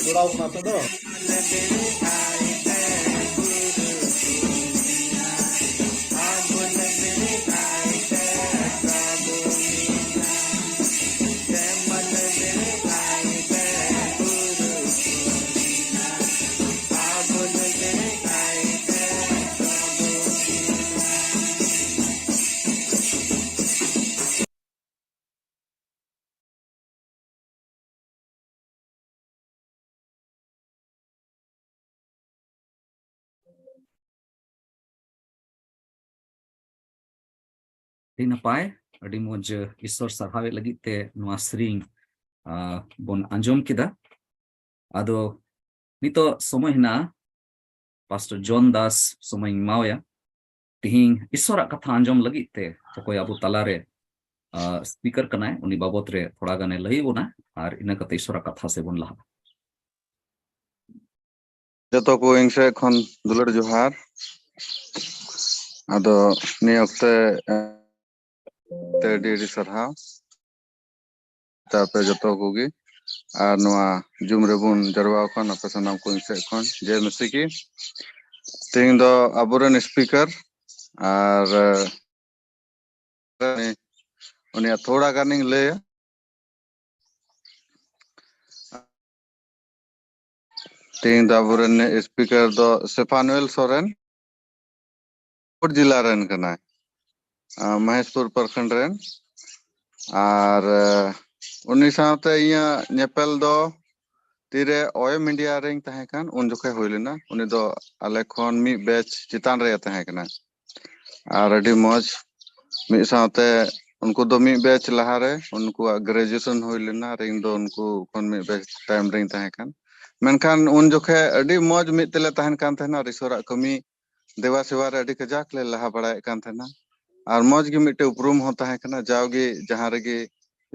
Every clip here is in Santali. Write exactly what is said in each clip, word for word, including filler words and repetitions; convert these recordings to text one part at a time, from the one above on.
ᱡᱚᱲᱟᱣ ᱠᱟᱱᱟ ᱛᱚ᱾ ᱟᱹᱰᱤ ᱱᱟᱯᱟᱭ, ᱟᱹᱰᱤ ᱢᱚᱡᱽ᱾ ᱤᱥᱥᱚᱨ ᱥᱟᱨᱦᱟᱣᱮᱫ ᱞᱟᱹᱜᱤᱫ ᱛᱮ ᱱᱚᱣᱟ ᱥᱮᱨᱮᱧ, ᱟ, ᱵᱚᱱ ᱟᱸᱡᱚᱢ ᱠᱮᱫᱟ᱾ ᱟᱫᱚ ᱱᱤᱛᱚᱜ ᱥᱚᱢᱚᱭ ᱦᱮᱱᱟᱜᱼᱟ, ᱯᱟᱥᱴᱚᱨ ᱡᱚᱱ ᱫᱟᱥ ᱥᱚᱢᱚᱭ ᱤᱧ ᱮᱢᱟᱣᱟᱭᱟ᱾ ᱛᱤᱦᱤᱧ ᱤᱥᱥᱚᱨᱟᱜ ᱠᱟᱛᱷᱟ ᱟᱸᱡᱚᱢ ᱞᱟᱹᱜᱤᱫ ᱛᱮ ᱚᱠᱚᱭ ᱟᱵᱚ ᱛᱟᱞᱟᱨᱮ, ᱟ, ᱥᱯᱤᱠᱟᱨ ᱠᱟᱱᱟᱭ, ᱩᱱᱤ ᱵᱟᱵᱚᱛ ᱨᱮ ᱛᱷᱚᱲᱟ ᱜᱟᱱᱮ ᱞᱟᱹᱭ ᱵᱚᱱᱟ, ᱟᱨ ᱤᱱᱟᱹ ᱠᱟᱛᱮ ᱤᱥᱥᱚᱨᱟᱜ ᱠᱟᱛᱷᱟ ᱥᱮᱫ ᱵᱚᱱ ᱞᱟᱦᱟᱜᱼᱟ᱾ ᱡᱚᱛᱚ ᱠᱚ ᱤᱧ ᱥᱮᱫ ᱠᱷᱚᱱ ᱫᱩᱞᱟᱹᱲ ᱡᱚᱦᱟᱨ᱾ ᱟᱫᱚ ᱱᱤᱭᱟᱹ ᱚᱠᱛᱮ, ᱮ, ᱛᱮ ᱟᱹᱰᱤ ᱟᱹᱰᱤ ᱥᱟᱨᱦᱟᱣ᱾ ᱛᱟᱯᱮ ᱡᱚᱛᱚ ᱠᱚᱜᱮ᱾ ᱟᱨ ᱱᱚᱣᱟ Zoom ᱨᱮᱵᱚᱱ ᱡᱟᱨᱣᱟ ᱟᱠᱟᱱ ᱟᱯᱮ ᱥᱟᱱᱟᱢ ᱠᱚ ᱤᱧ ᱥᱮᱫ ᱠᱷᱚᱱ ᱡᱮ ᱢᱮᱥᱤ ᱜᱮ᱾ ᱛᱮᱦᱮᱧ ᱫᱚ ᱟᱵᱚᱨᱮᱱ speaker ᱟᱨ, ᱮ, ᱩᱱᱤᱭᱟᱜ ᱛᱷᱚᱲᱟ ᱜᱟᱱᱤᱧ ᱞᱟᱹᱭᱟ᱾ ᱛᱮᱦᱮᱧ ᱫᱚ ᱟᱵᱚᱨᱮᱱ speaker ᱫᱚ ᱥᱮᱯᱷᱟᱱᱩᱭᱮᱞ ᱥᱚᱨᱮᱱ, ᱯᱟᱹᱠᱩᱲ ᱡᱮᱞᱟ ᱨᱮᱱ ᱠᱟᱱᱟᱭ, ᱟ, ᱢᱚᱦᱮᱥᱯᱩᱨ ᱯᱨᱚᱠᱷᱚᱸᱰ ᱨᱮᱱ᱾ ᱟᱨ, ᱮ, ᱩᱱᱤ ᱥᱟᱶᱛᱮ ᱤᱧᱟᱹᱜ ᱧᱮᱯᱮᱞ ᱫᱚ ᱛᱤᱨᱮ ᱚᱭᱮᱢ ᱤᱱᱰᱤᱭᱟ ᱨᱮᱧ ᱛᱟᱦᱮᱸ ᱠᱟᱱ, ᱩᱱ ᱡᱚᱠᱷᱮᱡ ᱦᱩᱭ ᱞᱮᱱᱟ᱾ ᱩᱱᱤ ᱫᱚ ᱟᱞᱮ ᱠᱷᱚᱱ ᱢᱤᱫ batch ᱪᱮᱛᱟᱱ ᱨᱮᱭ ᱛᱟᱦᱮᱸ ᱠᱟᱱᱟ᱾ ᱟᱨ ᱟᱹᱰᱤ ᱢᱚᱡᱽ, ᱢᱤᱫ ᱥᱟᱶᱛᱮ ᱩᱱᱠᱩ ᱫᱚ ᱢᱤᱫ batch ᱞᱟᱦᱟᱨᱮ ᱩᱱᱠᱩᱣᱟᱜ graduation ᱦᱩᱭ ᱞᱮᱱᱟ, ᱟᱨ ᱤᱧ ᱫᱚ ᱩᱱᱠᱩ ᱠᱷᱚᱱ ᱢᱤᱫ batch ᱛᱟᱭᱚᱢ ᱨᱮᱧ ᱛᱟᱦᱮᱸ ᱠᱟᱱ᱾ ᱢᱮᱱᱠᱷᱟᱱ ᱩᱱ ᱡᱚᱠᱷᱮᱡ ᱟᱹᱰᱤ ᱢᱚᱡᱽ ᱢᱤᱫ ᱛᱮᱞᱮ ᱛᱟᱦᱮᱱ ᱠᱟᱱ ᱛᱟᱦᱮᱱᱟ, ᱟᱨ ᱤᱥᱚᱨᱟᱜ ᱠᱟᱹᱢᱤ ᱫᱮᱵᱟ ᱥᱮᱵᱟ ᱨᱮ ᱟᱹᱰᱤ ᱠᱟᱡᱟᱠ ᱞᱮ ᱞᱟᱦᱟ ᱵᱟᱲᱟᱭᱮᱫ ᱠᱟᱱ ᱛᱟᱦᱮᱱᱟ᱾ ᱟᱨ ᱢᱚᱡᱽ ᱜᱮ ᱢᱤᱫᱴᱮᱡ ᱩᱯᱨᱩᱢ ᱦᱚᱸ ᱛᱟᱦᱮᱸ ᱠᱟᱱᱟ, ᱡᱟᱣᱜᱮ ᱡᱟᱦᱟᱸ ᱨᱮᱜᱮ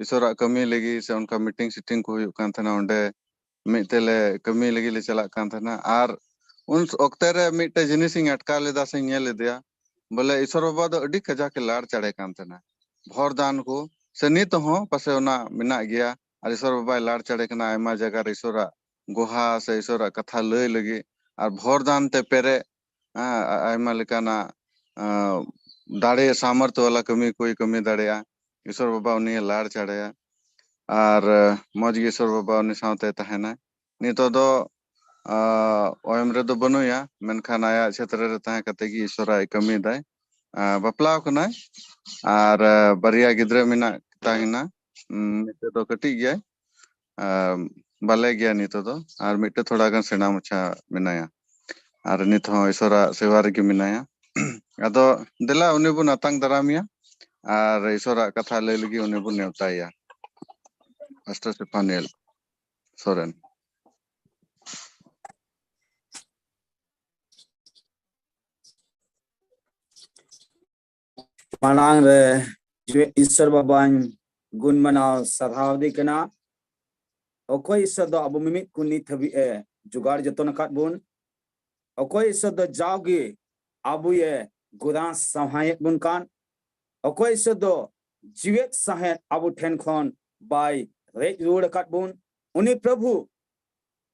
ᱤᱥᱚᱨᱟᱜ ᱠᱟᱹᱢᱤ ᱞᱟᱹᱜᱤᱫ ᱥᱮ ᱚᱱᱠᱟ meeting ᱥᱤᱴᱤᱝ ᱠᱚ ᱦᱩᱭᱩᱜ ᱠᱟᱱ ᱛᱟᱦᱮᱱᱟ, ᱚᱸᱰᱮ ᱢᱤᱫ ᱛᱮᱞᱮ ᱠᱟᱹᱢᱤ ᱞᱟᱹᱜᱤᱫ ᱞᱮ ᱪᱟᱞᱟᱜ ᱠᱟᱱ ᱛᱟᱦᱮᱱᱟ᱾ ᱟᱨ ᱩᱱ ᱚᱠᱛᱮ ᱨᱮ ᱢᱤᱫᱴᱮᱡ ᱡᱤᱱᱤᱥ ᱤᱧ ᱟᱴᱠᱟᱨ ᱞᱮᱫᱟ ᱥᱮᱧ ᱧᱮᱞ ᱞᱮᱫᱮᱭᱟ, ᱵᱚᱞᱮ ᱤᱥᱚᱨ ᱵᱟᱵᱟ ᱫᱚ ᱟᱹᱰᱤ ᱠᱟᱡᱟᱠ ᱮ ᱞᱟᱲ ᱪᱟᱲᱮ ᱠᱟᱱ ᱛᱟᱦᱮᱱᱟ᱾ ᱵᱷᱚᱨ ᱫᱟᱱ ᱠᱚ, ᱥᱮ ᱱᱤᱛ ᱦᱚᱸ ᱯᱟᱥᱮ ᱚᱱᱟ ᱢᱮᱱᱟᱜ ᱜᱮᱭᱟ᱾ ᱟᱨ ᱤᱥᱚᱨ ᱵᱟᱵᱟᱭ ᱞᱟᱲ ᱪᱟᱲᱮ ᱠᱟᱱᱟ ᱟᱭᱢᱟ ᱡᱟᱭᱜᱟ ᱨᱮ ᱤᱥᱚᱨᱟᱜ ᱜᱚᱦᱟ ᱥᱮ ᱤᱥᱚᱨᱟᱜ ᱠᱟᱛᱷᱟ ᱞᱟᱹᱭ ᱞᱟᱹᱜᱤᱫ᱾ ᱟᱨ ᱵᱷᱚᱨ ᱫᱟᱱ ᱛᱮ ᱯᱮᱨᱮᱡ, ᱦᱮᱸ, ᱟ-, ᱟᱭᱢᱟ ᱞᱮᱠᱟᱱᱟᱜ, ᱟᱸ, ᱫᱟᱲᱮ ᱥᱟᱢᱚᱨᱛᱷᱚ ᱵᱟᱞᱟ ᱠᱟᱹᱢᱤ ᱠᱚᱭ ᱠᱟᱹᱢᱤ ᱫᱟᱲᱮᱭᱟᱜᱼᱟ᱾ ᱤᱥᱚᱨ ᱵᱟᱵᱟ ᱩᱱᱤᱭᱮ ᱞᱟᱲ ᱪᱟᱲᱮᱭᱟ᱾ ᱟᱨ, ᱮ, ᱢᱚᱡᱽ ᱜᱮ ᱤᱥᱚᱨ ᱵᱟᱵᱟ ᱩᱱᱤ ᱥᱟᱶᱛᱮ ᱛᱟᱦᱮᱱᱟᱭ᱾ ᱱᱤᱛᱚᱜ ᱫᱚ, ᱟ, ᱚᱭᱮᱢ ᱨᱮᱫᱚ ᱵᱟᱹᱱᱩᱭᱟ, ᱢᱮᱱᱠᱷᱟᱱ ᱟᱭᱟᱜ ᱪᱷᱮᱛᱨᱚ ᱨᱮ ᱛᱟᱦᱮᱸ ᱠᱟᱛᱮ ᱜᱮ ᱤᱥᱚᱨᱟᱜ ᱮ ᱠᱟᱹᱢᱤᱭᱮᱫᱟᱭ᱾ ᱟ, ᱵᱟᱯᱞᱟᱣ ᱠᱟᱱᱟᱭ ᱟᱨ, ᱟ, ᱵᱟᱨᱭᱟ ᱜᱤᱫᱽᱨᱟᱹ ᱢᱮᱱᱟᱜ ᱛᱟᱦᱮᱱᱟ᱾ ᱩᱢ, ᱢᱤᱫᱴᱮᱡ ᱫᱚ ᱠᱟᱹᱴᱤᱡ ᱜᱮᱭᱟᱭ, ᱟ, ᱵᱟᱞᱮ ᱜᱮᱭᱟ ᱱᱤᱛᱚᱜ ᱫᱚ, ᱟᱨ ᱢᱤᱫᱴᱮᱡ ᱛᱷᱚᱲᱟ ᱜᱟᱱ ᱥᱮᱬᱟ ᱢᱟᱪᱷᱟ ᱢᱮᱱᱟᱭᱟ᱾ ᱟᱨ ᱱᱤᱛ ᱦᱚᱸ ᱤᱥᱚᱨᱟᱜ ᱥᱮᱵᱟ ᱨᱮᱜᱮ ᱢᱮᱱᱟᱭᱟ᱾ ᱟᱫᱚ ᱫᱮᱞᱟ ᱩᱱᱤ ᱵᱚᱱ ᱟᱛᱟᱝ ᱫᱟᱨᱟᱢᱮᱭᱟ ᱟᱨ ᱤᱥᱚᱨᱟᱜ ᱠᱟᱛᱷᱟ ᱞᱟᱹᱭ ᱞᱟᱹᱜᱤᱫ ᱩᱱᱤ ᱵᱚᱱ ᱱᱮᱣᱛᱟᱭᱮᱭᱟ᱾ ᱯᱟᱥᱴᱚᱨ ᱥᱴᱮᱯᱷᱟᱱᱩᱭᱮᱞ ᱥᱚᱨᱮᱱ᱾ ᱢᱟᱲᱟᱝ ᱨᱮ ᱡᱤᱣᱮᱫ ᱤᱥᱥᱚᱨ ᱵᱟᱵᱟᱧ ᱜᱩᱱ ᱢᱟᱱᱟᱣ ᱥᱟᱨᱦᱟᱣ ᱫᱮ ᱠᱟᱱᱟ᱾ ᱚᱠᱚᱭ ᱤᱥᱥᱚᱨ ᱫᱚ ᱟᱵᱚ ᱢᱤᱢᱤᱫ ᱠᱚ ᱱᱤᱛ ᱦᱟᱹᱵᱤᱡ ᱮ ᱡᱚᱜᱟᱲ ᱡᱚᱛᱚᱱ ᱟᱠᱟᱫ ᱵᱚᱱ, ᱚᱠᱚᱭ ᱤᱥᱥᱚᱨ ᱫᱚ ᱡᱟᱣᱜᱮ ᱟᱵᱚᱭᱮ ᱜᱚᱨᱟᱥ ᱥᱟᱶᱦᱟᱭᱮᱫ ᱵᱚᱱ ᱠᱟᱱ, ᱚᱠᱚᱭ ᱤᱥᱥᱚᱨ ᱫᱚ ᱡᱤᱣᱮᱫ ᱥᱟᱦᱮᱫ ᱟᱵᱚ ᱴᱷᱮᱱ ᱠᱷᱚᱱ ᱵᱟᱭ ᱨᱮᱡ ᱨᱩᱣᱟᱹᱲ ᱟᱠᱟᱫ ᱵᱚᱱ, ᱩᱱᱤ ᱯᱨᱚᱵᱷᱩ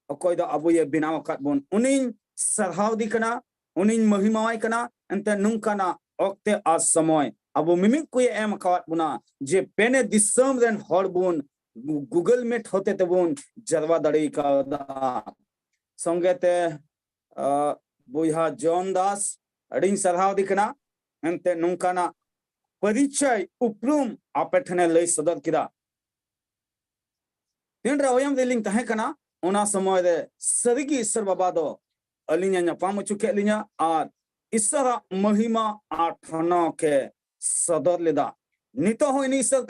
ᱚᱠᱚᱭ ᱫᱚ ᱟᱵᱚᱭᱮ ᱵᱮᱱᱟᱣ ᱟᱠᱟᱫ ᱵᱚᱱ, ᱩᱱᱤᱧ ᱥᱟᱨᱦᱟᱣᱫᱮ ᱠᱟᱱᱟ, ᱩᱱᱤᱧ ᱢᱚᱦᱤᱢᱟᱣᱟᱭ ᱠᱟᱱᱟ᱾ ᱮᱱᱛᱮ ᱱᱚᱝᱠᱟᱱᱟᱜ ᱚᱠᱛᱮ ᱟᱨ ᱥᱚᱢᱚᱭ ᱟᱵᱚ ᱢᱤᱢᱤᱫ ᱠᱚᱭᱮ ᱮᱢ ᱟᱠᱟᱣᱟᱫ ᱵᱚᱱᱟ, ᱡᱮ ᱯᱮᱱᱮ ᱫᱤᱥᱚᱢ ᱨᱮᱱ ᱦᱚᱲ ᱵᱚᱱ Gu-, Google Meet ᱦᱚᱛᱮ ᱛᱮᱵᱚᱱ ᱡᱟᱨᱣᱟ ᱫᱟᱲᱮ ᱠᱟᱣᱫᱟ᱾ ᱥᱚᱸᱜᱮ ᱛᱮ, ᱟ, ᱵᱚᱭᱦᱟ ᱡᱚᱱ ᱫᱟᱥ, ᱟᱹᱰᱤᱧ ᱥᱟᱨᱦᱟᱣᱫᱮ ᱠᱟᱱᱟ᱾ ᱮᱱᱛᱮ ᱱᱚᱝᱠᱟᱱᱟᱜ ᱯᱚᱨᱤᱪᱚᱭ ᱩᱯᱨᱩᱢ ᱟᱯᱮ ᱴᱷᱮᱱᱮ ᱞᱟᱹᱭ ᱥᱚᱫᱚᱨ ᱠᱮᱫᱟ᱾ ᱛᱤᱱᱨᱮ ᱚᱭᱟᱢ ᱨᱮᱞᱤᱧ ᱛᱟᱦᱮᱸ ᱠᱟᱱᱟ, ᱚᱱᱟ ᱥᱚᱢᱚᱭ ᱨᱮ ᱥᱟᱹᱨᱤᱜᱮ ᱤᱥᱥᱚᱨ ᱵᱟᱵᱟ ᱫᱚ ᱟᱹᱞᱤᱧᱮ ᱧᱟᱯᱟᱢ ᱦᱚᱪᱚ ᱠᱮᱫ ᱞᱤᱧᱟ ᱟᱨ ᱤᱥᱥᱚᱨᱟᱜ ᱢᱚᱦᱤᱢᱟ ᱟᱨ ᱴᱷᱚᱱᱚᱠ ᱮ ᱥᱚᱫᱚᱨ ᱞᱮᱫᱟ᱾ ᱱᱤᱛᱚᱜ ᱦᱚᱸ ᱤᱱᱤ ᱤᱥᱥᱚᱨ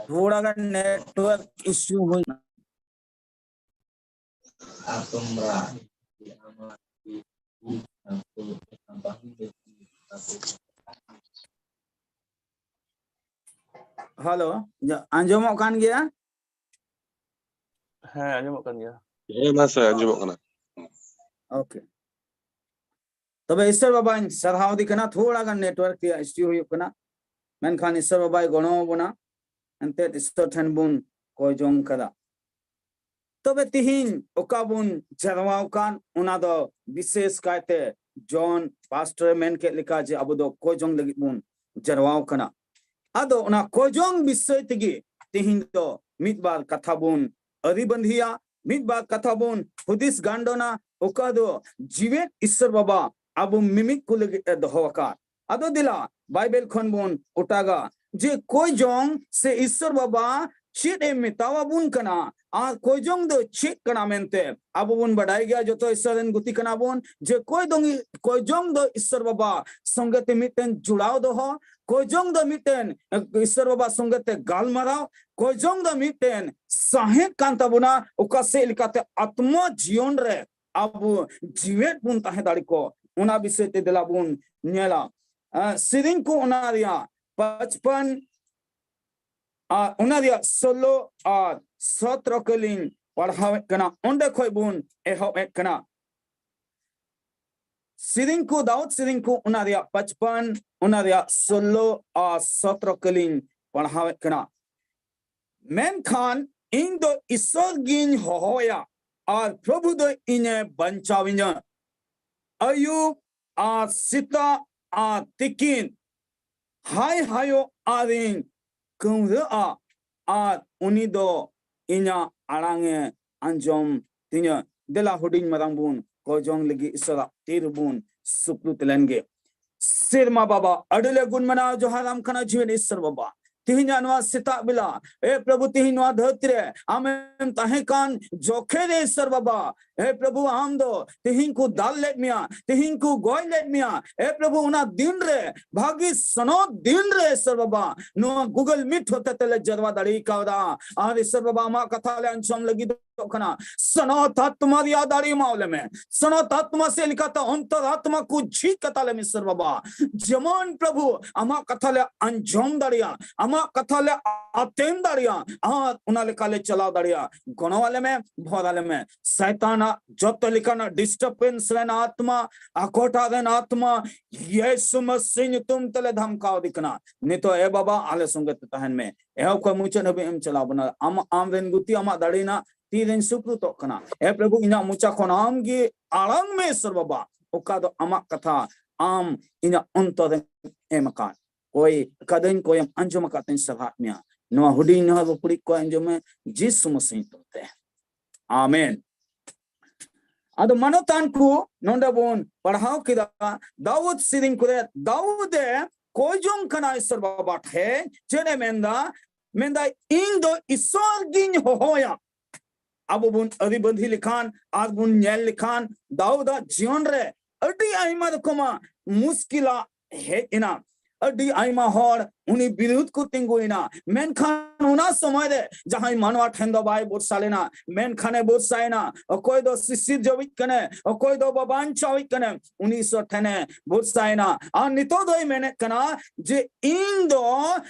ᱛᱷᱚᱲᱟ ᱜᱟᱱ network issue ᱦᱩᱭᱱᱟ᱾ ᱦᱮᱞᱳ, ᱟᱸᱡᱚᱢᱚᱜ ᱠᱟᱱ ᱜᱮᱭᱟ? ᱦᱮᱸ, ᱟᱸᱡᱚᱢᱚᱜ ᱠᱟᱱ ᱜᱮᱭᱟ᱾ ᱦᱮᱸ, ᱢᱟᱥᱮ ᱟᱸᱡᱚᱢᱚᱜ ᱠᱟᱱᱟ᱾ OK᱾ ᱛᱚᱵᱮ ᱤᱥᱥᱚᱨ ᱵᱟᱵᱟᱧ ᱥᱟᱨᱦᱟᱣ ᱫᱮ ᱠᱟᱱᱟ, ᱛᱷᱚᱲᱟ ᱜᱟᱱ network ᱨᱮᱭᱟᱜ issue ᱦᱩᱭᱩᱜ ᱠᱟᱱᱟ, ᱢᱮᱱᱠᱷᱟᱱ ᱤᱥᱥᱚᱨ ᱵᱟᱵᱟᱭ ᱜᱚᱲᱚ ᱟᱵᱚᱱᱟ, ᱮᱱᱛᱮᱫ ᱤᱥᱥᱚᱨ ᱴᱷᱮᱱ ᱵᱚᱱ ᱠᱚᱭ ᱡᱚᱝ ᱠᱟᱫᱟ᱾ ᱛᱚᱵᱮ ᱛᱤᱦᱤᱧ ᱚᱠᱟ ᱵᱚᱱ ᱡᱟᱨᱣᱟ ᱟᱠᱟᱱ, ᱚᱱᱟ ᱫᱚ ᱵᱤᱥᱮᱥ ᱠᱟᱭᱛᱮ ᱡᱚᱱ ᱯᱟᱥᱴᱚᱨ ᱮ ᱢᱮᱱ ᱠᱮᱫ ᱞᱮᱠᱟ ᱡᱮ ᱟᱵᱚ ᱫᱚ ᱠᱚᱭ ᱡᱚᱝ ᱞᱟᱹᱜᱤᱫ ᱵᱚᱱ ᱡᱟᱨᱣᱟ ᱟᱠᱟᱱᱟ᱾ ᱟᱫᱚ ᱚᱱᱟ ᱠᱚᱭ ᱡᱚᱝ ᱵᱤᱥᱚᱭ ᱛᱮᱜᱮ ᱛᱤᱦᱤᱧ ᱫᱚ ᱢᱤᱫ ᱵᱟᱨ ᱠᱟᱛᱷᱟ ᱵᱚᱱ ᱟᱹᱨᱤ ᱵᱟᱸᱫᱷᱤᱭᱟ, ᱢᱤᱫ ᱵᱟᱨ ᱠᱟᱛᱷᱟ ᱵᱚᱱ ᱦᱩᱫᱤᱥ ᱜᱟᱱᱰᱚᱱᱟ, ᱚᱠᱟ ᱫᱚ ᱡᱤᱣᱮᱫ ᱤᱥᱥᱚᱨ ᱵᱟᱵᱟ ᱟᱵᱚ ᱢᱤᱢᱤᱫ ᱠᱚ ᱞᱟᱹᱜᱤᱫ ᱮ ᱫᱚᱦᱚ ᱟᱠᱟᱫ᱾ ᱟᱫᱚ ᱫᱮᱞᱟ ᱵᱟᱭᱵᱮᱞ ᱠᱷᱚᱱ ᱵᱚᱱ ᱚᱴᱟᱜᱟ ᱡᱮ ᱠᱚᱭ ᱡᱚᱝ ᱥᱮ ᱤᱥᱥᱚᱨ ᱵᱟᱵᱟ ᱪᱮᱫ ᱮ ᱢᱮᱛᱟᱣᱟᱵᱚᱱ ᱠᱟᱱᱟ ᱟᱨ ᱠᱚᱭᱡᱚᱝ ᱫᱚ ᱪᱮᱫ ᱠᱟᱱᱟ ᱢᱮᱱᱛᱮ ᱟᱵᱚ ᱵᱚᱱ ᱵᱟᱰᱟᱭ ᱜᱮᱭᱟ, ᱡᱚᱛᱚ ᱤᱥᱥᱚᱨ ᱨᱮᱱ ᱜᱩᱛᱤ ᱠᱟᱱᱟ ᱵᱚᱱ, ᱡᱮ ᱠᱚᱭ ᱫᱚ, ᱠᱚᱭᱡᱚᱝ ᱫᱚ ᱤᱥᱥᱚᱨ ᱵᱟᱵᱟ ᱥᱚᱸᱜᱮ ᱛᱮ ᱢᱤᱫᱴᱮᱱ ᱡᱚᱲᱟᱣ ᱫᱚᱦᱚ, ᱠᱚᱭᱡᱚᱝ ᱫᱚ ᱢᱤᱫᱴᱮᱱ ᱤᱥᱥᱚᱨ ᱵᱟᱵᱟ ᱥᱚᱸᱜᱮ ᱛᱮ ᱜᱟᱞᱢᱟᱨᱟᱣ, ᱠᱚᱭᱡᱚᱝ ᱫᱚ ᱢᱤᱫᱴᱮᱱ ᱥᱟᱸᱦᱮᱫ ᱠᱟᱱ ᱛᱟᱵᱚᱱᱟ, ᱚᱠᱟ ᱥᱮᱫ ᱞᱮᱠᱟᱛᱮ ᱟᱛᱢᱟ ᱡᱤᱭᱚᱱ ᱨᱮ ᱟᱵᱚ ᱡᱤᱣᱮᱫ ᱵᱚᱱ ᱛᱟᱦᱮᱸ ᱫᱟᱲᱮ ᱠᱚ, ᱚᱱᱟ ᱵᱤᱥᱚᱭ ᱛᱮ ᱫᱮᱞᱟ ᱵᱚᱱ ᱧᱮᱞᱟ᱾ ᱟᱸ, ᱥᱮᱨᱮᱧ ᱠᱚ ᱚᱱᱟ ᱨᱮᱭᱟᱜ ᱯᱟᱸᱪᱯᱟᱱ ᱟᱨ ᱚᱱᱟ ᱨᱮᱭᱟᱜ ᱥᱳᱞᱳ ᱟᱨ ᱥᱚᱛᱨᱚ ᱠᱟᱹᱞᱤᱧ ᱯᱟᱲᱦᱟᱣᱮᱫ ᱠᱟᱱᱟ, ᱚᱸᱰᱮ ᱠᱷᱚᱡ ᱵᱚᱱ ᱮᱦᱚᱵ ᱮᱫ ᱠᱟᱱᱟ᱾ ᱥᱮᱨᱮᱧ ᱠᱚ, ᱫᱟᱣᱩᱫ ᱥᱮᱨᱮᱧ ᱠᱚ, ᱚᱱᱟ ᱨᱮᱭᱟᱜ ᱯᱟᱸᱪᱯᱟᱱ, ᱚᱱᱟ ᱨᱮᱭᱟᱜ ᱥᱳᱞᱳ ᱟᱨ ᱥᱚᱛᱨᱚ ᱠᱟᱹᱞᱤᱧ ᱯᱟᱲᱦᱟᱣᱮᱫ ᱠᱟᱱᱟ᱾ ᱢᱮᱱᱠᱷᱟᱱ ᱤᱧ ᱫᱚ ᱤᱥᱥᱚᱨ ᱜᱤᱧ ᱦᱚᱦᱚᱣᱟᱭᱟ, ᱟᱨ ᱯᱨᱚᱵᱷᱩ ᱫᱚ ᱤᱧᱮ ᱵᱟᱧᱪᱟᱣᱤᱧᱟ᱾ ᱟᱹᱭᱩᱵ ᱟᱨ ᱥᱮᱛᱟᱜ ᱟᱨ ᱛᱤᱠᱤᱱ ᱦᱟᱭ ᱦᱟᱭᱚ ᱟᱨᱤᱧ ᱠᱟᱹᱣᱨᱟᱹᱜᱼᱟ, ᱟᱨ ᱩᱱᱤ ᱫᱚ ᱤᱧᱟᱜ ᱟᱲᱟᱝ ᱮ ᱟᱸᱡᱚᱢ ᱛᱤᱧᱟᱹ᱾ ᱫᱮᱞᱟ ᱦᱩᱰᱤᱧ ᱢᱟᱨᱟᱝ ᱵᱚᱱ ᱠᱚᱭᱡᱚᱝ ᱞᱟᱹᱜᱤᱫ ᱤᱥᱚᱨᱟᱜ ᱛᱤ ᱨᱮᱵᱚᱱ ᱥᱩᱯᱨᱩᱫ ᱞᱮᱱ ᱜᱮ᱾ ᱥᱮᱨᱢᱟ ᱵᱟᱵᱟ, ᱟᱹᱰᱤ ᱞᱮ ᱜᱩᱱ ᱢᱟᱱᱟᱣ ᱡᱚᱦᱟᱨᱟᱢ ᱠᱟᱱᱟ ᱡᱤᱣᱤ ᱤᱥᱚᱨ ᱵᱟᱵᱟ᱾ ᱛᱮᱦᱮᱧᱟᱜ ᱱᱚᱣᱟ ᱥᱮᱛᱟᱜ ᱵᱮᱞᱟ, ᱮ ᱯᱨᱚᱵᱷᱩ, ᱛᱮᱦᱮᱧ ᱱᱚᱣᱟ ᱫᱷᱟᱹᱨᱛᱤ ᱨᱮ ᱟᱢᱮᱢ ᱛᱟᱦᱮᱸ ᱠᱟᱱ ᱡᱚᱠᱷᱮ ᱨᱮ ᱤᱥᱚᱨ ᱵᱟᱵᱟ, ᱮ ᱯᱨᱚᱵᱷᱩ, ᱟᱢ ᱫᱚ ᱛᱮᱦᱮᱧ ᱠᱚ ᱫᱟᱞ ᱞᱮᱫ ᱢᱮᱭᱟ, ᱛᱮᱦᱮᱧ ᱠᱚ ᱜᱚᱡ ᱞᱮᱫ ᱢᱮᱭᱟ, ᱮ ᱯᱨᱚᱵᱷᱩ, ᱚᱱᱟ ᱫᱤᱱ ᱨᱮ, ᱵᱷᱟᱹᱜᱤ ᱥᱚᱱᱚᱛ ᱫᱤᱱ ᱨᱮ ᱤᱥᱚᱨ ᱵᱟᱵᱟ, ᱱᱚᱣᱟ Google Meet ᱦᱚᱛᱮ ᱛᱮᱞᱮ ᱡᱟᱨᱣᱟ ᱫᱟᱲᱮ ᱠᱟᱣᱫᱟ᱾ ᱟᱨ ᱤᱥᱚᱨ ᱵᱟᱵᱟ, ᱟᱢᱟᱜ ᱠᱟᱛᱷᱟ ᱞᱮ ᱟᱸᱡᱚᱢ ᱞᱟᱹᱜᱤᱫ ᱠᱟᱱᱟ᱾ ᱥᱟᱱᱟᱛ ᱟᱛᱢᱟ ᱨᱮᱭᱟᱜ ᱫᱟᱲᱮ ᱮᱢᱟᱣ ᱞᱮᱢᱮ᱾ ᱥᱟᱱᱟᱛ ᱟᱛᱢᱟ ᱥᱮᱫ ᱞᱮᱠᱟᱛᱮ ᱚᱱᱛᱚᱨ ᱟᱛᱢᱟ ᱠᱚ ᱡᱷᱤᱡ ᱠᱟᱛᱟ ᱞᱮᱢ ᱤᱥᱚᱨ ᱵᱟᱵᱟ᱾ ᱡᱮᱢᱚᱱ ᱯᱨᱚᱵᱷᱩ ᱟᱢᱟᱜ ᱠᱟᱛᱷᱟ ᱞᱮ ᱟᱸᱡᱚᱢ ᱫᱟᱲᱮᱭᱟᱜ, ᱟᱢᱟᱜ ᱠᱟᱛᱷᱟ ᱞᱮ ᱟᱛᱮᱢ ᱫᱟᱲᱮᱭᱟᱜ, ᱟᱨ ᱚᱱᱟ ᱞᱮᱠᱟ ᱞᱮ ᱪᱟᱞᱟᱣ ᱫᱟᱲᱮᱭᱟᱜ᱾ ᱜᱚᱲᱚ ᱟᱞᱮ ᱢᱮ, ᱵᱷᱚᱨ ᱟᱞᱮ ᱢᱮ᱾ ᱥᱟᱭᱛᱟᱱᱟᱜ ᱡᱚᱛᱚ ᱞᱮᱠᱟᱱᱟᱜ disturbance ᱨᱮᱱ ᱟᱛᱢᱟ, ᱟᱠᱚᱴᱟᱜ ᱨᱮᱱ ᱟᱛᱢᱟ, ᱭᱤᱥᱩ ᱢᱟᱥᱤ ᱧᱩᱛᱩᱢ ᱛᱮᱞᱮ ᱫᱷᱟᱢᱠᱟᱣ ᱫᱤ ᱠᱟᱱᱟ᱾ ᱱᱤᱛᱚᱜ ᱮ ᱵᱟᱵᱟ, ᱟᱞᱮ ᱥᱚᱸᱜᱮ ᱛᱮ ᱛᱟᱦᱮᱱ ᱢᱮ᱾ ᱮᱦᱚᱵ ᱠᱷᱚᱱ ᱢᱩᱪᱟᱹᱫ ᱦᱟᱹᱵᱤᱡ ᱮᱢ ᱪᱟᱞᱟᱣ ᱵᱚᱱᱟ᱾ ᱟᱢ, ᱟᱢ ᱨᱮᱱ ᱜᱩᱛᱤ, ᱟᱢᱟᱜ ᱫᱟᱲᱮ ᱨᱮᱱᱟᱜ ᱛᱤ ᱨᱮᱧ ᱥᱩᱯᱨᱩᱛᱚᱜ ᱠᱟᱱᱟ᱾ ᱮ ᱯᱨᱚᱵᱷᱩ, ᱤᱧᱟᱜ ᱢᱚᱪᱟ ᱠᱷᱚᱱ ᱟᱢ ᱜᱮ ᱟᱲᱟᱝ ᱢᱮ ᱤᱥᱚᱨ ᱵᱟᱵᱟ, ᱚᱠᱟ ᱫᱚ ᱟᱢᱟᱜ ᱠᱟᱛᱷᱟ ᱟᱢ ᱤᱧᱟᱜ ᱚᱱᱛᱚᱨ ᱨᱮᱢ ᱮᱢ ᱟᱠᱟᱫ᱾ ᱠᱚᱭ ᱟᱠᱟᱫᱟᱹᱧ, ᱠᱚᱭᱮᱢ ᱟᱸᱡᱚᱢ ᱟᱠᱟᱫ ᱛᱮᱧ ᱥᱟᱨᱦᱟᱣ ᱢᱮᱭᱟ᱾ ᱱᱚᱣᱟ ᱦᱩᱰᱤᱧ ᱱᱚᱣᱟ ᱵᱟᱯᱲᱤ ᱠᱚ ᱟᱸᱡᱚᱢ ᱢᱮ, ᱡᱤᱥᱩ ᱢᱟᱥᱤ ᱧᱩᱛᱩᱢ ᱛᱮ᱾ ᱟᱢᱮᱱ᱾ ᱟᱫᱚ ᱢᱟᱱᱚᱛᱟᱱ ᱠᱚ, ᱱᱚᱰᱮ ᱵᱚᱱ ᱯᱟᱲᱦᱟᱣ ᱠᱮᱫᱟ, ᱫᱟᱣᱩᱫ ᱥᱮᱨᱮᱧ ᱠᱚᱨᱮ ᱫᱟᱣᱩᱫ ᱮ ᱠᱚᱭ ᱡᱚᱝ ᱠᱟᱱᱟ ᱤᱥᱚᱨ ᱵᱟᱵᱟ ᱴᱷᱮᱱ᱾ ᱪᱮᱫ ᱮ ᱢᱮᱱᱫᱟ? ᱢᱮᱱᱫᱟᱭ, "ᱤᱧ ᱫᱚ ᱤᱥᱚᱨ ᱜᱤᱧ ᱦᱚᱦᱚᱭᱟ, ᱟᱵᱚ ᱵᱚᱱ ᱟᱹᱨᱤᱵᱟᱸᱫᱷᱤ ᱞᱮᱠᱷᱟᱱ ᱟᱨ ᱵᱚᱱ ᱧᱮᱞ ᱞᱮᱠᱷᱟᱱ ᱫᱟᱣᱩᱫᱟᱜ ᱡᱤᱭᱚᱱ ᱨᱮ ᱟᱹᱰᱤ ᱟᱭᱢᱟ ᱨᱚᱠᱚᱢᱟᱜ ᱢᱩᱥᱠᱤᱞᱟᱜ ᱦᱮᱡ ᱮᱱᱟ᱾ ᱟᱹᱰᱤ ᱟᱭᱢᱟ ᱦᱚᱲ ᱩᱱᱤ ᱵᱤᱨᱩᱫᱷ ᱠᱚ ᱛᱤᱸᱜᱩᱭᱮᱱᱟ, ᱢᱮᱱᱠᱷᱟᱱ ᱚᱱᱟ ᱥᱚᱢᱚᱭ ᱨᱮ ᱡᱟᱦᱟᱸᱭ ᱢᱟᱱᱣᱟ ᱴᱷᱮᱱ ᱫᱚ ᱵᱟᱭ ᱵᱷᱚᱨᱥᱟ ᱞᱮᱱᱟ, ᱢᱮᱱᱠᱷᱟᱱᱮ ᱵᱷᱚᱨᱥᱟᱭᱮᱱᱟ᱾ ᱚᱠᱚᱭ ᱫᱚ ᱥᱤᱥᱤᱨ ᱡᱟᱹᱣᱤᱡ ᱠᱟᱱᱟᱭ, ᱚᱠᱚᱭ ᱫᱚ ᱵᱟᱧᱪᱟᱣᱤᱡ ᱠᱟᱱᱟᱭ, ᱩᱱᱤ ᱤᱥᱚᱨ ᱴᱷᱮᱱᱮ ᱵᱷᱚᱨᱥᱟᱭᱮᱱᱟ᱾ ᱟᱨ ᱱᱤᱛᱚᱜ ᱫᱚᱭ ᱢᱮᱱᱮᱫ ᱠᱟᱱᱟ ᱡᱮ ᱤᱧ ᱫᱚ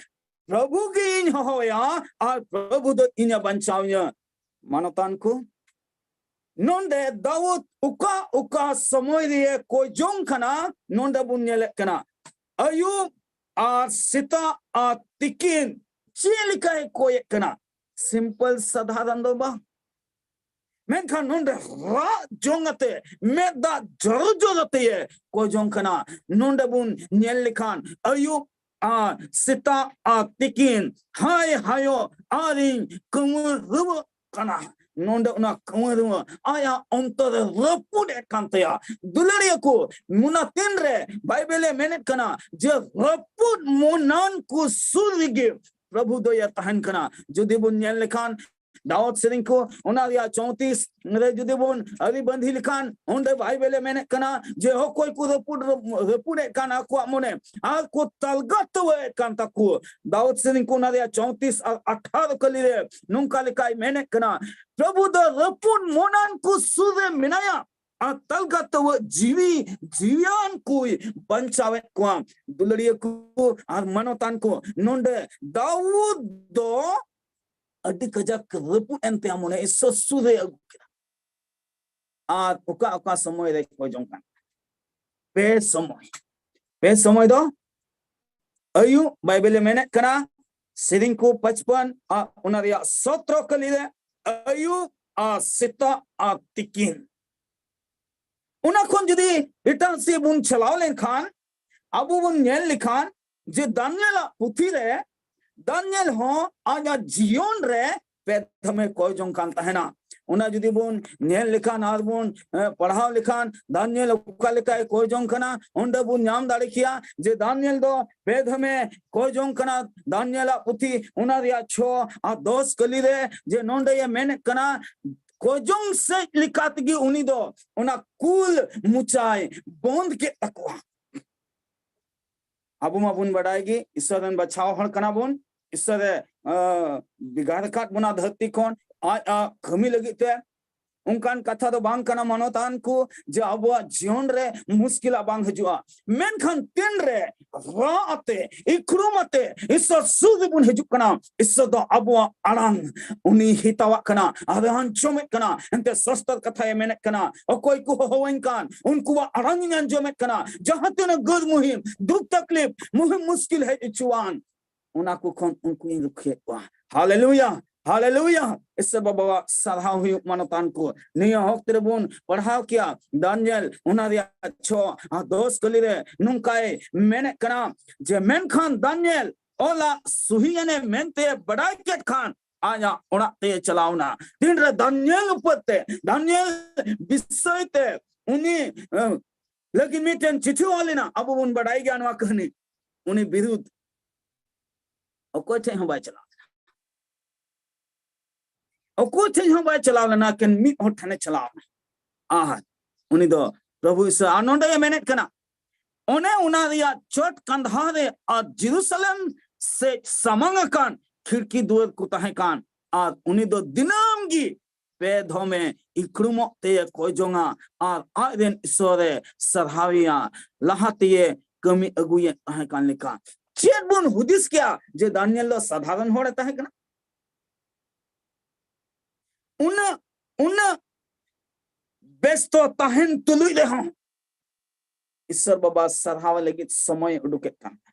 ᱯᱨᱚᱵᱷᱩ ᱜᱮ ᱤᱧ ᱦᱚᱦᱚᱭᱟ ᱟᱨ ᱯᱨᱚᱵᱷᱩ ᱫᱚ ᱤᱧᱮ ᱵᱟᱧᱪᱟᱣᱤᱧᱟ᱾ ᱢᱟᱱᱚᱛᱟᱱ ᱠᱚ, ᱱᱚᱰᱮ ᱫᱟᱣᱩᱫ ᱚᱠᱟ ᱚᱠᱟ ᱥᱚᱢᱚᱭ ᱨᱮ ᱠᱚᱭ ᱡᱚᱝ ᱠᱟᱱᱟ, ᱱᱚᱰᱮ ᱵᱚᱱ ᱧᱮᱞᱮᱫ ᱠᱟᱱᱟ ᱟᱹᱭᱩᱵ ᱟᱨ ᱥᱮᱛᱟᱜ ᱟᱨ ᱛᱤᱠᱤᱱ ᱪᱮᱫ ᱞᱮᱠᱟᱭ ᱠᱚᱭᱮᱫ ᱠᱟᱱᱟ᱾ ᱥᱤᱢᱯᱚᱞ ᱥᱟᱫᱷᱟᱨᱚᱱ ᱫᱚ ᱵᱟᱝ, ᱢᱮᱱᱠᱷᱟᱱ ᱱᱚᱰᱮ ᱨᱟᱜ ᱡᱚᱝ ᱟᱛᱮ, ᱢᱮᱫ ᱫᱟᱜ ᱡᱚᱨᱚ ᱡᱚᱨᱚ ᱟᱛᱮ ᱠᱚᱭ ᱡᱚᱝ ᱠᱟᱱᱟ᱾ ᱱᱚᱰᱮ ᱵᱚᱱ ᱧᱮᱞ ᱞᱮᱠᱷᱟᱱ ᱟᱹᱭᱩᱵ ᱟᱨ ᱥᱮᱛᱟᱜ ᱟᱨ ᱛᱤᱠᱤᱱ ᱦᱟᱭ ᱦᱟᱭᱚ ᱟᱨᱤᱧ ᱠᱟᱹᱢᱟᱹ ᱨᱩᱣᱟᱹᱜ ᱠᱟᱱᱟ᱾ ᱱᱚᱰᱮ ᱚᱱᱟ ᱠᱟᱹᱢᱟᱹ ᱨᱩᱣᱟᱹ ᱟᱭᱟᱜ ᱚᱱᱛᱚᱨ ᱨᱮ ᱨᱟᱹᱯᱩᱫ ᱮᱫ ᱠᱟᱱ ᱛᱟᱭᱟ᱾ ᱫᱩᱞᱟᱹᱲᱤᱭᱟᱹ ᱠᱚ, ᱚᱱᱟ ᱛᱤᱱ ᱨᱮ ᱵᱟᱭᱵᱮᱞ ᱮ ᱢᱮᱱᱮᱫ ᱠᱟᱱᱟ ᱡᱮ ᱨᱟᱹᱯᱩᱫ ᱢᱚᱱᱟᱱ ᱠᱚ ᱥᱩᱨ ᱨᱮᱜᱮ ᱯᱨᱚᱵᱷᱩ ᱫᱚᱭ ᱛᱟᱦᱮᱱ ᱠᱟᱱᱟ᱾ ᱡᱩᱫᱤ ᱵᱚᱱ ᱧᱮᱞ ᱞᱮᱠᱷᱟᱱ ᱫᱟᱣᱩᱫ ᱥᱮᱨᱮᱧ ᱠᱚ ᱚᱱᱟ ᱨᱮᱭᱟᱜ ᱪᱚᱣᱛᱤᱥ ᱨᱮ ᱡᱩᱫᱤ ᱵᱚᱱ ᱟᱹᱨᱤ ᱵᱟᱸᱫᱷᱤ ᱞᱮᱠᱷᱟᱱ, ᱚᱸᱰᱮ ᱵᱟᱭᱵᱮᱞ ᱮ ᱢᱮᱱᱮᱫ ᱠᱟᱱᱟ ᱡᱮ ᱚᱠᱚᱭ ᱠᱚ ᱨᱟᱹᱯᱩᱫ, ᱨᱟᱹᱯᱩᱫ ᱮᱫ ᱠᱟᱱ ᱟᱠᱚᱣᱟᱜ ᱢᱚᱱᱮ ᱟᱨ ᱠᱚ ᱛᱟᱞᱜᱟ ᱛᱟᱹᱣᱟᱹ ᱮᱫ ᱠᱟᱱ ᱛᱟᱠᱚ᱾ ᱫᱟᱣᱩᱫ ᱥᱮᱨᱮᱧ ᱠᱚ ᱚᱱᱟ ᱨᱮᱭᱟᱜ ᱪᱚᱣᱛᱤᱥ ᱟᱨ ᱟᱴᱷᱟᱨᱚ ᱠᱟᱹᱞᱤ ᱨᱮ ᱱᱚᱝᱠᱟ ᱞᱮᱠᱟᱭ ᱢᱮᱱᱮᱫ ᱠᱟᱱᱟ, ᱯᱨᱚᱵᱷᱩ ᱫᱚ ᱨᱟᱹᱯᱩᱫ ᱢᱚᱱᱟᱱ ᱠᱚ ᱥᱩᱨ ᱨᱮ ᱢᱮᱱᱟᱭᱟ ᱟᱨ ᱛᱟᱞᱜᱟ ᱛᱟᱹᱣᱟᱹ ᱡᱤᱣᱤ ᱡᱤᱣᱤᱭᱟᱱ ᱠᱚᱭ ᱵᱟᱧᱪᱟᱣᱮᱫ ᱠᱚᱣᱟ᱾ ᱫᱩᱞᱟᱹᱲᱤᱭᱟᱹ ᱠᱚ ᱟᱨ ᱢᱟᱱᱚᱛᱟᱱ ᱠᱚ, ᱱᱚᱰᱮ ᱫᱟᱣᱩᱫ ᱫᱚ ᱟᱹᱰᱤ ᱠᱟᱡᱟᱠ ᱨᱟᱹᱯᱩᱫ ᱮᱱ ᱛᱟᱭᱟ, ᱢᱚᱱᱮ ᱤᱥᱚᱨ ᱥᱩᱨ ᱨᱮ ᱟᱹᱜᱩ ᱠᱮᱫᱟ᱾ ᱟᱨ ᱚᱠᱟ ᱚᱠᱟ ᱥᱚᱢᱚᱭ ᱨᱮ ᱠᱚᱭ ᱡᱚᱝ ᱠᱟᱱᱟ? ᱯᱮ ᱥᱚᱢᱚᱭ᱾ ᱯᱮ ᱥᱚᱢᱚᱭ ᱫᱚ ᱟᱹᱭᱩᱵ, ᱵᱟᱭᱵᱮᱞ ᱮ ᱢᱮᱱᱮᱫ ᱠᱟᱱᱟ ᱥᱮᱨᱮᱧ ᱠᱚ ᱯᱟᱸᱪᱯᱟᱱ ᱟᱨ ᱚᱱᱟ ᱨᱮᱭᱟᱜ ᱥᱚᱛᱨᱚ ᱠᱟᱹᱞᱤ ᱨᱮ ᱟᱹᱭᱩᱵ ᱟᱨ ᱥᱮᱛᱟᱜ ᱟᱨ ᱛᱤᱠᱤᱱ᱾ ᱚᱱᱟ ᱠᱷᱚᱱ ᱡᱩᱫᱤ ᱮᱴᱟᱜ ᱥᱮᱫ ᱵᱚᱱ ᱪᱟᱞᱟᱣ ᱞᱮᱱᱠᱷᱟᱱ, ᱟᱵᱚ ᱵᱚᱱ ᱧᱮᱞ ᱞᱮᱠᱷᱟᱱ ᱡᱮ ᱫᱟᱱᱤᱭᱮᱞᱟᱜ ᱯᱩᱛᱷᱤ ᱨᱮ ᱫᱟᱱᱤᱭᱮᱞ ᱦᱚᱸ ᱟᱡᱟᱜ ᱡᱤᱭᱚᱱ ᱨᱮ ᱯᱮ ᱫᱷᱟᱢᱮ ᱠᱚᱭ ᱡᱚᱝ ᱠᱟᱱ ᱛᱟᱦᱮᱱᱟ᱾ ᱚᱱᱟ ᱡᱩᱫᱤ ᱵᱚᱱ ᱧᱮᱞ ᱞᱮᱠᱷᱟᱱ ᱟᱨ ᱵᱚᱱ, ᱮ, ᱯᱟᱲᱦᱟᱣ ᱞᱮᱠᱷᱟᱱ ᱫᱟᱱᱤᱭᱮᱞ ᱚᱠᱟ ᱞᱮᱠᱟᱭ ᱠᱚᱭ ᱡᱚᱝ ᱠᱟᱱᱟ, ᱚᱸᱰᱮ ᱵᱚᱱ ᱧᱟᱢ ᱫᱟᱲᱮ ᱠᱮᱭᱟ ᱡᱮ ᱫᱟᱱᱤᱭᱮᱞ ᱫᱚ ᱯᱮ ᱫᱷᱚᱢᱮ ᱠᱚᱭ ᱡᱚᱝ ᱠᱟᱱᱟ᱾ ᱫᱟᱱᱤᱭᱮᱞᱟᱜ ᱯᱩᱛᱷᱤ ᱚᱱᱟ ᱨᱮᱭᱟᱜ ᱪᱷᱚ ᱟᱨ ᱫᱚᱥ ᱠᱟᱹᱞᱤ ᱨᱮ ᱡᱮ ᱱᱚᱸᱰᱮ ᱮ ᱢᱮᱱᱮᱫ ᱠᱟᱱᱟ, ᱠᱚᱭ ᱡᱚᱝ ᱥᱮᱫ ᱞᱮᱠᱟ ᱛᱮᱜᱮ ᱩᱱᱤ ᱫᱚ ᱚᱱᱟ ᱠᱩᱞ ᱢᱚᱪᱟᱭ ᱵᱚᱱᱫ ᱠᱮᱫ ᱛᱟᱠᱚᱣᱟ᱾ ᱟᱵᱚ ᱢᱟᱵᱚᱱ ᱵᱟᱰᱟᱭ ᱜᱮ, ᱤᱥᱥᱚᱨ ᱨᱮᱱ ᱵᱟᱪᱷᱟᱣ ᱦᱚᱲ ᱠᱟᱱᱟ ᱵᱚᱱ᱾ ᱤᱥᱥᱚᱨ ᱮ, ᱟ, ᱵᱷᱮᱜᱟᱨ ᱟᱠᱟᱫ ᱵᱚᱱᱟ ᱫᱷᱟᱹᱨᱛᱤ ᱠᱷᱚᱱ ᱟᱡ, ᱟᱡ ᱠᱟᱹᱢᱤ ᱞᱟᱹᱜᱤᱫ ᱛᱮ᱾ ᱚᱱᱠᱟᱱ ᱠᱟᱛᱷᱟ ᱫᱚ ᱵᱟᱝ ᱠᱟᱱᱟ ᱢᱟᱱᱚᱛᱟᱱ ᱠᱚ ᱡᱮ ᱟᱵᱚᱣᱟᱜ ᱡᱤᱭᱚᱱ ᱨᱮ ᱢᱩᱥᱠᱤᱞᱟᱜ ᱵᱟᱝ ᱦᱤᱡᱩᱜᱼᱟ, ᱢᱮᱱᱠᱷᱟᱱ ᱛᱤᱱᱨᱮ ᱨᱟᱜ ᱟᱛᱮ, ᱤᱠᱷᱲᱩᱢ ᱟᱛᱮ ᱤᱥᱥᱚᱨ ᱥᱩᱨ ᱨᱮᱵᱚᱱ ᱦᱤᱡᱩᱜ ᱠᱟᱱᱟ, ᱤᱥᱥᱚᱨ ᱫᱚ ᱟᱵᱚᱣᱟᱜ ᱟᱲᱟᱝ ᱩᱱᱤ ᱦᱮᱛᱟᱣᱟᱜ ᱠᱟᱱᱟ ᱟᱨ ᱟᱸᱡᱚᱢᱮᱫ ᱠᱟᱱᱟ᱾ ᱮᱱᱛᱮ ᱥᱟᱥᱛᱚᱨ ᱠᱟᱛᱷᱟᱭ ᱢᱮᱱᱮᱫ ᱠᱟᱱᱟ, ᱚᱠᱚᱭ ᱠᱚ ᱦᱚᱦᱚᱣᱟᱹᱧ ᱠᱟᱱ ᱩᱱᱠᱩᱣᱟᱜ ᱟᱲᱟᱝ ᱤᱧ ᱟᱸᱡᱚᱢᱮᱫ ᱠᱟᱱᱟ᱾ ᱡᱟᱦᱟᱸ ᱛᱤᱱᱟᱹᱜ ᱜᱟᱹᱨ ᱢᱩᱦᱤᱢ, ᱫᱩᱠ ᱛᱟᱠᱞᱤᱯ, ᱢᱩᱦᱤᱢ ᱢᱩᱥᱠᱤᱞ ᱦᱮᱡ ᱦᱚᱪᱚᱣᱟᱱ, ᱚᱱᱟ ᱠᱚ ᱠᱷᱚᱱ ᱩᱱᱠᱩᱧ ᱨᱩᱠᱷᱤᱭᱟᱹᱭᱮᱫ ᱠᱚᱣᱟ᱾ ᱦᱟᱞᱮᱞᱩᱭᱟ, ᱦᱟᱞᱮᱞᱩᱭᱟ᱾ ᱤᱥᱥᱚᱨ ᱵᱟᱵᱟᱣᱟᱜ ᱥᱟᱨᱦᱟᱣ ᱦᱩᱭᱩᱜ ᱢᱟᱱᱚᱛᱟᱱ ᱠᱚ᱾ ᱱᱤᱭᱟᱹ ᱚᱠᱛᱮ ᱨᱮᱵᱚᱱ ᱯᱟᱲᱦᱟᱣ ᱠᱮᱭᱟ ᱫᱟᱱᱤᱭᱮᱞ ᱚᱱᱟ ᱨᱮᱭᱟᱜ ᱪᱷᱚ ᱟᱨ ᱫᱚᱥ ᱠᱟᱹᱞᱤ ᱨᱮ ᱱᱚᱝᱠᱟᱭ ᱢᱮᱱᱮᱫ ᱠᱟᱱᱟ ᱡᱮ, ᱢᱮᱱᱠᱷᱟᱱ ᱫᱟᱱᱤᱭᱮᱞ ᱚᱞᱟᱜ ᱥᱩᱦᱤᱭᱮᱱᱮ ᱢᱮᱱᱛᱮ ᱵᱟᱰᱟᱭ ᱠᱮᱫ ᱠᱷᱟᱱ ᱟᱡᱟᱜ ᱚᱲᱟᱜ ᱛᱮ ᱪᱟᱞᱟᱣᱱᱟ᱾ ᱛᱤᱱᱨᱮ ᱫᱟᱱᱤᱭᱮᱞ ᱩᱯᱟᱹᱨ ᱛᱮ, ᱫᱟᱱᱤᱭᱮᱞ ᱵᱤᱥᱚᱭ ᱛᱮ ᱩᱱᱤ, ᱮ, ᱞᱟᱹᱜᱤᱫ ᱢᱤᱫᱴᱮᱱ ᱪᱤᱴᱷᱤ ᱚᱞ ᱞᱮᱱᱟ, ᱟᱵᱚ ᱵᱚᱱ ᱵᱟᱰᱟᱭ ᱜᱮᱭᱟ ᱱᱚᱣᱟ ᱠᱟᱹᱦᱱᱤ᱾ ᱩᱱᱤ ᱵᱤᱨᱩᱫᱷ ᱚᱠᱚᱭ ᱴᱷᱮᱡ ᱦᱚᱸ ᱵᱟᱭ ᱪᱟᱞᱟᱣ ᱞᱮᱱᱟ᱾ ᱚᱠᱚᱭ ᱴᱷᱮᱡ ᱦᱚᱸ ᱵᱟᱭ ᱪᱟᱞᱟᱣ ᱞᱮᱱᱟ, ᱮᱠᱮᱱ ᱢᱤᱫ ᱦᱚᱲ ᱴᱷᱮᱱᱮ ᱪᱟᱞᱟᱣ ᱮᱱᱟ᱾ ᱟᱨ ᱩᱱᱤ ᱫᱚ ᱯᱨᱚᱵᱷᱩ ᱤᱥᱚᱨ, ᱟᱨ ᱱᱚᱰᱮ ᱮ ᱢᱮᱱᱮᱫ ᱠᱟᱱᱟ, ᱚᱱᱮ ᱚᱱᱟ ᱨᱮᱭᱟᱜ ᱪᱚᱴ ᱠᱟᱸᱫᱷᱟ ᱨᱮ ᱟᱨ ᱡᱮᱨᱩᱥᱟᱞᱮᱢ ᱥᱮᱫ ᱥᱟᱢᱟᱝ ᱟᱠᱟᱱ ᱠᱷᱤᱲᱠᱤ ᱫᱩᱣᱟᱹᱨ ᱠᱚ ᱛᱟᱦᱮᱸ ᱠᱟᱱ, ᱟᱨ ᱩᱱᱤ ᱫᱚ ᱫᱤᱱᱟᱹᱢ ᱜᱮ ᱯᱮ ᱫᱷᱚᱢᱮ ᱤᱠᱲᱩᱢᱚᱜ ᱛᱮᱭ ᱠᱚᱭ ᱡᱚᱝᱟ ᱟᱨ ᱟᱡ ᱨᱮᱱ ᱤᱥᱚᱨᱮ ᱥᱟᱨᱦᱟᱣᱮᱭᱟ, ᱞᱟᱦᱟ ᱛᱮᱭᱮ ᱠᱟᱹᱢᱤ ᱟᱹᱜᱩᱭᱮᱫ ᱛᱟᱦᱮᱸ ᱠᱟᱱ ᱞᱮᱠᱟ᱾ ᱪᱮᱫ ᱵᱚᱱ ᱦᱩᱫᱤᱥ ᱠᱮᱭᱟ ᱡᱮ ᱫᱟᱱᱤᱭᱮᱞ ᱫᱚ ᱥᱟᱫᱷᱟᱨᱚᱱ ᱦᱚᱲᱮ ᱛᱟᱦᱮᱸ ᱠᱟᱱᱟ? ᱩᱱᱟᱹᱜ, ᱩᱱᱟᱹᱜ ᱵᱮᱥᱛᱚ ᱛᱟᱦᱮᱱ ᱛᱩᱞᱩᱡ ᱨᱮᱦᱚᱸ ᱤᱥᱥᱚᱨ ᱵᱟᱵᱟ ᱥᱟᱨᱦᱟᱣ ᱞᱟᱹᱜᱤᱫ ᱥᱚᱢᱚᱭ ᱩᱰᱩᱠᱮᱫ ᱠᱟᱱ ᱛᱟᱦᱮᱸᱱᱟ᱾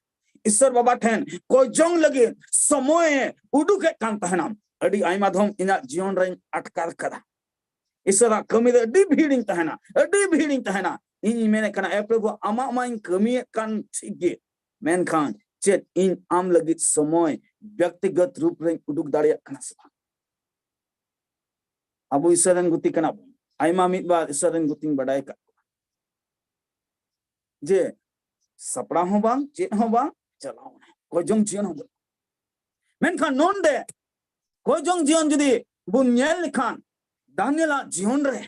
ᱤᱥᱥᱚᱨ ᱵᱟᱵᱟ ᱴᱷᱮᱱ ᱠᱚᱭ ᱡᱚᱝ ᱞᱟᱹᱜᱤᱫ ᱥᱚᱢᱚᱭ ᱩᱰᱩᱠᱮᱫ ᱠᱟᱱ ᱛᱟᱦᱮᱱᱟ᱾ ᱟᱹᱰᱤ ᱟᱭᱢᱟ ᱫᱷᱚᱢ ᱤᱧᱟᱹᱜ ᱡᱤᱭᱚᱱ ᱨᱮᱧ ᱟᱴᱠᱟᱨ ᱠᱟᱫᱟ, ᱤᱥᱥᱚᱨᱟᱜ ᱠᱟᱹᱢᱤ ᱨᱮ ᱟᱹᱰᱤ ᱵᱷᱤᱲᱤᱧ ᱛᱟᱦᱮᱱᱟ, ᱟᱹᱰᱤ ᱵᱷᱤᱲᱤᱧ ᱛᱟᱦᱮᱱᱟ᱾ ᱤᱧᱤᱧ ᱢᱮᱱᱮᱫ ᱠᱟᱱᱟ, ᱮ ᱯᱨᱚᱵᱷᱩ, ᱟᱢᱟᱜ ᱢᱟᱧ ᱠᱟᱹᱢᱤᱭᱮᱫ ᱠᱟᱱ ᱴᱷᱤᱠ ᱜᱮ, ᱢᱮᱱᱠᱷᱟᱱ ᱪᱮᱫ ᱤᱧ ᱟᱢ ᱞᱟᱹᱜᱤᱫ ᱥᱚᱢᱚᱭ ᱵᱮᱠᱛᱤᱜᱚᱛ ᱨᱩᱯ ᱨᱮᱧ ᱩᱰᱩᱠ ᱫᱟᱲᱮᱭᱟᱜ ᱠᱟᱱᱟ ᱥᱮ ᱵᱟᱝ? ᱟᱵᱚ ᱤᱥᱚᱨ ᱨᱮᱱ ᱜᱩᱛᱤ ᱠᱟᱱᱟ ᱵᱚᱱ᱾ ᱟᱭᱢᱟ ᱢᱤᱫ ᱵᱟᱨ ᱤᱥᱚᱨ ᱨᱮᱱ ᱜᱩᱛᱤᱧ ᱵᱟᱰᱟᱭ ᱟᱠᱟᱫ ᱠᱚᱣᱟ ᱡᱮ ᱥᱟᱯᱲᱟᱣ ᱦᱚᱸ ᱵᱟᱝ, ᱪᱮᱫ ᱦᱚᱸ ᱵᱟᱝ, ᱪᱟᱞᱟᱣ ᱮᱱᱟ, ᱠᱚᱭ ᱡᱚᱝ ᱡᱤᱭᱚᱱ ᱦᱚᱸ ᱵᱟᱹᱱᱩᱜ᱾ ᱢᱮᱱᱠᱷᱟᱱ ᱱᱚᱰᱮ ᱠᱚᱭ ᱡᱚᱝ ᱡᱤᱭᱚᱱ ᱡᱩᱫᱤ ᱵᱚᱱ ᱧᱮᱞ ᱞᱮᱠᱷᱟᱱ, ᱫᱟᱱᱤᱭᱮᱞᱟᱜ ᱡᱤᱭᱚᱱ ᱨᱮ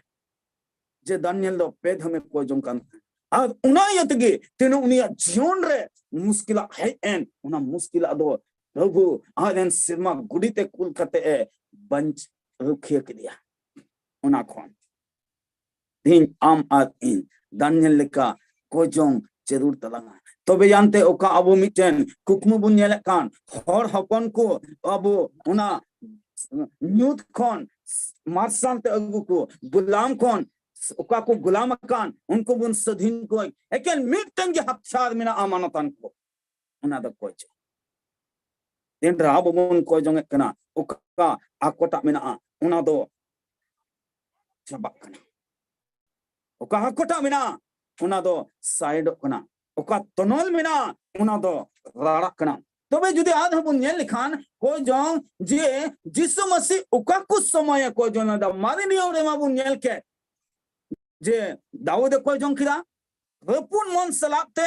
ᱡᱮ ᱫᱟᱱᱤᱭᱮᱞ ᱫᱚ ᱯᱮ ᱫᱷᱟᱣᱮ ᱠᱚᱭ ᱡᱚᱝ ᱠᱟᱱ ᱛᱟᱦᱮᱸᱫ, ᱟᱨ ᱚᱱᱟ ᱤᱭᱟᱹ ᱛᱮᱜᱮ ᱛᱤᱱᱟᱹᱜ ᱩᱱᱤᱭᱟᱜ ᱡᱤᱭᱚᱱ ᱨᱮ ᱢᱩᱥᱠᱤᱞᱟᱜ ᱦᱮᱡ ᱮᱱ, ᱚᱱᱟ ᱢᱩᱥᱠᱤᱞᱟᱜ ᱫᱚ ᱯᱨᱚᱵᱷᱩ ᱟᱡ ᱨᱮᱱ ᱥᱮᱨᱢᱟ ᱜᱩᱰᱤ ᱛᱮ ᱠᱩᱞ ᱠᱟᱛᱮ ᱮ ᱵᱟᱧᱪ ᱨᱩᱠᱷᱤᱭᱟᱹ ᱠᱮᱫᱮᱭᱟ᱾ ᱚᱱᱟ ᱠᱷᱚᱱ ᱛᱮᱦᱮᱧ ᱟᱢ ᱟᱨ ᱤᱧ ᱫᱟᱱᱤᱭᱮᱞ ᱞᱮᱠᱟ ᱠᱚᱭ ᱡᱚᱝ ᱡᱟᱹᱨᱩᱲ ᱛᱟᱞᱟᱝᱟ᱾ ᱛᱚᱵᱮ ᱭᱟᱱᱛᱮ ᱚᱠᱟ ᱟᱵᱚ ᱢᱤᱫᱴᱮᱱ ᱠᱩᱠᱢᱩ ᱵᱚᱱ ᱧᱮᱞᱮᱫ ᱠᱟᱱ, ᱦᱚᱲ ᱦᱚᱯᱚᱱ ᱠᱚ ᱟᱵᱚ ᱚᱱᱟ ᱧᱩᱛ ᱠᱷᱚᱱ ᱢᱟᱨᱥᱟᱞ ᱛᱮ ᱟᱹᱜᱩ ᱠᱚ, ᱜᱩᱞᱟᱢ ᱠᱷᱚᱱ ᱚᱠᱟ ᱠᱚ ᱜᱩᱞᱟᱢ ᱟᱠᱟᱱ ᱩᱱᱠᱩ ᱵᱚᱱ ᱥᱟᱹᱫᱷᱤᱱ ᱠᱚᱣᱟ᱾ ᱮᱠᱮᱱ ᱢᱤᱫᱴᱮᱱ ᱜᱮ ᱦᱟᱛᱤᱭᱟᱨ ᱢᱮᱱᱟᱜᱼᱟ ᱢᱟᱱᱚᱛᱟᱱ ᱠᱚ, ᱚᱱᱟ ᱫᱚ ᱠᱚᱭ ᱡᱚᱝ᱾ ᱛᱤᱱᱨᱮ ᱟᱵᱚ ᱵᱚᱱ ᱠᱚᱭ ᱡᱚᱝ ᱮᱫ ᱠᱟᱱᱟ, ᱚᱠᱟ ᱟᱠᱚᱴᱟᱜ ᱢᱮᱱᱟᱜᱼᱟ ᱚᱱᱟ ᱫᱚ ᱪᱟᱵᱟᱜ ᱠᱟᱱᱟ, ᱚᱠᱟ ᱟᱠᱚᱴᱟᱜ ᱢᱮᱱᱟᱜᱼᱟ ᱚᱱᱟ ᱫᱚ ᱥᱟᱭᱤᱰᱚᱜ ᱠᱟᱱᱟ, ᱚᱠᱟ ᱛᱚᱱᱚᱞ ᱢᱮᱱᱟᱜᱼᱟ ᱚᱱᱟ ᱫᱚ ᱨᱟᱲᱟᱜ ᱠᱟᱱᱟ᱾ ᱛᱚᱵᱮ ᱡᱩᱫᱤ ᱟᱨᱦᱚᱸ ᱵᱚᱱ ᱧᱮᱞ ᱞᱮᱠᱷᱟᱱ ᱠᱚᱭ ᱡᱚᱝ ᱡᱮ ᱡᱤᱥᱩ ᱢᱟᱹᱥᱤ ᱚᱠᱟ ᱠᱚ ᱥᱚᱢᱚᱭᱮ ᱠᱚᱭ ᱡᱚᱝ ᱞᱮᱫᱟ, ᱢᱟᱨᱮ ᱱᱤᱭᱚᱢ ᱨᱮᱢᱟ ᱵᱚᱱ ᱧᱮᱞ ᱠᱮᱫ ᱡᱮ ᱫᱟᱣᱩᱫ ᱮ ᱠᱚᱭ ᱡᱚᱝ ᱠᱮᱫᱟ, ᱨᱟᱹᱯᱩᱫ ᱢᱚᱱ ᱥᱟᱞᱟᱜ ᱛᱮ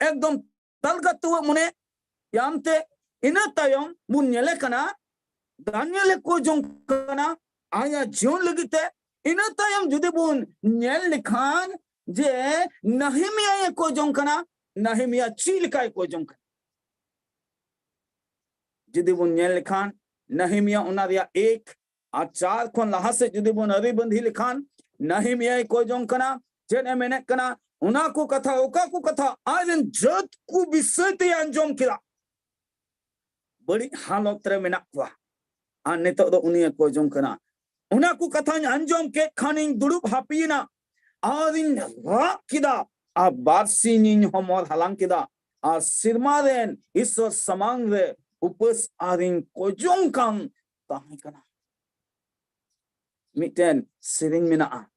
ᱮᱠᱫᱚᱢ ᱛᱟᱞᱜᱟ ᱛᱩᱣᱟᱹ ᱢᱚᱱᱮ ᱭᱟᱢ ᱛᱮ᱾ ᱤᱱᱟᱹ ᱛᱟᱭᱚᱢ ᱵᱚᱱ ᱧᱮᱞᱮ ᱠᱟᱱᱟ ᱫᱟᱱᱤᱭᱮᱞ ᱮ ᱠᱚᱭ ᱡᱚᱝ ᱠᱟᱱᱟ ᱟᱭᱟᱜ ᱡᱤᱭᱚᱱ ᱞᱟᱹᱜᱤᱫ ᱛᱮ᱾ ᱤᱱᱟᱹ ᱛᱟᱭᱚᱢ ᱡᱩᱫᱤ ᱵᱚᱱ ᱧᱮᱞ ᱞᱮᱠᱷᱟᱱ ᱡᱮ ᱱᱟᱦᱮᱢᱤᱭᱟ ᱮ ᱠᱚᱭ ᱡᱚᱝ ᱠᱟᱱᱟ, ᱱᱟᱦᱮᱢᱤᱭᱟ ᱪᱮᱫ ᱞᱮᱠᱟᱭ ᱠᱚᱭ ᱡᱚᱝ ᱠᱟᱱᱟ? ᱡᱩᱫᱤ ᱵᱚᱱ ᱧᱮᱞ ᱞᱮᱠᱷᱟᱱ ᱱᱟᱦᱮᱢᱤᱭᱟ ᱚᱱᱟ ᱨᱮᱭᱟᱜ ᱮᱠ ᱟᱨ ᱪᱟᱨ ᱠᱷᱚᱱ ᱞᱟᱦᱟ ᱥᱮᱫ ᱡᱩᱫᱤ ᱵᱚᱱ ᱟᱹᱨᱤ ᱵᱟᱸᱫᱷᱤ ᱞᱮᱠᱷᱟᱱ, ᱱᱟᱦᱮᱢᱤᱭᱟᱭ ᱠᱚᱭ ᱡᱚᱝ ᱠᱟᱱᱟ᱾ ᱪᱮᱫ ᱮ ᱢᱮᱱᱮᱫ ᱠᱟᱱᱟ? ᱚᱱᱟ ᱠᱚ ᱠᱟᱛᱷᱟ, ᱚᱠᱟ ᱠᱚ ᱠᱟᱛᱷᱟ ᱟᱡ ᱨᱮᱱ ᱡᱟᱹᱛ ᱠᱚ ᱵᱤᱥᱚᱭ ᱛᱮᱭ ᱟᱸᱡᱚᱢ ᱠᱮᱫᱟ, ᱵᱟᱹᱲᱤᱡ ᱦᱟᱞᱚᱛ ᱨᱮ ᱢᱮᱱᱟᱜ ᱠᱚᱣᱟ, ᱟᱨ ᱱᱤᱛᱚᱜ ᱫᱚ ᱩᱱᱤᱭᱮ ᱠᱚᱭ ᱡᱚᱝ ᱠᱟᱱᱟ᱾ ᱚᱱᱟ ᱠᱚ ᱠᱟᱛᱷᱟᱧ ᱟᱸᱡᱚᱢ ᱠᱮᱫ ᱠᱷᱟᱱᱤᱧ ᱫᱩᱲᱩᱵ ᱦᱟᱹᱯᱤᱭᱮᱱᱟ, ᱟᱨᱤᱧ ᱨᱟᱜ ᱠᱮᱫᱟ, ᱟᱨ ᱵᱟᱨ ᱥᱤᱧᱤᱧ ᱦᱚᱢᱚᱨ ᱦᱟᱞᱟᱝ ᱠᱮᱫᱟ, ᱟᱨ ᱥᱮᱨᱢᱟ ᱨᱮᱱ ᱤᱥᱚᱨ ᱥᱟᱢᱟᱝ ᱨᱮ ᱩᱯᱟᱹᱥ ᱟᱨᱤᱧ ᱠᱚᱭ ᱡᱚᱝ ᱠᱟᱱ ᱛᱟᱦᱮᱸ ᱠᱟᱱᱟ᱾ ᱢᱤᱫᱴᱮᱱ ᱥᱮᱨᱮᱧ ᱢᱮᱱᱟᱜᱼᱟ,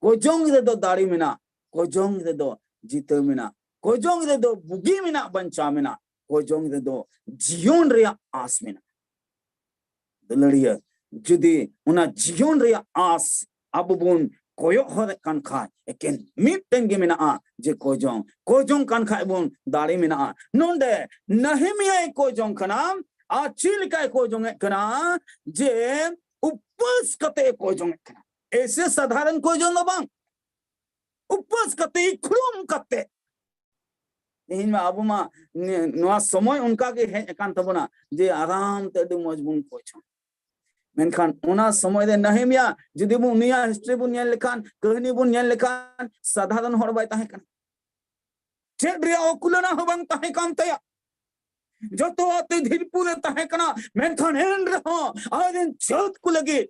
ᱠᱚᱭ ᱡᱚᱝ ᱨᱮᱫᱚ ᱫᱟᱲᱮ ᱢᱮᱱᱟᱜᱼᱟ, ᱠᱚᱭ ᱡᱚᱝ ᱨᱮᱫᱚ ᱡᱤᱛᱟᱹᱣ ᱢᱮᱱᱟᱜᱼᱟ, ᱠᱚᱭ ᱡᱚᱝ ᱨᱮᱫᱚ ᱵᱩᱜᱤ ᱢᱮᱱᱟᱜᱼᱟ, ᱵᱟᱧᱪᱟᱣ ᱢᱮᱱᱟᱜᱼᱟ, ᱠᱚᱭ ᱡᱚᱝ ᱨᱮᱫᱚ ᱡᱤᱭᱚᱱ ᱨᱮᱭᱟᱜ ᱟᱸᱥ ᱢᱮᱱᱟᱜᱼᱟ᱾ ᱫᱩᱞᱟᱹᱲᱤᱭᱟᱹ, ᱡᱩᱫᱤ ᱚᱱᱟ ᱡᱤᱭᱚᱱ ᱨᱮᱭᱟᱜ ᱟᱸᱥ ᱟᱵᱚ ᱵᱚᱱ ᱠᱚᱭᱚᱜ ᱦᱚᱨᱮᱫ ᱠᱟᱱ ᱠᱷᱟᱡ, ᱮᱠᱮᱱ ᱢᱤᱫᱴᱮᱱ ᱜᱮ ᱢᱮᱱᱟᱜᱼᱟ, ᱡᱮ ᱠᱚᱭ ᱡᱚᱝ᱾ ᱠᱚᱭ ᱡᱚᱝ ᱠᱟᱱ ᱠᱷᱟᱡ ᱵᱚᱱ, ᱫᱟᱲᱮ ᱢᱮᱱᱟᱜᱼᱟ᱾ ᱱᱚᱰᱮ ᱱᱟᱦᱮᱢᱤᱭᱟᱭ ᱠᱚᱭ ᱡᱚᱝ ᱠᱟᱱᱟ᱾ ᱟᱨ ᱪᱮᱫ ᱞᱮᱠᱟᱭ ᱠᱚᱭ ᱡᱚᱝ ᱮᱫ ᱠᱟᱱᱟ? ᱡᱮ ᱩᱯᱟᱹᱥ ᱠᱟᱛᱮ ᱮ ᱠᱚᱭ ᱡᱚᱝ ᱮᱫ ᱠᱟᱱᱟ᱾ ᱮᱥᱮ ᱥᱟᱫᱷᱟᱨᱚᱱ ᱠᱚᱭ ᱡᱚᱝ ᱫᱚ ᱵᱟᱝ, ᱩᱯᱟᱹᱥ ᱠᱟᱛᱮ, ᱤᱠᱷᱲᱩᱢ ᱠᱟᱛᱮ᱾ ᱛᱮᱦᱮᱧ ᱢᱟ ᱟᱵᱚ ᱢᱟ ᱱᱤ-, ᱱᱚᱣᱟ ᱥᱚᱢᱚᱭ ᱚᱱᱠᱟ ᱜᱮ ᱦᱮᱡ ᱟᱠᱟᱱ ᱛᱟᱵᱚᱱᱟ ᱡᱮ ᱟᱨᱟᱢ ᱛᱮ ᱟᱹᱰᱤ ᱢᱚᱡᱽ ᱵᱚᱱ ᱠᱚᱭ ᱡᱚᱝ᱾ ᱢᱮᱱᱠᱷᱟᱱ ᱚᱱᱟ ᱥᱚᱢᱚᱭ ᱨᱮ ᱱᱟᱦᱮᱢᱤᱭᱟ, ᱡᱩᱫᱤ ᱵᱚᱱ ᱩᱱᱤᱭᱟᱜ history ᱵᱚᱱ ᱧᱮᱞ ᱞᱮᱠᱷᱟᱱ, ᱠᱟᱹᱦᱱᱤ ᱵᱚᱱ ᱧᱮᱞ ᱞᱮᱠᱷᱟᱱ, ᱥᱟᱫᱷᱟᱨᱚᱱ ᱦᱚᱲ ᱵᱟᱭ ᱛᱟᱦᱮᱸ ᱠᱟᱱᱟ᱾ ᱪᱮᱫ ᱨᱮᱭᱟᱜ ᱚᱠᱩᱞᱟᱹᱱᱟ ᱦᱚᱸ ᱵᱟᱝ ᱛᱟᱦᱮᱸ ᱠᱟᱱ ᱛᱟᱭᱟ᱾ ᱡᱚᱛᱚᱣᱟᱜ ᱛᱮ ᱫᱷᱤᱨᱯᱩᱨ ᱮ ᱛᱟᱦᱮᱸ ᱠᱟᱱᱟ, ᱢᱮᱱᱠᱷᱟᱱ ᱮᱱ ᱨᱮᱦᱚᱸ ᱟᱡᱨᱮᱱ ᱡᱟᱹᱛ ᱠᱚ ᱞᱟᱹᱜᱤᱫ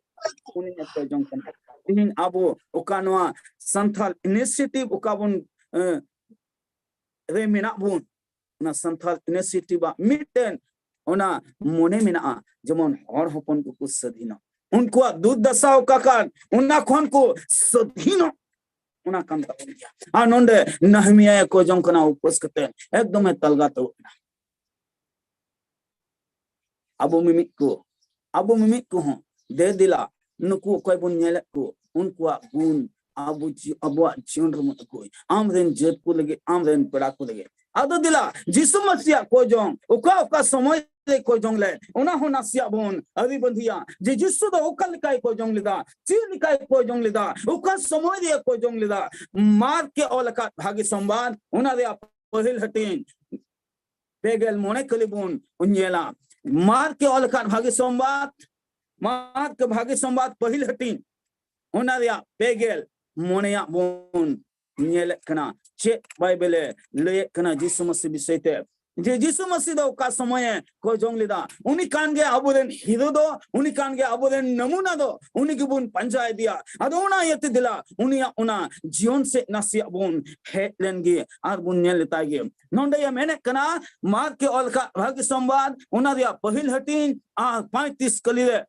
ᱩᱱᱤ ᱮ ᱠᱚᱭ ᱡᱚᱝ ᱠᱟᱱᱟ᱾ ᱛᱮᱦᱮᱧ ᱟᱵᱚ ᱚᱠᱟ ᱱᱚᱣᱟ ᱥᱟᱱᱛᱟᱞ initiative ᱚᱠᱟ ᱵᱚᱱ, ᱮ, ᱨᱮ ᱢᱮᱱᱟᱜ ᱵᱚᱱ, ᱚᱱᱟ ᱥᱟᱱᱛᱟᱞ initiative ᱟᱜ ᱢᱤᱫᱴᱮᱱ ᱚᱱᱟ ᱢᱚᱱᱮ ᱢᱮᱱᱟᱜᱼᱟ, ᱡᱮᱢᱚᱱ ᱦᱚᱲ ᱦᱚᱯᱚᱱ ᱠᱚᱠᱚ ᱥᱟᱹᱫᱷᱤᱱᱚᱜ, ᱩᱱᱠᱩᱣᱟᱜ ᱫᱩᱨᱫᱟᱥᱟ ᱚᱠᱟ ᱠᱟᱱ, ᱚᱱᱟ ᱠᱷᱚᱱ ᱠᱚ ᱥᱟᱹᱫᱷᱤᱱᱚᱜ, ᱚᱱᱟ ᱠᱟᱱ ᱛᱟᱵᱚᱱ ᱜᱮᱭᱟ᱾ ᱟᱨ ᱱᱚᱰᱮ ᱱᱟᱦᱢᱤᱭᱟ ᱮ ᱠᱚᱭ ᱡᱚᱝ ᱠᱟᱱᱟ, ᱩᱯᱟᱹᱥ ᱠᱟᱛᱮ ᱮᱠᱫᱚᱢ ᱮ ᱛᱟᱞᱜᱟ ᱛᱟᱹᱣᱟᱹᱜ ᱠᱟᱱᱟ᱾ ᱟᱵᱚ ᱢᱤᱢᱤᱫ ᱠᱚ, ᱟᱵᱚ ᱢᱤᱢᱤᱫ ᱠᱚᱦᱚᱸ ᱫᱮ ᱫᱮᱞᱟ, ᱱᱩᱠᱩ ᱚᱠᱚᱭ ᱵᱚᱱ ᱧᱮᱞᱮᱫ ᱠᱚ, ᱩᱱᱠᱩᱣᱟᱜ ᱜᱩᱱ ᱟᱵᱚ ᱡᱤ-, ᱟᱵᱚᱣᱟᱜ ᱡᱤᱭᱚᱱ ᱨᱮᱵᱚᱱ ᱟᱹᱜᱩᱭ, ᱟᱢ ᱨᱮᱱ ᱡᱟᱹᱛ ᱠᱚ ᱞᱟᱹᱜᱤᱫ, ᱟᱢ ᱨᱮᱱ ᱯᱮᱲᱟ ᱠᱚ ᱞᱟᱹᱜᱤᱫ᱾ ᱟᱫᱚ ᱫᱮᱞᱟ, ᱡᱤᱥᱩ ᱢᱟᱹᱥᱤᱭᱟᱜ ᱠᱚᱭ ᱡᱚᱝ, ᱚᱠᱟ ᱚᱠᱟ ᱥᱚᱢᱚᱭ ᱨᱮ ᱠᱚᱭ ᱡᱚᱝ ᱞᱮ, ᱚᱱᱟ ᱦᱚᱸ ᱱᱟᱥᱮᱭᱟᱜ ᱵᱚᱱ ᱟᱹᱨᱤ ᱵᱟᱸᱫᱷᱤᱭᱟ, ᱡᱮ ᱡᱤᱥᱩ ᱫᱚ ᱚᱠᱟ ᱞᱮᱠᱟᱭ ᱠᱚᱭ ᱡᱚᱝ ᱞᱮᱫᱟ, ᱪᱮᱫ ᱞᱮᱠᱟᱭ ᱠᱚᱭ ᱡᱚᱝ ᱞᱮᱫᱟ, ᱚᱠᱟ ᱥᱚᱢᱚᱭ ᱨᱮᱭ ᱠᱚᱭ ᱡᱚᱝ ᱞᱮᱫᱟ᱾ ᱢᱟᱨᱠ ᱮ ᱚᱞ ᱟᱠᱟᱫ ᱵᱷᱟᱹᱜᱤ ᱥᱚᱢᱵᱟᱫ, ᱚᱱᱟ ᱨᱮᱭᱟᱜ ᱯᱟᱹᱦᱤᱞ ᱦᱟᱹᱴᱤᱧ ᱯᱮ ᱜᱮᱞ ᱢᱚᱬᱮ ᱠᱟᱹᱞᱤ ᱵᱚᱱ ᱧᱮᱞᱟ᱾ ᱢᱟᱨᱠ ᱮ ᱚᱞ ᱟᱠᱟᱫ ᱵᱷᱟᱹᱜᱤ ᱥᱚᱢᱵᱟᱫ, ᱢᱟᱨᱠ ᱵᱷᱟᱹᱜᱤ ᱥᱚᱢᱵᱟᱫ ᱯᱟᱹᱦᱤᱞ ᱦᱟᱹᱴᱤᱧ, ᱚᱱᱟ ᱨᱮᱭᱟᱜ ᱯᱮ ᱜᱮᱞ ᱢᱚᱬᱮᱭᱟᱜ ᱵᱚᱱ ᱧᱮᱞᱮᱫ ᱠᱟᱱᱟ᱾ ᱪᱮᱫ ᱵᱟᱭᱵᱮᱞ ᱮ ᱞᱟᱹᱭᱮᱫ ᱠᱟᱱᱟ ᱡᱤᱥᱩ ᱢᱟᱹᱥᱤ ᱵᱤᱥᱚᱭ ᱛᱮ? ᱡᱮ ᱡᱤᱥᱩ ᱢᱟᱹᱥᱤ ᱫᱚ ᱚᱠᱟ ᱥᱚᱢᱚᱭᱮ ᱠᱚᱭ ᱡᱚᱝ ᱞᱮᱫᱟ? ᱩᱱᱤ ᱠᱟᱱ ᱜᱮ ᱟᱵᱚᱨᱮᱱ ᱦᱤᱨᱳ ᱫᱚ, ᱩᱱᱤ ᱠᱟᱱ ᱜᱮ ᱟᱵᱚᱨᱮᱱ ᱱᱟᱢᱩᱱᱟ ᱫᱚ, ᱩᱱᱤ ᱜᱮᱵᱚᱱ ᱯᱟᱸᱡᱟ ᱤᱫᱤᱭᱟ᱾ ᱟᱫᱚ ᱚᱱᱟ ᱤᱭᱟᱹᱛᱮ ᱫᱮᱞᱟ, ᱩᱱᱤᱭᱟᱜ ᱚᱱᱟ ᱡᱤᱭᱚᱱ ᱥᱮᱫ ᱱᱟᱥᱮᱭᱟᱜ ᱵᱚᱱ ᱦᱮᱡ ᱞᱮᱱ ᱜᱮ ᱟᱨ ᱵᱚᱱ ᱧᱮᱞ ᱞᱮᱛᱟᱭ ᱜᱮ᱾ ᱱᱚᱰᱮ ᱮ ᱢᱮᱱᱮᱫ ᱠᱟᱱᱟ, ᱢᱟᱨᱠ ᱮ ᱚᱞ ᱟᱠᱟᱫ ᱵᱷᱟᱹᱜᱤ ᱥᱚᱢᱵᱟᱫ, ᱚᱱᱟ ᱨᱮᱭᱟᱜ ᱯᱟᱹᱦᱤᱞ ᱦᱟᱹᱴᱤᱧ ᱟᱨ ᱯᱚᱸᱭᱛᱨᱤᱥ ᱠᱟᱹᱞᱤ ᱨᱮ᱾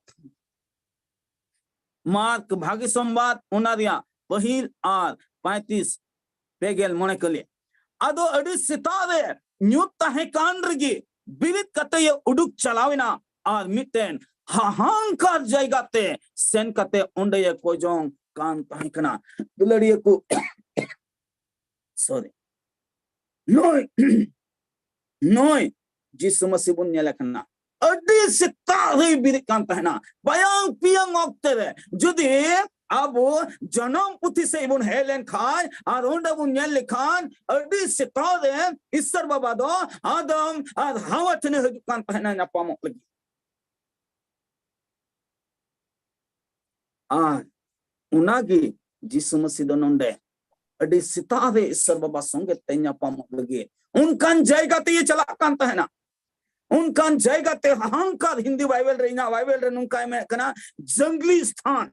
ᱢᱟᱨᱠ ᱵᱷᱟᱹᱜᱤ ᱥᱚᱢᱵᱟᱫ, ᱚᱱᱟ ᱨᱮᱭᱟᱜ ᱯᱟᱹᱦᱤᱞ ᱟᱨ ᱯᱚᱸᱭᱛᱨᱤᱥ, ᱯᱮ ᱜᱮᱞ ᱢᱚᱬᱮ ᱠᱟᱹᱞᱤ᱾ ᱟᱫᱚ ᱟᱹᱰᱤ ᱥᱮᱛᱟᱜ ᱨᱮ ᱧᱩᱛ ᱛᱟᱦᱮᱸ ᱠᱟᱱ ᱨᱮᱜᱮ ᱵᱤᱨᱤᱫ ᱠᱟᱛᱮ ᱮ ᱩᱰᱩᱠ ᱪᱟᱞᱟᱣ ᱮᱱᱟ ᱟᱨ ᱢᱤᱫᱴᱮᱱ ᱦᱟᱦᱟᱝᱠᱟᱨ ᱡᱟᱭᱜᱟ ᱛᱮ ᱥᱮᱱ ᱠᱟᱛᱮ ᱚᱸᱰᱮ ᱮ ᱠᱚᱭ ᱡᱚᱝ ᱠᱟᱱ ᱛᱟᱦᱮᱸ ᱠᱟᱱᱟ᱾ ᱫᱩᱞᱟᱹᱲᱤᱭᱟᱹ ᱠᱚ, ᱥᱚᱨᱤ, ᱱᱩᱭ ᱱᱩᱭ ᱡᱤᱥᱩ ᱢᱟᱹᱥᱤ ᱵᱚᱱ ᱧᱮᱞᱮ ᱠᱟᱱᱟ, ᱟᱹᱰᱤ ᱥᱮᱛᱟᱜ ᱨᱮᱭ ᱵᱮᱨᱮᱫ ᱠᱟᱱ ᱛᱟᱦᱮᱱᱟ᱾ ᱵᱟᱭᱟᱝ ᱯᱤᱭᱟᱝ ᱚᱠᱛᱮ ᱨᱮ ᱡᱩᱫᱤ ᱟᱵᱚ ᱡᱟᱱᱟᱢ ᱯᱩᱛᱷᱤ ᱥᱮᱫ ᱵᱚᱱ ᱦᱮᱡ ᱞᱮᱱᱠᱷᱟᱱ ᱟᱨ ᱚᱸᱰᱮ ᱵᱚᱱ ᱧᱮᱞ ᱞᱮᱠᱷᱟᱱ, ᱟᱹᱰᱤ ᱥᱮᱛᱟᱜ ᱨᱮ ᱤᱥᱥᱚᱨ ᱵᱟᱵᱟ ᱫᱚ ᱟᱫᱟᱢ ᱟᱨ ᱦᱟᱣᱟ ᱴᱷᱮᱱᱮ ᱦᱤᱡᱩᱜ ᱠᱟᱱ ᱛᱟᱦᱮᱱᱟ ᱧᱟᱯᱟᱢᱚᱜ ᱞᱟᱹᱜᱤᱫ᱾ ᱟᱨ ᱚᱱᱟᱜᱮ ᱡᱤᱥᱩ ᱢᱟᱹᱥᱤ ᱫᱚ ᱱᱚᱰᱮ ᱟᱹᱰᱤ ᱥᱮᱛᱟᱜ ᱨᱮ ᱤᱥᱥᱚᱨ ᱵᱟᱵᱟ ᱥᱚᱸᱜᱮ ᱛᱮ ᱧᱟᱯᱟᱢᱚᱜ ᱞᱟᱹᱜᱤᱫ ᱚᱱᱠᱟᱱ ᱡᱟᱭᱜᱟ ᱛᱮ ᱪᱟᱞᱟᱜ ᱠᱟᱱ ᱛᱟᱦᱮᱱᱟ᱾ ᱚᱱᱠᱟᱱ ᱡᱟᱭᱜᱟ ᱛᱮ ᱦᱟᱦᱟᱝᱠᱟᱨ, ᱦᱤᱱᱫᱤ ᱵᱟᱭᱵᱮᱞ ᱨᱮ, ᱤᱧᱟᱹᱜ ᱵᱟᱭᱵᱮᱞ ᱨᱮ ᱱᱚᱝᱠᱟᱭ ᱢᱮᱱᱮᱫ ᱠᱟᱱᱟ, ᱡᱟᱝᱞᱤ ᱥᱛᱷᱟᱱ,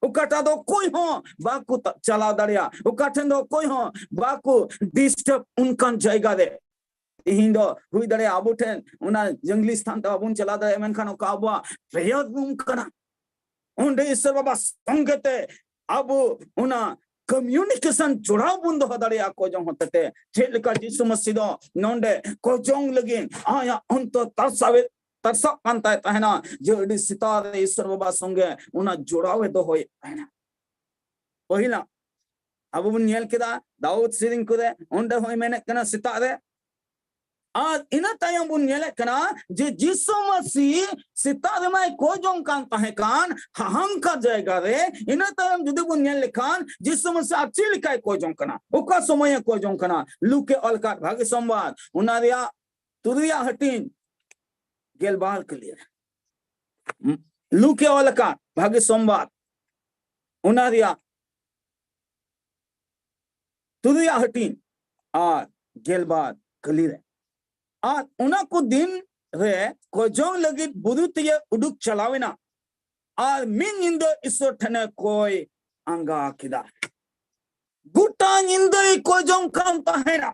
ᱚᱠᱟᱴᱟᱜ ᱫᱚ ᱚᱠᱚᱭ ᱦᱚᱸ ᱵᱟᱠᱚ ᱛᱟ-, ᱪᱟᱞᱟᱣ ᱫᱟᱲᱮᱭᱟᱜᱼᱟ, ᱚᱠᱟ ᱴᱷᱮᱱ ᱫᱚ ᱚᱠᱚᱭ ᱦᱚᱸ ᱵᱟᱠᱚ ᱰᱤᱥᱴᱟᱨᱵ, ᱚᱱᱠᱟᱱ ᱡᱟᱭᱜᱟ ᱨᱮ᱾ ᱛᱮᱦᱮᱧ ᱫᱚ ᱦᱩᱭ ᱫᱟᱲᱮᱭᱟᱜᱼᱟ ᱟᱵᱚ ᱴᱷᱮᱱ ᱚᱱᱟ ᱡᱟᱝᱞᱤ ᱥᱛᱷᱟᱱ ᱛᱮ ᱵᱟᱵᱚᱱ ᱪᱟᱞᱟᱣ ᱫᱟᱲᱮᱭᱟᱜᱼᱟ, ᱢᱮᱱᱠᱷᱟᱱ ᱚᱠᱟ ᱟᱵᱚᱣᱟᱜ prayer room ᱠᱟᱱᱟ, ᱚᱸᱰᱮ ᱤᱥᱥᱚᱨ ᱵᱟᱵᱟ ᱥᱚᱸᱜᱮ ᱛᱮ ᱟᱵᱚ ᱚᱱᱟ communication, ᱡᱚᱲᱟᱣ ᱵᱚᱱ ᱫᱚᱦᱚ ᱫᱟᱲᱮᱭᱟᱜᱼᱟ ᱠᱚᱭ ᱡᱚᱝ ᱦᱚᱛᱮᱛᱮ᱾ ᱪᱮᱫ ᱞᱮᱠᱟ ᱡᱤᱥᱩ ᱢᱟᱹᱥᱤ ᱫᱚ ᱱᱚᱰᱮ ᱠᱚᱭ ᱡᱚᱝ ᱞᱟᱹᱜᱤᱫ ᱟᱭᱟᱜ ᱚᱱᱛᱚᱨ ᱛᱟᱨᱥᱟᱣᱮᱫ, ᱛᱟᱨᱥᱟᱜ ᱠᱟᱱ ᱛᱟᱭ ᱛᱟᱦᱮᱱᱟ, ᱡᱮ ᱟᱹᱰᱤ ᱥᱮᱛᱟᱜ ᱨᱮ ᱤᱥᱥᱚᱨ ᱵᱟᱵᱟ ᱥᱚᱸᱜᱮ ᱚᱱᱟ ᱡᱚᱲᱟᱣ ᱮ ᱫᱚᱦᱚᱭᱮᱫ ᱛᱟᱦᱮᱱᱟ᱾ ᱯᱟᱹᱦᱤᱞᱟᱜ ᱟᱵᱚ ᱵᱚᱱ ᱧᱮᱞ ᱠᱮᱫᱟ ᱫᱟᱣᱩᱫ ᱥᱮᱨᱮᱧ ᱠᱚᱨᱮ, ᱚᱸᱰᱮ ᱦᱚᱸᱭ ᱢᱮᱱᱮᱫ ᱠᱟᱱᱟ ᱥᱮᱛᱟᱜ ᱨᱮ᱾ ᱟᱨ ᱤᱱᱟᱹ ᱛᱟᱭᱚᱢ ᱵᱚᱱ ᱧᱮᱞᱮᱫ ᱠᱟᱱᱟ ᱡᱮ ᱡᱤᱥᱩ ᱢᱟᱹᱥᱤ ᱥᱮᱛᱟᱜ ᱨᱮᱢᱟᱭ ᱠᱚᱭ ᱡᱚᱝ ᱠᱟᱱ ᱛᱟᱦᱮᱸ ᱠᱟᱱ ᱦᱟᱦᱟᱝᱠᱟᱨ ᱡᱟᱭᱜᱟ ᱨᱮ᱾ ᱤᱱᱟᱹ ᱛᱟᱭᱚᱢ ᱡᱩᱫᱤ ᱵᱚᱱ ᱧᱮᱞ ᱞᱮᱠᱷᱟᱱ ᱡᱤᱥᱩ ᱢᱟᱹᱥᱤ ᱟᱨ ᱪᱮᱫ ᱞᱮᱠᱟᱭ ᱠᱚᱭ ᱡᱚᱝ ᱠᱟᱱᱟ, ᱚᱠᱟ ᱥᱚᱢᱚᱭᱮ ᱠᱚᱭ ᱡᱚᱝ ᱠᱟᱱᱟ? ᱞᱩᱠᱮ ᱚᱞ ᱟᱠᱟᱫ ᱵᱷᱟᱜᱮ ᱥᱚᱢᱵᱟᱫ, ᱚᱱᱟ ᱨᱮᱭᱟᱜ ᱛᱩᱨᱩᱭᱟᱜ ᱦᱟᱹᱴᱤᱧ ᱜᱮᱞᱵᱟᱨ ᱠᱟᱹᱞᱤ ᱨᱮ᱾ ᱞᱩᱠᱮ ᱚᱞ ᱟᱠᱟᱫ ᱵᱷᱟᱜᱮ ᱥᱚᱢᱵᱟᱫ, ᱚᱱᱟ ᱨᱮᱭᱟᱜ ᱛᱩᱨᱩᱭᱟᱜ ᱦᱟᱹᱴᱤᱧ ᱟᱨ ᱜᱮᱞᱵᱟᱨ ᱠᱟᱹᱞᱤ ᱨᱮ᱾ ᱟᱨ ᱚᱱᱟ ᱠᱚ ᱫᱤᱱ ᱨᱮ ᱠᱚᱭ ᱡᱚᱝ ᱞᱟᱹᱜᱤᱫ ᱵᱩᱨᱩ ᱛᱮᱭᱮ ᱩᱰᱩᱠ ᱪᱟᱞᱟᱣ ᱮᱱᱟ ᱟᱨ ᱢᱤᱫ ᱧᱤᱫᱟᱹ ᱤᱥᱥᱚᱨ ᱴᱷᱮᱱᱮ ᱠᱚᱭ ᱟᱸᱜᱟ ᱠᱮᱫᱟ᱾ ᱜᱚᱴᱟ ᱧᱤᱫᱟᱹᱭ ᱠᱚᱭ ᱡᱚᱝ ᱠᱟᱱ ᱛᱟᱦᱮᱱᱟ᱾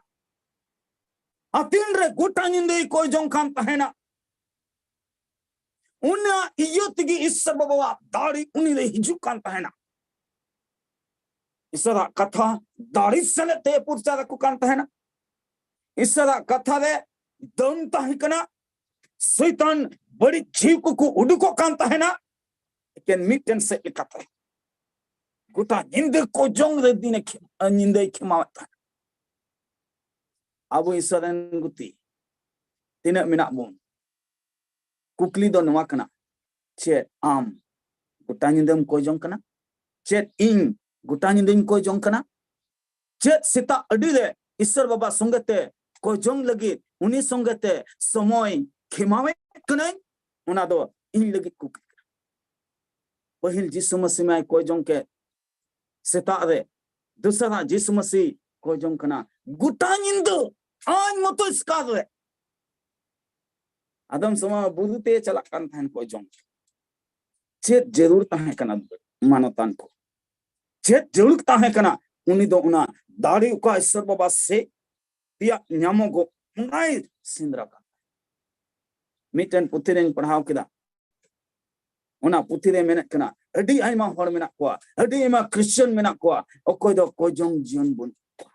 ᱟᱹᱛᱤᱱ ᱨᱮ ᱜᱚᱴᱟ ᱧᱤᱫᱟᱹᱭ ᱠᱚᱭ ᱡᱚᱝ ᱠᱟᱱ ᱛᱟᱦᱮᱱᱟ᱾ ᱚᱱᱟ ᱤᱭᱟᱹ ᱛᱮᱜᱮ ᱤᱥᱥᱚᱨ ᱵᱟᱵᱟᱣᱟᱜ ᱫᱟᱲᱮ ᱩᱱᱤ ᱨᱮ ᱦᱤᱡᱩᱜ ᱠᱟᱱ ᱛᱟᱦᱮᱱᱟ᱾ ᱤᱥᱥᱚᱨᱟᱜ ᱠᱟᱛᱷᱟ ᱫᱟᱲᱮ ᱥᱮᱞᱮᱫ ᱛᱮ ᱯᱨᱚᱪᱟᱨ ᱟᱠᱚ ᱠᱟᱱ ᱛᱟᱦᱮᱱᱟ᱾ ᱤᱥᱥᱚᱨᱟᱜ ᱠᱟᱛᱷᱟ ᱨᱮ ᱫᱟᱹᱢ ᱛᱟᱦᱮᱸ ᱠᱟᱱᱟ᱾ ᱥᱚᱭᱛᱟᱱ ᱵᱟᱹᱲᱤᱡ ᱡᱤᱣᱤ ᱠᱚᱠᱚ ᱩᱰᱩᱠᱚᱜ ᱠᱟᱱ ᱛᱟᱦᱮᱱᱟ᱾ ᱮᱠᱮᱱ ᱢᱤᱫᱴᱮᱱ ᱥᱮᱫ ᱞᱮᱠᱟᱛᱮ ᱜᱚᱴᱟ ᱧᱤᱫᱟᱹ ᱠᱚᱡᱚᱝ ᱨᱮ ᱫᱤᱱᱮ ᱠᱷᱮ-, ᱧᱤᱫᱟᱹᱭ ᱠᱷᱮᱢᱟᱣᱮᱫ ᱛᱟᱦᱮᱱᱟ᱾ ᱟᱵᱚ ᱤᱥᱚᱨ ᱨᱮᱱ ᱜᱩᱛᱤ ᱛᱤᱱᱟᱹᱜ ᱢᱮᱱᱟᱜ ᱵᱚᱱ? ᱠᱩᱠᱞᱤ ᱫᱚ ᱱᱚᱣᱟ ᱠᱟᱱᱟ, ᱪᱮᱫ ᱟᱢ ᱜᱚᱴᱟ ᱧᱤᱫᱟᱹᱢ ᱠᱚᱭ ᱡᱚᱝ ᱠᱟᱱᱟ? ᱪᱮᱫ ᱤᱧ ᱜᱚᱴᱟ ᱧᱤᱫᱟᱹᱧ ᱠᱚᱭ ᱡᱚᱝ ᱠᱟᱱᱟ? ᱪᱮᱫ ᱥᱮᱛᱟᱜ ᱟᱹᱰᱤ ᱨᱮ ᱤᱥᱚᱨ ᱵᱟᱵᱟ ᱥᱚᱸᱜᱮ ᱛᱮ ᱠᱚᱭ ᱡᱚᱝ ᱞᱟᱹᱜᱤᱫ, ᱩᱱᱤ ᱥᱚᱸᱜᱮ ᱛᱮ ᱥᱚᱢᱚᱭ ᱠᱷᱮᱢᱟᱣᱮᱫ ᱠᱟᱹᱱᱟᱹᱧ? ᱚᱱᱟ ᱫᱚ ᱤᱧ ᱞᱟᱹᱜᱤᱫ ᱠᱩᱠᱞᱤ ᱠᱟᱱᱟ᱾ ᱯᱟᱹᱦᱤᱞ ᱡᱤᱥᱩ ᱢᱟᱹᱥᱤ ᱢᱟᱭ ᱠᱚᱭ ᱡᱚᱝ ᱠᱮᱫ ᱥᱮᱛᱟᱜ ᱨᱮ, ᱫᱚᱥᱟᱨᱟᱜ ᱡᱤᱥᱩ ᱢᱟᱹᱥᱤ ᱠᱚᱭ ᱡᱚᱝ ᱠᱟᱱᱟ ᱜᱚᱴᱟ ᱧᱤᱫᱟᱹ ᱟᱡ ᱢᱚᱛᱚ ᱮᱥᱠᱟᱨ ᱨᱮ᱾ ᱟᱫᱚᱢ ᱥᱚᱢᱚᱭ ᱵᱩᱨᱩ ᱛᱮ ᱪᱟᱞᱟᱜ ᱠᱟᱱ ᱛᱟᱦᱮᱱ ᱠᱚᱭ ᱡᱚᱝ᱾ ᱪᱮᱫ ᱡᱟᱹᱨᱩᱲ ᱛᱟᱦᱮᱸ ᱠᱟᱱᱟ ᱢᱟᱱᱚᱛᱟᱱ ᱠᱚ? ᱪᱮᱫ ᱡᱟᱹᱨᱩᱲ ᱛᱟᱦᱮᱸ ᱠᱟᱱᱟ? ᱩᱱᱤ ᱫᱚ ᱚᱱᱟ ᱫᱟᱲᱮ ᱚᱠᱟ ᱤᱥᱚᱨ ᱵᱟᱵᱟ ᱥᱮᱫ ᱛᱮᱭᱟᱜ ᱧᱟᱢᱚᱜᱚᱜ, ᱚᱱᱟᱭ ᱥᱮᱸᱫᱽᱨᱟ ᱠᱟᱱ᱾ ᱢᱤᱫᱴᱮᱱ ᱯᱩᱛᱷᱤ ᱨᱮᱧ ᱯᱟᱲᱦᱟᱣ ᱠᱮᱫᱟ, ᱚᱱᱟ ᱯᱩᱛᱷᱤ ᱨᱮ ᱢᱮᱱᱮᱫ ᱠᱟᱱᱟ, ᱟᱹᱰᱤ ᱟᱭᱢᱟ ᱦᱚᱲ ᱢᱮᱱᱟᱜ ᱠᱚᱣᱟ, ᱟᱹᱰᱤ ᱟᱭᱢᱟ ᱠᱷᱨᱤᱥᱪᱟᱱ ᱢᱮᱱᱟᱜ ᱠᱚᱣᱟ, ᱚᱠᱚᱭ ᱫᱚ ᱠᱚᱭ ᱡᱚᱝ ᱡᱤᱭᱚᱱ ᱵᱟᱹᱱᱩᱜ ᱛᱟᱠᱚᱣᱟ᱾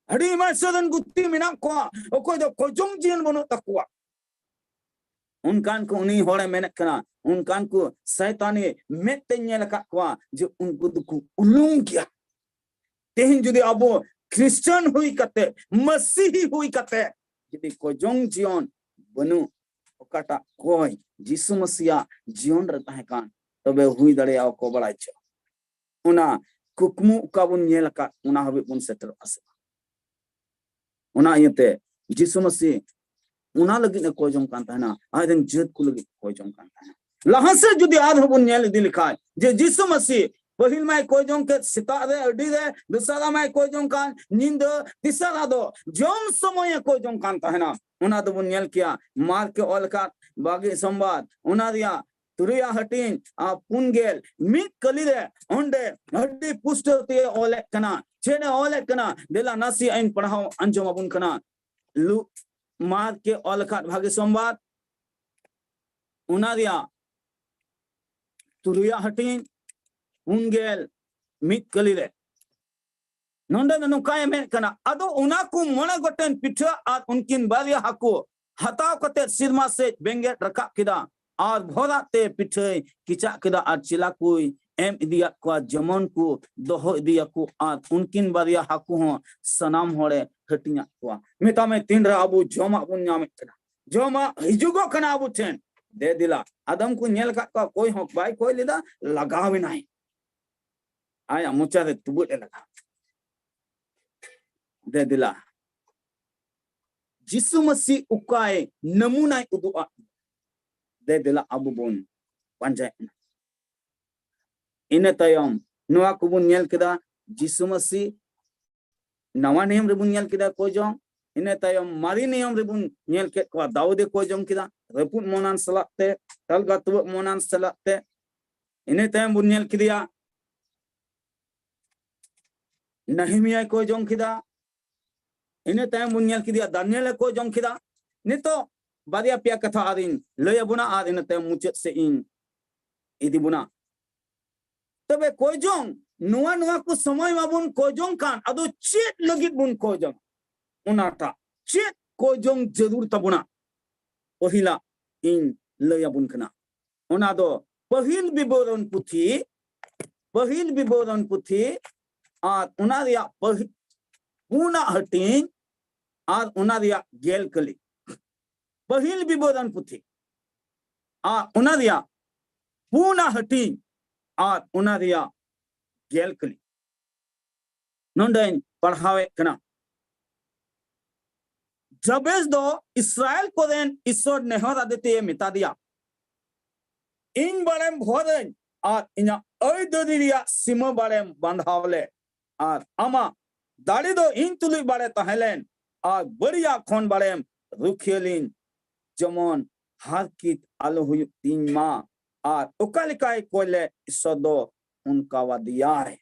ᱟᱹᱰᱤ ᱟᱭᱢᱟ ᱤᱥᱚᱨ ᱨᱮᱱ ᱜᱩᱛᱤ ᱢᱮᱱᱟᱜ ᱠᱚᱣᱟ, ᱚᱠᱚᱭ ᱫᱚ ᱠᱚᱭ ᱡᱚᱝ ᱡᱤᱭᱚᱱ ᱵᱟᱹᱱᱩᱜ ᱛᱟᱠᱚᱣᱟ᱾ ᱚᱱᱠᱟᱱ ᱠᱚ ᱩᱱᱤ ᱦᱚᱲᱮ ᱢᱮᱱᱮᱫ ᱠᱟᱱᱟ, ᱚᱱᱠᱟᱱ ᱠᱚ ᱥᱟᱭᱛᱟᱱᱤ ᱢᱮᱫ ᱛᱮᱧ ᱧᱮᱞ ᱟᱠᱟᱫ ᱠᱚᱣᱟ ᱡᱮ ᱩᱱᱠᱩ ᱫᱚᱠᱚ ᱩᱞᱩᱝ ᱜᱮᱭᱟ᱾ ᱛᱮᱦᱮᱧ ᱡᱩᱫᱤ ᱟᱵᱚ ᱠᱷᱨᱤᱥᱪᱟᱱ ᱦᱩᱭ ᱠᱟᱛᱮ, ᱢᱟᱹᱥᱤᱦᱤ ᱦᱩᱭ ᱠᱟᱛᱮ, ᱡᱩᱫᱤ ᱠᱚᱭ ᱡᱚᱝ ᱡᱤᱭᱚᱱ ᱵᱟᱹᱱᱩᱜ ᱚᱠᱟᱴᱟᱜ ᱠᱚᱭ ᱡᱤᱥᱩ ᱢᱟᱹᱥᱤᱭᱟᱜ ᱡᱤᱭᱚᱱ ᱨᱮ ᱛᱟᱦᱮᱸ ᱠᱟᱱ, ᱛᱚᱵᱮ ᱦᱩᱭ ᱫᱟᱲᱮᱭᱟᱜᱼᱟ ᱚᱠᱚᱭ ᱵᱟᱲᱟᱭ ᱪᱚ᱾ ᱚᱱᱟ ᱠᱩᱠᱢᱩ ᱚᱠᱟ ᱵᱚᱱ ᱧᱮᱞ ᱟᱠᱟᱫ, ᱚᱱᱟ ᱦᱟᱹᱵᱤᱡ ᱵᱚᱱ ᱥᱮᱴᱮᱨᱚᱜᱼᱟ ᱥᱮ ᱵᱟᱝ? ᱚᱱᱟ ᱤᱭᱟᱹᱛᱮ ᱡᱤᱥᱩ ᱢᱟᱹᱥᱤ ᱚᱱᱟ ᱞᱟᱹᱜᱤᱫ ᱮ ᱠᱚᱭ ᱡᱚᱝ ᱠᱟᱱ ᱛᱟᱦᱮᱱᱟ, ᱟᱡ ᱨᱮᱱ ᱡᱟᱹᱛ ᱠᱚ ᱞᱟᱹᱜᱤᱫ ᱠᱚᱭ ᱡᱚᱝ ᱠᱟᱱ ᱛᱟᱦᱮᱱᱟ᱾ ᱞᱟᱦᱟ ᱥᱮᱫ ᱡᱩᱫᱤ ᱟᱨᱦᱚᱸ ᱵᱚᱱ ᱧᱮᱞ ᱤᱫᱤ ᱞᱮᱠᱷᱟᱱ, ᱡᱮ ᱡᱤᱥᱩ ᱢᱟᱹᱥᱤ ᱯᱟᱹᱦᱤᱞ ᱢᱟᱭ ᱠᱚᱭ ᱡᱚᱝ ᱠᱮᱫ ᱥᱮᱛᱟᱜ ᱨᱮ ᱟᱹᱰᱤ ᱨᱮ, ᱫᱚᱥᱟᱨᱟ ᱢᱟᱭ ᱠᱚᱭ ᱡᱚᱝ ᱠᱟᱱ ᱧᱤᱫᱟᱹ, ᱛᱮᱥᱟᱨᱟ ᱫᱚ ᱡᱚᱢ ᱥᱚᱢᱚᱭᱮ ᱠᱚᱭ ᱡᱚᱝ ᱠᱟᱱ ᱛᱟᱦᱮᱱᱟ᱾ ᱚᱱᱟ ᱫᱚᱵᱚᱱ ᱧᱮᱞ ᱠᱮᱭᱟ ᱢᱟᱨᱠ ᱮ ᱚᱞ ᱟᱠᱟᱫ ᱵᱟᱜᱮ ᱥᱚᱢᱵᱟᱫ, ᱚᱱᱟ ᱨᱮᱭᱟᱜ ᱛᱩᱨᱩᱭᱟᱜ ᱦᱟᱹᱴᱤᱧ ᱟᱨ ᱯᱩᱱ ᱜᱮᱞ ᱢᱤᱫ ᱠᱟᱹᱞᱤ ᱨᱮ ᱚᱸᱰᱮ ᱟᱹᱰᱤ ᱯᱩᱥᱴᱟᱹᱣ ᱛᱮ ᱚᱞᱮᱫ ᱠᱟᱱᱟ᱾ ᱪᱮᱫ ᱮ ᱚᱞᱮᱫ ᱠᱟᱱᱟ? ᱫᱮᱞᱟ ᱱᱟᱥᱮᱭᱟᱜ ᱤᱧ ᱯᱟᱲᱦᱟᱣ ᱟᱸᱡᱚᱢ ᱟᱵᱚᱱ ᱠᱟᱱᱟ᱾ ᱞᱩ-, ᱢᱟᱨᱠ ᱮ ᱚᱞ ᱟᱠᱟᱫ ᱵᱷᱟᱜᱮ ᱥᱚᱢᱵᱟᱫ, ᱚᱱᱟ ᱨᱮᱭᱟᱜ ᱛᱩᱨᱩᱭᱟᱜ ᱦᱟᱹᱴᱤᱧ, ᱯᱩᱱ ᱜᱮᱞ ᱢᱤᱫ ᱠᱟᱹᱞᱤ ᱨᱮ᱾ ᱱᱚᱰᱮ ᱫᱚ ᱱᱚᱝᱠᱟᱭ ᱢᱮᱱ ᱠᱟᱱᱟ, ᱟᱫᱚ ᱚᱱᱟ ᱠᱚ ᱢᱚᱬᱮ ᱜᱚᱴᱮᱱ ᱯᱤᱴᱷᱟᱹ ᱟᱨ ᱩᱱᱠᱤᱱ ᱵᱟᱨᱭᱟ ᱦᱟᱹᱠᱩ ᱦᱟᱛᱟᱣ ᱠᱟᱛᱮ ᱥᱮᱨᱢᱟ ᱥᱮᱫ ᱵᱮᱸᱜᱮᱫ ᱨᱟᱠᱟᱵ ᱠᱮᱫᱟ ᱟᱨ ᱵᱷᱚᱨᱟᱜ ᱛᱮ ᱯᱤᱴᱷᱟᱹᱭ ᱠᱮᱪᱟᱜ ᱠᱮᱫᱟ ᱟᱨ ᱪᱮᱞᱟ ᱠᱚᱭ ᱮᱢ ᱤᱫᱤᱭᱟᱫ ᱠᱚᱣᱟ, ᱡᱮᱢᱚᱱ ᱠᱚ ᱫᱚᱦᱚ ᱤᱫᱤᱭᱟᱠᱚ, ᱟᱨ ᱩᱱᱠᱤᱱ ᱵᱟᱨᱭᱟ ᱦᱟᱹᱠᱩ ᱦᱚᱸ ᱥᱟᱱᱟᱢ ᱦᱚᱲᱮ ᱦᱟᱹᱴᱤᱧᱟᱫ ᱠᱚᱣᱟ᱾ ᱢᱮᱛᱟᱢᱟᱭ, ᱛᱤᱱᱨᱮ ᱟᱵᱚ ᱡᱚᱢᱟᱜ ᱵᱚᱱ ᱧᱟᱢᱮᱫ ᱠᱟᱱᱟ, ᱡᱚᱢᱟᱜ ᱦᱤᱡᱩᱜᱚᱜ ᱠᱟᱱᱟ ᱟᱵᱚ ᱴᱷᱮᱱ, ᱫᱮ ᱫᱮᱞᱟ᱾ ᱟᱫᱚᱢ ᱠᱚ ᱧᱮᱞ ᱟᱠᱟᱫ ᱠᱚᱣᱟ, ᱠᱚᱭ ᱦᱚᱸ ᱵᱟᱭ ᱠᱚᱭ ᱞᱮᱫᱟ, ᱞᱟᱜᱟᱣ ᱮᱱᱟᱭ, ᱟᱭᱟᱜ ᱢᱚᱪᱟ ᱨᱮ ᱛᱩᱵᱟᱹᱫ ᱮ ᱞᱟᱜᱟᱣ᱾ ᱫᱮ ᱫᱮᱞᱟ, ᱡᱤᱥᱩ ᱢᱟᱹᱥᱤ ᱚᱠᱟᱭ ᱱᱟᱢᱩᱱᱟᱭ ᱩᱫᱩᱜ ᱟᱫ? ᱫᱮ ᱫᱮᱞᱟ, ᱟᱵᱚ ᱵᱚᱱ ᱯᱟᱸᱡᱟᱭᱟ᱾ ᱤᱱᱟᱹ ᱛᱟᱭᱚᱢ ᱱᱚᱣᱟ ᱠᱚᱵᱚᱱ ᱧᱮᱞ ᱠᱮᱫᱟ, ᱡᱤᱥᱩ ᱢᱟᱹᱥᱤ ᱱᱟᱣᱟ ᱱᱤᱭᱚᱢ ᱨᱮᱵᱚᱱ ᱧᱮᱞ ᱠᱮᱫᱟ ᱠᱚᱭ ᱡᱚᱝ᱾ ᱤᱱᱟᱹ ᱛᱟᱭᱚᱢ ᱢᱟᱨᱮ ᱱᱤᱭᱚᱢ ᱨᱮᱵᱚᱱ ᱧᱮᱞ ᱠᱮᱫ ᱠᱚᱣᱟ, ᱫᱟᱣᱩᱫ ᱮ ᱠᱚᱭ ᱡᱚᱝ ᱠᱮᱫᱟ ᱨᱟᱹᱯᱩᱫ ᱢᱚᱱᱟᱱ ᱥᱟᱞᱟᱜ ᱛᱮ, ᱛᱟᱞᱜᱟ ᱛᱩᱣᱟᱹᱜ ᱢᱚᱱᱟᱱ ᱥᱟᱞᱟᱜ ᱛᱮ᱾ ᱤᱱᱟᱹ ᱛᱟᱭᱚᱢ ᱵᱚᱱ ᱧᱮᱞ ᱠᱮᱫᱮᱭᱟ ᱱᱮᱦᱮᱢᱤᱭᱟᱭ ᱠᱚᱭ ᱡᱚᱝ ᱠᱮᱫᱟ᱾ ᱤᱱᱟᱹ ᱛᱟᱭᱚᱢ ᱵᱚᱱ ᱧᱮᱞ ᱠᱮᱫᱮᱭᱟ ᱫᱟᱱᱤᱭᱮᱞ ᱮ ᱠᱚᱭ ᱡᱚᱝ ᱠᱮᱫᱟ᱾ ᱱᱤᱛᱚᱜ ᱵᱟᱨᱭᱟ ᱯᱮᱭᱟ ᱠᱟᱛᱷᱟ ᱟᱨᱤᱧ ᱞᱟᱹᱭ ᱟᱵᱚᱱᱟ ᱟᱨ ᱤᱱᱟᱹ ᱛᱟᱭᱚᱢ ᱢᱩᱪᱟᱹᱫ ᱥᱮᱫ ᱤᱧ ᱤᱫᱤ ᱵᱚᱱᱟ᱾ ᱛᱚᱵᱮ ᱠᱚᱭ ᱡᱚᱝ, ᱱᱚᱣᱟ, ᱱᱚᱣᱟ ᱠᱚ ᱥᱚᱢᱚᱭ ᱢᱟᱵᱚᱱ ᱠᱚᱭ ᱡᱚᱝ ᱠᱟᱱ, ᱟᱫᱚ ᱪᱮᱫ ᱞᱟᱹᱜᱤᱫ ᱵᱚᱱ ᱠᱚᱭ ᱡᱚᱝ? ᱚᱱᱟᱴᱟᱜ ᱪᱮᱫ ᱠᱚᱭ ᱡᱚᱝ ᱡᱟᱹᱨᱩᱲ ᱛᱟᱵᱚᱱᱟ? ᱯᱟᱹᱦᱤᱞᱟᱜ ᱤᱧ ᱞᱟᱹᱭ ᱟᱵᱚᱱ ᱠᱟᱱᱟ᱾ ᱚᱱᱟ ᱫᱚ ᱯᱟᱹᱦᱤᱞ ᱵᱤᱵᱚᱨᱚᱱ ᱯᱩᱛᱷᱤ, ᱯᱟᱹᱦᱤᱞ ᱵᱤᱵᱚᱨᱚᱱ ᱯᱩᱛᱷᱤ ᱟᱨ ᱚᱱᱟ ᱨᱮᱭᱟᱜ ᱯᱟᱹᱦᱤ-, ᱯᱩᱱᱟᱜ ᱦᱟᱹᱴᱤᱧ ᱟᱨ ᱚᱱᱟ ᱨᱮᱭᱟᱜ ᱜᱮᱞ ᱠᱟᱹᱞᱤ᱾ ᱯᱟᱹᱦᱤᱞ ᱵᱤᱵᱚᱨᱚᱱ ᱯᱩᱛᱷᱤ ᱟᱨ ᱚᱱᱟ ᱨᱮᱭᱟᱜ ᱯᱩᱱᱟᱜ ᱦᱟᱹᱴᱤᱧ ᱟᱨ ᱚᱱᱟ ᱨᱮᱭᱟᱜ ᱜᱮᱞ ᱠᱟᱹᱞᱤ᱾ ᱱᱚᱰᱮᱧ ᱯᱟᱲᱦᱟᱣᱮᱫ ᱠᱟᱱᱟ᱾ ᱡᱟᱵᱮᱥ ᱫᱚ ᱤᱥᱨᱟᱭᱮᱞ ᱠᱚᱨᱮᱱ ᱤᱥᱚᱨ ᱱᱮᱦᱚᱨ ᱟᱫᱮ ᱛᱮ ᱢᱮᱛᱟ ᱫᱮᱭᱟ, "ᱤᱧ ᱵᱟᱲᱮᱢ ᱵᱷᱚᱨᱟᱹᱧ ᱟᱨ ᱤᱧᱟᱹᱜ ᱟᱹᱭᱫᱟᱹᱨᱤ ᱨᱮᱭᱟᱜ ᱥᱤᱢᱟᱹ ᱵᱟᱲᱮᱢ ᱵᱟᱸᱫᱷᱟᱣ ᱞᱮ, ᱟᱨ ᱟᱢᱟᱜ ᱫᱟᱲᱮ ᱫᱚ ᱤᱧ ᱛᱩᱞᱩᱡ ᱵᱟᱲᱮ ᱛᱟᱦᱮᱸ ᱞᱮᱱ, ᱟᱨ ᱵᱟᱹᱲᱤᱡᱟᱜ ᱠᱷᱚᱱ ᱵᱟᱲᱮᱢ ᱨᱩᱠᱷᱤᱭᱟᱹ ᱞᱤᱧ, ᱡᱮᱢᱚᱱ ᱦᱟᱨᱠᱤᱛ ᱟᱞᱚ ᱦᱩᱭᱩᱜ ᱛᱤᱧ ᱢᱟ᱾" ᱟᱨ ᱚᱠᱟ ᱞᱮᱠᱟᱭ ᱠᱚᱭ ᱞᱮᱫ ᱤᱥᱚᱨ ᱫᱚ ᱚᱱᱠᱟᱣᱟᱫᱮᱭᱟᱭ᱾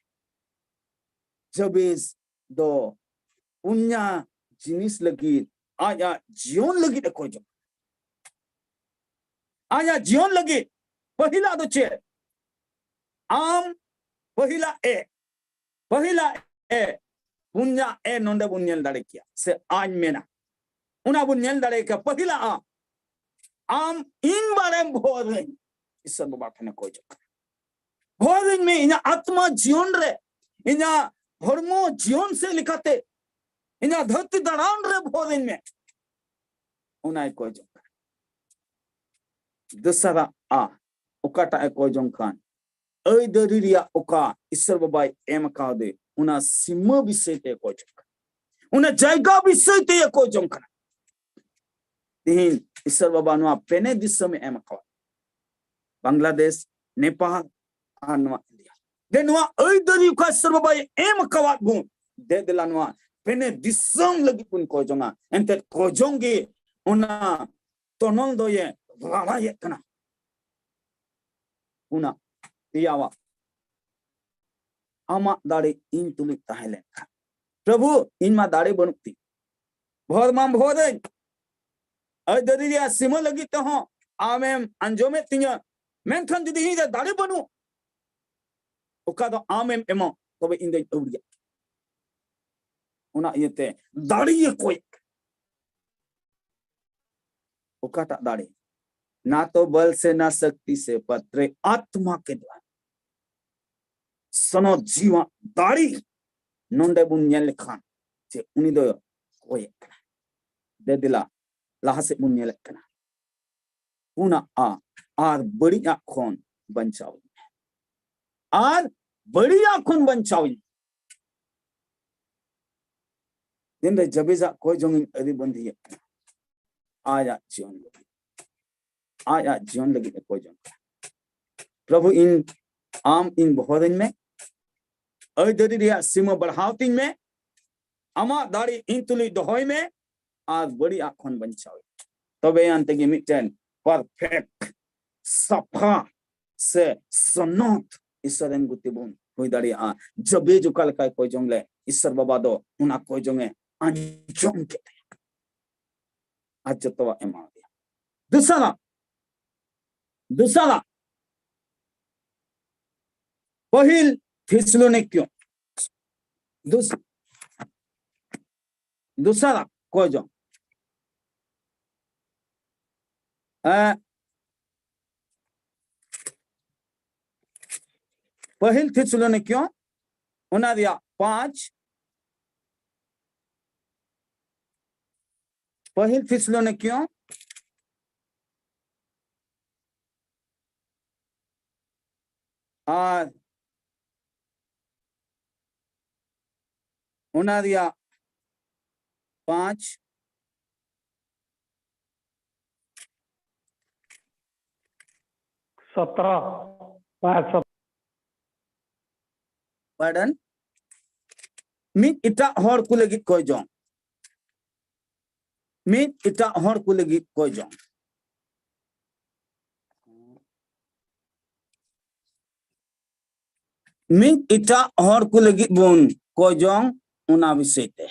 ᱡᱟᱵᱮᱥ ᱫᱚ ᱯᱩᱱᱭᱟ ᱡᱤᱱᱤᱥ ᱞᱟᱹᱜᱤᱫ, ᱟᱡᱟᱜ ᱡᱤᱭᱚᱱ ᱞᱟᱹᱜᱤᱫ ᱮ ᱠᱚᱭ ᱡᱚᱝ᱾ ᱟᱡᱟᱜ ᱡᱤᱭᱚᱱ ᱞᱟᱹᱜᱤᱫ ᱯᱟᱹᱦᱤᱞᱟᱜ ᱫᱚ ᱪᱮᱫ? ᱟᱢ ᱯᱟᱹᱦᱤᱞᱟᱜ ᱮ, ᱯᱟᱹᱦᱤᱞᱟᱜ ᱮ, ᱯᱩᱱᱭᱟ ᱮ ᱱᱚᱰᱮ ᱵᱚᱱ ᱧᱮᱞ ᱫᱟᱲᱮ ᱠᱮᱭᱟ, ᱥᱮ ᱟᱧ ᱢᱮᱱᱟ᱾ ᱚᱱᱟ ᱵᱚᱱ ᱧᱮᱞ ᱫᱟᱲᱮ ᱠᱮᱭᱟ᱾ ᱯᱟᱹᱦᱤᱞᱟᱜ ᱟᱢ, ᱟᱢ ᱤᱧ ᱵᱟᱨᱮᱢ ᱵᱷᱳᱨᱟᱹᱧ, ᱤᱥᱥᱚᱨ ᱵᱟᱵᱟ ᱴᱷᱮᱱᱮ ᱠᱚᱭ ᱡᱚᱝ ᱠᱟᱱᱟ᱾ ᱵᱷᱳᱨᱟᱹᱧ ᱢᱮ ᱤᱧᱟᱹᱜ ᱟᱛᱢᱟ ᱡᱤᱭᱚᱱ ᱨᱮ, ᱤᱧᱟᱹᱜ ᱦᱚᱲᱢᱚ ᱡᱤᱭᱚᱱ ᱥᱮᱫ ᱞᱮᱠᱟᱛᱮ, ᱤᱧᱟᱹᱜ ᱫᱷᱟᱹᱨᱛᱤ ᱫᱟᱬᱟᱱ ᱨᱮ ᱵᱷᱳᱨᱟᱹᱧ ᱢᱮ, ᱚᱱᱟᱭ ᱠᱚᱭ ᱡᱚᱝ ᱠᱟᱱᱟ᱾ ᱫᱚᱥᱟᱨᱟᱜ ᱟ, ᱚᱠᱟᱴᱟᱜ ᱮ ᱠᱚᱭ ᱡᱚᱝ ᱠᱟᱱ, ᱟᱹᱭᱫᱟᱹᱨᱤ ᱨᱮᱭᱟᱜ ᱚᱠᱟ ᱤᱥᱥᱚᱨ ᱵᱟᱵᱟᱭ ᱮᱢ ᱟᱠᱟᱣᱫᱮ, ᱚᱱᱟ ᱥᱤᱢᱟᱹ ᱵᱤᱥᱚᱭ ᱛᱮ ᱠᱚᱭ ᱡᱚᱝ ᱠᱟᱱᱟ, ᱚᱱᱟ ᱡᱟᱭᱜᱟ ᱵᱤᱥᱚᱭ ᱛᱮ ᱠᱚᱭ ᱡᱚᱝ ᱠᱟᱱᱟ᱾ ᱛᱮᱦᱮᱧ ᱤᱥᱥᱚᱨ ᱵᱟᱵᱟ ᱱᱚᱣᱟ ᱯᱮᱱᱮ ᱫᱤᱥᱚᱢᱮ ᱮᱢ ᱟᱠᱟᱣᱟᱫ, ᱵᱟᱝᱞᱟᱫᱮᱥ, ᱱᱮᱯᱟᱞ ᱟᱨ ᱱᱚᱣᱟ ᱤᱱᱰᱤᱭᱟ᱾ ᱫᱮ ᱱᱚᱣᱟ ᱟᱹᱭᱫᱟᱹᱨᱤ ᱚᱠᱟ ᱤᱥᱥᱚᱨ ᱵᱟᱵᱟᱭ ᱮᱢ ᱟᱠᱟᱣᱟᱫ ᱵᱚᱱ, ᱫᱮ ᱫᱮᱞᱟ ᱱᱚᱣᱟ ᱯᱮᱱᱮ ᱫᱤᱥᱚᱢ ᱞᱟᱹᱜᱤᱫ ᱵᱚᱱ ᱠᱚᱭ ᱡᱚᱝᱟ᱾ ᱮᱱᱛᱮᱫ ᱠᱚᱭ ᱡᱚᱝ ᱜᱮ ᱚᱱᱟ ᱛᱚᱱᱚᱞ ᱫᱚᱭᱮ ᱞᱟᱲᱟᱭᱮᱫ ᱠᱟᱱᱟ᱾ ᱚᱱᱟ ᱯᱮᱭᱟᱣᱟᱜ ᱟᱢᱟᱜ ᱫᱟᱲᱮ ᱤᱧ ᱛᱩᱞᱩᱡ ᱛᱟᱦᱮᱸ ᱞᱮᱱᱠᱷᱟᱱ, ᱯᱨᱚᱵᱷᱩ, ᱤᱧ ᱢᱟ ᱫᱟᱲᱮ ᱵᱟᱹᱱᱩᱜ ᱛᱤᱧ, ᱵᱷᱚᱨ ᱢᱟᱢ ᱵᱷᱚᱨᱟᱹᱧ, ᱟᱹᱭᱫᱟᱹᱨᱤ ᱨᱮᱭᱟᱜ ᱥᱤᱢᱟᱹ ᱞᱟᱹᱜᱤᱫ ᱛᱮᱦᱚᱸ ᱟᱢᱮᱢ ᱟᱸᱡᱚᱢᱮᱫ ᱛᱤᱧᱟᱹ, ᱢᱮᱱᱠᱷᱟᱱ ᱡᱩᱫᱤ ᱤᱧ ᱨᱮ ᱫᱟᱲᱮ ᱵᱟᱹᱱᱩᱜ, ᱚᱠᱟ ᱫᱚ ᱟᱢᱮᱢ ᱮᱢᱟ, ᱛᱚᱵᱮ ᱤᱧ ᱫᱚᱧ ᱟᱹᱣᱲᱤᱭᱟ᱾ ᱚᱱᱟ ᱤᱭᱟᱹᱛᱮ ᱫᱟᱲᱮ ᱠᱚᱭ, ᱚᱠᱟᱴᱟᱜ ᱫᱟᱲᱮ? ᱱᱟ ᱛᱚ ᱵᱚᱞ ᱥᱮ, ᱱᱟ ᱥᱚᱠᱛᱤ ᱥᱮ, ᱯᱟᱛᱨᱮ ᱟᱛᱢᱟ ᱠᱮ ᱫᱣᱟᱨᱟ᱾ ᱥᱚᱱᱚᱛ ᱡᱤᱣᱟ ᱫᱟᱲᱮ ᱱᱚᱰᱮ ᱵᱚᱱ ᱧᱮᱞ ᱞᱮᱠᱷᱟᱱ ᱡᱮ ᱩᱱᱤ ᱫᱚ ᱠᱚᱭᱮᱜ ᱠᱟᱱᱟ, ᱫᱮ ᱫᱮᱞᱟ ᱞᱟᱦᱟ ᱥᱮᱫ ᱵᱚᱱ ᱧᱮᱞᱮᱫ ᱠᱟᱱᱟ᱾ ᱯᱩᱱᱟᱜ ᱟ, ᱟᱨ ᱵᱟᱹᱲᱤᱡᱟᱜ ᱠᱷᱚᱱ ᱵᱟᱧᱪᱟᱣ ᱤᱧ ᱢᱮ, ᱟᱨ ᱵᱟᱹᱲᱤᱡᱟᱜ ᱠᱷᱚᱱ ᱵᱟᱧᱪᱟᱣ ᱤᱧ ᱢᱮ᱾ ᱫᱤᱱ ᱨᱮ ᱡᱟᱵᱮᱡᱟᱜ ᱠᱚᱭ ᱡᱚᱝ ᱤᱧ ᱟᱹᱨᱤ ᱵᱟᱸᱫᱤᱭᱮᱫ ᱠᱟᱱᱟ, ᱟᱡᱟᱜ ᱡᱤᱭᱚᱱ ᱞᱟᱹᱜᱤᱫ, ᱟᱡᱟᱜ ᱡᱤᱭᱚᱱ ᱞᱟᱹᱜᱤᱫ ᱮ ᱠᱚᱭ ᱡᱚᱝ ᱠᱟᱱᱟ᱾ ᱯᱨᱚᱵᱷᱩ, ᱤᱧ, ᱟᱢ ᱤᱧ ᱵᱚᱦᱚᱨᱟᱹᱧ ᱢᱮ, ᱟᱹᱭᱫᱟᱹᱨᱤ ᱨᱮᱭᱟᱜ ᱥᱤᱢᱟᱹ ᱵᱟᱲᱦᱟᱣ ᱛᱤᱧ ᱢᱮ, ᱟᱢᱟᱜ ᱫᱟᱲᱮ ᱤᱧ ᱛᱩᱞᱩᱡ ᱫᱚᱦᱚᱭ ᱢᱮ, ᱟᱨ ᱵᱟᱹᱲᱤᱡᱟᱜ ᱠᱷᱚᱱ ᱵᱟᱧᱪᱟᱣ ᱮ᱾ ᱛᱚᱵᱮ ᱟᱱᱛᱮ ᱜᱮ ᱢᱤᱫᱴᱮᱱ perfect, ᱥᱟᱯᱷᱟ ᱥᱮ ᱥᱚᱱᱚᱛ ᱤᱥᱥᱚᱨ ᱨᱮᱱ ᱜᱩᱛᱤ ᱵᱚᱱ ᱦᱩᱭ ᱫᱟᱲᱮᱭᱟᱜᱼᱟ᱾ ᱡᱟᱵᱮᱡ ᱚᱠᱟ ᱞᱮᱠᱟᱭ ᱠᱚᱭ ᱡᱚᱝ ᱞᱮ, ᱤᱥᱥᱚᱨ ᱵᱟᱵᱟ ᱫᱚ ᱚᱱᱟ ᱠᱚᱭ ᱡᱚᱝ ᱮ ᱟᱸᱡᱚᱢ ᱠᱮᱫ ᱛᱟᱭᱟ ᱟᱨ ᱡᱚᱛᱚᱣᱟᱜ ᱮᱢᱟ ᱫᱮᱭᱟ᱾ ᱫᱚᱥᱟᱨᱟᱜ, ᱫᱚᱥᱟᱨᱟᱜ, ᱯᱟᱹᱦᱤᱞ ᱛᱷᱮᱥᱟᱞᱳᱱᱤᱠᱤᱭᱚ, ᱫᱚᱥ-, ᱫᱚᱥᱟᱨᱟᱜ ᱠᱚᱭ ᱡᱚᱝ, ᱮ, ᱯᱟᱹᱦᱤᱞ ᱛᱷᱮᱥᱟᱞᱳᱱᱤᱠᱤᱭᱚ, ᱚᱱᱟ ᱨᱮᱭᱟᱜ ᱯᱟᱸᱪ, ᱯᱟᱹᱦᱤᱞ ᱛᱷᱮᱥᱟᱞᱳᱱᱤᱠᱤᱭᱚ ᱟᱨ ᱚᱱᱟ ᱨᱮᱭᱟᱜ ᱯᱟᱸᱪ, ᱥᱚᱛᱨᱚ, ᱯᱟᱸᱪ, ᱥᱚᱛᱨᱚ᱾ Pardon? ᱢᱤᱫ ᱮᱴᱟᱜ ᱦᱚᱲ ᱠᱚ ᱞᱟᱹᱜᱤᱫ ᱠᱚᱭ ᱡᱚᱝ᱾ ᱢᱤᱫ ᱮᱴᱟᱜ ᱦᱚᱲ ᱠᱚ ᱞᱟᱹᱜᱤᱫ ᱠᱚᱭ ᱡᱚᱝ᱾ ᱢᱤᱫ ᱮᱴᱟᱜ ᱦᱚᱲ ᱠᱚ ᱞᱟᱹᱜᱤᱫ ᱵᱚᱱ ᱠᱚᱭ ᱡᱚᱝ, ᱚᱱᱟ ᱵᱤᱥᱚᱭ ᱛᱮ᱾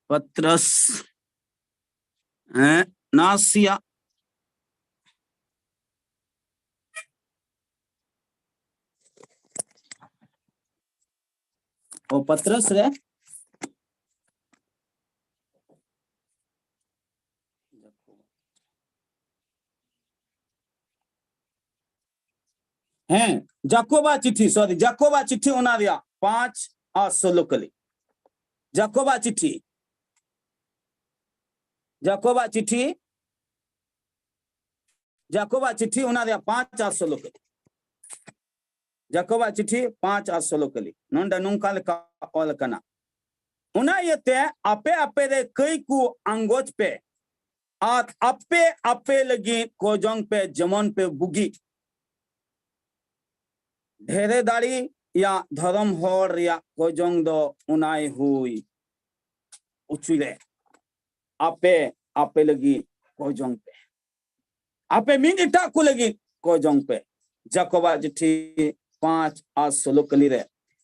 ᱯᱟᱛᱨᱚᱥ, ᱦᱮᱸ, ᱱᱟᱥᱮᱭᱟᱜ᱾ ᱚ, ᱯᱟᱛᱨᱚᱥ ᱨᱮ᱾ ᱦᱮᱸ, ᱡᱟᱠᱚᱵᱟ ᱪᱤᱴᱷᱤ, sorry, ᱡᱟᱠᱚᱵᱟ ᱪᱤᱴᱷᱤ, ᱚᱱᱟ ᱨᱮᱭᱟᱜ ᱯᱟᱸᱪ ᱟᱨ ᱥᱳᱞᱳ ᱠᱟᱹᱞᱤ᱾ ᱡᱟᱠᱚᱵᱟ ᱪᱤᱴᱷᱤ, ᱡᱟᱠᱚᱵᱟ ᱪᱤᱴᱷᱤ, ᱡᱟᱠᱚᱵᱟ ᱪᱤᱴᱷᱤ, ᱚᱱᱟ ᱨᱮᱭᱟᱜ ᱯᱟᱸᱪ ᱟᱨ ᱥᱳᱞᱳ ᱠᱟᱹᱞᱤ᱾ ᱡᱟᱠᱚᱵᱟ ᱪᱤᱴᱷᱤ ᱯᱟᱸᱪ ᱟᱨ ᱥᱳᱞᱳ ᱠᱟᱹᱞᱤ᱾ ᱱᱚᱰᱮ ᱱᱚᱝᱠᱟ ᱞᱮᱠᱟ ᱚᱞ ᱟᱠᱟᱱᱟ, ᱚᱱᱟ ᱤᱭᱟᱹᱛᱮ ᱟᱯᱮ ᱟᱯᱮ ᱨᱮ ᱠᱟᱹᱭ ᱠᱚ ᱟᱸᱜᱚᱪ ᱯᱮ, ᱟᱨ ᱟᱯᱮ ᱟᱯᱮ ᱞᱟᱹᱜᱤᱫ ᱠᱚᱭ ᱡᱚᱝ ᱯᱮ, ᱡᱮᱢᱚᱱ ᱯᱮ ᱵᱩᱜᱤ᱾ ᱰᱷᱮᱨᱮ ᱫᱟᱲᱮᱭᱟᱜ ᱫᱷᱚᱨᱚᱢ ᱦᱚᱲ ᱨᱮᱭᱟᱜ ᱠᱚᱭ ᱡᱚᱝ ᱫᱚ ᱚᱱᱟᱭ ᱦᱩᱭ ᱩᱪᱩᱭ ᱨᱮ᱾ ᱟᱯᱮ ᱟᱯᱮ ᱞᱟᱹᱜᱤᱫ ᱠᱚᱭ ᱡᱚᱝ ᱯᱮ᱾ ᱟᱯᱮ ᱢᱤᱫ ᱮᱴᱟᱜ ᱠᱚ ᱞᱟᱹᱜᱤᱫ ᱠᱚᱭ ᱡᱚᱝ ᱯᱮ᱾ ᱡᱟᱠᱚᱵᱟᱜ ᱪᱤᱴᱷᱤ ᱯᱟᱸᱪ ᱟᱨ ᱥᱳᱞᱳ ᱠᱟᱹᱞᱤ ᱨᱮ᱾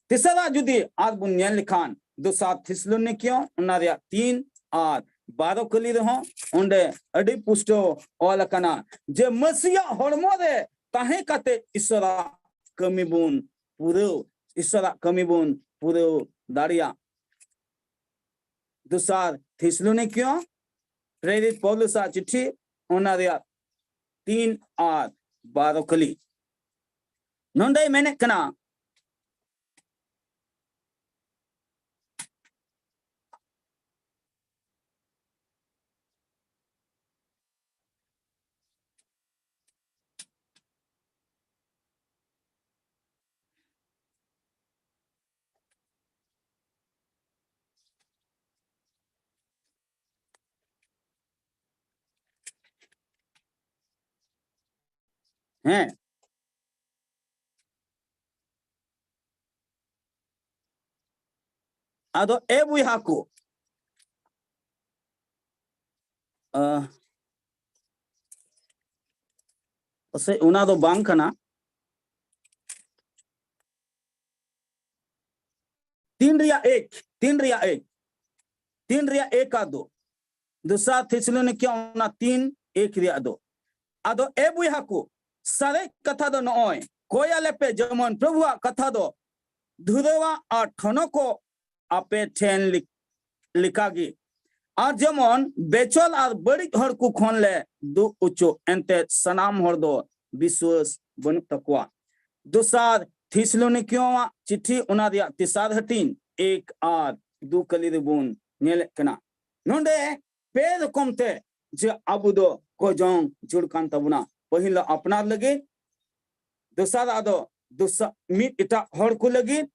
ᱛᱮᱥᱟᱨᱟᱜ ᱡᱩᱫᱤ ᱟᱨ ᱵᱚᱱ ᱧᱮᱞ ᱞᱮᱠᱷᱟᱱ, ᱫᱚᱥᱟᱨ ᱛᱷᱮᱥᱟᱞᱳᱱᱤᱠᱤᱭᱚ, ᱚᱱᱟ ᱨᱮᱭᱟᱜ ᱛᱤᱱ ᱟᱨ ᱵᱟᱨᱚ ᱠᱟᱹᱞᱤ ᱨᱮᱦᱚᱸ ᱚᱸᱰᱮ ᱟᱹᱰᱤ ᱯᱩᱥᱴᱟᱹᱣ ᱚᱞ ᱟᱠᱟᱱᱟ ᱡᱮ ᱢᱟᱹᱥᱤᱭᱟᱜ ᱦᱚᱲᱢᱚ ᱨᱮ ᱛᱟᱦᱮᱸ ᱠᱟᱛᱮ ᱤᱥᱚᱨᱟᱜ ᱠᱟᱹᱢᱤ ᱵᱚᱱ ᱯᱩᱨᱟᱹᱣ, ᱤᱥᱚᱨᱟᱜ ᱠᱟᱹᱢᱤ ᱵᱚᱱ ᱯᱩᱨᱟᱹᱣ ᱫᱟᱲᱮᱭᱟᱜ᱾ ᱫᱚᱥᱟᱨ ᱛᱷᱮᱥᱞᱳᱱᱤᱠᱤᱭᱚ ᱯᱨᱮᱨᱤᱛ ᱯᱚᱣᱞᱩᱥᱟᱜ ᱪᱤᱴᱷᱤ, ᱚᱱᱟ ᱨᱮᱭᱟᱜ ᱛᱤᱱ ᱟᱨ ᱵᱟᱨᱚ ᱠᱟᱹᱞᱤ᱾ ᱱᱚᱰᱮᱭ ᱢᱮᱱᱮᱫ ᱠᱟᱱᱟ, ᱦᱮᱸ, ᱟᱫᱚ ᱮ ᱵᱚᱭᱦᱟ ᱠᱚ, ᱟᱦ, ᱯᱟᱥᱮᱡ ᱚᱱᱟ ᱫᱚ ᱵᱟᱝ ᱠᱟᱱᱟ᱾ ᱛᱤᱱ ᱨᱮᱭᱟᱜ ᱮᱠ, ᱛᱤᱱ ᱨᱮᱭᱟᱜ ᱮᱠ, ᱛᱤᱱ ᱨᱮᱭᱟᱜ ᱮᱠ ᱟᱫᱚ, ᱫᱚᱥᱟᱨ ᱛᱷᱮᱥᱞᱳᱱᱤᱠᱤᱭᱟ ᱚᱱᱟ ᱛᱤᱱ ᱮᱠ ᱨᱮᱭᱟᱜ ᱫᱚ᱾ ᱟᱫᱚ ᱮ ᱵᱚᱭᱦᱟ ᱠᱚ, ᱥᱟᱨᱮᱡ ᱠᱟᱛᱷᱟ ᱫᱚ ᱱᱚᱜᱼᱚᱭ, ᱠᱚᱭ ᱟᱞᱮ ᱯᱮ, ᱡᱮᱢᱚᱱ ᱯᱨᱚᱵᱷᱩᱣᱟᱜ ᱠᱟᱛᱷᱟ ᱫᱚ ᱫᱷᱩᱨᱟᱹᱣᱟ ᱟᱨ ᱴᱷᱚᱱᱚᱠᱚ ᱟᱯᱮ ᱴᱷᱮᱱ ᱞᱮᱠ-, ᱞᱮᱠᱟᱜᱮ᱾ ᱟᱨ ᱡᱮᱢᱚᱱ ᱵᱮᱪᱚᱞ ᱟᱨ ᱵᱟᱹᱲᱤᱡ ᱦᱚᱲ ᱠᱚ ᱠᱷᱚᱱ ᱞᱮ ᱫᱩᱜ ᱚᱪᱚᱜ, ᱮᱱᱛᱮ ᱥᱟᱱᱟᱢ ᱦᱚᱲ ᱫᱚ ᱵᱤᱥᱣᱟᱹᱥ ᱵᱟᱹᱱᱩᱜ ᱛᱟᱠᱚᱣᱟ᱾ ᱫᱚᱥᱟᱨ ᱛᱷᱮᱥᱞᱳᱱᱤᱠᱤᱭᱚᱣᱟᱜ ᱪᱤᱴᱷᱤ, ᱚᱱᱟ ᱨᱮᱭᱟᱜ ᱛᱮᱥᱟᱨ ᱦᱟᱹᱴᱤᱧ, ᱮᱠ ᱟᱨ ᱫᱩ ᱠᱟᱹᱞᱤ ᱨᱮᱵᱚᱱ ᱧᱮᱞᱮᱫ ᱠᱟᱱᱟ᱾ ᱱᱚᱰᱮ ᱯᱮ ᱨᱚᱠᱚᱢ ᱛᱮ ᱡᱮ ᱟᱵᱚ ᱫᱚ ᱠᱚᱭᱡᱚᱝ ᱡᱩᱲ ᱠᱟᱱ ᱛᱟᱵᱚᱱᱟ᱾ ᱯᱟᱹᱦᱤᱞ ᱫᱚ ᱟᱯᱱᱟᱨ ᱞᱟᱹᱜᱤᱫ, ᱫᱚᱥᱟᱨᱟᱜ ᱫᱚ ᱫᱚᱥᱟ-, ᱢᱤᱫ ᱮᱴᱟᱜ ᱦᱚᱲ ᱠᱚ ᱞᱟᱹᱜᱤᱫ,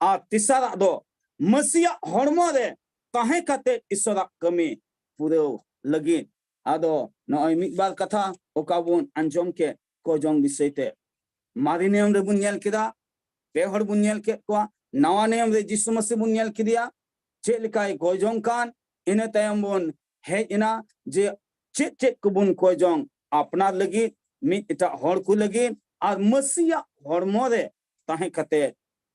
ᱟᱨ ᱛᱮᱥᱟᱨᱟᱜ ᱫᱚ ᱢᱟᱹᱥᱤᱭᱟᱜ ᱦᱚᱲᱢᱚ ᱨᱮ ᱛᱟᱦᱮᱸ ᱠᱟᱛᱮ ᱤᱥᱚᱨᱟᱜ ᱠᱟᱹᱢᱤ ᱯᱩᱨᱟᱹᱣ ᱞᱟᱹᱜᱤᱫ᱾ ᱟᱫᱚ ᱱᱚᱜᱼᱚᱭ ᱢᱤᱫ ᱵᱟᱨ ᱠᱟᱛᱷᱟ ᱚᱠᱟ ᱵᱚᱱ ᱟᱸᱡᱚᱢ ᱠᱮᱫ ᱠᱚᱭᱡᱚᱝ ᱵᱤᱥᱚᱭ ᱛᱮ, ᱢᱟᱨᱮ ᱱᱤᱭᱚᱢ ᱨᱮᱵᱚᱱ ᱧᱮᱞ ᱠᱮᱫᱟ, ᱯᱮ ᱦᱚᱲ ᱵᱚᱱ ᱧᱮᱞ ᱠᱮᱫ ᱠᱚᱣᱟ, ᱱᱟᱣᱟ ᱱᱤᱭᱚᱢ ᱨᱮ ᱡᱤᱥᱩ ᱢᱟᱹᱥᱤ ᱵᱚᱱ ᱧᱮᱞ ᱠᱮᱫᱮᱭᱟ, ᱪᱮᱫ ᱞᱮᱠᱟᱭ ᱠᱚᱭᱡᱚᱝ ᱠᱟᱱ᱾ ᱤᱱᱟᱹ ᱛᱟᱭᱚᱢ ᱵᱚᱱ ᱦᱮᱡ ᱮᱱᱟ ᱡᱮ ᱪᱮᱫ ᱪᱮᱫ ᱠᱚᱵᱚᱱ ᱠᱚᱭᱡᱚᱝ ᱟᱯᱱᱟᱨ ᱞᱟᱹᱜᱤᱫ, ᱢᱤᱫ ᱮᱴᱟᱜ ᱦᱚᱲ ᱠᱚ ᱞᱟᱹᱜᱤᱫ, ᱟᱨ ᱢᱟᱹᱥᱤᱭᱟᱜ ᱦᱚᱲᱢᱚ ᱨᱮ ᱛᱟᱦᱮᱸ ᱠᱟᱛᱮ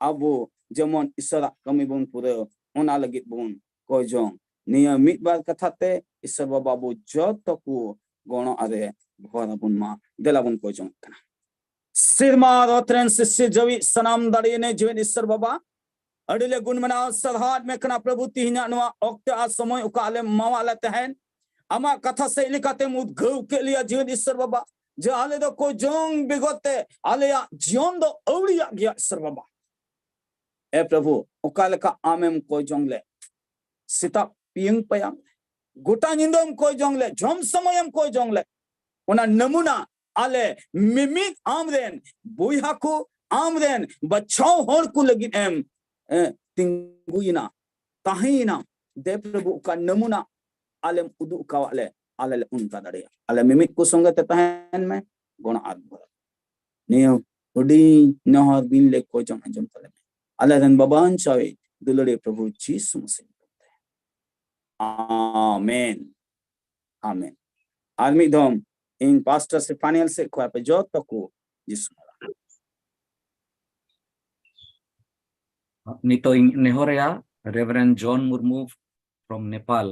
ᱟᱵᱚ ᱡᱮᱢᱚᱱ ᱤᱥᱚᱨᱟᱜ ᱠᱟᱹᱢᱤ ᱵᱚᱱ ᱯᱩᱨᱟᱹᱣ, ᱚᱱᱟ ᱞᱟᱹᱜᱤᱫ ᱵᱚᱱ ᱠᱚᱭᱡᱚᱝ᱾ ᱱᱤᱭᱟᱹ ᱢᱤᱫ ᱵᱟᱨ ᱠᱟᱛᱷᱟ ᱛᱮ ᱤᱥᱥᱚᱨ ᱵᱟᱵᱟ ᱟᱵᱚ ᱡᱚᱛᱚ ᱠᱚ ᱜᱚᱲᱚ ᱟᱨᱮ ᱵᱷᱚᱨ ᱟᱵᱚᱱ ᱢᱟ᱾ ᱫᱮᱞᱟ ᱵᱚᱱ ᱠᱚᱭ ᱡᱚᱝ ᱠᱟᱱᱟ᱾ ᱥᱮᱨᱢᱟ ᱨᱚᱛ ᱨᱮᱱ ᱥᱤᱥᱤᱨ ᱡᱟᱹᱣᱤᱡ ᱥᱟᱱᱟᱢ ᱫᱟᱲᱮᱭᱟᱱᱮ ᱡᱤᱣᱮᱫ ᱤᱥᱥᱚᱨ ᱵᱟᱵᱟ, ᱟᱹᱰᱤ ᱞᱮ ᱜᱩᱱ ᱢᱟᱱᱟᱣ ᱥᱟᱨᱦᱟᱣ ᱮᱫ ᱢᱮ ᱠᱟᱱᱟ ᱯᱨᱚᱵᱷᱩ, ᱛᱮᱦᱮᱧᱟᱜ ᱱᱚᱣᱟ ᱚᱠᱛᱮ ᱟᱨ ᱥᱚᱢᱚᱭ ᱚᱠᱟ ᱟᱞᱮᱢ ᱮᱢᱟᱣᱟᱫ ᱞᱮ ᱛᱟᱦᱮᱸᱱ, ᱟᱢᱟᱜ ᱠᱟᱛᱷᱟ ᱥᱮᱫ ᱞᱮᱠᱟᱛᱮᱢ ᱩᱫᱽᱜᱟᱹᱣ ᱠᱮᱫ ᱞᱮᱭᱟ ᱡᱤᱣᱮᱫ ᱤᱥᱥᱚᱨ ᱵᱟᱵᱟ, ᱡᱮ ᱟᱞᱮ ᱫᱚ ᱠᱚᱭ ᱡᱚᱝ ᱵᱮᱜᱚᱨ ᱛᱮ ᱟᱞᱮᱭᱟᱜ ᱡᱤᱭᱚᱱ ᱫᱚ ᱟᱹᱣᱲᱤᱭᱟᱜ ᱜᱮᱭᱟ ᱤᱥᱥᱚᱨ ᱵᱟᱵᱟ᱾ ᱮ ᱯᱨᱚᱵᱷᱩ, ᱚᱠᱟ ᱞᱮᱠᱟ ᱟᱢᱮᱢ ᱠᱚᱭ ᱡᱚᱝ ᱞᱮ, ᱥᱮᱛᱟᱜ ᱯᱤᱭᱟᱹᱝ ᱯᱟᱭᱟᱢ, ᱜᱚᱴᱟ ᱧᱤᱫᱟᱹᱢ ᱠᱚᱭ ᱡᱚᱝ ᱞᱮ, ᱡᱚᱢ ᱥᱚᱢᱚᱭᱮᱢ ᱠᱚᱭ ᱡᱚᱝ ᱞᱮ, ᱚᱱᱟ ᱱᱟᱢᱩᱱᱟ ᱟᱞᱮ ᱢᱤᱢᱤᱫ ᱟᱢᱨᱮᱱ ᱵᱚᱭᱦᱟ ᱠᱚ, ᱟᱢᱨᱮᱱ ᱵᱟᱪᱷᱟᱣ ᱦᱚᱲ ᱠᱚ ᱞᱟᱹᱜᱤᱫ ᱮᱢ, ᱮ, ᱛᱤᱸᱜᱩᱭᱮᱱᱟ, ᱛᱟᱦᱮᱸᱭᱮᱱᱟ᱾ ᱫᱮ ᱯᱨᱚᱵᱷᱩ, ᱚᱠᱟ ᱱᱟᱢᱩᱱᱟ ᱟᱞᱮᱢ ᱩᱫᱩᱜ ᱟᱠᱟᱣᱟᱫ ᱞᱮ, ᱟᱞᱮ ᱞᱮ ᱚᱱᱠᱟ ᱫᱟᱲᱮᱭᱟᱜᱼᱟ᱾ ᱟᱞᱮ ᱢᱤᱢᱤᱫ ᱠᱚ ᱥᱚᱸᱜᱮ ᱛᱮ ᱛᱟᱦᱮᱱ ᱢᱮ, ᱜᱚᱲᱚ ᱟᱨ ᱵᱷᱚᱨ᱾ ᱱᱤᱭᱟᱹ ᱦᱩᱰᱤᱧ ᱱᱮᱦᱚᱨ ᱵᱤᱱ ᱞᱮ ᱠᱚᱭ ᱡᱚᱝ ᱟᱸᱡᱚᱢ ᱛᱟᱞᱮ ᱢᱮ᱾ ᱟᱞᱮ ᱨᱮᱱ ᱵᱟᱵᱟ ᱵᱟᱧᱪᱟᱣᱤᱡ ᱫᱩᱞᱟᱹᱲᱤᱭᱟᱹ ᱯᱨᱚᱵᱷᱩ ᱡᱤᱥᱩ ᱢᱟᱥᱤ ᱧᱩᱛᱩᱢ ᱛᱮ᱾ ᱟᱢᱮᱱ᱾ ᱟᱢᱮᱱ᱾ ᱟᱨ ᱢᱤᱫ ᱫᱷᱚᱢ ᱤᱧ ᱯᱟᱥᱴᱚᱨ ᱥᱮᱯᱷᱟᱱᱤᱭᱮᱞ ᱥᱮᱫ ᱠᱷᱚᱱ ᱟᱯᱮ ᱡᱚᱛᱚ ᱠᱚ ᱡᱤᱥᱩ ᱢᱟᱨᱟᱝ᱾ ᱱᱤᱛᱚᱜ ᱤᱧ ᱱᱮᱦᱚᱨᱮᱭᱟ Reverend John Murmu from Nepal,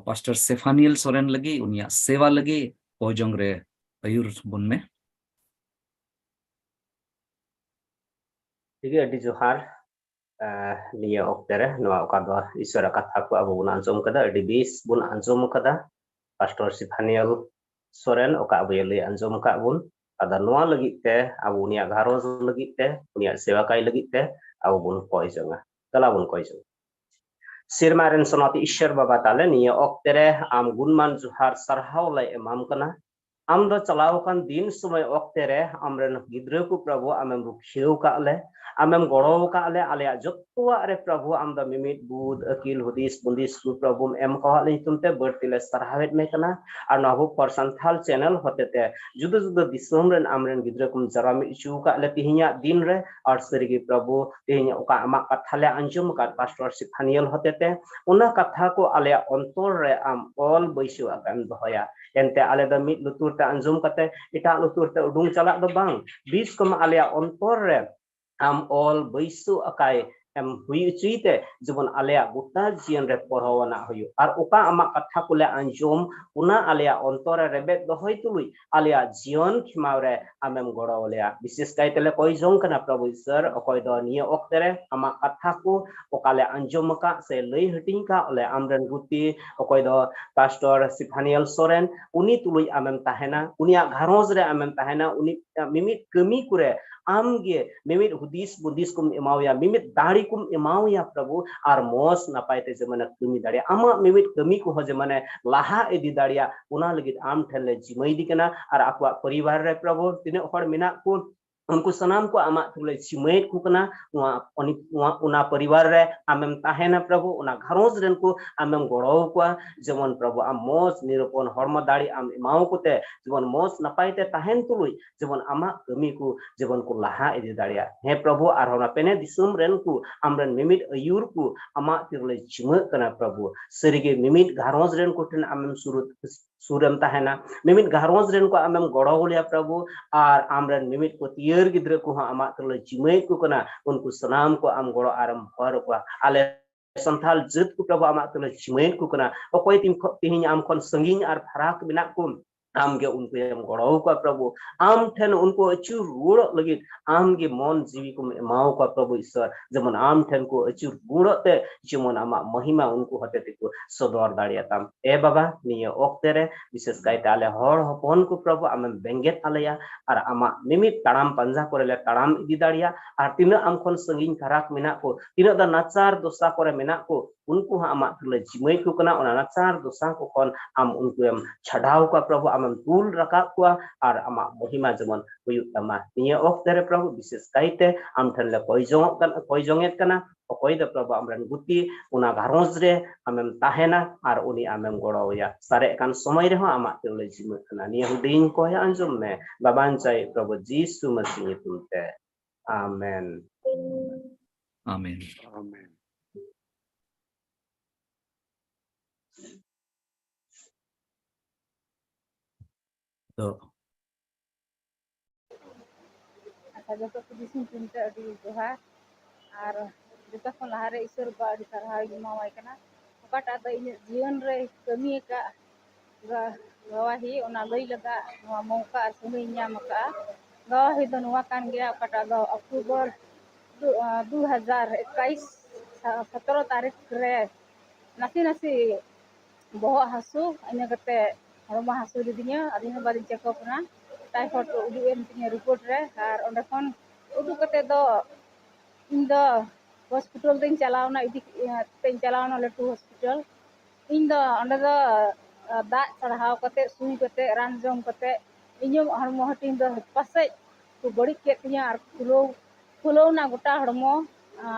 pastor Sephaniel Soren ᱞᱟᱹᱜᱤᱫ, ᱩᱱᱤᱭᱟᱜ ᱥᱮᱵᱟ ᱞᱟᱹᱜᱤᱫ ᱠᱚᱭ ᱡᱚᱝ ᱨᱮ ᱟᱹᱭᱩᱨ ᱵᱚᱱ ᱢᱮ᱾ ᱴᱷᱤᱠ ᱜᱮᱭᱟ, ᱟᱹᱰᱤ ᱡᱚᱦᱟᱨ᱾ ᱱᱤᱭᱟᱹ ᱚᱠᱛᱮ ᱨᱮ ᱱᱚᱣᱟ ᱚᱠᱟ ᱫᱚ ᱤᱥᱚᱨᱟᱜ ᱠᱟᱛᱷᱟ ᱠᱚ ᱟᱵᱚ ᱵᱚᱱ ᱟᱸᱡᱚᱢ ᱠᱟᱫᱟ, ᱟᱹᱰᱤ ᱵᱮᱥ ᱵᱚᱱ ᱟᱸᱡᱚᱢ ᱠᱟᱫᱟ᱾ ᱯᱟᱥᱴᱚᱨ ᱥᱤᱯᱷᱟᱱᱤᱭᱚᱞ ᱥᱚᱨᱮᱱ ᱚᱠᱟ ᱟᱵᱚᱭ ᱞᱟᱹᱭ ᱟᱸᱡᱚᱢ ᱠᱟᱫ ᱵᱚᱱ, ᱟᱫᱚ ᱱᱚᱣᱟ ᱞᱟᱹᱜᱤᱫ ᱛᱮ ᱟᱵᱚ ᱩᱱᱤᱭᱟᱜ ᱜᱷᱟᱨᱚᱸᱡᱽ ᱞᱟᱹᱜᱤᱫ ᱛᱮ, ᱩᱱᱤᱭᱟᱜ ᱥᱮᱣᱟ ᱠᱟᱭ ᱞᱟᱹᱜᱤᱫ ᱛᱮ ᱟᱵᱚ ᱵᱚᱱ ᱠᱚᱭ ᱡᱚᱝᱟ᱾ ᱛᱟᱞᱟ ᱵᱚᱱ ᱠᱚᱭ ᱡᱚᱝᱟ᱾ ᱥᱮᱨᱢᱟ ᱨᱮᱱ ᱥᱚᱱᱟᱛᱤ ᱤᱥᱚᱨ ᱵᱟᱵᱟ ᱛᱟᱞᱮ, ᱱᱤᱭᱟᱹ ᱚᱠᱛᱮ ᱨᱮ ᱟᱢ ᱜᱩᱱᱢᱟᱱ ᱡᱚᱦᱟᱨ ᱥᱟᱨᱦᱟᱣ ᱞᱮ ᱮᱢᱟᱢ ᱠᱟᱱᱟ᱾ ᱟᱢ ᱫᱚ ᱪᱟᱞᱟᱣ ᱟᱠᱟᱱ ᱫᱤᱱ ᱥᱚᱢᱚᱭ ᱚᱠᱛᱮ ᱨᱮ ᱟᱢᱨᱮᱱ ᱜᱤᱫᱽᱨᱟᱹ ᱠᱚ ᱯᱨᱚᱵᱷᱩ ᱟᱢᱮᱢ ᱨᱩᱠᱷᱤᱭᱟᱹᱣ ᱟᱠᱟᱫ ᱞᱮ, ᱟᱢᱮᱢ ᱜᱚᱲᱚ ᱟᱠᱟᱫ ᱞᱮ, ᱟᱞᱮᱭᱟᱜ ᱡᱚᱛᱚᱣᱟᱜ ᱨᱮ ᱯᱨᱚᱵᱷᱩ ᱟᱢ ᱫᱚ ᱢᱤᱢᱤᱫ ᱵᱩᱫ ᱟᱹᱠᱤᱞ ᱦᱩᱫᱤᱥ ᱵᱩᱫᱤᱥ ᱠᱚ ᱯᱨᱚᱵᱷᱩᱢ ᱮᱢ ᱠᱟᱣᱟᱫ ᱞᱮ ᱧᱩᱛᱩᱢ ᱛᱮ ᱵᱟᱹᱲᱛᱤ ᱞᱮ ᱥᱟᱨᱦᱟᱣᱮᱫ ᱢᱮ ᱠᱟᱱᱟ᱾ ᱟᱨ ᱱᱚᱣᱟ ᱟᱵᱚ ᱯᱷᱚᱨ ᱥᱟᱱᱛᱷᱟᱞ ᱪᱮᱱᱮᱞ ᱦᱚᱛᱮᱛᱮ ᱡᱩᱫᱟᱹ ᱡᱩᱫᱟᱹ ᱫᱤᱥᱚᱢ ᱨᱮᱱ ᱟᱢᱨᱮᱱ ᱜᱤᱫᱽᱨᱟᱹ ᱠᱚᱢ ᱡᱟᱨᱣᱟ ᱢᱤᱫ ᱦᱚᱪᱚ ᱟᱠᱟᱫ ᱞᱮ ᱛᱮᱦᱮᱧᱟᱜ ᱫᱤᱱ ᱨᱮ, ᱟᱨ ᱥᱟᱹᱨᱤᱜᱮ ᱯᱨᱚᱵᱷᱩ ᱛᱮᱦᱮᱧ ᱚᱠᱟ ᱟᱢᱟᱜ ᱠᱟᱛᱷᱟ ᱞᱮ ᱟᱸᱡᱚᱢ ᱟᱠᱟᱫ ᱯᱟᱥᱴᱚᱨ ᱥᱤᱯᱷᱟᱱᱤᱭᱚᱞ ᱦᱚᱛᱮᱛᱮ, ᱚᱱᱟ ᱠᱟᱛᱷᱟ ᱠᱚ ᱟᱞᱮᱭᱟᱜ ᱚᱱᱛᱚᱨ ᱨᱮ ᱟᱢ ᱚᱞ ᱵᱟᱹᱭᱥᱟᱹᱣ ᱟᱠᱟᱫ ᱮᱢ ᱫᱚᱦᱚᱭᱟ᱾ ᱮᱱᱛᱮ ᱟᱞᱮ ᱫᱚ ᱢᱤᱫ ᱞᱩᱛᱩᱨ ᱛᱮ ᱟᱸᱡᱚᱢ ᱠᱟᱛᱮ ᱮᱴᱟᱜ ᱞᱩᱛᱩᱨ ᱛᱮ ᱩᱰᱩᱝ ᱪᱟᱞᱟᱜ ᱫᱚ ᱵᱟᱝ, ᱵᱤᱥ ᱠᱚᱢᱟ ᱟᱞᱮᱭᱟᱜ ᱚᱱᱛᱚᱨ ᱨᱮ ᱟᱢ ᱚᱞ ᱵᱟᱹᱭᱥᱟᱹᱣ ᱟᱠᱟᱭ ᱮᱢ ᱦᱩᱭ ᱦᱚᱪᱚᱭ ᱛᱮ, ᱡᱮᱢᱚᱱ ᱟᱞᱮᱭᱟᱜ ᱜᱚᱴᱟ ᱡᱤᱭᱚᱱ ᱨᱮ ᱯᱚᱨᱦᱚᱣ ᱟᱱᱟᱜ ᱦᱩᱭᱩᱜ᱾ ᱟᱨ ᱚᱠᱟ ᱟᱢᱟᱜ ᱠᱟᱛᱷᱟ ᱠᱚᱞᱮ ᱟᱸᱡᱚᱢ, ᱚᱱᱟ ᱟᱞᱮᱭᱟᱜ ᱚᱱᱛᱚᱨ ᱨᱮ ᱨᱮᱵᱮᱫ ᱫᱚᱦᱚᱭ ᱛᱩᱞᱩᱡ ᱟᱞᱮᱭᱟᱜ ᱡᱤᱭᱚᱱ ᱠᱷᱮᱢᱟᱣ ᱨᱮ ᱟᱢᱮᱢ ᱜᱚᱲᱚ ᱟᱞᱮᱭᱟ᱾ ᱵᱤᱥᱮᱥ ᱠᱟᱭᱛᱮ ᱞᱮ ᱠᱚᱭ ᱡᱚᱝ ᱠᱟᱱᱟ ᱯᱨᱚᱵᱷᱩ ᱤᱥᱚᱨ, ᱚᱠᱚᱭ ᱫᱚ ᱱᱤᱭᱟᱹ ᱚᱠᱛᱮ ᱨᱮ ᱟᱢᱟᱜ ᱠᱟᱛᱷᱟ ᱠᱚ ᱚᱠᱟ ᱞᱮ ᱟᱸᱡᱚᱢ ᱟᱠᱟᱫ ᱥᱮ ᱞᱟᱹᱭ ᱦᱟᱹᱴᱤᱧ ᱠᱟᱜ ᱞᱮ ᱟᱢᱨᱮᱱ ᱜᱩᱛᱤ, ᱚᱠᱚᱭ ᱫᱚ ᱯᱟᱥᱴᱚᱨ ᱥᱤᱯᱷᱟᱱᱤᱭᱮᱞ ᱥᱚᱨᱮᱱ, ᱩᱱᱤ ᱛᱩᱞᱩᱡ ᱟᱢᱮᱢ ᱛᱟᱦᱮᱱᱟ, ᱩᱱᱤᱭᱟᱜ ᱜᱷᱟᱨᱚᱸᱡᱽ ᱨᱮ ᱟᱢᱮᱢ ᱛᱟᱦᱮᱱᱟ, ᱩᱱᱤ ᱢᱤᱢᱤᱫ ᱠᱟᱹᱢᱤ ᱠᱚᱨᱮ ᱟᱢ ᱜᱮ ᱢᱤᱢᱤᱫ ᱦᱩᱫᱤᱥ ᱵᱩᱫᱤᱥ ᱠᱚᱢ ᱮᱢᱟᱣᱟᱭᱟ, ᱢᱤᱢᱤᱫ ᱫᱟᱲᱮ ᱠᱚᱢ ᱮᱢᱟᱣᱟᱭᱟ ᱯᱨᱚᱵᱷᱩ, ᱟᱨ ᱢᱚᱸᱡᱽ ᱱᱟᱯᱟᱭ ᱛᱮ ᱡᱮᱢᱚᱱᱮ ᱠᱟᱹᱢᱤ ᱫᱟᱲᱮᱭᱟᱜ, ᱟᱢᱟᱜ ᱢᱤᱢᱤᱫ ᱠᱟᱹᱢᱤ ᱠᱚᱦᱚᱸ ᱡᱮᱢᱚᱱᱮ ᱞᱟᱦᱟ ᱤᱫᱤ ᱫᱟᱲᱮᱭᱟᱜ, ᱚᱱᱟ ᱞᱟᱹᱜᱤᱫ ᱟᱢ ᱴᱷᱮᱱ ᱞᱮ ᱡᱤᱢᱟᱹᱭᱫᱤ ᱠᱟᱱᱟ᱾ ᱟᱨ ᱟᱠᱚᱣᱟᱜ ᱯᱚᱨᱤᱵᱟᱨ ᱨᱮ ᱯᱨᱚᱵᱷᱩ ᱛᱤᱱᱟᱹᱜ ᱦᱚᱲ ᱢᱮᱱᱟᱜ ᱠᱚ, ᱩᱱᱠᱩ ᱥᱟᱱᱟᱢ ᱠᱚ ᱟᱢᱟᱜ ᱛᱷᱨᱩ ᱞᱮ ᱡᱤᱢᱟᱹᱭᱮᱫ ᱠᱚ ᱠᱟᱱᱟ᱾ ᱱᱚᱣᱟ, ᱩᱱᱤ, ᱱᱚᱣᱟ, ᱚᱱᱟ ᱯᱚᱨᱤᱵᱟᱨ ᱨᱮ ᱟᱢᱮᱢ ᱛᱟᱦᱮᱱᱟ ᱯᱨᱚᱵᱷᱩ, ᱚᱱᱟ ᱜᱷᱟᱨᱚᱸᱡᱽ ᱨᱮᱱ ᱠᱚ ᱟᱢᱮᱢ ᱜᱚᱲᱚ ᱟᱠᱚᱣᱟ, ᱡᱮᱢᱚᱱ ᱯᱨᱚᱵᱷᱩ ᱟᱢ ᱢᱚᱸᱡᱽ ᱱᱤᱨᱟᱯᱚᱱ ᱦᱚᱲᱢᱚ ᱫᱟᱲᱮ ᱟᱢ ᱮᱢᱟᱣ ᱠᱚᱛᱮ, ᱡᱮᱢᱚᱱ ᱢᱚᱸᱡᱽ ᱱᱟᱯᱟᱭ ᱛᱮ ᱛᱟᱦᱮᱱ ᱛᱩᱞᱩᱡ ᱡᱮᱢᱚᱱ ᱟᱢᱟᱜ ᱠᱟᱹᱢᱤ ᱠᱚ ᱡᱮᱢᱚᱱ ᱠᱚ ᱞᱟᱦᱟ ᱤᱫᱤ ᱫᱟᱲᱮᱭᱟᱜ᱾ ᱦᱮᱸ ᱯᱨᱚᱵᱷᱩ, ᱟᱨᱦᱚᱸ ᱚᱱᱟ ᱯᱮᱱᱮ ᱫᱤᱥᱚᱢ ᱨᱮᱱ ᱠᱚ ᱟᱢᱨᱮᱱ ᱢᱤᱢᱤᱫ ᱟᱹᱭᱩᱨ ᱠᱚ ᱟᱢᱟᱜ ᱛᱤ ᱨᱮᱞᱮ ᱡᱤᱢᱟᱹᱜ ᱠᱟᱱᱟ ᱯᱨᱚᱵᱷᱩ᱾ ᱥᱟᱹᱨᱤᱜᱮ ᱢᱤᱢᱤᱫ ᱜᱷᱟᱨᱚᱸᱡᱽ ᱨᱮᱱ ᱠᱚᱴᱷᱮᱱ ᱟᱢᱮᱢ ᱥᱩᱨ ᱥᱩᱨᱮᱢ ᱛᱟᱦᱮᱱᱟ, ᱢᱤᱢᱤᱫ ᱜᱷᱟᱨᱚᱸᱡᱽ ᱨᱮᱱ ᱠᱚ ᱟᱢᱮᱢ ᱜᱚᱲᱚ ᱟᱞᱮᱭᱟ ᱯᱨᱚᱵᱷᱩ, ᱟᱨ ᱟᱢᱨᱮᱱ ᱢᱤᱢᱤᱫ ᱯᱟᱹᱛᱭᱟᱹᱨ ᱜᱤᱫᱽᱨᱟᱹ ᱠᱚᱦᱚᱸ ᱟᱢᱟᱜ ᱛᱮᱞᱮ ᱡᱤᱢᱟᱹᱭᱮᱫ ᱠᱚ ᱠᱟᱱᱟ, ᱩᱱᱠᱩ ᱥᱟᱱᱟᱢ ᱠᱚ ᱟᱢ ᱜᱚᱲᱚ ᱟᱨᱮᱢ ᱦᱚᱨ ᱟᱠᱚᱣᱟ᱾ ᱟᱞᱮ ᱥᱟᱱᱛᱟᱲ ᱡᱟᱹᱛ ᱠᱚ ᱯᱨᱚᱵᱷᱩ ᱟᱢᱟᱜ ᱛᱮᱞᱮ ᱡᱤᱢᱟᱹᱭᱮᱫ ᱠᱚ ᱠᱟᱱᱟ, ᱚᱠᱚᱭ ᱛᱤᱱ ᱠᱷᱚ-, ᱛᱤᱦᱤᱧ ᱟᱢ ᱠᱷᱚᱱ ᱥᱟᱺᱜᱤᱧ ᱟᱨ ᱯᱷᱟᱨᱟᱠ ᱢᱮᱱᱟᱜ ᱠᱚ, ᱟᱢ ᱜᱮ ᱩᱱᱠᱩ ᱮᱢ ᱜᱚᱲᱚ ᱟᱠᱚᱣᱟ ᱯᱨᱚᱵᱷᱩ, ᱟᱢ ᱴᱷᱮᱱ ᱩᱱᱠᱩ ᱟᱹᱪᱩᱨ ᱨᱩᱣᱟᱹᱲᱚᱜ ᱞᱟᱹᱜᱤᱫ ᱟᱢ ᱜᱮ ᱢᱚᱱ ᱡᱤᱣᱤ ᱠᱚᱢ ᱮᱢᱟᱣ ᱠᱚᱣᱟ ᱯᱨᱚᱵᱷᱩ ᱤᱥᱥᱚᱨ, ᱡᱮᱢᱚᱱ ᱟᱢ ᱴᱷᱮᱱ ᱠᱚ ᱟᱹᱪᱩᱨ ᱨᱩᱣᱟᱹᱲᱚᱜ ᱛᱮ ᱡᱮᱢᱚᱱ ᱟᱢᱟᱜ ᱢᱚᱦᱤᱢᱟ ᱩᱱᱠᱩ ᱦᱚᱛᱮ ᱛᱮᱠᱚ ᱥᱚᱫᱚᱨ ᱫᱟᱲᱮᱭᱟᱛᱟᱢ᱾ ᱮ ᱵᱟᱵᱟ, ᱱᱤᱭᱟᱹ ᱚᱠᱛᱮ ᱨᱮ ᱵᱤᱥᱮᱥ ᱠᱟᱭᱛᱮ ᱟᱞᱮ ᱦᱚᱲ ᱦᱚᱯᱚᱱ ᱠᱚ ᱯᱨᱚᱵᱷᱩ ᱟᱢᱮᱢ ᱵᱮᱸᱜᱮᱫ ᱟᱞᱮᱭᱟ, ᱟᱨ ᱟᱢᱟᱜ ᱢᱤᱢᱤᱫ ᱛᱟᱲᱟᱢ ᱯᱟᱸᱡᱟ ᱠᱚᱨᱮ ᱞᱮ ᱛᱟᱲᱟᱢ ᱤᱫᱤ ᱫᱟᱲᱮᱭᱟᱜ, ᱟᱨ ᱛᱤᱱᱟᱹᱜ ᱟᱢ ᱠᱷᱚᱱ ᱥᱟᱺᱜᱤᱧ ᱯᱷᱟᱨᱟᱠ ᱢᱮᱱᱟᱜ ᱠᱚ, ᱛᱤᱱᱟᱹᱜ ᱫᱚ ᱱᱟᱪᱟᱨ ᱫᱚᱥᱟ ᱠᱚᱨᱮ ᱢᱮᱱᱟᱜ ᱠᱚ, ᱩᱱᱠᱩ ᱦᱚᱸ ᱟᱢᱟᱜ ᱛᱩᱞᱟᱹ ᱡᱤᱢᱟᱹᱭ ᱠᱚ ᱠᱟᱱᱟ, ᱚᱱᱟ ᱱᱟᱪᱟᱨ ᱫᱚᱥᱟ ᱠᱚ ᱠᱷᱚᱱ ᱟᱢ ᱩᱱᱠᱩ ᱮᱢ ᱪᱷᱟᱰᱟᱣ ᱠᱚᱣᱟ ᱯᱨᱚᱵᱷᱩ, ᱟᱢᱮᱢ ᱛᱩᱞ ᱨᱟᱠᱟᱵ ᱠᱚᱣᱟ, ᱟᱨ ᱟᱢᱟᱜ ᱢᱚᱦᱤᱢᱟ ᱡᱮᱢᱚᱱ ᱦᱩᱭᱩᱜ ᱛᱟᱢᱟ᱾ ᱱᱤᱭᱟᱹ ᱚᱠᱛᱮ ᱨᱮ ᱯᱨᱚᱵᱷᱩ ᱵᱤᱥᱮᱥ ᱠᱟᱭᱛᱮ ᱟᱢ ᱴᱷᱮᱱ ᱞᱮ ᱠᱚᱭ ᱡᱚᱝᱚᱜ ᱠᱟᱱᱟ, ᱠᱚᱭ ᱡᱚᱝᱮᱫ ᱠᱟᱱᱟ, ᱚᱠᱚᱭ ᱫᱚ ᱯᱨᱚᱵᱷᱩ ᱟᱢᱨᱮᱱ ᱜᱩᱛᱤ, ᱚᱱᱟ ᱜᱷᱟᱨᱚᱸᱡᱽ ᱨᱮ ᱟᱢᱮᱢ ᱛᱟᱦᱮᱱᱟ ᱟᱨ ᱩᱱᱤ ᱟᱢᱮᱢ ᱜᱚᱲᱚᱣᱟᱭᱟ᱾ ᱥᱟᱨᱮᱡ ᱠᱟᱱ ᱥᱚᱢᱚᱭ ᱨᱮᱦᱚᱸ ᱟᱢᱟᱜ ᱛᱩᱞᱟᱹ ᱡᱤᱢᱟᱹᱜ ᱠᱟᱱᱟ᱾ ᱱᱤᱭᱟᱹ ᱦᱩᱰᱤᱧ ᱠᱚᱭ ᱟᱸᱡᱚᱢ ᱢᱮ, ᱵᱟᱵᱟᱧ ᱪᱟᱭ ᱯᱨᱚᱵᱷᱩ ᱡᱤᱥᱩ ᱢᱟᱹᱥᱤ ᱧᱩᱛᱩᱢ ᱛᱮ᱾ ᱟᱢᱮᱱ᱾ ᱟᱢᱮᱱ᱾ ᱟᱢᱮᱱ᱾ ᱛᱚ ᱟᱪᱪᱷᱟ, ᱡᱚᱛᱚ ᱠᱚ ᱫᱤᱥᱚᱢ ᱴᱤᱢ ᱛᱮ ᱟᱹᱰᱤ ᱡᱚᱦᱟᱨ᱾ ᱟᱨ ᱡᱚᱛᱚ ᱠᱷᱚᱱ ᱞᱟᱦᱟᱨᱮ ᱤᱥᱚᱨ ᱵᱟᱵᱟ ᱟᱹᱰᱤ ᱥᱟᱨᱦᱟᱣ ᱤᱧ ᱮᱢᱟᱣᱟᱭ ᱠᱟᱱᱟ, ᱚᱠᱟᱴᱟᱜ ᱫᱚ ᱤᱧᱟᱹᱜ ᱡᱤᱭᱚᱱ ᱨᱮ ᱠᱟᱹᱢᱤ ᱟᱠᱟᱫ ᱜᱟ-, ᱜᱟᱣᱟᱦᱤ, ᱚᱱᱟ ᱞᱟᱹᱭ ᱞᱟᱜᱟᱜ ᱱᱚᱣᱟ ᱢᱚᱣᱠᱟ ᱟᱨ ᱥᱚᱢᱚᱭ ᱤᱧ ᱧᱟᱢ ᱟᱠᱟᱫᱼᱟ᱾ ᱜᱟᱣᱟᱦᱤ ᱫᱚ ᱱᱚᱣᱟ ᱠᱟᱱ ᱜᱮᱭᱟ, ᱚᱠᱟᱴᱟᱜ ᱫᱚ ᱚᱠᱴᱳᱵᱚᱨ ᱫᱩ-, ᱟᱸ, ᱫᱩ ᱦᱟᱡᱟᱨ ᱮᱠᱟᱭᱤᱥ, ᱥᱟ-, ᱥᱚᱛᱨᱚ ᱛᱟᱹᱨᱤᱠᱷ ᱨᱮ ᱱᱟᱥᱮ ᱱᱟᱥᱮ ᱵᱚᱦᱚᱜ ᱦᱟᱹᱥᱩ, ᱤᱱᱟᱹ ᱠᱟᱛᱮ ᱦᱚᱲᱢᱚ ᱦᱟᱹᱥᱩ ᱞᱤᱫᱤᱧᱟ, ᱟᱫᱚ ᱤᱧ ᱦᱚᱸ ᱵᱟᱹᱞᱤᱧ check up ᱮᱱᱟ᱾ ᱴᱟᱭᱯᱷᱚᱭᱮᱰ ᱩᱫᱩᱜ ᱮᱱ ᱛᱤᱧᱟᱹ report ᱨᱮ, ᱟᱨ ᱚᱸᱰᱮ ᱠᱷᱚᱱ ᱩᱫᱩᱜ ᱠᱟᱛᱮ ᱫᱚ ᱤᱧ ᱫᱚ hospital ᱛᱮᱧ ᱪᱟᱞᱟᱣᱱᱟ, ᱤᱫᱤ, ᱤᱭᱟᱹ, ᱛᱮᱧ ᱪᱟᱞᱟᱣᱱᱟ ᱞᱟᱹᱴᱩ hospital᱾ ᱤᱧ ᱫᱚ ᱚᱸᱰᱮ ᱫᱚ, ᱟ, ᱫᱟᱜ ᱪᱟᱲᱦᱟᱣ ᱠᱟᱛᱮ, ᱥᱩᱭ ᱠᱟᱛᱮ, ᱨᱟᱱ ᱡᱚᱢ ᱠᱟᱛᱮ ᱤᱧᱟᱹᱜ ᱦᱚᱲᱢᱚ ᱦᱟᱹᱴᱤᱧ ᱫᱚ ᱯᱟᱥᱮᱡ ᱠᱚ ᱵᱟᱹᱲᱤᱡ ᱠᱮᱫ ᱛᱤᱧᱟᱹ ᱟᱨ ᱯᱷᱩᱞᱟᱹᱣ, ᱯᱷᱩᱞᱟᱹᱣᱱᱟ ᱜᱚᱴᱟ ᱦᱚᱲᱢᱚ᱾ ᱟ,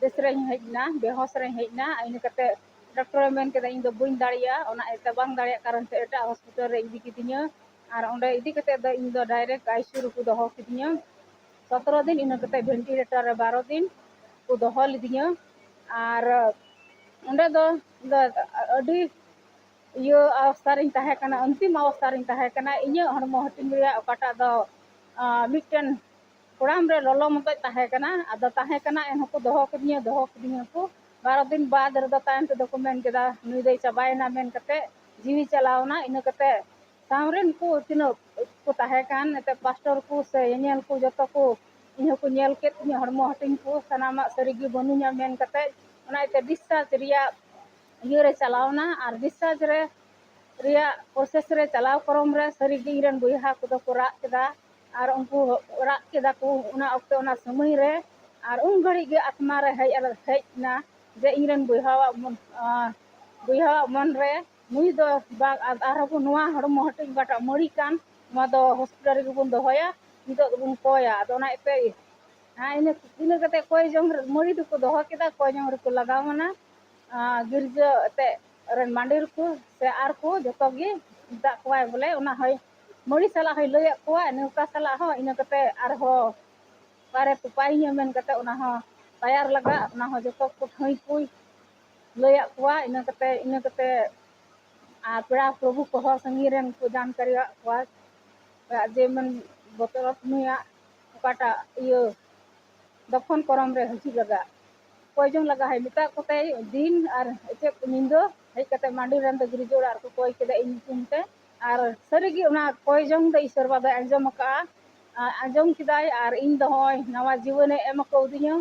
ᱵᱮᱥ ᱨᱮᱧ ᱦᱮᱡ ᱮᱱᱟ, ᱵᱮᱦᱚᱥ ᱨᱮᱧ ᱦᱮᱡ ᱮᱱᱟ᱾ ᱤᱱᱟᱹ ᱠᱟᱛᱮ ᱰᱟᱠᱛᱚᱨᱮ ᱢᱮᱱ ᱠᱮᱫᱟ, "ᱤᱧ ᱫᱚ ᱵᱟᱹᱧ ᱫᱟᱲᱮᱭᱟᱜᱼᱟ", ᱚᱱᱟ ᱤᱭᱟᱹᱛᱮ ᱵᱟᱝ ᱫᱟᱲᱮᱭᱟᱜ ᱠᱟᱨᱚᱱ ᱛᱮ ᱮᱴᱟᱜ hospital ᱨᱮ ᱤᱫᱤ ᱠᱤᱫᱤᱧᱟ᱾ ᱟᱨ ᱚᱸᱰᱮ ᱤᱫᱤ ᱠᱟᱛᱮ ᱫᱚ ᱤᱧ ᱫᱚ direct ICU ᱨᱮᱠᱚ ᱫᱚᱦᱚ ᱠᱤᱫᱤᱧᱟ ᱥᱚᱛᱨᱚ ᱫᱤᱱ, ᱤᱱᱟᱹ ᱠᱟᱛᱮ ventilator ᱨᱮ ᱵᱟᱨᱚ ᱫᱤᱱ ᱠᱚ ᱫᱚᱦᱚ ᱞᱤᱫᱤᱧᱟ᱾ ᱟᱨ ᱚᱸᱰᱮ ᱫᱚ, ᱫᱚ ᱟᱹᱰᱤ ᱤᱭᱟᱹ ᱚᱵᱚᱥᱛᱷᱟ ᱨᱤᱧ ᱛᱟᱦᱮᱸ ᱠᱟᱱᱟ, ᱚᱱᱛᱤᱢ ᱚᱵᱚᱥᱛᱷᱟ ᱨᱤᱧ ᱛᱟᱦᱮᱸ ᱠᱟᱱᱟ᱾ ᱤᱧᱟᱹᱜ ᱦᱚᱲᱢᱚ ᱦᱟᱹᱴᱤᱧ ᱨᱮᱭᱟᱜ ᱚᱠᱟᱴᱟᱜ ᱫᱚ, ᱟᱸ, ᱢᱤᱫᱴᱮᱱ ᱠᱚᱲᱟᱢ ᱨᱮ ᱞᱚᱞᱚ ᱢᱚᱛᱚᱡ ᱛᱟᱦᱮᱸ ᱠᱟᱱᱟ᱾ ᱟᱫᱚ ᱛᱟᱦᱮᱸ ᱠᱟᱱᱟ, ᱮᱱᱦᱚᱸ ᱠᱚ ᱫᱚᱦᱚ ᱠᱤᱫᱤᱧᱟ, ᱫᱚᱦᱚ ᱠᱤᱫᱤᱧᱟ ᱠᱚ᱾ ᱵᱟᱨᱚ ᱫᱤᱱ ᱵᱟᱫᱽ ᱨᱮᱫᱚ ᱛᱟᱭᱚᱢ ᱛᱮᱫᱚ ᱠᱚ ᱢᱮᱱ ᱠᱮᱫᱟ, "ᱱᱩᱭ ᱫᱚᱭ ᱪᱟᱵᱟᱭᱮᱱᱟ" ᱢᱮᱱ ᱠᱟᱛᱮ ᱡᱤᱣᱤ ᱪᱟᱞᱟᱣ ᱮᱱᱟ᱾ ᱤᱱᱟᱹ ᱠᱟᱛᱮ ᱥᱟᱶ ᱨᱮᱱ ᱠᱚ ᱛᱤᱱᱟᱹᱜ ᱠᱚ ᱛᱟᱦᱮᱸ ᱠᱟᱱ, ᱮᱱᱛᱮ ᱯᱟᱥᱴᱚᱨ ᱠᱚ ᱥᱮ ᱧᱮᱧᱮᱞ ᱠᱚ, ᱡᱚᱛᱚ ᱠᱚ ᱤᱧ ᱦᱚᱸᱠᱚ ᱧᱮᱞ ᱠᱮᱫ ᱛᱤᱧᱟᱹ, ᱦᱚᱲᱢᱚ ᱦᱟᱹᱴᱤᱧ ᱠᱚ ᱥᱟᱱᱟᱢᱟᱜ ᱥᱟᱹᱨᱤ ᱜᱮ ᱵᱟᱹᱱᱩᱧᱟ ᱢᱮᱱ ᱠᱟᱛᱮ, ᱚᱱᱟ ᱤᱭᱟᱹᱛᱮ discharge ᱨᱮᱭᱟᱜ ᱤᱭᱟᱹ ᱨᱮ ᱪᱟᱞᱟᱣ ᱮᱱᱟ᱾ ᱟᱨ discharge ᱨᱮ, ᱨᱮᱭᱟᱜ process ᱨᱮ ᱪᱟᱞᱟᱣ ᱯᱟᱨᱚᱢ ᱨᱮ ᱥᱟᱹᱨᱤ ᱜᱮ ᱤᱧ ᱨᱮᱱ ᱵᱚᱭᱦᱟ ᱠᱚᱫᱚ ᱠᱚ ᱨᱟᱜ ᱠᱮᱫᱟ᱾ ᱟᱨ ᱩᱱᱠᱩ ᱨᱟᱜ ᱠᱮᱫᱟ ᱠᱚ ᱚᱱᱟ ᱚᱠᱛᱮ, ᱚᱱᱟ ᱥᱚᱢᱚᱭ ᱨᱮ᱾ ᱟᱨ ᱩᱱ ᱜᱷᱟᱹᱲᱤᱡ ᱜᱮ ᱟᱛᱢᱟ ᱨᱮ ᱦᱮᱡ, ᱦᱮᱡ ᱮᱱᱟ ᱡᱮ ᱤᱧ ᱨᱮᱱ ᱵᱚᱭᱦᱟᱣᱟᱜ ᱢᱚᱱ, ᱟᱸ, ᱵᱚᱭᱦᱟᱣᱟᱜ ᱢᱚᱱ ᱨᱮ, ᱱᱩᱭ ᱫᱚ ᱵᱟᱝ, ᱟᱨ, ᱟᱨᱦᱚᱸ ᱵᱚᱱ ᱱᱚᱣᱟ ᱦᱚᱲᱢᱚ ᱦᱟᱹᱴᱤᱧ ᱚᱠᱟᱴᱟᱜ ᱢᱟᱹᱲᱤ ᱠᱟᱱ, ᱱᱚᱣᱟ ᱫᱚ hospital ᱨᱮᱜᱮ ᱵᱚᱱ ᱫᱚᱦᱚᱭᱟ, ᱱᱤᱛᱚᱜ ᱫᱚᱵᱚᱱ ᱠᱚᱭᱟ᱾ ᱟᱫᱚ ᱚᱱᱟ ᱤᱭᱟᱹᱛᱮ, ᱦᱮᱸ, ᱤᱱᱟᱹ, ᱤᱱᱟᱹ ᱠᱟᱛᱮ ᱠᱚᱭ ᱡᱚᱝ ᱨᱮ, ᱢᱟᱹᱲᱤ ᱫᱚᱠᱚ ᱫᱚᱦᱚ ᱠᱮᱫᱟ, ᱠᱚᱭ ᱡᱚᱝ ᱨᱮᱠᱚ ᱞᱟᱜᱟᱣ ᱮᱱᱟ᱾ ᱟᱸ, ᱜᱤᱨᱡᱟᱹ ᱮᱱᱛᱮ ᱨᱮᱱ ᱢᱟᱹᱰᱤᱨ ᱠᱚ ᱥᱮ ᱟᱨ ᱠᱚ ᱡᱚᱛᱚ ᱜᱮ ᱢᱮᱛᱟᱜ ᱠᱚᱣᱟᱭ ᱵᱚᱞᱮ, ᱚᱱᱟ ᱦᱚᱭ ᱢᱟᱹᱲᱤ ᱥᱟᱞᱟᱜ ᱦᱚᱭ ᱞᱟᱹᱭᱟᱫ ᱠᱚᱣᱟ, ᱱᱮᱣᱛᱟ ᱥᱟᱞᱟᱜ ᱦᱚᱸ, ᱤᱱᱟᱹ ᱠᱟᱛᱮ ᱟᱨᱦᱚᱸ ᱚᱠᱟᱨᱮ ᱛᱚᱯᱟᱭᱤᱧᱟ ᱢᱮᱱ ᱠᱟᱛᱮ ᱚᱱᱟ ᱦᱚᱸ ᱛᱟᱭᱟᱨ ᱞᱟᱜᱟᱜ, ᱚᱱᱟ ᱦᱚᱸ ᱡᱚᱛᱚ ᱠᱚ ᱴᱷᱟᱹᱭ ᱠᱚᱭ ᱞᱟᱹᱭᱟᱫ ᱠᱚᱣᱟ᱾ ᱤᱱᱟᱹ ᱠᱟᱛᱮ, ᱤᱱᱟᱹ ᱠᱟᱛᱮ ᱟᱨ ᱯᱮᱲᱟ ᱯᱨᱚᱵᱷᱩ ᱠᱚᱦᱚᱸ ᱥᱟᱺᱜᱤᱧ ᱨᱮᱱ ᱠᱚ ᱡᱟᱱᱠᱟᱨᱤᱭᱟᱫ ᱠᱚᱣᱟ᱾ ᱡᱮ ᱢᱮᱱ ᱵᱚᱛᱚᱨᱚᱛ ᱱᱩᱭᱟᱜ ᱚᱠᱟᱴᱟᱜ ᱤᱭᱟᱹ ᱫᱚᱯᱷᱚᱱ ᱠᱚᱨᱚᱢ ᱨᱮ ᱦᱤᱡᱩᱜ ᱞᱟᱜᱟᱜ᱾ ᱠᱚᱭ ᱡᱚᱝ ᱞᱟᱜᱟ ᱦᱮᱡ ᱢᱮᱛᱟᱜ ᱠᱚᱛᱮ ᱫᱤᱱ ᱟᱨ ᱪᱮᱫ ᱧᱤᱫᱟᱹ ᱦᱮᱡ ᱠᱟᱛᱮ ᱢᱟᱹᱰᱤ ᱨᱮᱱ ᱫᱚ ᱜᱤᱨᱡᱟᱹ ᱚᱲᱟᱜ ᱨᱮᱠᱚ ᱠᱚᱭ ᱠᱮᱫᱟ ᱤᱧ ᱧᱩᱛᱩᱢ ᱛᱮ᱾ ᱟᱨ ᱥᱟᱹᱨᱤᱜᱮ ᱚᱱᱟ ᱠᱚᱭ ᱡᱚᱝ ᱫᱚ ᱤᱥᱚᱨ ᱵᱟᱵᱟᱭ ᱟᱸᱡᱚᱢ ᱟᱠᱟᱫᱼᱟ, ᱟᱸᱡᱚᱢ ᱠᱮᱫᱟᱭ᱾ ᱟᱨ ᱤᱧ ᱫᱚ ᱱᱚᱜᱼᱚᱭ ᱱᱟᱣᱟ ᱡᱤᱵᱚᱱᱮ ᱮᱢ ᱟᱠᱟᱣᱫᱤᱧᱟ᱾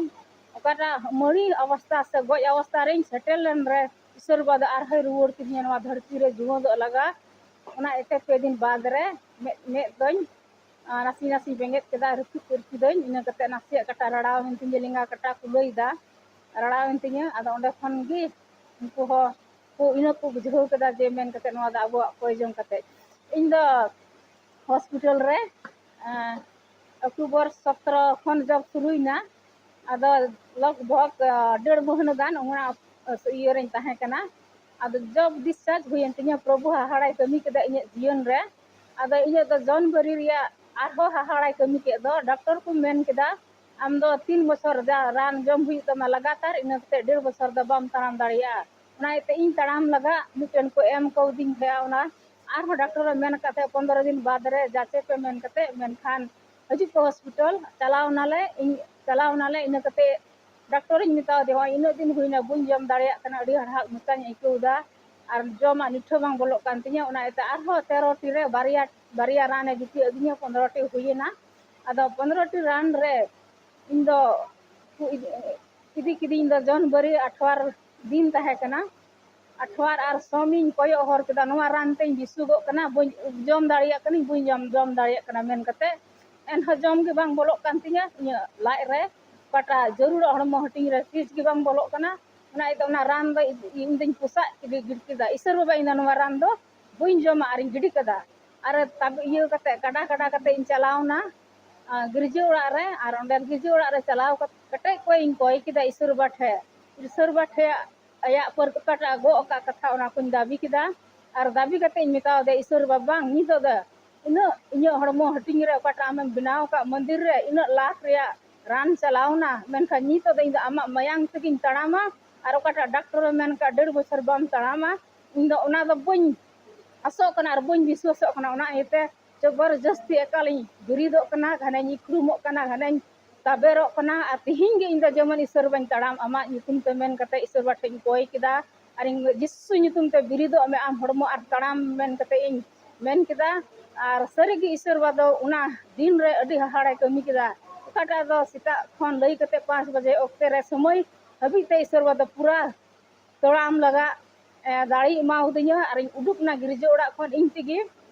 ᱚᱠᱟᱴᱟᱜ ᱢᱟᱹᱲᱤ ᱚᱵᱚᱥᱛᱟ ᱥᱮ ᱜᱚᱡ ᱚᱵᱚᱥᱛᱟ ᱨᱮᱧ ᱥᱮᱴᱮᱨ ᱞᱮᱱ ᱨᱮ ᱤᱥᱚᱨ ᱵᱟᱵᱟ ᱫᱚ ᱟᱨᱦᱚᱸᱭ ᱨᱩᱣᱟᱹᱲ ᱠᱤᱫᱤᱧᱟ ᱱᱚᱣᱟ ᱫᱷᱟᱹᱨᱛᱤ ᱨᱮ ᱡᱩᱣᱟᱹᱫᱚᱜ ᱞᱟᱜᱟ᱾ ᱚᱱᱟ ᱤᱭᱟᱹᱛᱮ ᱯᱮ ᱫᱤᱱ ᱵᱟᱫᱽ ᱨᱮ ᱢᱮᱫ ᱢᱮᱫ ᱫᱚᱧ ᱟᱨ ᱱᱟᱥᱮ ᱱᱟᱥᱮᱧ ᱵᱮᱸᱜᱮᱫ ᱠᱮᱫᱟ, ᱨᱟᱹᱯᱩᱫ ᱯᱟᱹᱨᱠᱤᱫᱟᱹᱧ᱾ ᱤᱱᱟᱹ ᱠᱟᱛᱮ ᱱᱟᱥᱮᱭᱟᱜ ᱠᱟᱴᱟ ᱨᱟᱲᱟᱣ ᱮᱱ ᱛᱤᱧᱟ, ᱞᱮᱸᱜᱟ ᱠᱟᱴᱟ ᱠᱚ ᱞᱟᱹᱭ ᱮᱫᱟ, ᱨᱟᱲᱟᱣ ᱮᱱ ᱛᱤᱧᱟ᱾ ᱟᱫᱚ ᱚᱸᱰᱮ ᱠᱷᱚᱱ ᱜᱮ ᱩᱱᱠᱩ ᱦᱚᱸ ᱠᱚ ᱤᱱᱟᱹ ᱠᱚ ᱵᱩᱡᱷᱟᱹᱣ ᱠᱮᱫᱟ ᱡᱮ ᱢᱮᱱ ᱠᱟᱛᱮ ᱱᱚᱣᱟ ᱫᱚ ᱟᱵᱚᱣᱟᱜ ᱠᱚᱭ ᱡᱚᱝ ᱠᱟᱛᱮ᱾ ᱤᱧ ᱫᱚ ᱦᱚᱥᱯᱤᱴᱟᱞ ᱨᱮ ᱚᱠᱴᱳᱵᱚᱨ ᱥᱚᱛᱨᱚ ᱠᱷᱚᱱ ᱡᱚᱵ ᱥᱩᱨᱩᱭᱮᱱᱟ᱾ ᱟᱫᱚ ᱞᱚᱜᱽ ᱵᱷᱚᱜᱽ ᱰᱮᱲ ᱢᱟᱹᱦᱱᱟᱹ ᱜᱟᱱ ᱚᱱᱟ ᱤᱭᱟᱹ ᱨᱮᱧ ᱛᱟᱦᱮᱸ ᱠᱟᱱᱟ᱾ ᱟᱫᱚ ᱡᱚᱵ ᱰᱤᱥᱪᱟᱨᱡᱽ ᱦᱩᱭᱮᱱ ᱛᱤᱧᱟᱹ, ᱯᱨᱚᱵᱷᱩ ᱦᱟᱦᱟᱲᱟᱭ ᱠᱟᱹᱢᱤ ᱠᱮᱫᱟ ᱤᱧᱟᱹᱜ ᱡᱤᱭᱚᱱ ᱨᱮ᱾ ᱟᱫᱚ ᱤᱧᱟᱹᱜ ᱫᱚ ᱡᱚᱱᱵᱟᱨᱤ ᱨᱮᱭᱟᱜ ᱟᱨᱦᱚᱸ ᱦᱟᱦᱟᱲᱟᱭ ᱠᱟᱹᱢᱤ ᱠᱮᱫ ᱫᱚ᱾ ᱰᱟᱠᱛᱚᱨ ᱠᱚ ᱢᱮᱱ ᱠᱮᱫᱟ, "ᱟᱢ ᱫᱚ ᱛᱤᱱ ᱵᱚᱪᱷᱚᱨ ᱨᱟᱱ ᱡᱚᱢ ᱦᱩᱭᱩᱜ ᱛᱟᱢᱟ ᱞᱟᱜᱟᱛᱟᱨ, ᱤᱱᱟᱹ ᱠᱟᱛᱮ ᱰᱮᱲ ᱵᱚᱪᱷᱚᱨ ᱫᱚ ᱵᱟᱢ ᱛᱟᱲᱟᱢ ᱫᱟᱲᱮᱭᱟᱜᱼᱟ᱾" ᱚᱱᱟ ᱤᱭᱟᱹᱛᱮ ᱤᱧ ᱛᱟᱲᱟᱢ ᱞᱟᱜᱟ ᱢᱤᱫᱴᱮᱱ ᱠᱚ ᱮᱢ ᱠᱟᱣᱫᱤᱧ ᱛᱟᱦᱮᱸᱜᱼᱟ᱾ ᱚᱱᱟ ᱟᱨᱦᱚᱸ ᱰᱟᱠᱛᱚᱨ ᱮ ᱢᱮᱱ ᱠᱟᱫ ᱛᱟᱦᱮᱸᱫ, "ᱯᱚᱱᱫᱽᱨᱚ ᱫᱤᱱ ᱵᱟᱫᱽ ᱨᱮ ᱡᱟᱪᱮ ᱯᱮ" ᱢᱮᱱ ᱠᱟᱛᱮ, ᱢᱮᱱᱠᱷᱟᱱ ᱦᱤᱡᱩᱜ ᱯᱮ ᱦᱚᱥᱯᱤᱴᱟᱞ᱾ ᱪᱟᱞᱟᱣ ᱱᱟᱞᱮ, ᱤᱧ ᱪᱟᱞᱟᱣ ᱱᱟᱞᱮ, ᱤᱱᱟᱹ ᱠᱟᱛᱮ ᱰᱟᱠᱛᱚᱨᱤᱧ ᱢᱮᱛᱟᱣ ᱫᱮᱭᱟ, "ᱦᱚᱸᱜᱼᱚᱭ ᱤᱱᱟᱹᱜ ᱫᱤᱱ ᱦᱩᱭᱱᱟ, ᱵᱟᱹᱧ ᱡᱚᱢ ᱫᱟᱲᱮᱭᱟᱜ ᱠᱟᱱᱟ, ᱟᱹᱰᱤ ᱦᱟᱲᱦᱟᱜ ᱢᱚᱪᱟᱧ ᱟᱹᱭᱠᱟᱹᱣ ᱮᱫᱟ, ᱟᱨ ᱡᱚᱢᱟᱜ ᱱᱤᱴᱷᱟᱹ ᱵᱟᱝ ᱵᱚᱞᱚᱜ ᱠᱟᱱ ᱛᱤᱧᱟᱹ᱾" ᱚᱱᱟ ᱤᱭᱟᱹᱛᱮ ᱟᱨᱦᱚᱸ ᱛᱮᱨᱚ ᱴᱤ ᱨᱮ ᱵᱟᱨᱭᱟ, ᱵᱟᱨᱭᱟ ᱨᱟᱱᱮ ᱡᱩᱴᱤ ᱟᱹᱫᱤᱧᱟ, ᱯᱚᱱᱫᱽᱨᱚ ᱴᱤ ᱦᱩᱭᱮᱱᱟ᱾ ᱟᱫᱚ ᱯᱚᱱᱫᱽᱨᱚ ᱴᱤ ᱨᱟᱱ ᱨᱮ ᱤᱧ ᱫᱚ ᱠᱚ ᱤᱫᱤ, ᱤᱫᱤ ᱠᱤᱫᱤᱧ ᱫᱚ ᱡᱚᱱᱵᱟᱨᱤ ᱟᱴᱷᱣᱟᱨ ᱫᱤᱱ ᱛᱟᱦᱮᱸ ᱠᱟᱱᱟ᱾ ᱟᱴᱷᱣᱟᱨ ᱟᱨ ᱥᱚᱢᱤᱧ ᱠᱚᱭᱚᱜ ᱦᱚᱨ ᱠᱮᱫᱟ, ᱱᱚᱣᱟ ᱨᱟᱱ ᱛᱮᱧ ᱵᱮᱥᱩᱜᱚᱜ ᱠᱟᱱᱟ, ᱵᱟᱹᱧ ᱡᱚᱢ ᱫᱟᱲᱮᱭᱟᱜ ᱠᱟᱹᱱᱟᱹᱧ, ᱵᱟᱹᱧ ᱡᱚᱢ, ᱡᱚᱢ ᱫᱟᱲᱮᱭᱟᱜ ᱠᱟᱱᱟ ᱢᱮᱱ ᱠᱟᱛᱮ᱾ ᱮᱱᱦᱚᱸ ᱡᱚᱢ ᱜᱮ ᱵᱟᱝ ᱵᱚᱞᱚᱜ ᱠᱟᱱ ᱛᱤᱧᱟᱹ, ᱤᱧᱟᱹᱜ ᱞᱟᱡ ᱨᱮ ᱚᱠᱟᱴᱟᱜ ᱡᱟᱹᱨᱩᱲᱟᱜ ᱦᱚᱲᱢᱚ ᱦᱟᱹᱴᱤᱧ ᱨᱮ ᱪᱤᱡᱽ ᱜᱮ ᱵᱟᱝ ᱵᱚᱞᱚᱜ ᱠᱟᱱᱟ᱾ ᱚᱱᱟ ᱤᱭᱟᱹᱛᱮ ᱚᱱᱟ ᱨᱟᱱ ᱫᱚ ᱤᱧ ᱫᱚᱧ ᱯᱚᱥᱟᱜ ᱜᱤᱰᱤ ᱜᱤᱰᱤ ᱠᱮᱫᱟ᱾ ᱤᱥᱚᱨ ᱵᱟᱵᱟ, ᱤᱧ ᱫᱚ ᱱᱚᱣᱟ ᱨᱟᱱ ᱫᱚ ᱵᱟᱹᱧ ᱡᱚᱢᱟ, ᱟᱨᱤᱧ ᱜᱤᱰᱤ ᱠᱟᱫᱟ᱾ ᱟᱨ ᱛᱟᱵ-, ᱤᱭᱟᱹ ᱠᱟᱛᱮ, ᱠᱟᱰᱟ ᱠᱟᱰᱟ ᱠᱟᱛᱮ ᱤᱧ ᱪᱟᱞᱟᱣᱱᱟ, ᱟᱨ ᱜᱤᱨᱡᱟᱹ ᱚᱲᱟᱜ ᱨᱮ᱾ ᱟᱨ ᱚᱸᱰᱮ ᱜᱤᱨᱡᱟᱹ ᱚᱲᱟᱜ ᱨᱮ ᱪᱟᱞᱟᱣ ᱠᱟᱛᱮ ᱠᱮᱴᱮᱡ ᱠᱚ ᱤᱧ ᱠᱚᱭ ᱠᱮᱫᱟ ᱤᱥᱚᱨ ᱵᱟᱵᱟ ᱴᱷᱮᱡ᱾ ᱤᱥᱚᱨ ᱵᱟᱵᱟ ᱴᱷᱮᱡ ᱟᱭᱟᱜ ᱯᱟᱹᱨ-, ᱚᱠᱟᱴᱟᱜ ᱜᱚᱜ ᱟᱠᱟᱫ ᱠᱟᱛᱷᱟ, ᱚᱱᱟ ᱠᱚᱧ ᱫᱟᱹᱵᱤ ᱠᱮᱫᱟ᱾ ᱟᱨ ᱫᱟᱹᱵᱤ ᱠᱟᱛᱮ ᱤᱧ ᱢᱮᱛᱟᱣ ᱫᱮᱭᱟ, "ᱤᱥᱚᱨ ᱵᱟᱵᱟ, ᱵᱟᱝ, ᱱᱤᱛᱚᱜ ᱫᱚ ᱤᱱᱟᱹᱜ ᱤᱧᱟᱹᱜ ᱦᱚᱲᱢᱚ ᱦᱟᱹᱴᱤᱧ ᱨᱮ ᱚᱠᱟᱴᱟᱜ ᱟᱢᱮᱢ ᱵᱮᱱᱟᱣ ᱟᱠᱟᱫ ᱢᱚᱱᱫᱤᱨ ᱨᱮ, ᱤᱱᱟᱹᱜ ᱞᱟᱠᱷ ᱨᱮᱭᱟᱜ ᱨᱟᱱ ᱪᱟᱞᱟᱣᱱᱟ, ᱢᱮᱱᱠᱷᱟᱱ ᱱᱤᱛᱚᱜ ᱫᱚ ᱤᱧ ᱫᱚ ᱟᱢᱟᱜ ᱢᱟᱭᱟᱝ ᱛᱮᱜᱤᱧ ᱛᱟᱲᱟᱢᱟ᱾ ᱟᱨ ᱚᱠᱟᱴᱟᱜ ᱰᱟᱠᱛᱚᱨ ᱮ ᱢᱮᱱ ᱠᱟᱜ, ᱰᱮᱲ ᱵᱚᱪᱷᱚᱨ ᱵᱟᱢ ᱛᱟᱲᱟᱢᱟ, ᱤᱧ ᱫᱚ ᱚᱱᱟ ᱫᱚ ᱵᱟᱹᱧ ᱟᱥᱚᱜ ᱠᱟᱱᱟ ᱟᱨ ᱵᱟᱹᱧ ᱵᱤᱥᱣᱟᱥᱚᱜ ᱠᱟᱱᱟ᱾ ᱚᱱᱟ ᱤᱭᱟᱹᱛᱮ ᱡᱚᱵᱚᱨᱡᱚᱥᱛᱤ ᱮᱠᱟᱞᱤᱧ ᱵᱤᱨᱤᱫᱚᱜ ᱠᱟᱱᱟ, ᱜᱷᱟᱱᱮᱧ ᱤᱠᱷᱲᱩᱢᱚᱜ ᱠᱟᱱᱟ, ᱜᱷᱟᱱᱮᱧ ᱛᱟᱵᱮᱨᱚᱜ ᱠᱟᱱᱟ᱾ ᱟᱨ ᱛᱤᱦᱤᱧ ᱜᱮ ᱤᱧ ᱫᱚ ᱡᱮᱢᱚᱱ ᱤᱥᱚᱨ ᱵᱟᱹᱧ ᱛᱟᱲᱟᱢ, ᱟᱢᱟᱜ ᱧᱩᱛᱩᱢ ᱛᱮ ᱢᱮᱱ ᱠᱟᱛᱮ ᱤᱥᱚᱨ ᱵᱟ ᱴᱷᱮᱡ ᱤᱧ ᱠᱚᱭ ᱠᱮᱫᱟ, ᱟᱨ ᱤᱧ ᱡᱤᱥᱩ ᱧᱩᱛᱩᱢ ᱛᱮ ᱵᱤᱨᱤᱫᱚᱜ ᱢᱮ ᱟᱢ ᱦᱚᱲᱢᱚ ᱟᱨ ᱛᱟᱲᱟᱢ ᱢᱮᱱ ᱠᱟᱛᱮ ᱤᱧ ᱢᱮᱱ ᱠᱮᱫᱟ᱾ ᱟᱨ ᱥᱟᱹᱨᱤ ᱜᱮ ᱤᱥᱚᱨ ᱵᱟ ᱫᱚ ᱚᱱᱟ ᱫᱤᱱ ᱨᱮ ᱟᱹᱰᱤ ᱦᱟᱦᱟᱲᱟᱭ ᱠᱟᱹᱢᱤ ᱠᱮᱫᱟ᱾ ᱚᱠᱟᱴᱟᱜ ᱫᱚ ᱥᱮᱛᱟᱜ ᱠᱷᱚᱱ ᱞᱟᱹᱭ ᱠᱟᱛᱮ ᱯᱟᱸᱪ ᱵᱟᱡᱮ ᱚᱠᱛᱮ ᱨᱮ ᱥᱚᱢᱚᱭ ᱦᱟᱹᱵᱤᱡ ᱛᱮ ᱤᱥᱚᱨ ᱵᱟ ᱫᱚ ᱯᱩᱨᱟᱹ ᱛᱟᱲᱟᱢ ᱞᱟᱜᱟᱜ, ᱮ, ᱫᱟᱲᱮᱭ ᱮᱢᱟᱣᱟᱫᱤᱧᱟ᱾ ᱟᱨᱤᱧ ᱩᱰᱩᱠ ᱮᱱᱟ ᱜᱤᱨᱡᱟᱹ ᱚᱲᱟᱜ ᱠᱷᱚᱱ ᱤᱧ ᱛᱮᱜᱮ᱾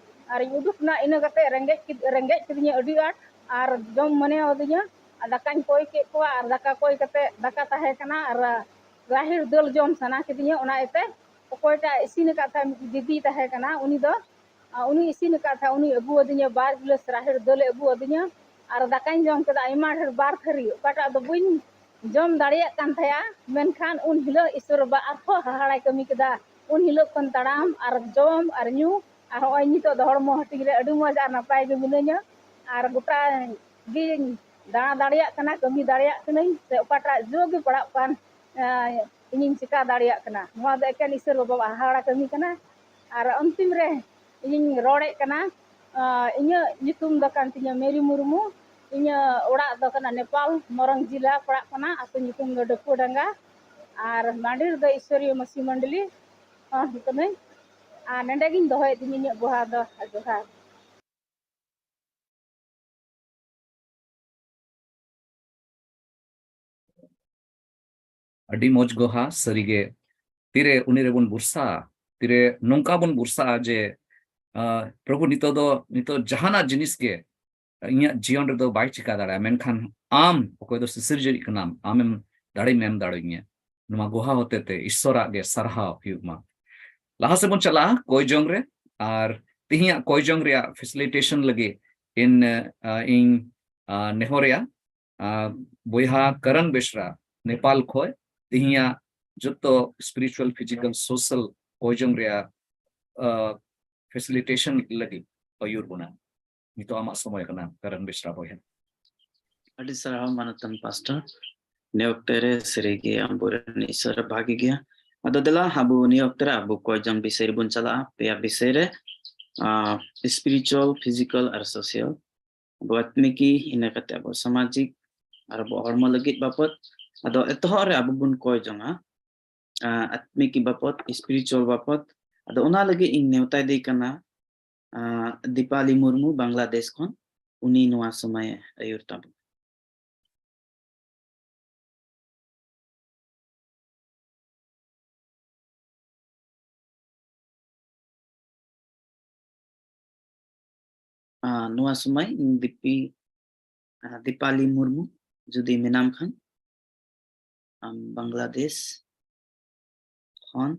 ᱟᱨᱤᱧ ᱩᱰᱩᱠ ᱮᱱᱟ, ᱤᱱᱟᱹ ᱠᱟᱛᱮ ᱨᱮᱸᱜᱮᱡ ᱠᱮᱫ-, ᱨᱮᱸᱜᱮᱡ ᱠᱤᱫᱤᱧᱟ ᱟᱹᱰᱤ ᱟᱸᱴ᱾ ᱟᱨ ᱡᱚᱢ ᱢᱚᱱᱮ ᱟᱹᱫᱤᱧᱟ, ᱟᱨ ᱫᱟᱠᱟᱧ ᱠᱚᱭ ᱠᱮᱫ ᱠᱚᱣᱟ᱾ ᱟᱨ ᱫᱟᱠᱟ ᱠᱚᱭ ᱠᱟᱛᱮ ᱫᱟᱠᱟ ᱛᱟᱦᱮᱸ ᱠᱟᱱᱟ, ᱟᱨ ᱨᱟᱦᱮᱲ ᱫᱟᱹᱞ ᱡᱚᱢ ᱥᱟᱱᱟ ᱠᱤᱫᱤᱧᱟ᱾ ᱚᱱᱟ ᱤᱭᱟᱹᱛᱮ ᱚᱠᱚᱭᱴᱟᱜ ᱤᱥᱤᱱ ᱟᱠᱟᱫ ᱛᱟᱦᱮᱸᱫ, ᱢᱤᱫᱴᱤᱡ ᱫᱤᱫᱤ ᱛᱟᱦᱮᱸ ᱠᱟᱱᱟ, ᱩᱱᱤ ᱫᱚ, ᱟ, ᱩᱱᱤ ᱤᱥᱤᱱ ᱟᱠᱟᱫ ᱛᱟᱦᱮᱸᱫ, ᱩᱱᱤ ᱟᱹᱜᱩ ᱟᱹᱫᱤᱧᱟ, ᱵᱟᱨ ᱜᱤᱞᱟᱹᱥ ᱨᱟᱦᱮᱲ ᱫᱟᱹᱞᱮ ᱟᱹᱜᱩ ᱟᱹᱫᱤᱧᱟ᱾ ᱟᱨ ᱫᱟᱠᱟᱧ ᱡᱚᱢ ᱠᱮᱫᱟ ᱟᱭᱢᱟ ᱰᱷᱮᱨ, ᱵᱟᱨ ᱛᱷᱟᱹᱨᱤ, ᱚᱠᱟᱴᱟᱜ ᱫᱚ ᱵᱟᱹᱧ ᱡᱚᱢ ᱫᱟᱲᱮᱭᱟᱜ ᱠᱟᱱ ᱛᱟᱦᱮᱸᱫᱼᱟ᱾ ᱢᱮᱱᱠᱷᱟᱱ ᱩᱱ ᱦᱤᱞᱳᱜ ᱤᱥᱚᱨ ᱵᱟᱵᱟ ᱟᱨᱦᱚᱸ ᱦᱟᱦᱟᱲᱟᱭ ᱠᱟᱹᱢᱤ ᱠᱮᱫᱟ᱾ ᱩᱱ ᱦᱤᱞᱳᱜ ᱠᱷᱚᱱ ᱛᱟᱲᱟᱢ ᱟᱨ ᱡᱚᱢ ᱟᱨ ᱧᱩ, ᱟᱨ ᱦᱚᱸᱜᱼᱚᱭ ᱱᱤᱛᱚᱜ ᱫᱚ ᱦᱚᱲᱢᱚ ᱦᱟᱹᱴᱤᱧ ᱨᱮ ᱟᱹᱰᱤ ᱢᱚᱡᱽ ᱟᱨ ᱱᱟᱯᱟᱭ ᱜᱮ ᱢᱤᱱᱟᱹᱧᱟ᱾ ᱟᱨ ᱜᱚᱴᱟ ᱜᱤᱧ ᱫᱟᱬᱟ ᱫᱟᱲᱮᱭᱟᱜ ᱠᱟᱱᱟ, ᱠᱟᱹᱢᱤ ᱫᱟᱲᱮᱭᱟᱜ ᱠᱟᱹᱱᱟᱹᱧ, ᱥᱮ ᱚᱠᱟᱴᱟᱜ ᱡᱚ ᱜᱮ ᱯᱟᱲᱟᱜ ᱠᱟᱱ, ᱮᱸ, ᱤᱧᱤᱧ ᱪᱮᱠᱟ ᱫᱟᱲᱮᱭᱟᱜ ᱠᱟᱱᱟ᱾ ᱱᱚᱣᱟ ᱫᱚ ᱮᱠᱮᱱ ᱤᱥᱚᱨ ᱵᱟᱵᱟᱣᱟᱜ ᱦᱟᱦᱟᱲᱟ ᱠᱟᱹᱢᱤ ᱠᱟᱱᱟ᱾ ᱟᱨ ᱚᱱᱛᱤᱢ ᱨᱮ ᱤᱧᱤᱧ ᱨᱚᱲᱮᱫ ᱠᱟᱱᱟ, ᱟᱸ, ᱤᱧᱟᱹᱜ ᱧᱩᱛᱩᱢ ᱫᱚ ᱠᱟᱱ ᱛᱤᱧᱟᱹ ᱢᱮᱨᱤ ᱢᱩᱨᱢᱩ᱾ ᱤᱧᱟᱹᱜ ᱚᱲᱟᱜ ᱫᱚ ᱠᱟᱱᱟ ᱱᱮᱯᱟᱞ, ᱢᱚᱨᱚᱝ ᱡᱮᱞᱟ ᱯᱟᱲᱟᱜ ᱠᱟᱱᱟ᱾ ᱟᱹᱛᱩ ᱧᱩᱛᱩᱢ ᱫᱚ ᱰᱟᱹᱠᱩᱣᱟᱰᱟᱸᱜᱟ᱾ ᱟᱨ ᱢᱟᱹᱰᱤᱨ ᱫᱚ ᱤᱥᱚᱨᱤᱭᱟᱹ ᱢᱟᱹᱥᱤ ᱢᱚᱱᱰᱚᱞᱤ ᱦᱚᱸ ᱠᱟᱹᱱᱟᱹᱧ᱾ ᱟᱨ ᱱᱚᱸᱰᱮ ᱜᱤᱧ ᱫᱚᱦᱚᱭᱮᱫ ᱛᱤᱧᱟᱹ ᱤᱧᱟᱹᱜ ᱜᱚᱦᱟ ᱫᱚ᱾ ᱡᱚᱦᱟᱨ᱾ ᱟᱹᱰᱤ ᱢᱚᱡᱽ ᱜᱚᱦᱟ, ᱥᱟᱹᱨᱤᱜᱮ᱾ ᱛᱤᱨᱮ ᱩᱱᱤ ᱨᱮᱵᱚᱱ ᱵᱷᱚᱨᱥᱟᱜᱼᱟ, ᱛᱤᱨᱮ ᱱᱚᱝᱠᱟ ᱵᱚᱱ ᱵᱷᱚᱨᱥᱟᱜᱼᱟ ᱡᱮ, ᱟᱸ, ᱯᱨᱚᱵᱷᱩ, ᱱᱤᱛᱚᱜ ᱫᱚ, ᱱᱤᱛᱚᱜ ᱡᱟᱦᱟᱱᱟᱜ ᱡᱤᱱᱤᱥ ᱜᱮ ᱤᱧᱟᱹᱜ ᱡᱤᱭᱚᱱ ᱨᱮᱫᱚ ᱵᱟᱭ ᱪᱤᱠᱟ ᱫᱟᱲᱮᱭᱟᱜᱼᱟ, ᱢᱮᱱᱠᱷᱟᱱ ᱟᱢ, ᱚᱠᱚᱭ ᱫᱚ ᱥᱤᱥᱤᱨᱡᱟᱹᱣᱤᱡ ᱠᱟᱱᱟᱢ, ᱟᱢᱮᱢ ᱫᱟᱲᱮᱢ ᱮᱢ ᱫᱟᱲᱮᱭᱟᱹᱧᱟ᱾ ᱱᱚᱣᱟ ᱜᱚᱦᱟ ᱦᱚᱛᱮᱛᱮ ᱤᱥᱥᱚᱨᱟᱜ ᱜᱮ ᱥᱟᱨᱦᱟᱣ ᱦᱩᱭᱩᱜ ᱢᱟ᱾ ᱞᱟᱦᱟ ᱥᱮᱫ ᱵᱚᱱ ᱪᱟᱞᱟᱜᱼᱟ ᱠᱚᱭ ᱡᱚᱝ ᱨᱮ, ᱟᱨ ᱛᱮᱦᱮᱧᱟᱜ ᱠᱚᱭ ᱡᱚᱝ ᱨᱮᱭᱟᱜ facilitation ᱞᱟᱹᱜᱤᱫ ᱤᱧ, ᱟᱸ, ᱤᱧ, ᱟᱸ, ᱱᱮᱦᱚᱨᱮᱭᱟ, ᱟᱸ, ᱵᱚᱭᱦᱟ ᱠᱟᱨᱟᱱ ᱵᱮᱥᱨᱟ, ᱱᱮᱯᱟᱞ ᱠᱷᱚᱡ ᱛᱮᱦᱮᱧᱟᱜ ᱡᱚᱛᱚ spiritual, physical, social ᱠᱚᱭ ᱡᱚᱝ ᱨᱮᱭᱟᱜ, ᱟᱸ, facilitation ᱞᱟᱹᱜᱤᱫ ᱟᱹᱭᱩᱨ ᱵᱚᱱᱟ᱾ ᱱᱤᱛᱚᱜ ᱟᱢᱟᱜ ᱥᱚᱢᱚᱭ ᱠᱟᱱᱟ, ᱠᱟᱨᱟᱱ ᱵᱮᱥᱨᱟ ᱵᱚᱭᱦᱟ᱾ ᱟᱹᱰᱤ ᱥᱟᱨᱦᱟᱣ ᱢᱟᱱᱚᱛᱟᱱ ᱯᱟᱥᱴᱚᱨ᱾ ᱱᱤᱭᱟᱹ ᱚᱠᱛᱮ ᱨᱮ ᱥᱟᱹᱨᱤᱜᱮ ᱟᱵᱚᱨᱮᱱ ᱤᱥᱚᱨ ᱵᱷᱟᱜᱤ ᱜᱮᱭᱟ᱾ ᱟᱫᱚ ᱫᱮᱞᱟ ᱟᱵᱚ ᱱᱤᱭᱟᱹ ᱚᱠᱛᱮ ᱨᱮ ᱟᱵᱚ ᱠᱚᱭ ᱡᱚᱝ ᱵᱤᱥᱚᱭ ᱨᱮᱵᱚᱱ ᱪᱟᱞᱟᱜᱼᱟ, ᱯᱮᱭᱟ ᱵᱤᱥᱚᱭ ᱨᱮ, ᱟᱸ, spiritual, physical ᱟᱨ social᱾ ᱟᱵᱚ ᱟᱛᱢᱤᱠᱤ, ᱤᱱᱟᱹ ᱠᱟᱛᱮ ᱟᱵᱚ ᱥᱟᱢᱟᱡᱤᱠ, ᱟᱨ ᱟᱵᱚᱣᱟᱜ ᱦᱚᱲᱢᱚ ᱞᱟᱹᱜᱤᱫ ᱵᱟᱵᱚᱫ᱾ ᱟᱫᱚ ᱮᱛᱚᱦᱚᱵ ᱨᱮ ᱟᱵᱚ ᱵᱚᱱ ᱠᱚᱭ ᱡᱚᱝᱟ, ᱟᱸ, ᱟᱛᱢᱤᱠᱤ ᱵᱟᱵᱚᱫ, spiritual ᱵᱟᱵᱚᱫ᱾ ᱟᱫᱚ ᱚᱱᱟ ᱞᱟᱹᱜᱤᱫ ᱤᱧ ᱱᱮᱣᱛᱟᱭ ᱫᱮ ᱠᱟᱱᱟ, ᱟᱸ, ᱫᱤᱯᱟᱞᱤ ᱢᱩᱨᱢᱩ, ᱵᱟᱝᱞᱟᱫᱮᱥ ᱠᱷᱚᱱ᱾ ᱩᱱᱤ ᱱᱚᱣᱟ ᱥᱚᱢᱚᱭᱮ ᱟᱹᱭᱩᱨ ᱛᱟᱵᱚᱱᱟ᱾ ᱟᱸ, ᱱᱚᱣᱟ ᱥᱚᱢᱚᱭ ᱫᱤᱯᱤ-, ᱟᱸ, ᱫᱤᱯᱟᱞᱤ ᱢᱩᱨᱢᱩ, ᱡᱩᱫᱤ ᱢᱮᱱᱟᱢ ᱠᱷᱟᱱ, ᱟᱢ ᱵᱟᱝᱞᱟᱫᱮᱥ ᱠᱷᱚᱱ᱾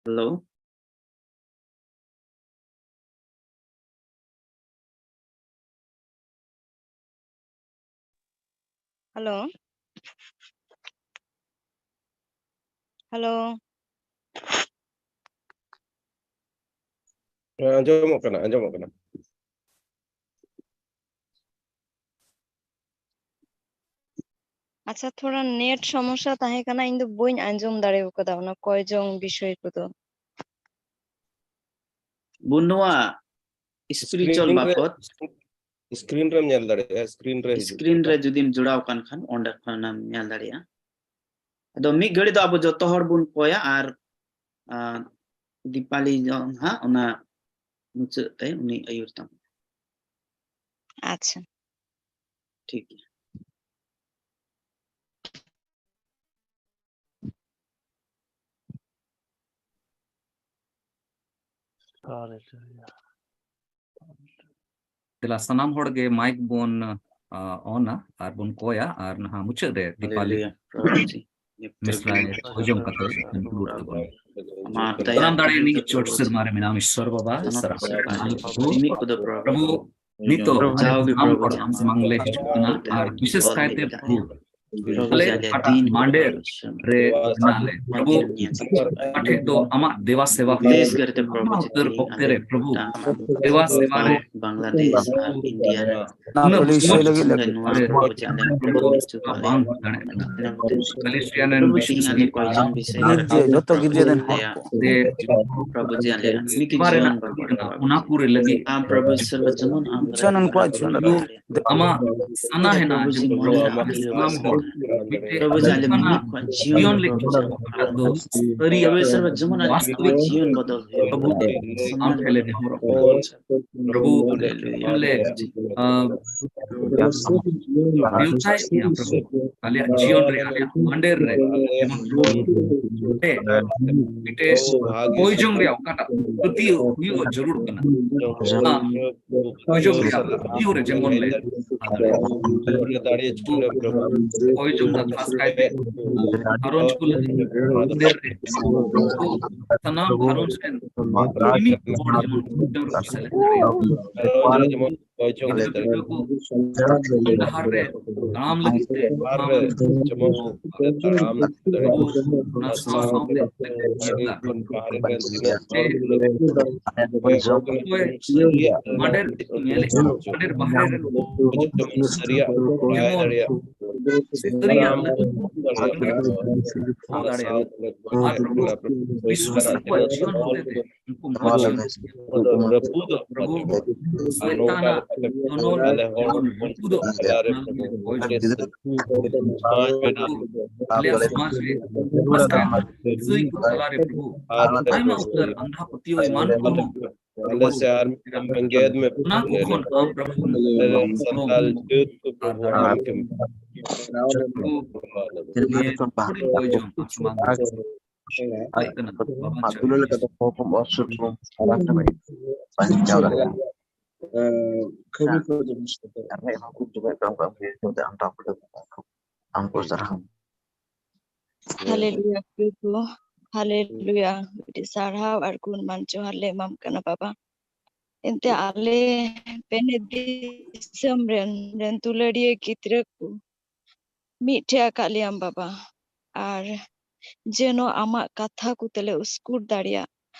Hello? Hello? Hello? ᱦᱮᱸ, ᱟᱸᱡᱚᱢᱚᱜ ᱠᱟᱱᱟ, ᱟᱸᱡᱚᱢᱚᱜ ᱠᱟᱱᱟ᱾ ᱟᱪᱪᱷᱟ, ᱛᱷᱚᱲᱟ net ᱥᱚᱢᱚᱥᱥᱟ ᱛᱟᱦᱮᱸ ᱠᱟᱱᱟ, ᱤᱧ ᱫᱚ ᱵᱟᱹᱧ ᱟᱸᱡᱚᱢ ᱫᱟᱲᱮ ᱠᱟᱫᱟ ᱚᱱᱟ ᱠᱚᱭ ᱡᱚᱝ ᱵᱤᱥᱚᱭ ᱠᱚᱫᱚ᱾ ᱵᱩᱱᱩᱣᱟ, spiritual screen ᱨᱮ, ᱵᱟᱵᱚᱫ᱾ Screen ᱨᱮᱢ ᱧᱮᱞ ᱫᱟᱲᱮᱭᱟᱜᱼᱟ, screen ᱨᱮ ᱦᱤᱡᱩᱜ screen ᱠᱟᱱᱟ᱾ ᱨᱮ ᱡᱩᱫᱤᱢ ᱡᱚᱲᱟᱣ ᱠᱟᱱ ᱠᱷᱟᱱ ᱚᱸᱰᱮ ᱠᱷᱚᱱᱮᱢ ᱧᱮᱞ ᱫᱟᱲᱮᱭᱟᱜᱼᱟ᱾ ᱟᱫᱚ ᱢᱤᱫ ᱜᱷᱟᱹᱲᱤ ᱫᱚ ᱟᱵᱚ ᱡᱚᱛᱚ ᱦᱚᱲ ᱵᱚᱱ ᱠᱚᱭᱟ ᱟᱨ, ᱟᱸ, ᱫᱤᱯᱟᱞᱤ ᱫᱚ ᱦᱟᱸᱜ ᱚᱱᱟ ᱢᱩᱪᱟᱹᱫ ᱛᱮ ᱩᱱᱤ ᱟᱹᱭᱩᱨ ᱛᱟᱵᱚᱱᱟ᱾ ᱟᱪᱪᱷᱟ᱾ ᱴᱷᱤᱠ ᱜᱮᱭᱟ᱾ ᱫᱮᱞᱟ ᱥᱟᱱᱟᱢ ᱦᱚᱲ ᱜᱮ mic ᱵᱚᱱ, ᱟ, on ᱟ ᱟᱨ ᱵᱚᱱ ᱠᱚᱭᱟ ᱟᱨ ᱱᱟᱦᱟᱜ ᱢᱩᱪᱟᱹᱫ ᱨᱮ ᱫᱤᱯᱟᱞᱤ ᱦᱟᱞᱮᱞᱩᱭᱟ, ᱯᱨᱚᱵᱷᱩ ᱡᱤ᱾ ᱢᱤᱥᱨᱟᱭ ᱠᱚᱭ ᱡᱚᱝ ᱠᱟᱛᱮ ᱫᱩᱲᱩᱵ ᱛᱟᱵᱚᱱ᱾ ᱟᱢᱟᱜ ᱫᱟᱭᱟ ᱥᱟᱱᱟᱢ ᱫᱟᱲᱮ ᱨᱤᱱᱤᱡ ᱯᱨᱚᱵᱷᱩ ᱪᱚᱴ ᱡᱤ᱾ ᱥᱮᱨᱢᱟ ᱨᱮ ᱢᱮᱱᱟᱢ ᱤᱥᱥᱚᱨ ᱵᱟᱵᱟ, ᱥᱟᱱᱟᱢ ᱥᱟᱨᱦᱟᱣ ᱥᱟᱨᱦᱟᱣ ᱠᱚ ᱯᱨᱚᱵᱷᱩ᱾ ᱨᱤᱢᱤᱫ ᱠᱚᱫᱚ ᱯᱨᱚᱵᱷᱩ᱾ ᱯᱨᱚᱵᱷᱩ, ᱱᱤᱛᱚᱜ ᱡᱟᱣᱜᱮ ᱥᱟᱱᱟᱢ ᱯᱨᱚᱵᱷᱩ ᱦᱚᱲ ᱡᱤ᱾ ᱟᱢ ᱥᱟᱢᱟᱝ ᱞᱮ ᱦᱤᱡᱩᱜ ᱠᱟᱱᱟ ᱟᱨ ᱵᱤᱥᱮᱥ ᱠᱟᱭᱛᱮ ᱯᱨᱚᱵᱷᱩ, ᱟᱞᱮ ᱚᱠᱟᱴᱟᱜ ᱢᱟᱱᱰᱮᱨ ᱨᱮ ᱢᱮᱱᱟᱜ ᱞᱮ, ᱯᱨᱚᱵᱷᱩ, ᱚᱱᱟ ᱴᱷᱮᱡ ᱫᱚ ᱟᱢᱟᱜ ᱫᱮᱵᱟ ᱥᱮᱵᱟ ᱦᱩᱭᱩᱜ ᱢᱟ᱾ ᱚᱱᱟ ᱩᱛᱟᱹᱨ ᱚᱠᱛᱮ ᱨᱮ, ᱯᱨᱚᱵᱷᱩ, ᱫᱮᱵᱟ ᱥᱮᱵᱟ ᱨᱮ ᱩᱱᱟᱹᱜ ᱢᱚᱡᱽ ᱞᱟᱹᱜᱤᱫ ᱞᱮ ᱵᱟᱝ ᱦᱩᱭ ᱫᱟᱲᱮᱭᱟᱜ ᱠᱟᱱᱟ᱾ ᱠᱟᱞᱮᱥᱴᱤᱭᱟ ᱨᱮᱱ ᱵᱤᱥᱮᱥ ᱠᱟᱛᱮ ᱡᱚᱛᱚ ᱜᱤᱫᱽᱨᱟᱹ ᱨᱮᱱ ᱦᱚᱲ ᱠᱚ ᱡᱮ ᱯᱨᱚᱵᱷᱩ ᱡᱮ ᱟᱞᱮ ᱟᱛᱢᱤᱠ ᱥᱮᱵᱟ ᱨᱮᱱᱟᱜ ᱡᱤᱭᱚᱱ ᱵᱟᱹᱱᱩᱜ ᱛᱟᱠᱚᱣᱟ᱾ ᱚᱱᱟ ᱠᱚᱨᱮ ᱞᱟᱹᱜᱤᱫ ᱟᱢ ᱯᱨᱚᱵᱷᱩ ᱤᱥᱚᱨ ᱵᱟ ᱡᱮᱢᱚᱱ ᱟᱢ ᱟᱢᱟᱜ ᱥᱟᱱᱟ ᱦᱮᱱᱟᱜᱼᱟ ᱡᱮ ᱯᱨᱚᱵᱷᱩ ᱟᱞᱮ ᱥᱟᱱᱟᱢ ᱦᱚᱲ ᱯᱨᱚᱵᱷᱩ ᱡᱮ ᱟᱞᱮ ᱢᱤᱢᱤᱫ ᱠᱚᱣᱟᱜ ᱡᱤᱭᱚᱱ ᱡᱤᱭᱚᱱ ᱞᱮ ᱠᱷᱚᱡᱚᱜ ᱠᱟᱱᱟ᱾ ᱯᱨᱚᱵᱷᱩ ᱤᱥᱚᱨ ᱵᱟ ᱡᱮᱢᱚᱱ ᱟᱞᱮ ᱢᱤᱢᱤᱫ ᱠᱚᱣᱟᱜ ᱡᱤᱭᱚᱱ ᱵᱚᱫᱚᱞ ᱦᱩᱭᱩᱜ ᱯᱨᱚᱵᱷᱩ ᱟᱢ ᱴᱷᱮᱱ ᱞᱮ ᱱᱮᱦᱚᱨᱚᱜ ᱠᱟᱱᱟ᱾ ᱯᱨᱚᱵᱷᱩ ᱟᱢ ᱞᱮ ᱵᱮᱣᱥᱟᱭᱮᱫ ᱢᱮᱭᱟ ᱯᱨᱚᱵᱷᱩ, ᱟᱞᱮᱭᱟᱜ ᱡᱤᱭᱚᱱ ᱨᱮ, ᱟᱞᱮᱭᱟᱜ ᱢᱟᱱᱰᱮᱨ ᱨᱮ ᱡᱮᱢᱚᱱ ᱨᱩᱣᱟᱹᱲ ᱛᱮ ᱢᱤᱫᱴᱮᱡ ᱦᱚᱭ ᱡᱚᱝ ᱨᱮᱭᱟᱜ ᱚᱠᱟᱴᱟᱜ ᱯᱟᱹᱛᱭᱟᱹᱣ ᱦᱩᱭᱩᱜ ᱡᱟᱹᱨᱩᱲ ᱠᱟᱱᱟ, ᱚᱱᱟ ᱦᱚᱭ ᱡᱚᱝ ᱨᱮᱭᱟᱜ ᱯᱟᱹᱛᱭᱟᱹᱣ ᱨᱮ ᱡᱮᱢᱚᱱ ᱞᱮ ᱛᱟᱦᱮᱸ ᱫᱟᱲᱮᱭᱟᱜ᱾ ᱦᱚᱭ ᱡᱚᱝ ᱫᱚ ᱠᱷᱟᱥ ᱠᱟᱭᱛᱮ ᱜᱷᱟᱨᱚᱸᱡᱽ ᱠᱚ ᱞᱟᱹᱜᱤᱫ ᱢᱟᱱᱰᱮᱨ ᱨᱮ ᱥᱟᱱᱟᱢ ᱜᱷᱟᱨᱚᱸᱡᱽ ᱨᱮᱱ ᱢᱤᱢᱤᱫ ᱦᱚᱲ ᱡᱮᱢᱚᱱ ᱠᱷᱩᱱᱴᱟᱹᱣ ᱨᱮᱠᱚ ᱥᱮᱞᱮᱫ ᱫᱟᱲᱮᱭᱟᱜ᱾ ᱦᱚᱭ ᱡᱚᱝ ᱜᱤᱫᱽᱨᱟᱹ ᱯᱤᱫᱽᱨᱟᱹ ᱠᱚ ᱰᱟᱦᱟᱨ ᱨᱮ ᱛᱟᱲᱟᱢ ᱞᱟᱹᱜᱤᱫ ᱛᱮ ᱟᱢ ᱡᱮᱢᱚᱱ ᱛᱟᱲᱟᱢ ᱚᱱᱟ ᱥᱟᱶ ᱥᱟᱶᱛᱮ ᱚᱠᱚᱭ ᱢᱟᱰᱮᱨ ᱛᱮᱠᱚ ᱧᱮᱞᱮᱫ ᱠᱟᱱᱟ, ᱢᱟᱰᱮᱨ ᱵᱟᱦᱨᱮ ᱨᱮᱱ ᱡᱮᱢᱚᱱ ᱥᱟᱹᱨᱤᱭᱟᱜ ᱠᱚ ᱵᱟᱰᱟᱭ ᱫᱟᱲᱮᱭᱟᱜ, ᱡᱮᱢᱚᱱ ᱥᱟᱹᱨᱤᱭᱟᱜ ᱞᱟᱹᱜᱤᱫ ᱠᱚ ᱫᱟᱲᱮᱭᱟᱜ᱾ ᱟᱨ ᱯᱨᱚᱵᱷᱩ ᱵᱤᱥᱣᱟᱥ ᱠᱚᱣᱟᱜ ᱡᱤᱭᱚᱱ ᱦᱚᱛᱮᱛᱮ ᱩᱱᱠᱩ ᱢᱚᱡᱽ ᱨᱟᱹᱯᱩᱫᱚᱜ ᱠᱟᱱᱟ᱾ ᱯᱨᱚᱵᱷᱩ ᱥᱚᱭᱛᱟᱱᱟᱜ ᱫᱚᱱᱚᱞ ᱟᱞᱮ ᱦᱚᱲ ᱡᱮᱢᱚᱱ ᱨᱟᱹᱯᱩᱫᱚᱜ ᱠᱟᱱᱟ᱾ ᱟᱞᱮᱭᱟᱜ ᱥᱚᱢᱟᱡᱽ ᱨᱮ ᱠᱷᱟᱥ ᱠᱟᱭᱛᱮ ᱤᱥᱟᱹᱭ ᱠᱚ ᱛᱟᱞᱟᱨᱮ ᱯᱨᱚᱵᱷᱩ ᱟᱭᱢᱟ ᱩᱛᱟᱹᱨ ᱟᱸᱫᱷᱟ ᱯᱟᱹᱛᱭᱟᱹᱣ ᱮᱢᱟᱱ ᱠᱚ ᱟᱞᱮ ᱥᱮ ᱟᱨ ᱢᱤᱫᱴᱟᱝ ᱜᱮᱫ ᱢᱮ ᱚᱱᱟ ᱠᱚ ᱠᱷᱚᱱ ᱟᱢ ᱯᱨᱚᱵᱷᱩ ᱟᱞᱮ ᱨᱮᱱ ᱥᱟᱱᱛᱟᱲ ᱡᱟᱹᱛ ᱠᱚ ᱯᱨᱚᱵᱷᱩ ᱟᱢ ᱜᱮᱢ ᱯᱨᱚᱵᱷᱩ ᱱᱤᱭᱟᱹ ᱦᱩᱰᱤᱧ ᱵᱚᱭ ᱡᱚᱝ ᱥᱚᱢᱟᱡᱽ ᱦᱮᱡ ᱠᱟᱱᱟ, ᱵᱟᱵᱚᱱ ᱪᱟᱞᱟᱜ ᱠᱟᱱᱟ᱾ ᱠᱟᱹᱢᱤ ᱠᱚ ᱡᱤᱱᱤᱥ ᱠᱚᱫᱚ ᱟᱨ ᱢᱤᱫ ᱦᱚᱸ ᱠᱷᱩᱵ ᱡᱚᱢᱮᱫ ᱠᱟᱱ ᱠᱚ ᱟᱢ ᱠᱚ ᱥᱟᱨᱦᱟᱣ᱾ ᱦᱟᱞᱮᱞᱩᱭᱟ ᱯᱨᱚᱵᱷᱩ, ᱦᱟᱞᱮᱞᱩᱭᱟ᱾ ᱟᱹᱰᱤ ᱥᱟᱨᱦᱟᱣ ᱟᱨ ᱜᱩᱱ ᱢᱟᱱ ᱡᱚᱦᱟᱨ ᱞᱮ ᱮᱢᱟᱢ ᱠᱟᱱᱟ ᱵᱟᱵᱟ᱾ ᱮᱱᱛᱮ ᱟᱞᱮ ᱵᱮᱱᱮ ᱫᱤᱥᱚᱢ ᱨᱮᱱ, ᱨᱮᱱ ᱫᱩᱞᱟᱹᱲᱤᱭᱟᱹ ᱜᱤᱫᱽᱨᱟᱹ ᱠᱚ ᱢᱤᱫ ᱴᱷᱮᱡ ᱟᱠᱟᱫ ᱞᱮᱭᱟᱢ ᱵᱟᱵᱟ, ᱟᱨ ᱡᱮᱱᱚ ᱟᱢᱟᱜ ᱠᱟᱛᱷᱟ ᱠᱚᱛᱮ ᱞᱮ ᱩᱥᱠᱩᱨ ᱫᱟᱲᱮᱭᱟᱜ,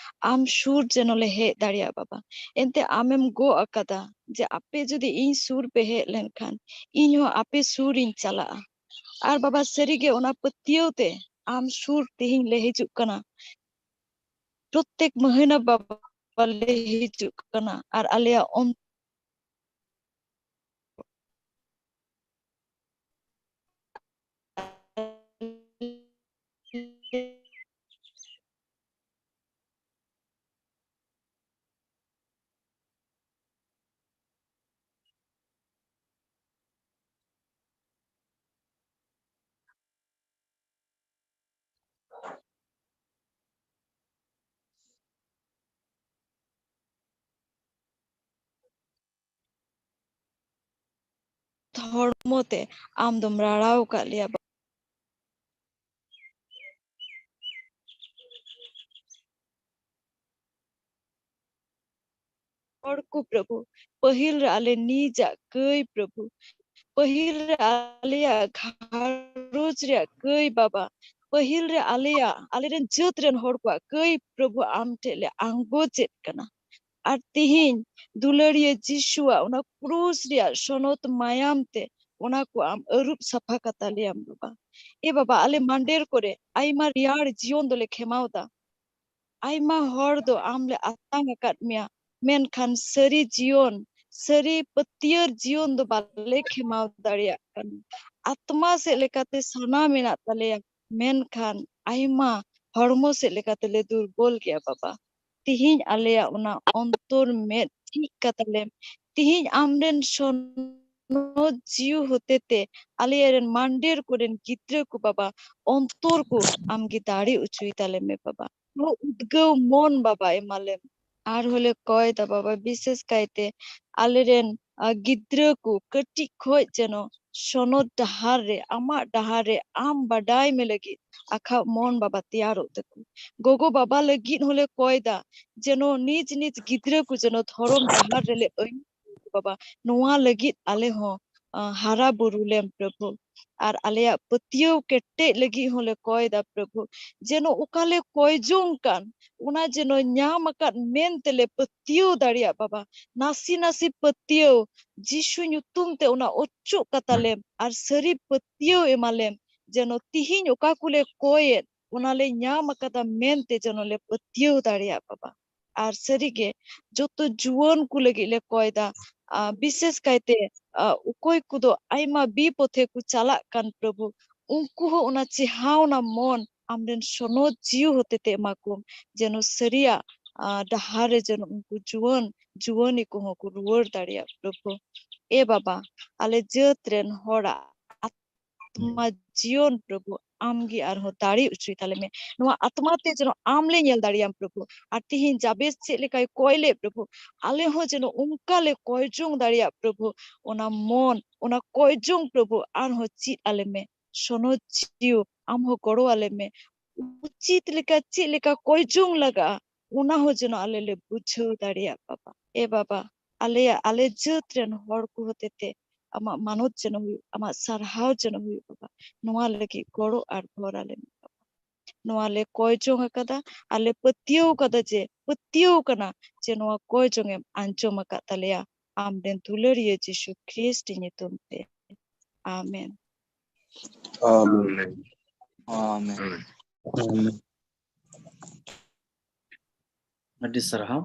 ᱟᱢ ᱥᱩᱨ ᱡᱮᱱᱚ ᱞᱮ ᱦᱮᱡ ᱫᱟᱲᱮᱭᱟᱜ ᱵᱟᱵᱟ᱾ ᱮᱱᱛᱮ ᱟᱢᱮᱢ ᱜᱚᱜ ᱟᱠᱟᱫᱟ ᱡᱮ ᱟᱯᱮ ᱡᱩᱫᱤ ᱤᱧ ᱥᱩᱨ ᱯᱮ ᱦᱮᱡ ᱞᱮᱱᱠᱷᱟᱱ ᱤᱧ ᱦᱚᱸ ᱟᱯᱮ ᱥᱩᱨ ᱤᱧ ᱪᱟᱞᱟᱜᱼᱟ᱾ ᱟᱨ ᱵᱟᱵᱟ, ᱥᱟᱹᱨᱤᱜᱮ ᱚᱱᱟ ᱯᱟᱹᱛᱭᱟᱹᱣ ᱛᱮ ᱟᱢ ᱥᱩᱨ ᱛᱮᱦᱮᱧ ᱞᱮ ᱦᱤᱡᱩᱜ ᱠᱟᱱᱟ᱾ ᱯᱨᱚᱛᱮᱠ ᱢᱟᱹᱦᱱᱟᱹ ᱵᱟᱵᱟ ᱞᱮ ᱦᱤᱡᱩᱜ ᱠᱟᱱᱟ ᱟᱨ ᱟᱞᱮᱭᱟᱜ ᱚᱱ- ᱦᱚᱲᱢᱚ ᱛᱮ ᱟᱢ ᱫᱚᱢ ᱨᱟᱲᱟᱣ ᱟᱠᱟᱫ ᱞᱮᱭᱟ᱾ ᱦᱚᱲ ᱠᱚ ᱯᱨᱚᱵᱷᱩ, ᱯᱟᱹᱦᱤᱞ ᱨᱮ ᱟᱞᱮ ᱱᱤᱡᱟᱜ ᱠᱟᱹᱭ ᱯᱨᱚᱵᱷᱩ, ᱯᱟᱹᱦᱤᱞ ᱨᱮ ᱟᱞᱮᱭᱟᱜ ᱜᱷᱟᱨᱚᱸᱡᱽ ᱨᱮᱭᱟᱜ ᱠᱟᱹᱭ ᱵᱟᱵᱟ, ᱯᱟᱹᱦᱤᱞ ᱨᱮ ᱟᱞᱮᱭᱟᱜ, ᱟᱞᱮᱨᱮᱱ ᱡᱟᱹᱛ ᱨᱮᱱ ᱦᱚᱲ ᱠᱚᱣᱟᱜ ᱠᱟᱹᱭ ᱯᱨᱚᱵᱷᱩ ᱟᱢ ᱴᱷᱮᱡ ᱞᱮ ᱟᱸᱜᱚᱪᱮᱫ ᱠᱟᱱᱟ᱾ ᱟᱨ ᱛᱤᱦᱤᱧ ᱫᱩᱞᱟᱹᱲᱤᱭᱟᱹ ᱡᱤᱥᱩᱣᱟᱜ ᱚᱱᱟ ᱠᱨᱩᱥ ᱨᱮᱭᱟᱜ ᱥᱚᱱᱚᱛ ᱢᱟᱭᱟᱢ ᱛᱮ ᱚᱱᱟ ᱠᱚ ᱟᱢ ᱟᱹᱨᱩᱵ ᱥᱟᱯᱷᱟ ᱠᱟᱛᱟ ᱞᱮᱭᱟᱢ ᱵᱟᱵᱟ᱾ ᱮ ᱵᱟᱵᱟ, ᱟᱞᱮ ᱢᱟᱱᱰᱮᱨ ᱠᱚᱨᱮ ᱟᱭᱢᱟ ᱨᱮᱭᱟᱲ ᱡᱤᱭᱚᱱ ᱫᱚᱞᱮ ᱠᱷᱮᱢᱟᱣ ᱫᱟ᱾ ᱟᱭᱢᱟ ᱦᱚᱲ ᱫᱚ ᱟᱢ ᱞᱮ ᱟᱛᱟᱝ ᱟᱠᱟᱫ ᱢᱮᱭᱟ, ᱢᱮᱱᱠᱷᱟᱱ ᱥᱟᱹᱨᱤ ᱡᱤᱭᱚᱱ, ᱥᱟᱹᱨᱤ ᱯᱟᱹᱛᱭᱟᱹᱨ ᱡᱤᱭᱚᱱ ᱫᱚ ᱵᱟᱞᱮ ᱠᱷᱮᱢᱟᱣ ᱫᱟᱲᱮᱭᱟᱜ ᱠᱟᱱᱟ᱾ ᱟᱛᱢᱟ ᱥᱮᱫ ᱞᱮᱠᱟᱛᱮ ᱥᱟᱱᱟ ᱢᱮᱱᱟᱜ ᱛᱟᱞᱮᱭᱟ, ᱢᱮᱱᱠᱷᱟᱱ ᱟᱭᱢᱟ ᱦᱚᱲᱢᱚ ᱥᱮᱫ ᱞᱮᱠᱟᱛᱮ ᱞᱮ ᱫᱩᱨᱵᱚᱞ ᱜᱮᱭᱟ ᱵᱟᱵᱟ᱾ ᱛᱤᱦᱤᱧ ᱟᱞᱮᱭᱟᱜ ᱚᱱᱟ ᱚᱱᱛᱚᱨ ᱢᱮᱫ ᱡᱷᱤᱡ ᱠᱟᱛᱟᱞᱮᱢ᱾ ᱛᱤᱦᱤᱧ ᱟᱢᱨᱮᱱ ᱥᱚᱱᱚᱛ ᱡᱤᱣᱤ ᱦᱚᱛᱮᱛᱮ ᱟᱞᱮ ᱨᱮᱱ ᱢᱟᱱᱰᱮᱨ ᱠᱚᱨᱮᱱ ᱜᱤᱫᱽᱨᱟᱹ ᱠᱚ ᱵᱟᱵᱟ, ᱚᱱᱛᱚᱨ ᱠᱚ ᱟᱢᱜᱮ ᱫᱟᱲᱮ ᱚᱪᱚᱭ ᱛᱟᱞᱮ ᱢᱮ ᱵᱟᱵᱟ᱾ ᱱᱚᱣᱟ ᱩᱫᱽᱜᱟᱹᱣ ᱢᱚᱱ ᱵᱟᱵᱟ ᱮᱢᱟᱞᱮᱢ᱾ ᱟᱨᱦᱚᱸ ᱞᱮ ᱠᱚᱭ ᱫᱟ ᱵᱟᱵᱟ, ᱵᱤᱥᱮᱥ ᱠᱟᱭᱛᱮ ᱟᱞᱮᱨᱮᱱ, ᱟ, ᱜᱤᱫᱽᱨᱟᱹ ᱠᱚ ᱠᱟᱹᱴᱤᱡ ᱠᱷᱚᱡ ᱡᱮᱱᱚ ᱥᱚᱱᱚᱛ ᱰᱟᱦᱟᱨ ᱨᱮ, ᱟᱢᱟᱜ ᱰᱟᱦᱟᱨ ᱨᱮ ᱟᱢ ᱵᱟᱰᱟᱭ ᱢᱮ ᱞᱟᱹᱜᱤᱫ ᱟᱠᱷᱟᱣ ᱢᱚᱱ ᱵᱟᱵᱟ ᱛᱮᱭᱟᱨᱚᱜ ᱛᱟᱠᱚ᱾ ᱜᱚᱜᱚ ᱵᱟᱵᱟ ᱞᱟᱹᱜᱤᱫ ᱦᱚᱸᱞᱮ ᱠᱚᱭ ᱫᱟ, ᱡᱮᱱᱚ ᱱᱤᱡ ᱱᱤᱡ ᱜᱤᱫᱽᱨᱟᱹ ᱠᱚ ᱡᱮᱱᱚ ᱫᱷᱚᱨᱚᱢ ᱰᱟᱦᱟᱨ ᱨᱮᱞᱮ ᱟᱹᱭᱩᱨ ᱠᱚ ᱵᱟᱵᱟ᱾ ᱱᱚᱣᱟ ᱞᱟᱹᱜᱤᱫ ᱟᱞᱮ ᱦᱚᱸ ᱦᱟᱨᱟ ᱵᱩᱨᱩ ᱞᱮᱢ ᱯᱨᱚᱵᱷᱩ᱾ ᱟᱨ ᱟᱞᱮᱭᱟᱜ ᱯᱟᱹᱛᱭᱟᱹᱣ ᱠᱮᱴᱮᱡ ᱞᱟᱹᱜᱤᱫ ᱦᱚᱸᱞᱮ ᱠᱚᱭ ᱫᱟ ᱯᱨᱚᱵᱷᱩ, ᱡᱮᱱᱚ ᱚᱠᱟᱞᱮ ᱠᱚᱭ ᱡᱚᱝ ᱠᱟᱱ ᱚᱱᱟ ᱡᱮᱱᱚ ᱧᱟᱢ ᱟᱠᱟᱫ ᱢᱮᱱ ᱛᱮᱞᱮ ᱯᱟᱹᱛᱭᱟᱹᱣ ᱫᱟᱲᱮᱭᱟᱜ ᱵᱟᱵᱟ᱾ ᱱᱟᱥᱮ ᱱᱟᱥᱮ ᱯᱟᱹᱛᱭᱟᱹᱣ ᱡᱤᱥᱩ ᱧᱩᱛᱩᱢ ᱛᱮ ᱚᱱᱟ ᱚᱪᱚᱜ ᱠᱟᱛᱟᱞᱮᱢ ᱟᱨ ᱥᱟᱹᱨᱤ ᱯᱟᱹᱛᱭᱟᱹᱣ ᱮᱢᱟᱞᱮᱢ, ᱡᱮᱱᱚ ᱛᱤᱦᱤᱧ ᱚᱠᱟ ᱠᱚᱞᱮ ᱠᱚᱭᱮᱫ ᱚᱱᱟᱞᱮ ᱧᱟᱢ ᱟᱠᱟᱫᱟ ᱢᱮᱱᱛᱮ ᱡᱮᱱᱚ ᱞᱮ ᱯᱟᱹᱛᱭᱟᱹᱣ ᱫᱟᱲᱮᱭᱟᱜ ᱵᱟᱵᱟ᱾ ᱟᱨ ᱥᱟᱹᱨᱤᱜᱮ ᱡᱚᱛᱚ ᱡᱩᱣᱟᱹᱱ ᱠᱚ ᱞᱟᱹᱜᱤᱫ ᱞᱮ ᱠᱚᱭ ᱫᱟ, ᱟᱨ ᱵᱤᱥᱮᱥ ᱠᱟᱭᱛᱮ ᱟᱨ ᱚᱠᱚᱭ ᱠᱚᱫᱚ ᱟᱭᱢᱟ ᱵᱤᱯᱚᱛᱷᱮ ᱠᱚ ᱪᱟᱞᱟᱜ ᱠᱟᱱ ᱯᱨᱚᱵᱷᱩ, ᱩᱱᱠᱩ ᱦᱚᱸ ᱚᱱᱟ ᱪᱮᱦᱟᱣᱱᱟ ᱢᱚᱱ ᱟᱢᱨᱮᱱ ᱥᱚᱱᱚᱛ ᱡᱤᱣᱤ ᱦᱚᱛᱮᱛᱮ ᱮᱢᱟ ᱠᱚᱢ, ᱡᱮᱱᱚ ᱥᱟᱹᱨᱤᱭᱟᱜ ᱟᱨ ᱰᱟᱦᱟᱨ ᱨᱮ ᱡᱮᱱᱚ ᱩᱱᱠᱩ ᱡᱩᱣᱟᱹᱱ ᱡᱩᱣᱟᱹᱱᱤ ᱠᱚᱦᱚᱸ ᱠᱚ ᱨᱩᱣᱟᱹᱲ ᱫᱟᱲᱮᱭᱟᱜ ᱯᱨᱚᱵᱷᱩ᱾ ᱮ ᱵᱟᱵᱟ, ᱟᱞᱮ ᱡᱟᱹᱛ ᱨᱮᱱ ᱦᱚᱲᱟᱜ ᱟᱛᱢᱟ ᱡᱤᱭᱚᱱ ᱯᱨᱚᱵᱷᱩ ᱟᱢᱜᱮ ᱟᱨᱦᱚᱸ ᱫᱟᱲᱮ ᱦᱚᱪᱚᱭ ᱛᱟᱞᱮ ᱢᱮ᱾ ᱱᱚᱣᱟ ᱟᱛᱢᱟ ᱛᱮ ᱡᱮᱱᱚ ᱟᱢ ᱞᱮ ᱧᱮᱞ ᱫᱟᱲᱮᱭᱟᱢ ᱯᱨᱚᱵᱷᱩ᱾ ᱟᱨ ᱛᱤᱦᱤᱧ ᱡᱟᱵᱮᱥ ᱪᱮᱫ ᱞᱮᱠᱟᱭ ᱠᱚᱭ ᱞᱮᱫ ᱯᱨᱚᱵᱷᱩ, ᱟᱞᱮ ᱦᱚᱸ ᱡᱮᱱᱚ ᱚᱱᱠᱟ ᱞᱮ ᱠᱚᱭ ᱡᱚᱝ ᱫᱟᱲᱮᱭᱟᱜ ᱯᱨᱚᱵᱷᱩ᱾ ᱚᱱᱟ ᱢᱚᱱ, ᱚᱱᱟ ᱠᱚᱭ ᱡᱚᱝ ᱯᱨᱚᱵᱷᱩ ᱟᱨᱦᱚᱸ ᱪᱮᱫ ᱟᱞᱮ ᱢᱮ᱾ ᱥᱚᱱᱚᱛ ᱡᱤᱣᱤ ᱟᱢ ᱦᱚᱸ ᱜᱚᱲᱚ ᱟᱞᱮ ᱢᱮ᱾ ᱩᱪᱤᱛ ᱞᱮᱠᱟ ᱪᱮᱫ ᱞᱮᱠᱟ ᱠᱚᱭ ᱡᱚᱝ ᱞᱟᱜᱟᱜᱼᱟ, ᱚᱱᱟ ᱦᱚᱸ ᱡᱮᱱᱚ ᱟᱞᱮ ᱞᱮ ᱵᱩᱡᱷᱟᱹᱣ ᱫᱟᱲᱮᱭᱟᱜ ᱵᱟᱵᱟ᱾ ᱮ ᱵᱟᱵᱟ, ᱟᱞᱮᱭᱟᱜ, ᱟᱞᱮ ᱡᱟᱹᱛ ᱨᱮᱱ ᱦᱚᱲ ᱠᱚ ᱦᱚᱛᱮᱛᱮ ᱟᱢᱟᱜ ᱢᱟᱱᱚᱛ ᱡᱮᱱᱚ ᱦᱩᱭᱩᱜ, ᱟᱢᱟᱜ ᱥᱟᱨᱦᱟᱣ ᱡᱮᱱᱚ ᱦᱩᱭᱩᱜ ᱵᱟᱵᱟ᱾ ᱱᱚᱣᱟ ᱞᱟᱹᱜᱤᱫ ᱜᱚᱲᱚ ᱟᱨ ᱵᱷᱚᱨ ᱟᱞᱮ ᱢᱮ ᱵᱟᱵᱟ᱾ ᱱᱚᱣᱟ ᱞᱮ ᱠᱚᱭ ᱡᱚᱝ ᱟᱠᱟᱫᱟ ᱟᱨ ᱞᱮ ᱯᱟᱹᱛᱭᱟᱹᱣ ᱠᱟᱫᱟ ᱡᱮ, ᱯᱟᱹᱛᱭᱟᱹᱣ ᱠᱟᱱᱟ ᱡᱮ ᱱᱚᱣᱟ ᱠᱚᱭ ᱡᱚᱝ ᱮᱢ ᱟᱸᱡᱚᱢ ᱟᱠᱟᱫ ᱛᱟᱞᱮᱭᱟ, ᱟᱢ ᱨᱮᱱ ᱫᱩᱞᱟᱹᱲᱤᱭᱟᱹ ᱡᱤᱥᱩ ᱠᱷᱨᱤᱥᱴ ᱧᱩᱛᱩᱢ ᱛᱮ᱾ ᱟᱢᱮᱱ᱾ ᱟᱢᱮᱱ᱾ ᱟᱢᱮᱱ᱾ ᱟᱹᱰᱤ ᱥᱟᱨᱦᱟᱣ᱾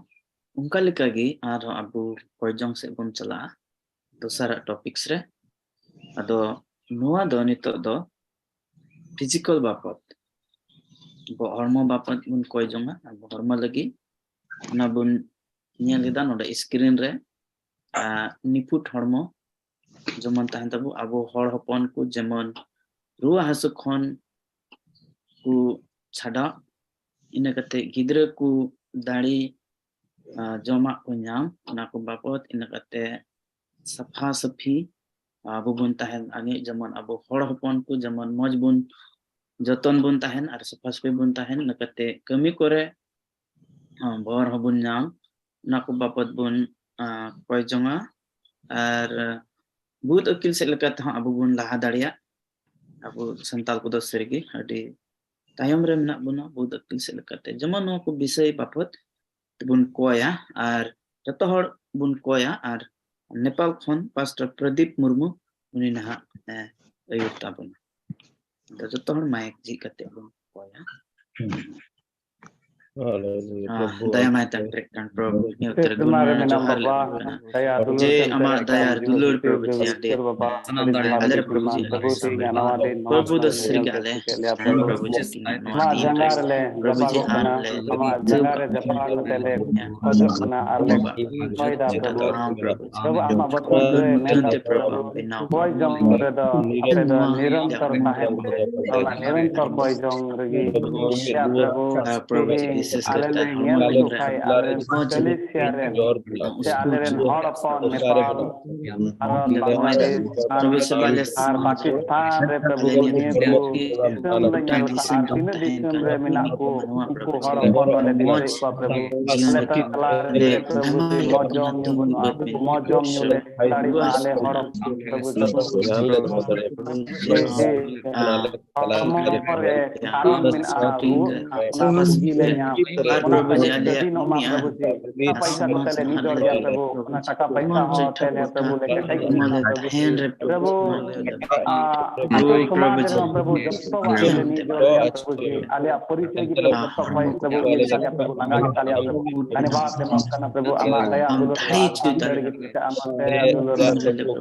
ᱚᱱᱠᱟ ᱞᱮᱠᱟᱜᱮ ᱟᱨᱦᱚᱸ ᱟᱵᱚ ᱠᱚᱭ ᱡᱚᱝ ᱥᱮᱫ ᱵᱚᱱ ᱪᱟᱞᱟᱜᱼᱟ ᱫᱚᱥᱟᱨᱟᱜ ᱴᱚᱯᱤᱠᱥ ᱨᱮ᱾ ᱟᱫᱚ ᱱᱚᱣᱟ ᱫᱚ ᱱᱤᱛᱚᱜ ᱫᱚ ᱯᱷᱤᱡᱤᱠᱟᱞ ᱵᱟᱵᱚᱫ, ᱟᱵᱚ ᱦᱚᱲᱢᱚ ᱵᱟᱵᱚᱫ ᱵᱚᱱ ᱠᱚᱭ ᱡᱚᱝᱟ, ᱟᱵᱚ ᱦᱚᱲᱢᱚ ᱞᱟᱹᱜᱤᱫ᱾ ᱚᱱᱟ ᱵᱚᱱ ᱧᱮᱞ ᱮᱫᱟ ᱱᱚᱰᱮ ᱥᱠᱨᱤᱱ ᱨᱮ, ᱟᱨ ᱱᱤᱯᱷᱩᱴ ᱦᱚᱲᱢᱚ, ᱡᱮᱢᱚᱱ ᱛᱟᱦᱮᱱ ᱛᱟᱵᱚ ᱟᱵᱚ ᱦᱚᱲ ᱦᱚᱯᱚᱱ ᱠᱚ, ᱡᱮᱢᱚᱱ ᱨᱩᱣᱟᱹ ᱦᱟᱹᱥᱩ ᱠᱷᱚᱱ ᱠᱚ ᱪᱷᱟᱰᱟᱜ, ᱤᱱᱟᱹ ᱠᱟᱛᱮ ᱜᱤᱫᱽᱨᱟᱹ ᱠᱚ ᱫᱟᱲᱮ, ᱟᱨ ᱡᱚᱢᱟᱜ ᱠᱚ ᱧᱟᱢ, ᱚᱱᱟ ᱠᱚ ᱵᱟᱵᱚᱫ, ᱤᱱᱟᱹ ᱠᱟᱛᱮ ᱥᱟᱯᱷᱟ ᱥᱟᱹᱯᱷᱤ ᱟᱵᱚ ᱵᱚᱱ ᱛᱟᱦᱮᱱ, ᱟᱜᱮ ᱡᱮᱢᱚᱱ ᱟᱵᱚ ᱦᱚᱲ ᱦᱚᱯᱚᱱ ᱠᱚ ᱡᱮᱢᱚᱱ ᱢᱚᱡᱽ ᱵᱚᱱ ᱡᱚᱛᱚᱱ ᱵᱚᱱ ᱛᱟᱦᱮᱱ ᱟᱨ ᱥᱟᱯᱷᱟ ᱥᱟᱹᱯᱷᱤ ᱵᱚᱱ ᱛᱟᱦᱮᱱ, ᱤᱱᱟᱹ ᱠᱟᱛᱮ ᱠᱟᱹᱢᱤ ᱠᱚᱨᱮ ᱵᱚᱨ ᱦᱚᱸᱵᱚᱱ ᱧᱟᱢ, ᱚᱱᱟ ᱠᱚ ᱵᱟᱵᱚᱫ ᱵᱚᱱ ᱠᱚᱭ ᱡᱚᱝᱟ᱾ ᱟᱨ ᱵᱩᱫ ᱟᱹᱠᱤᱞ ᱥᱮᱫ ᱞᱮᱠᱟ ᱛᱮᱦᱚᱸ ᱟᱵᱚ ᱵᱚᱱ ᱞᱟᱦᱟ ᱫᱟᱲᱮᱭᱟᱜ᱾ ᱟᱵᱚ ᱥᱟᱱᱛᱟᱲ ᱠᱚᱫᱚ ᱥᱟᱹᱨᱤᱜᱮ ᱟᱹᱰᱤ ᱛᱟᱭᱚᱢ ᱨᱮ ᱢᱮᱱᱟᱜ ᱵᱚᱱᱟ ᱵᱩᱫ ᱟᱹᱠᱤᱞ ᱥᱮᱫ ᱞᱮᱠᱟᱛᱮ᱾ ᱡᱮᱢᱚᱱ ᱱᱚᱣᱟ ᱠᱚ ᱵᱤᱥᱚᱭ ᱵᱟᱵᱚᱛ ᱛᱮᱵᱚᱱ ᱠᱚᱭᱟ ᱟᱨ ᱡᱚᱛᱚ ᱦᱚᱲ ᱵᱚᱱ ᱠᱚᱭᱟ᱾ ᱟᱨ ᱱᱮᱯᱟᱞ ᱠᱷᱚᱱ ᱯᱟᱥᱴᱚᱨ ᱯᱨᱚᱫᱤᱯ ᱢᱩᱨᱢᱩ, ᱩᱱᱤ ᱱᱟᱦᱟᱜ ᱮ ᱟᱹᱭᱩᱨ ᱛᱟᱵᱚᱱᱟ᱾ ᱟᱫᱚ ᱡᱚᱛᱚ ᱦᱚᱲ ᱢᱟᱭᱤᱠ ᱡᱷᱤᱡ ᱠᱟᱛᱮ ᱵᱚᱱ ᱠᱚᱭᱟ᱾ ᱦᱟᱞᱮᱞᱩᱭᱟ, ᱟᱦ, ᱯᱨᱚᱵᱷᱩ ᱫᱟᱭᱟ ᱢᱟᱭᱟ ᱛᱮᱢ ᱯᱮᱨᱮᱡ ᱠᱟᱱ ᱯᱨᱚᱵᱷᱩ, ᱱᱤᱭᱟᱹ ᱚᱠᱛᱮ ᱨᱮ ᱥᱮᱨᱢᱟ ᱨᱮ ᱜᱩᱱᱢᱟᱱ ᱢᱮᱱᱟᱢ ᱡᱚᱦᱟᱨ ᱞᱮ ᱵᱟᱵᱟ, ᱮᱢᱟᱢ ᱠᱟᱱᱟ᱾ ᱫᱟᱭᱟ ᱡᱮ ᱫᱩᱞᱟᱹᱲ ᱛᱮᱢ ᱟᱢᱟᱜ ᱯᱮᱨᱮᱡ ᱫᱟᱭᱟ ᱟᱠᱟᱱ ᱡᱤᱣᱤ ᱫᱩᱞᱟᱹᱲ, ᱡᱤᱥᱩ ᱯᱨᱚᱵᱷᱩ ᱡᱤ, ᱠᱷᱨᱤᱥᱴ ᱟᱞᱮ ᱵᱟᱵᱟ, ᱥᱟᱱᱟᱢ ᱟᱹᱰᱤ ᱫᱟᱲᱮ ᱢᱚᱡᱽ ᱟᱞᱮ ᱨᱮ, ᱯᱨᱚᱵᱷᱩ ᱡᱤ, ᱟᱹᱰᱤ ᱟᱞᱮ ᱥᱟᱨᱦᱟᱣ᱾ ᱱᱚᱣᱟ ᱫᱤᱱ ᱯᱨᱚᱵᱷᱩ ᱫᱚ ᱢᱟᱨᱥᱟᱞ ᱥᱟᱹᱨᱤ ᱧᱮᱞ ᱜᱮ ᱛᱮ ᱟᱞᱮ, ᱦᱮᱸ, ᱯᱨᱚᱵᱷᱩ ᱡᱤ, ᱛᱤᱦᱤᱧᱟᱜ ᱱᱚᱣᱟ ᱟᱢᱟᱜ ᱫᱤᱱ ᱡᱟᱸᱜᱟ ᱨᱮ ᱨᱮᱞᱮ ᱟᱢ ᱨᱟᱯᱟᱜ ᱠᱟᱛᱮ ᱞᱮ ᱡᱟᱹᱯᱤᱫ ᱠᱟᱱᱟ᱾ ᱟᱢᱟᱜ ᱡᱟᱸᱜᱟ ᱨᱮ ᱡᱟᱯᱟᱜ ᱠᱟᱛᱮ ᱞᱮ ᱠᱷᱚᱡᱚᱜ ᱠᱟᱱᱟ ᱟᱨ ᱞᱮ ᱠᱷᱚᱡᱽ ᱫᱟ, ᱯᱨᱚᱵᱷᱩ᱾ ᱯᱨᱚᱵᱷᱩ, ᱟᱢᱟᱜ ᱵᱚᱪᱚᱱ ᱨᱮ ᱢᱮᱱᱟᱜ ᱠᱚ, ᱯᱨᱚᱵᱷᱩ, ᱠᱚᱭ ᱡᱚᱝ ᱨᱮᱫᱚ ᱟᱯᱮ ᱫᱚ ᱱᱤᱨᱚᱱᱛᱚᱨ ᱛᱟᱦᱮᱱ ᱯᱮ᱾ ᱚᱱᱟ ᱱᱤᱨᱚᱱᱛᱚᱨ ᱠᱚᱭ ᱡᱚᱝ ᱨᱮᱜᱮ ᱤᱭᱟ ᱯᱨᱚᱵᱷᱩ, ᱛᱮᱦᱮᱧ ᱟᱞᱮ ᱞᱮ ᱧᱮᱞ ᱦᱚᱪᱚ ᱠᱷᱟᱡ ᱟᱞᱮ ᱨᱮᱱ ᱠᱟᱞᱮᱥᱤᱭᱟ ᱨᱮᱱ ᱥᱮ ᱟᱞᱮ ᱨᱮᱱ ᱦᱚᱲ ᱦᱚᱯᱚᱱ ᱱᱮᱯᱟᱞ, ᱵᱷᱟᱨᱚᱛ, ᱵᱟᱝᱞᱟᱫᱮᱥ ᱟᱨ ᱯᱟᱠᱤᱥᱛᱟᱱ ᱨᱮ ᱯᱨᱚᱵᱷᱩ ᱱᱤᱭᱟᱹ ᱠᱚ ᱫᱤᱥᱚᱢ ᱞᱮ ᱧᱮᱞ ᱠᱟᱜᱼᱟ, ᱛᱤᱱᱟᱹᱜ ᱫᱤᱥᱚᱢ ᱨᱮ ᱢᱮᱱᱟᱜ ᱠᱚ ᱩᱱᱠᱩ ᱦᱚᱲ ᱦᱚᱯᱚᱱ ᱞᱮ ᱫᱤᱥᱟᱹᱭᱮᱫ ᱠᱚᱣᱟ ᱯᱨᱚᱵᱷᱩ᱾ ᱟᱞᱮ ᱛᱟᱞᱟ ᱨᱮ ᱯᱨᱚᱵᱷᱩ ᱢᱚᱡᱽ ᱡᱚᱢ ᱧᱩ ᱵᱟᱹᱱᱩᱜᱼᱟ, ᱢᱚᱡᱽ ᱡᱚᱢ ᱧᱩ ᱞᱮ ᱫᱟᱲᱮᱭᱟᱜᱼᱟ ᱟᱞᱮ ᱦᱚᱲ ᱦᱚᱯᱚᱱ ᱯᱨᱚᱵᱷᱩ ᱡᱤᱥᱩ᱾ ᱦᱚᱲᱢᱚ ᱨᱮ ᱟᱨᱟᱢ ᱢᱮᱱᱟᱜᱼᱟ, ᱨᱩᱣᱟᱹᱜ ᱠᱟᱱᱟ, ᱚᱱᱟ ᱠᱚ ᱡᱩᱫᱤ ᱞᱮ ᱧᱟᱢ, ᱚᱱᱟ ᱠᱚ ᱡᱩᱫᱤ ᱱᱚᱜᱼᱟ ᱯᱨᱚᱵᱷᱩ ᱡᱤ, ᱚᱱᱟ ᱯᱚᱭᱥᱟ ᱠᱚᱛᱮ ᱞᱮ ᱢᱤᱫ ᱫᱚᱨ ᱜᱮᱭᱟ ᱯᱨᱚᱵᱷᱩ, ᱚᱱᱟ ᱴᱟᱠᱟ ᱯᱚᱭᱥᱟ ᱦᱚᱸ ᱛᱮ ᱞᱮ ᱯᱨᱚᱵᱷᱩ ᱞᱮ ᱠᱮᱴᱮᱡ ᱜᱮᱭᱟ ᱯᱨᱚᱵᱷᱩ ᱡᱤ᱾ ᱯᱨᱚᱵᱷᱩ, ᱟᱹᱛᱩ ᱥᱚᱢᱟᱡᱽ ᱨᱮᱦᱚᱸ ᱯᱨᱚᱵᱷᱩ ᱡᱚᱛᱚ ᱟᱜ ᱞᱮ ᱢᱤᱫ ᱫᱚᱨ ᱜᱮᱭᱟ ᱯᱨᱚᱵᱷᱩ ᱡᱤ, ᱟᱞᱮᱭᱟᱜ ᱯᱚᱨᱤᱪᱚᱭ ᱜᱮ ᱯᱨᱚᱵᱷᱩ ᱡᱚᱛᱚ ᱠᱷᱚᱱ ᱯᱨᱚᱵᱷᱩ ᱤᱭᱟᱹ ᱜᱮᱛᱟ ᱞᱮᱭᱟ ᱯᱨᱚᱵᱷᱩ, ᱞᱟᱸᱜᱟ ᱜᱮᱛᱟ ᱞᱮᱭᱟ ᱯᱨᱚᱵᱷᱩ᱾ ᱫᱷᱟᱱᱮᱵᱟᱫ ᱮᱢᱟᱢ ᱠᱟᱱᱟ ᱯᱨᱚᱵᱷᱩ, ᱟᱢᱟᱜ ᱫᱟᱭᱟ ᱫᱩᱞᱟᱹᱲ ᱟᱨ ᱟᱢ ᱫᱟᱲᱮ ᱜᱮ ᱟᱢ ᱫᱟᱭᱟ ᱫᱩᱞᱟᱹᱲ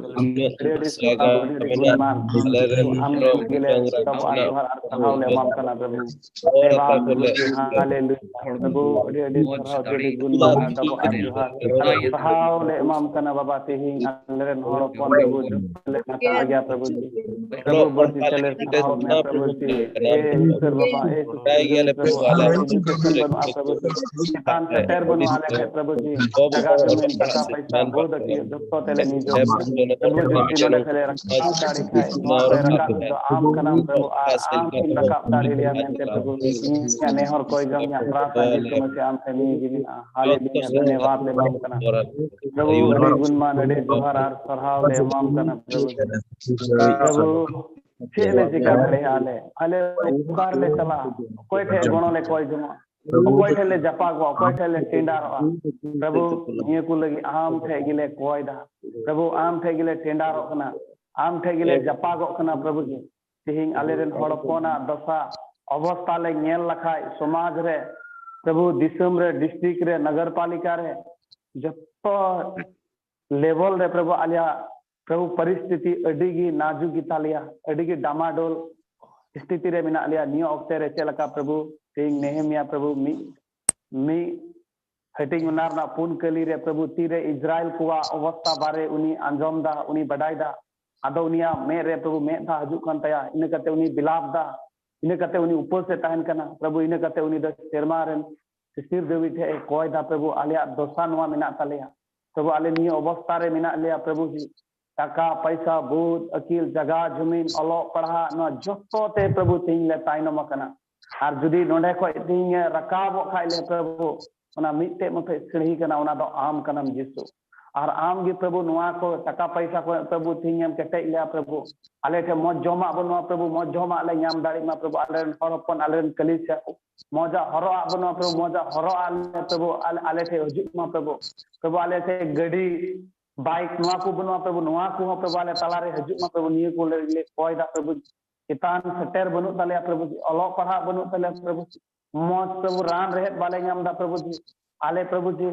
ᱟᱹᱰᱤ ᱟᱹᱰᱤ ᱥᱟᱨᱦᱟᱣ, ᱟᱹᱰᱤ ᱟᱹᱰᱤ ᱜᱩᱱᱢᱟᱱ᱾ ᱟᱢ ᱞᱟᱹᱜᱤᱫ ᱜᱮᱞᱮ ᱡᱚᱛᱚ ᱟᱨ ᱡᱚᱦᱟᱨ ᱟᱨ ᱥᱟᱨᱦᱟᱣ ᱞᱮ ᱮᱢᱟᱢ ᱠᱟᱱᱟ ᱯᱨᱚᱵᱷᱩ᱾ ᱫᱮᱵᱟ ᱯᱨᱚᱵᱷᱩ ᱡᱤ, ᱦᱟᱞᱮᱞᱩᱭᱟ᱾ ᱯᱨᱚᱵᱷᱩ ᱟᱹᱰᱤ ᱟᱹᱰᱤ ᱥᱟᱨᱦᱟᱣ, ᱟᱹᱰᱤ ᱟᱹᱰᱤ ᱜᱩᱱᱢᱟᱱ ᱟᱨ ᱡᱚᱛᱚ ᱟᱨ ᱡᱚᱦᱟᱨ ᱟᱨ ᱥᱟᱨᱦᱟᱣ ᱞᱮ ᱮᱢᱟᱢ ᱠᱟᱱᱟ ᱵᱟᱵᱟ᱾ ᱛᱮᱦᱮᱧ ᱟᱞᱮ ᱨᱮᱱ ᱦᱚᱲ ᱦᱚᱯᱚᱱ ᱯᱨᱚᱵᱷᱩ ᱡᱚᱛᱚ ᱞᱮ ᱱᱟᱪᱟᱨ ᱜᱮᱭᱟ ᱯᱨᱚᱵᱷᱩ ᱡᱤ᱾ ᱯᱨᱚᱵᱷᱩ ᱵᱟᱹᱲᱛᱤ ᱛᱮᱞᱮ ᱥᱟᱦᱟᱣ ᱢᱮ ᱯᱨᱚᱵᱷᱩ ᱡᱤ᱾ ᱮ ᱤᱥᱚᱨ ᱵᱟᱵᱟ, ᱮ ᱥᱩᱠᱨᱤ ᱯᱨᱚᱵᱷᱩ, ᱟᱞᱮ education ᱵᱟᱹᱱᱩᱜᱼᱟ ᱯᱨᱚᱵᱷᱩ ᱡᱤ᱾ ᱪᱮᱛᱟᱱ ᱥᱮᱴᱮᱨ ᱵᱟᱹᱱᱩᱜᱼᱟ ᱟᱞᱮ ᱴᱷᱮᱡ ᱯᱨᱚᱵᱷᱩ ᱡᱤ᱾ ᱡᱟᱭᱜᱟ ᱡᱚᱢᱤᱱ, ᱴᱟᱠᱟ ᱯᱚᱭᱥᱟ, ᱵᱟᱹᱫ ᱟᱹᱠᱤᱞ ᱡᱚᱛᱚ ᱛᱮᱞᱮ ᱧᱤᱫᱟᱹ᱾ ᱯᱨᱚᱵᱷᱩ ᱡᱤ, ᱱᱚᱰᱮ ᱠᱷᱚᱡ ᱞᱮ ᱨᱟᱠᱟᱵ ᱫᱟᱲᱮ ᱠᱷᱟᱡ, ᱱᱚᱣᱟ ᱞᱮ ᱨᱟᱠᱟᱵ ᱛᱮᱫᱚ ᱟᱢ ᱠᱟᱱᱟᱢ ᱯᱨᱚᱵᱷᱩ, ᱟᱨ ᱟᱢ ᱛᱮᱢ ᱨᱟᱠᱟᱵ ᱫᱟᱲᱮ ᱞᱮᱭᱟ ᱢᱮᱱᱛᱮ ᱯᱨᱚᱵᱷᱩ, ᱤᱧᱟᱹᱜ ᱱᱮᱦᱚᱨ ᱠᱚᱭ ᱡᱚᱝ, ᱤᱧᱟᱹᱜ ᱨᱟᱥᱟ ᱡᱤᱥᱩ ᱢᱟᱥᱤ ᱟᱢ ᱴᱷᱮᱱ ᱱᱤᱭᱟᱹ ᱜᱮ ᱢᱮᱱᱟᱜᱼᱟ᱾ ᱦᱟᱞᱮᱞᱩᱭᱟ, ᱫᱷᱚᱱᱭᱚᱵᱟᱫ ᱞᱮ ᱮᱢᱟᱢ ᱠᱟᱱᱟ᱾ ᱯᱨᱚᱵᱷᱩ, ᱟᱹᱰᱤ ᱜᱩᱱᱢᱟᱱ, ᱟᱹᱰᱤ ᱡᱚᱦᱟᱨ ᱟᱨ ᱥᱟᱨᱦᱟᱣ ᱞᱮ ᱮᱢᱟᱢ ᱠᱟᱱᱟ, ᱯᱨᱚᱵᱷᱩ᱾ ᱯᱨᱚᱵᱷᱩ, ᱪᱮᱫ ᱞᱮ ᱪᱤᱠᱟ ᱫᱟᱲᱮᱭᱟᱜᱼᱟ ᱟᱞᱮ? ᱟᱞᱮ ᱚᱠᱟ ᱨᱮᱞᱮ ᱪᱟᱞᱟᱜᱼᱟ? ᱚᱠᱚᱭ ᱴᱷᱮᱱ ᱜᱚᱲᱚ ᱞᱮ ᱠᱚᱭ ᱡᱚᱝᱚᱜᱼᱟ? ᱚᱠᱚᱭ ᱴᱷᱮᱱ ᱞᱮ ᱡᱟᱯᱟᱜᱚᱜᱼᱟ? ᱚᱠᱚᱭ ᱴᱷᱮᱱ ᱞᱮ ᱴᱮᱸᱰᱟᱨᱚᱜᱼᱟ? ᱯᱨᱚᱵᱷᱩ, ᱱᱤᱭᱟᱹ ᱠᱚ ᱞᱟᱹᱜᱤᱫ ᱟᱢ ᱴᱷᱮᱱ ᱜᱮᱞᱮ ᱠᱚᱭ ᱫᱟ᱾ ᱯᱨᱚᱵᱷᱩ, ᱟᱢ ᱴᱷᱮᱱ ᱜᱮᱞᱮ ᱴᱮᱸᱰᱟᱨᱚᱜ ᱠᱟᱱᱟ, ᱟᱢ ᱴᱷᱮᱱ ᱜᱮᱞᱮ ᱡᱟᱯᱟᱜᱚᱜ ᱠᱟᱱᱟ, ᱯᱨᱚᱵᱷᱩ ᱡᱤ᱾ ᱛᱮᱦᱮᱧ ᱟᱞᱮᱨᱮᱱ ᱦᱚᱲ ᱦᱚᱯᱚᱱᱟᱜ ᱫᱚᱥᱟ ᱚᱵᱚᱥᱛᱟ ᱞᱮ ᱧᱮᱞ ᱞᱮᱠᱷᱟᱡ, ᱥᱚᱢᱟᱡᱽ ᱨᱮ, ᱯᱨᱚᱵᱷᱩ, ᱫᱤᱥᱚᱢ ᱨᱮ, ᱰᱤᱥᱴᱨᱤᱠᱴ ᱨᱮ, ᱱᱚᱜᱚᱨ ᱯᱟᱞᱤᱠᱟ ᱨᱮ, ᱡᱚᱛᱚ ᱞᱮᱵᱮᱞ ᱨᱮ, ᱯᱨᱚᱵᱷᱩ, ᱟᱞᱮᱭᱟᱜ, ᱯᱨᱚᱵᱷᱩ, ᱯᱚᱨᱤᱥᱛᱷᱤᱛᱤ ᱟᱹᱰᱤ ᱜᱮ ᱱᱟᱡᱩᱠ ᱜᱮᱛᱟᱞᱮᱭᱟ, ᱟᱹᱰᱤ ᱜᱮ ᱰᱟᱢᱟᱰᱳᱞ ᱥᱛᱷᱤᱛᱤ ᱨᱮ ᱢᱮᱱᱟᱜ ᱞᱮᱭᱟ᱾ ᱱᱤᱭᱟᱹ ᱚᱠᱛᱮ ᱨᱮ ᱪᱮᱫ ᱞᱮᱠᱟ, ᱯᱨᱚᱵᱷᱩ, ᱛᱮᱦᱮᱧ ᱱᱮᱦᱮᱢᱤᱭᱟ, ᱯᱨᱚᱵᱷᱩ, ᱢᱤᱫ, ᱢᱤᱫ ᱦᱟᱹᱴᱤᱧ ᱚᱱᱟ ᱨᱮᱱᱟᱜ ᱯᱩᱱ ᱠᱟᱹᱞᱤ ᱨᱮ, ᱯᱨᱚᱵᱷᱩ, ᱛᱤᱨᱮ ᱤᱥᱨᱟᱭᱮᱞ ᱠᱚᱣᱟᱜ ᱚᱵᱚᱥᱛᱟ ᱵᱟᱨᱮ ᱩᱱᱤ ᱟᱸᱡᱚᱢ ᱫᱟ, ᱩᱱᱤ ᱵᱟᱰᱟᱭ ᱫᱟ᱾ ᱟᱫᱚ ᱩᱱᱤᱭᱟᱜ ᱢᱮᱫ ᱨᱮ, ᱯᱨᱚᱵᱷᱩ, ᱢᱮᱫ ᱫᱟᱜ ᱦᱤᱡᱩᱜ ᱠᱟᱱ ᱛᱟᱭᱟ᱾ ᱤᱱᱟᱹ ᱠᱟᱛᱮ ᱩᱱᱤ ᱵᱤᱞᱟᱯ ᱫᱟ, ᱤᱱᱟᱹ ᱠᱟᱛᱮ ᱩᱱᱤ ᱩᱯᱟᱹᱥ ᱮ ᱛᱟᱦᱮᱱ ᱠᱟᱱᱟ, ᱯᱨᱚᱵᱷᱩ᱾ ᱤᱱᱟᱹ ᱠᱟᱛᱮ ᱩᱱᱤ ᱫᱚ ᱥᱮᱨᱢᱟ ᱨᱮᱱ ᱥᱤᱥᱤᱨ ᱫᱟᱹᱣᱤ ᱴᱷᱮᱡ ᱮ ᱠᱚᱭ ᱫᱟ, ᱯᱨᱚᱵᱷᱩ, ᱟᱞᱮᱭᱟᱜ ᱫᱚᱥᱟ ᱱᱚᱣᱟ ᱢᱮᱱᱟᱜ ᱛᱟᱞᱮᱭᱟ, ᱯᱨᱚᱵᱷᱩ, ᱟᱞᱮ ᱱᱤᱭᱟᱹ ᱚᱵᱚᱥᱛᱟ ᱨᱮ ᱢᱮᱱᱟᱜ ᱞᱮᱭᱟ, ᱯᱨᱚᱵᱷᱩ ᱡᱤ᱾ ᱴᱟᱠᱟ, ᱯᱚᱭᱥᱟ, ᱵᱩᱫ, ᱟᱹᱠᱤᱞ, ᱡᱟᱜᱟ, ᱡᱩᱢᱤᱱ, ᱚᱞᱚᱜ ᱯᱟᱲᱦᱟᱜ, ᱱᱚᱣᱟ ᱡᱚᱛᱚ ᱛᱮ, ᱯᱨᱚᱵᱷᱩ, ᱛᱮᱦᱮᱧ ᱞᱮ ᱛᱟᱭᱱᱚᱢ ᱟᱠᱟᱱᱟ᱾ ᱟᱨ ᱡᱩᱫᱤ ᱱᱚᱰᱮ ᱠᱷᱚᱡ ᱛᱮᱦᱮᱧ ᱮ ᱨᱟᱠᱟᱵᱚᱜ ᱠᱷᱟᱡ ᱞᱮ, ᱯᱨᱚᱵᱷᱩ, ᱚᱱᱟ ᱢᱤᱫᱴᱮᱡ ᱢᱚᱛᱚᱡ ᱥᱤᱲᱦᱤ ᱠᱟᱱᱟ, ᱚᱱᱟ ᱫᱚ ᱟᱢ ᱠᱟᱱᱟᱢ, ᱡᱤᱥᱩ᱾ ᱟᱨ ᱟᱢ ᱜᱮ, ᱯᱨᱚᱵᱷᱩ, ᱱᱚᱣᱟ ᱠᱚ ᱴᱟᱠᱟ ᱯᱚᱭᱥᱟ ᱠᱚ, ᱯᱨᱚᱵᱷᱩ, ᱛᱮᱦᱮᱧ ᱮᱢ ᱠᱮᱴᱮᱡ ᱞᱮᱭᱟ, ᱯᱨᱚᱵᱷᱩ᱾ ᱟᱞᱮ ᱴᱷᱮᱱ ᱢᱚᱡᱽ ᱡᱚᱢᱟᱜ ᱵᱟᱹᱱᱩᱜᱼᱟ, ᱯᱨᱚᱵᱷᱩ, ᱢᱚᱡᱽ ᱡᱚᱢᱟᱜ ᱞᱮ ᱧᱟᱢ ᱫᱟᱲᱮᱭᱟᱜ ᱢᱟ, ᱯᱨᱚᱵᱷᱩ᱾ ᱟᱞᱮ ᱨᱮᱱ ᱦᱚᱲ ᱦᱚᱯᱚᱱ, ᱟᱞᱮ ᱨᱮᱱ ᱠᱟᱹᱞᱤᱥᱟ ᱠᱚ ᱢᱚᱡᱟᱜ ᱦᱚᱨᱚᱜ ᱟᱜ ᱵᱟᱹᱱᱩᱜᱼᱟ, ᱯᱨᱚᱵᱷᱩ, ᱢᱚᱡᱟᱜ ᱦᱚᱨᱚᱜ ᱟᱜ ᱞᱮ, ᱯᱨᱚᱵᱷᱩ, ᱟᱞᱮ, ᱟᱞᱮ ᱴᱷᱮᱱ ᱦᱤᱡᱩᱜ ᱢᱟ, ᱯᱨᱚᱵᱷᱩ᱾ ᱯᱨᱚᱵᱷᱩ, ᱟᱞᱮ ᱴᱷᱮᱱ ᱜᱟᱹᱰᱤ, ᱵᱟᱭᱤᱠ, ᱱᱚᱣᱟ ᱠᱚ ᱵᱟᱹᱱᱩᱜᱼᱟ, ᱯᱨᱚᱵᱷᱩ, ᱱᱚᱣᱟ ᱠᱚᱦᱚᱸ, ᱯᱨᱚᱵᱷᱩ, ᱟᱞᱮ ᱛᱟᱞᱟᱨᱮ ᱦᱤᱡᱩᱜ ᱢᱟ, ᱯᱨᱚᱵᱷᱩ, ᱱᱤᱭᱟᱹ ᱠᱚ ᱞᱟᱹᱜᱤᱫ ᱞᱮ ᱠᱚᱭ ᱫᱟ, ᱯᱨᱚᱵᱷᱩ᱾ ᱪᱮᱛᱟᱱ ᱥᱮᱴᱮᱨ ᱵᱟᱹᱱᱩᱜ ᱛᱟᱞᱮᱭᱟ, ᱯᱨᱚᱵᱷᱩ ᱡᱤ᱾ ᱚᱞᱚᱜ ᱯᱟᱲᱦᱟᱜ ᱵᱟᱹᱱᱩᱜ ᱛᱟᱞᱮᱭᱟ, ᱯᱨᱚᱵᱷᱩ ᱡᱤ᱾ ᱢᱚᱡᱽ, ᱯᱨᱚᱵᱷᱩ, ᱨᱟᱱ ᱨᱮᱦᱮᱫ ᱵᱟᱞᱮ ᱧᱟᱢ ᱫᱟ, ᱯᱨᱚᱵᱷᱩ ᱡᱤ᱾ ᱟᱞᱮ, ᱯᱨᱚᱵᱷᱩ ᱡᱤ,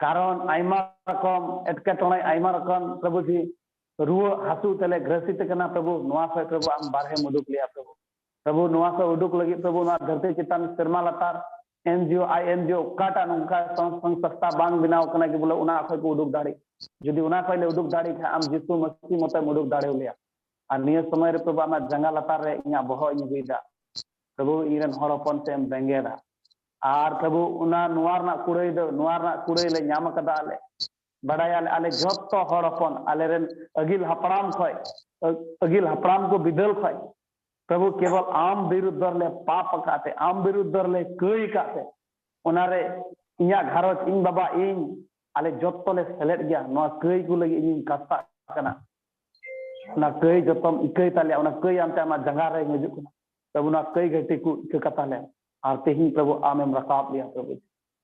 ᱠᱟᱨᱚᱱ ᱟᱭᱢᱟ ᱨᱚᱠᱚᱢ ᱮᱴᱠᱮᱴᱚᱬᱮ, ᱟᱭᱢᱟ ᱨᱚᱠᱚᱢ, ᱯᱨᱚᱵᱷᱩ ᱡᱤ, ᱨᱩᱣᱟᱹ ᱦᱟᱹᱥᱩ ᱛᱮᱞᱮ ᱜᱨᱟᱥᱤᱛ ᱠᱟᱱᱟ, ᱯᱨᱚᱵᱷᱩ᱾ ᱱᱚᱣᱟ ᱠᱷᱚᱡ, ᱯᱨᱚᱵᱷᱩ, ᱟᱢ ᱵᱟᱨᱦᱮᱢ ᱩᱰᱩᱠ ᱞᱮᱭᱟ, ᱯᱨᱚᱵᱷᱩ᱾ ᱯᱨᱚᱵᱷᱩ, ᱱᱚᱣᱟ ᱠᱷᱚᱡ ᱩᱰᱩᱠ ᱞᱟᱹᱜᱤᱫ, ᱯᱨᱚᱵᱷᱩ, ᱱᱚᱣᱟ ᱫᱷᱟᱹᱨᱛᱤ ᱪᱮᱛᱟᱱ, ᱥᱮᱨᱢᱟ ᱞᱟᱛᱟᱨ, ᱮᱱ ᱡᱤ ᱳ, ᱟᱭ ᱮᱱ ᱡᱤ ᱳ, ᱚᱠᱟᱴᱟᱜ ᱱᱚᱝᱠᱟ ᱥᱚᱝ-, ᱥᱚᱝ-, ᱥᱚᱝᱥᱛᱷᱟ ᱵᱟᱝ ᱵᱮᱱᱟᱣ ᱠᱟᱱᱟ ᱡᱮ ᱵᱚᱞᱮ ᱚᱱᱟ ᱠᱷᱚᱡ ᱠᱚ ᱩᱰᱩᱠ ᱫᱟᱲᱮᱜ᱾ ᱡᱩᱫᱤ ᱚᱱᱟ ᱠᱷᱚᱡ ᱞᱮ ᱩᱰᱩᱠ ᱫᱟᱲᱮᱜ ᱠᱷᱟᱡ, ᱟᱢ ᱡᱤᱥᱩ ᱢᱟᱹᱥᱤ ᱢᱚᱛᱚᱡ ᱮᱢ ᱩᱰᱩᱠ ᱫᱟᱲᱮᱣᱟᱞᱮᱭᱟ᱾ ᱟᱨ ᱱᱤᱭᱟᱹ ᱥᱚᱢᱚᱭ ᱨᱮ, ᱯᱨᱚᱵᱷᱩ, ᱟᱢᱟᱜ ᱡᱟᱸᱜᱟ ᱞᱟᱛᱟᱨ ᱨᱮ ᱤᱧᱟᱹᱜ ᱵᱚᱦᱚᱜ ᱤᱧ ᱟᱹᱜᱩᱭᱮᱫᱟ᱾ ᱯᱨᱚᱵᱷᱩ, ᱤᱧ ᱨᱮᱱ ᱦᱚᱲ ᱦᱚᱯᱚᱱ ᱥᱮᱫ ᱮᱢ ᱵᱮᱸᱜᱮᱫᱟ᱾ ᱟᱨ ᱯᱨᱚᱵᱷᱩ, ᱚᱱᱟ, ᱱᱚᱣᱟ ᱨᱮᱱᱟᱜ ᱠᱩᱲᱟᱹᱭ ᱫᱚ, ᱱᱚᱣᱟ ᱨᱮᱱᱟᱜ ᱠᱩᱲᱟᱹᱭ ᱞᱮ ᱧᱟᱢ ᱟᱠᱟᱫᱟ᱾ ᱟᱞᱮ ᱵᱟᱰᱟᱭᱟᱞᱮ, ᱟᱞᱮ ᱡᱚᱛᱚ ᱦᱚᱲ ᱦᱚᱯᱚᱱ, ᱟᱞᱮ ᱨᱮᱱ ᱟᱹᱜᱤᱞ ᱦᱟᱯᱲᱟᱢ ᱠᱷᱚᱡ, ᱟᱹ-, ᱟᱹᱜᱤᱞ ᱦᱟᱯᱲᱟᱢ ᱠᱚ ᱵᱤᱫᱟᱹᱞ ᱠᱷᱚᱡ, ᱯᱨᱚᱵᱷᱩ, ᱠᱮᱵᱚᱞ ᱟᱢ ᱵᱤᱨᱩᱫᱽᱫᱷ ᱨᱮᱞᱮ ᱯᱟᱯ ᱟᱠᱟᱫ ᱛᱮ, ᱟᱢ ᱵᱤᱨᱩᱫᱽᱫᱷ ᱨᱮᱞᱮ ᱠᱟᱹᱭ ᱟᱠᱟᱫ ᱛᱮ, ᱚᱱᱟᱨᱮ ᱤᱧᱟᱹᱜ ᱜᱷᱟᱨᱚᱸᱡᱽ, ᱤᱧ ᱵᱟᱵᱟ, ᱤᱧ, ᱟᱞᱮ ᱡᱚᱛᱚ ᱞᱮ ᱥᱮᱞᱮᱫ ᱜᱮᱭᱟ᱾ ᱱᱚᱣᱟ ᱠᱟᱹᱭ ᱠᱚ ᱞᱟᱹᱜᱤᱫ ᱤᱧ ᱠᱟᱥᱛᱟᱜ ᱠᱟᱱᱟ᱾ ᱚᱱᱟ ᱠᱟᱹᱭ ᱡᱚᱛᱚᱢ ᱤᱠᱟᱹᱭ ᱛᱟᱞᱮᱭᱟ, ᱚᱱᱟ ᱠᱟᱹᱭ ᱟᱢᱛᱮ ᱟᱢᱟᱜ ᱡᱟᱸᱜᱟ ᱨᱮ ᱦᱤᱡᱩᱜ ᱠᱟᱱᱟ᱾ ᱯᱨᱚᱵᱷᱩ, ᱱᱚᱣᱟ ᱠᱟᱹᱭ ᱜᱷᱟᱹᱴᱤ ᱠᱚ ᱤᱠᱟᱹ ᱠᱟᱛᱟ ᱞᱮ᱾ ᱟᱨ ᱛᱮᱦᱮᱧ ᱯᱨᱚᱵᱷᱩ ᱟᱢᱮᱢ ᱨᱟᱠᱟᱵ ᱞᱮᱭᱟ ᱯᱨᱚᱵᱷᱩ᱾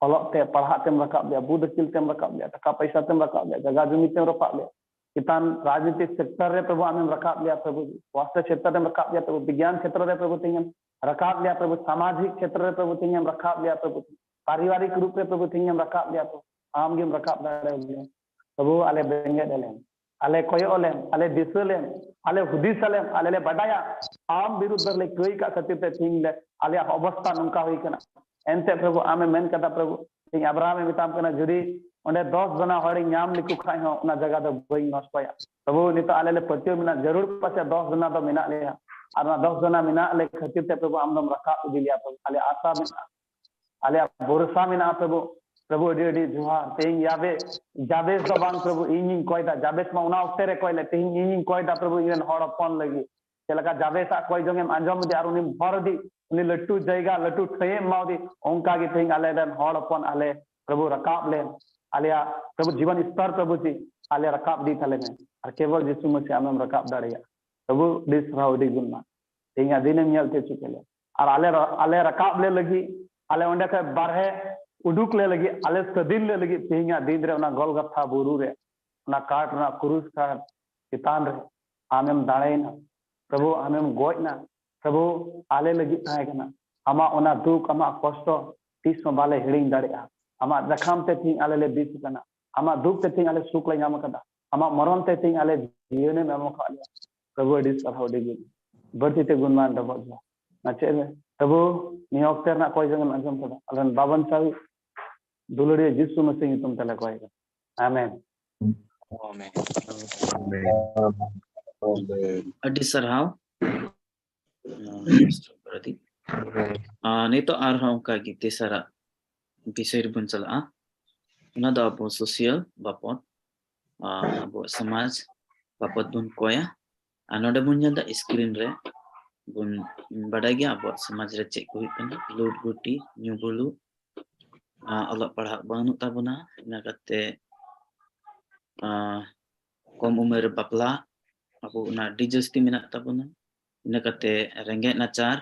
ᱚᱞᱚᱜ ᱛᱮ, ᱯᱟᱲᱦᱟᱜ ᱛᱮᱢ ᱨᱟᱠᱟᱵ ᱞᱮᱭᱟ, ᱵᱩᱫ ᱟᱹᱠᱤᱞ ᱛᱮᱢ ᱨᱟᱠᱟᱵ ᱞᱮᱭᱟ, ᱴᱟᱠᱟ ᱯᱚᱭᱥᱟ ᱛᱮᱢ ᱨᱟᱠᱟᱵ ᱞᱮᱭᱟ, ᱡᱟᱭᱜᱟ ᱡᱩᱢᱤ ᱛᱮᱢ ᱨᱟᱠᱟᱵ ᱞᱮᱭᱟ, ᱪᱮᱛᱟᱱ ᱨᱟᱡᱽᱱᱤᱛᱤ ᱥᱮᱠᱴᱚᱨ ᱨᱮ ᱯᱨᱚᱵᱷᱩ ᱟᱢᱮᱢ ᱨᱟᱠᱟᱵ ᱞᱮᱭᱟ ᱯᱨᱚᱵᱷᱩ, ᱥᱟᱥᱛᱷᱚ ᱠᱷᱮᱛᱨᱚ ᱨᱮᱢ ᱨᱟᱠᱟᱵ ᱞᱮᱭᱟ ᱯᱨᱚᱵᱷᱩ, ᱵᱤᱜᱽᱜᱟᱱ ᱠᱷᱮᱛᱨᱚ ᱨᱮ ᱯᱨᱚᱵᱷᱩ ᱛᱮᱦᱮᱧᱮᱢ ᱨᱟᱠᱟᱵ ᱞᱮᱭᱟ ᱯᱨᱚᱵᱷᱩ, ᱥᱟᱢᱟᱡᱤᱠ ᱠᱷᱮᱛᱨᱚ ᱨᱮ ᱯᱨᱚᱵᱷᱩ ᱛᱮᱦᱮᱧᱮᱢ ᱨᱟᱠᱟᱵ ᱞᱮᱭᱟ ᱯᱨᱚᱵᱷᱩ, ᱯᱟᱨᱤᱵᱟᱨᱤᱠ ᱨᱩᱯ ᱨᱮ ᱯᱨᱚᱵᱷᱩ ᱛᱮᱦᱮᱧᱮᱢ ᱨᱟᱠᱟᱵ ᱞᱮᱭᱟ ᱯᱨᱚᱵᱷᱩ, ᱟᱢ ᱜᱮᱢ ᱨᱟᱠᱟᱵ ᱫᱟᱲᱮᱭᱟᱞᱮᱭᱟ ᱯᱨᱚᱵᱷᱩ᱾ ᱟᱞᱮ ᱵᱮᱸᱜᱮᱫ ᱟᱞᱮᱢ, ᱟᱞᱮ ᱠᱚᱭᱚᱜ ᱟᱞᱮᱢ, ᱟᱞᱮ ᱫᱤᱥᱟᱹ ᱞᱮᱢ, ᱟᱞᱮ ᱦᱩᱫᱤᱥ ᱟᱞᱮᱢ, ᱟᱞᱮ ᱞᱮ ᱵᱟᱰᱟᱭᱟ ᱟᱢ ᱵᱤᱨᱩᱫᱽ ᱨᱮᱞᱮ ᱠᱟᱹᱭ ᱠᱟᱜ ᱠᱷᱟᱹᱛᱤᱨ ᱛᱮ ᱛᱮᱦᱮᱧ ᱞᱮ, ᱟᱞᱮᱭᱟᱜ ᱚᱵᱚᱥᱛᱟ ᱱᱚᱝᱠᱟ ᱦᱩᱭ ᱠᱟᱱᱟ᱾ ᱮᱱᱛᱮ ᱯᱨᱚᱵᱷᱩ ᱟᱢᱮᱢ ᱢᱮᱱ ᱠᱟᱫᱟ ᱯᱨᱚᱵᱷᱩ, ᱛᱮᱦᱮᱧ ᱟᱵᱨᱟᱦᱟᱢᱮ ᱢᱮᱛᱟᱢ ᱠᱟᱱᱟ, ᱡᱩᱫᱤ ᱚᱸᱰᱮ ᱫᱚᱥ ᱡᱚᱱᱟ ᱦᱚᱲᱤᱧ ᱧᱟᱢ ᱞᱮᱠᱚ ᱠᱷᱟᱡ ᱦᱚᱸ ᱚᱱᱟ ᱡᱟᱭᱜᱟ ᱫᱚ ᱵᱟᱹᱧ ᱱᱚᱥᱴᱚᱭᱟ᱾ ᱯᱨᱚᱵᱷᱩ, ᱱᱤᱛᱚᱜ ᱟᱞᱮ ᱞᱮ ᱯᱟᱹᱛᱭᱟᱹᱣ ᱢᱮᱱᱟᱜ, ᱡᱟᱹᱨᱩᱲ ᱯᱟᱥᱮ ᱫᱚᱥ ᱡᱚᱱᱟ ᱫᱚ ᱢᱮᱱᱟᱜ ᱞᱮᱭᱟ, ᱟᱨ ᱚᱱᱟ ᱫᱚᱥ ᱡᱚᱱᱟ ᱢᱮᱱᱟᱜ ᱞᱮ ᱠᱷᱟᱹᱛᱤᱨ ᱛᱮ ᱯᱨᱚᱵᱷᱩ ᱟᱢ ᱫᱚᱢ ᱨᱟᱠᱟᱵ ᱤᱫᱤ ᱞᱮᱭᱟ ᱯᱨᱚᱵᱷᱩ᱾ ᱟᱞᱮ ᱟᱥᱟ ᱢᱮᱱᱟᱜᱼᱟ, ᱟᱞᱮᱭᱟᱜ ᱵᱷᱚᱨᱥᱟ ᱢᱮᱱᱟᱜᱼᱟ ᱯᱨᱚᱵᱷᱩ᱾ ᱯᱨᱚᱵᱷᱩ, ᱟᱹᱰᱤ ᱟᱹᱰᱤ ᱡᱚᱦᱟᱨ᱾ ᱛᱮᱦᱮᱧ ᱡᱟᱵᱮᱥ, ᱡᱟᱵᱮᱥ ᱫᱚ ᱵᱟᱝ ᱯᱨᱚᱵᱷᱩ, ᱤᱧᱤᱧ ᱠᱚᱭ ᱫᱟ᱾ ᱡᱟᱵᱮᱥ ᱢᱟ ᱚᱱᱟ ᱚᱠᱛᱮ ᱨᱮ ᱠᱚᱭ ᱞᱮᱫ, ᱛᱮᱦᱮᱧ ᱤᱧᱤᱧ ᱠᱚᱭ ᱫᱟ ᱯᱨᱚᱵᱷᱩ, ᱤᱧ ᱨᱮᱱ ᱦᱚᱲ ᱦᱚᱯᱚᱱ ᱞᱟᱹᱜᱤᱫ᱾ ᱪᱮᱫ ᱞᱮᱠᱟ ᱡᱟᱵᱮᱥᱟᱜ ᱠᱚᱭ ᱡᱚᱝ ᱮᱢ ᱟᱸᱡᱚᱢ ᱤᱫᱤ ᱟᱨ ᱩᱱᱤᱢ ᱵᱷᱚᱨ ᱤᱫᱤ, ᱩᱱᱤ ᱞᱟᱹᱴᱩ ᱡᱟᱭᱜᱟ, ᱞᱟᱹᱴᱩ ᱴᱷᱟᱹᱭᱮᱢ ᱮᱢᱟᱣ ᱫᱮ, ᱚᱱᱠᱟ ᱜᱮ ᱛᱮᱦᱮᱧ ᱟᱞᱮ ᱨᱮᱱ ᱦᱚᱲ ᱦᱚᱯᱚᱱ ᱟᱞᱮ ᱯᱨᱚᱵᱷᱩ ᱨᱟᱠᱟᱵ ᱞᱮᱢ᱾ ᱟᱞᱮᱭᱟᱜ ᱯᱨᱚᱵᱷᱩ ᱡᱤᱵᱚᱱ ᱥᱛᱚᱨ ᱯᱨᱚᱵᱷᱩ ᱪᱮᱫ ᱟᱞᱮ ᱨᱟᱠᱟᱵ ᱤᱫᱤ ᱛᱟᱞᱮ ᱢᱮ᱾ ᱟᱨ ᱠᱮᱵᱚᱞ ᱡᱤᱥᱩ ᱢᱟᱹᱥᱤ ᱟᱢᱮᱢ ᱨᱟᱠᱟᱵ ᱫᱟᱲᱮᱭᱟᱜᱼᱟ᱾ ᱯᱨᱚᱵᱷᱩ, ᱟᱹᱰᱤ ᱥᱟᱨᱦᱟᱣ, ᱟᱹᱰᱤ ᱜᱩᱱ ᱢᱟ᱾ ᱛᱮᱦᱮᱧᱟᱜ ᱫᱤᱱᱮᱢ ᱧᱮᱞ ᱛᱮ ᱦᱚᱪᱚ ᱠᱮᱫ ᱞᱮ᱾ ᱟᱨ ᱟᱞᱮ, ᱟᱞᱮ ᱨᱟᱠᱟᱵ ᱞᱮ ᱞᱟᱹᱜᱤᱫ, ᱟᱞᱮ ᱚᱸᱰᱮ ᱠᱷᱚᱱ ᱵᱟᱨᱦᱮ ᱩᱰᱩᱠ ᱞᱮ ᱞᱟᱹᱜᱤᱫ, ᱟᱞᱮ ᱥᱟᱹᱫᱷᱤᱱ ᱞᱮ ᱞᱟᱹᱜᱤᱫ ᱛᱮᱦᱮᱧᱟᱜ ᱫᱤᱱ ᱨᱮ ᱚᱱᱟ ᱜᱚᱞᱜᱚᱛᱷᱟ ᱵᱩᱨᱩ ᱨᱮ ᱚᱱᱟ ᱠᱟᱴ ᱨᱮᱱᱟᱜ ᱠᱨᱩᱥ ᱠᱟᱴ ᱪᱮᱛᱟᱱ ᱨᱮ ᱟᱢᱮᱢ ᱫᱟᱲᱮᱭᱮᱱᱟ᱾ ᱯᱨᱚᱵᱷᱩ, ᱟᱢᱮᱢ ᱜᱚᱡ ᱮᱱᱟ᱾ ᱯᱨᱚᱵᱷᱩ, ᱟᱞᱮ ᱞᱟᱹᱜᱤᱫ ᱛᱟᱦᱮᱸ ᱠᱟᱱᱟ᱾ ᱟᱢᱟᱜ ᱚᱱᱟ ᱫᱩᱠ, ᱟᱢᱟᱜ ᱠᱚᱥᱴᱚ ᱛᱤᱥ ᱦᱚᱸ ᱵᱟᱞᱮ ᱦᱤᱲᱤᱧ ᱫᱟᱲᱮᱭᱟᱜᱼᱟ᱾ ᱟᱢᱟᱜ ᱡᱟᱠᱷᱟᱢ ᱛᱮ ᱛᱮᱦᱮᱧ ᱟᱞᱮ ᱞᱮ ᱵᱮᱥ ᱟᱠᱟᱱᱟ᱾ ᱟᱢᱟᱜ ᱫᱩᱠ ᱛᱮ ᱛᱮᱦᱮᱧ ᱟᱞᱮ ᱥᱩᱠ ᱞᱮ ᱧᱟᱢ ᱟᱠᱟᱫᱟ᱾ ᱟᱢᱟᱜ ᱢᱚᱨᱚᱱ ᱛᱮ ᱛᱮᱦᱮᱧ ᱟᱞᱮ ᱡᱤᱭᱚᱱᱮᱢ ᱮᱢ ᱟᱠᱟᱫ ᱞᱮᱭᱟ᱾ ᱯᱨᱚᱵᱷᱩ, ᱟᱹᱰᱤ ᱥᱟᱨᱦᱟᱣ, ᱟᱹᱰᱤ ᱜᱮ ᱵᱟᱹᱲᱛᱤ ᱛᱮ ᱜᱩᱱᱢᱟᱱ ᱰᱚᱵᱚᱜ ᱡᱚᱦᱟᱨ᱾ ᱟᱨ ᱪᱮᱫ ᱨᱮ ᱯᱨᱚᱵᱷᱩ, ᱱᱤᱭᱟᱹ ᱚᱠᱛᱮ ᱨᱮᱱᱟᱜ ᱠᱚᱭ ᱡᱚᱝ ᱮᱢ ᱟᱸᱡᱚᱢ ᱠᱟᱫᱟ᱾ ᱟᱞᱮ ᱨᱮᱱ ᱵᱟᱵᱚᱱ ᱪᱟᱣᱤ ᱫᱩᱞᱟᱹᱲᱤᱭᱟᱹ ᱡᱤᱥᱩ ᱢᱟᱹᱥᱤ ᱧᱩᱛᱩᱢ ᱛᱮᱞᱮ ᱠᱚᱭ ᱠᱟᱱᱟ᱾ ᱟᱢᱮᱱ᱾ ᱟᱢᱮᱱ᱾ ᱟᱹᱰᱤ ᱥᱟᱨᱦᱟᱣ᱾ ᱟᱨ ᱱᱤᱛᱚᱜ ᱟᱨᱦᱚᱸ ᱚᱱᱠᱟ ᱜᱮ ᱛᱮᱥᱟᱨᱟᱜ ᱵᱤᱥᱚᱭ ᱨᱮᱵᱚᱱ ᱪᱟᱞᱟᱜᱼᱟ᱾ ᱚᱱᱟ ᱫᱚ ᱟᱵᱚ social ᱵᱟᱵᱚᱫ, ᱟᱨ ᱟᱵᱚᱣᱟᱜ ᱥᱚᱢᱟᱡᱽ ᱵᱟᱵᱚᱫ ᱵᱚᱱ ᱠᱚᱭᱟ᱾ ᱟᱨ ᱱᱚᱰᱮ ᱵᱚᱱ ᱧᱮᱞ ᱮᱫᱟ screen ᱨᱮ, ᱵᱚᱱ ᱵᱟᱰᱟᱭ ᱜᱮᱭᱟ ᱟᱵᱚᱣᱟᱜ ᱥᱚᱢᱟᱡᱽ ᱨᱮ ᱪᱮᱫ ᱠᱚ ᱦᱩᱭᱩᱜ ᱠᱟᱱᱟ, ᱞᱩᱴ ᱜᱩᱴᱤ, ᱧᱩ ᱵᱩᱞᱩ, ᱟᱸ, ᱚᱞᱚᱜ ᱯᱟᱲᱦᱟᱜ ᱵᱟᱹᱱᱩᱜ ᱛᱟᱵᱚᱱᱟ, ᱤᱱᱟᱹ ᱠᱟᱛᱮ, ᱟᱸ, ᱠᱚᱢ ᱩᱢᱮᱨ ᱨᱮ ᱵᱟᱯᱞᱟ, ᱟᱵᱚ ᱚᱱᱟ ᱟᱹᱰᱤ ᱡᱟᱹᱥᱛᱤ ᱢᱮᱱᱟᱜ ᱛᱟᱵᱚᱱᱟ᱾ ᱤᱱᱟᱹ ᱠᱟᱛᱮ ᱨᱮᱸᱜᱮᱡ ᱱᱟᱪᱟᱨ,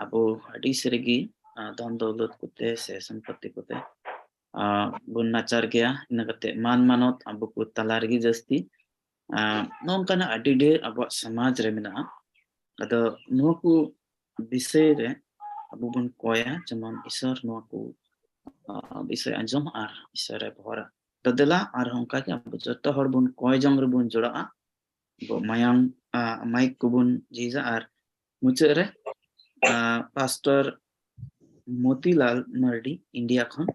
ᱟᱵᱚ ᱟᱹᱰᱤ ᱥᱟᱹᱨᱤ ᱜᱮ, ᱟᱸ, ᱫᱷᱚᱱ ᱫᱚᱣᱞᱚᱛ ᱠᱚᱛᱮ ᱥᱮ ᱥᱚᱢᱯᱚᱛᱤ ᱠᱚᱛᱮ, ᱟᱸ, ᱵᱚᱱ ᱱᱟᱪᱟᱨ ᱜᱮᱭᱟ᱾ ᱤᱱᱟᱹ ᱠᱟᱛᱮ ᱢᱟᱱ ᱢᱟᱱᱚᱛ ᱟᱵᱚ ᱠᱚ ᱛᱟᱞᱟ ᱨᱮᱜᱮ ᱡᱟᱹᱥᱛᱤ, ᱟᱸ, ᱱᱚᱝᱠᱟᱱᱟᱜ ᱟᱹᱰᱤ ᱰᱷᱮᱨ ᱟᱵᱚᱣᱟᱜ ᱥᱚᱢᱟᱡᱽ ᱨᱮ ᱢᱮᱱᱟᱜᱼᱟ᱾ ᱟᱫᱚ ᱱᱚᱣᱟ ᱠᱚ ᱵᱤᱥᱚᱭ ᱨᱮ ᱟᱵᱚ ᱵᱚᱱ ᱠᱚᱭᱟ, ᱡᱮᱢᱚᱱ ᱤᱥᱚᱨ ᱱᱚᱣᱟ ᱠᱚ, ᱟᱸ, ᱵᱤᱥᱚᱭ ᱟᱸᱡᱚᱢ ᱟᱨ ᱤᱥᱚᱨ ᱮ ᱵᱚᱦᱚᱨᱟ᱾ ᱛᱚ ᱫᱮᱞᱟ ᱟᱨᱦᱚᱸ ᱚᱱᱠᱟ ᱜᱮ ᱟᱵᱚ ᱡᱚᱛᱚ ᱦᱚᱲ ᱵᱚᱱ ᱠᱚᱭ ᱡᱚᱝ ᱨᱮᱵᱚᱱ ᱡᱚᱲᱟᱜᱼᱟ᱾ ᱟᱵᱚ ᱢᱟᱭᱟᱝ, ᱟᱸ, ᱢᱟᱭᱤᱠ ᱠᱚᱵᱚᱱ ᱡᱷᱤᱡᱟ ᱟᱨ ᱢᱩᱪᱟᱹᱫ ᱨᱮ, ᱟᱸ, ᱯᱟᱥᱴᱚᱨ ᱢᱚᱛᱤᱞᱟᱞ ᱢᱟᱨᱰᱤ ᱤᱱᱰᱤᱭᱟ ᱠᱷᱚᱱ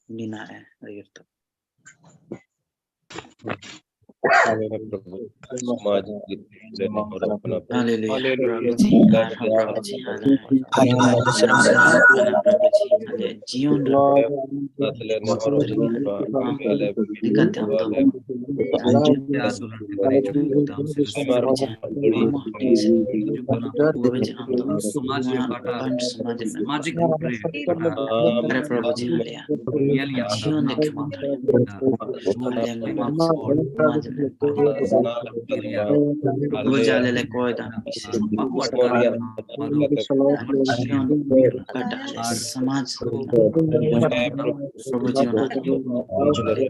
ᱩᱱᱤ ᱱᱟᱦᱟᱜ ᱮ ᱟᱹᱭᱩᱨ ᱛᱟᱵᱚᱱᱟ᱾ ᱦᱟᱞᱮᱞᱩᱭᱟ᱾ ᱯᱨᱚᱵᱷᱩ ᱡᱤ, ᱟᱨᱦᱚᱸ ᱯᱨᱚᱵᱷᱩ ᱡᱤ, ᱟᱞᱮ ᱯᱨᱚᱵᱷᱩ ᱡᱤ, ᱟᱞᱮ ᱡᱤᱭᱚᱱ ᱨᱮ ᱞᱮᱠᱟᱛᱮ ᱟᱢ ᱫᱚ ᱟᱢ ᱫᱚ ᱥᱚᱢᱟᱡᱽ ᱨᱮ ᱱᱚᱣᱟ ᱯᱨᱚᱵᱷᱩ ᱡᱤ, ᱟᱢ ᱫᱚ ᱥᱟᱢᱟᱡᱤᱠ ᱨᱩᱯ ᱨᱮ ᱟᱨᱮ ᱯᱨᱚᱵᱷᱩ ᱡᱤ, ᱟᱞᱮᱭᱟᱜ ᱧᱮᱞ ᱧᱟᱢ ᱡᱤᱭᱚᱱ ᱞᱮ ᱠᱷᱮᱢᱟ ᱫᱟᱲᱮᱭᱟᱜᱼᱟ᱾ ᱟᱞᱮ ᱱᱚᱣᱟ ᱥᱚᱢᱟᱡᱽ ᱨᱮ ᱯᱨᱚᱵᱷᱩ ᱡᱤ, ᱟᱞᱮ ᱞᱮ ᱠᱚᱭ ᱫᱟ ᱵᱤᱥᱮᱥ ᱵᱟᱹᱦᱩ ᱟᱴᱠᱟᱨ ᱟᱢᱟᱜ ᱡᱤᱭᱚᱱ ᱚᱠᱟᱴᱟᱜ ᱟᱞᱮ ᱥᱚᱢᱟᱡᱽ ᱨᱮ ᱯᱨᱚᱵᱷᱩ ᱡᱤ, ᱚᱱᱟ ᱨᱮ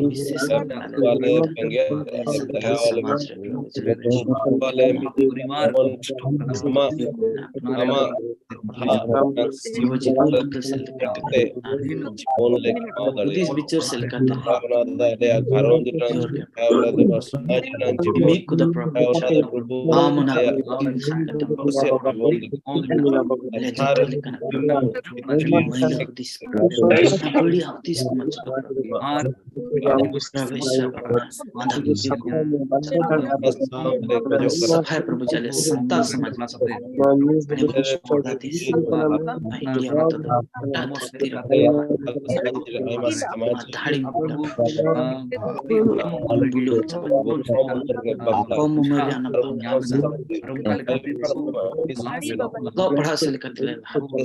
ᱵᱤᱥᱮᱥ ᱠᱟᱛᱮ ᱟᱞᱮ ᱞᱮ ᱠᱚᱭ ᱫᱟ ᱟᱞᱮ ᱥᱟᱱᱛᱟᱲ ᱥᱚᱢᱟᱡᱽ ᱨᱮ ᱯᱨᱚᱵᱷᱩ ᱡᱤ, ᱯᱚᱨᱤᱵᱟᱨ ᱱᱚᱥᱴᱚᱜ ᱠᱟᱱᱟ᱾ ᱟᱢᱟᱜ ᱯᱨᱚᱵᱷᱩ ᱡᱤ, ᱟᱢ ᱫᱚ ᱥᱮᱞᱮᱫ ᱠᱟᱛᱮ ᱦᱩᱫᱤᱥ ᱵᱤᱪᱟᱹᱨ ᱥᱮᱫ ᱞᱮᱠᱟᱛᱮ ᱜᱷᱟᱨᱚᱸᱡᱽ ᱨᱮᱱᱟᱜ ᱡᱤᱵᱚᱱ ᱢᱤᱫ ᱠᱚᱫᱚ ᱯᱨᱚᱵᱷᱩ ᱟᱢ ᱚᱱᱟ ᱠᱩᱥᱤᱭᱟᱜ ᱠᱟᱛᱮ ᱟᱞᱮ ᱡᱚᱛᱚ ᱞᱮᱠᱟᱱᱟᱜ ᱢᱟᱹᱭᱞᱟᱹ ᱦᱩᱫᱤᱥ ᱠᱚ, ᱵᱟᱹᱲᱤᱡ ᱦᱩᱫᱤᱥ ᱠᱚ ᱢᱟ ᱡᱚᱛᱚ ᱟᱨ ᱥᱟᱯᱷᱟᱭ ᱯᱨᱚᱵᱷᱩ ᱡᱟᱞᱮ ᱥᱟᱱᱛᱟᱲ ᱥᱚᱢᱟᱡᱽ ᱢᱟ ᱥᱟᱯᱷᱟᱭ ᱤᱱᱰᱤᱭᱟ ᱢᱟ ᱛᱚ ᱜᱚᱴᱟ ᱫᱷᱟᱹᱨᱛᱤ ᱨᱮ ᱫᱷᱟᱲᱤ ᱵᱚᱱ ᱵᱩᱞᱟᱹᱣ ᱪᱟᱵᱟᱭᱟ᱾ ᱠᱚᱢ ᱩᱢᱮᱨ ᱨᱮ ᱚᱱᱟ ᱵᱚᱱ ᱧᱟᱢ ᱮᱫᱟ᱾ ᱟᱨ ᱚᱱᱠᱟ ᱞᱮᱠᱟᱛᱮ ᱚᱞᱚᱜ ᱯᱟᱲᱦᱟᱜ ᱥᱮᱫ ᱞᱮᱠᱟᱛᱮ ᱞᱮ ᱞᱟᱦᱟ ᱠᱚᱜᱼᱟ᱾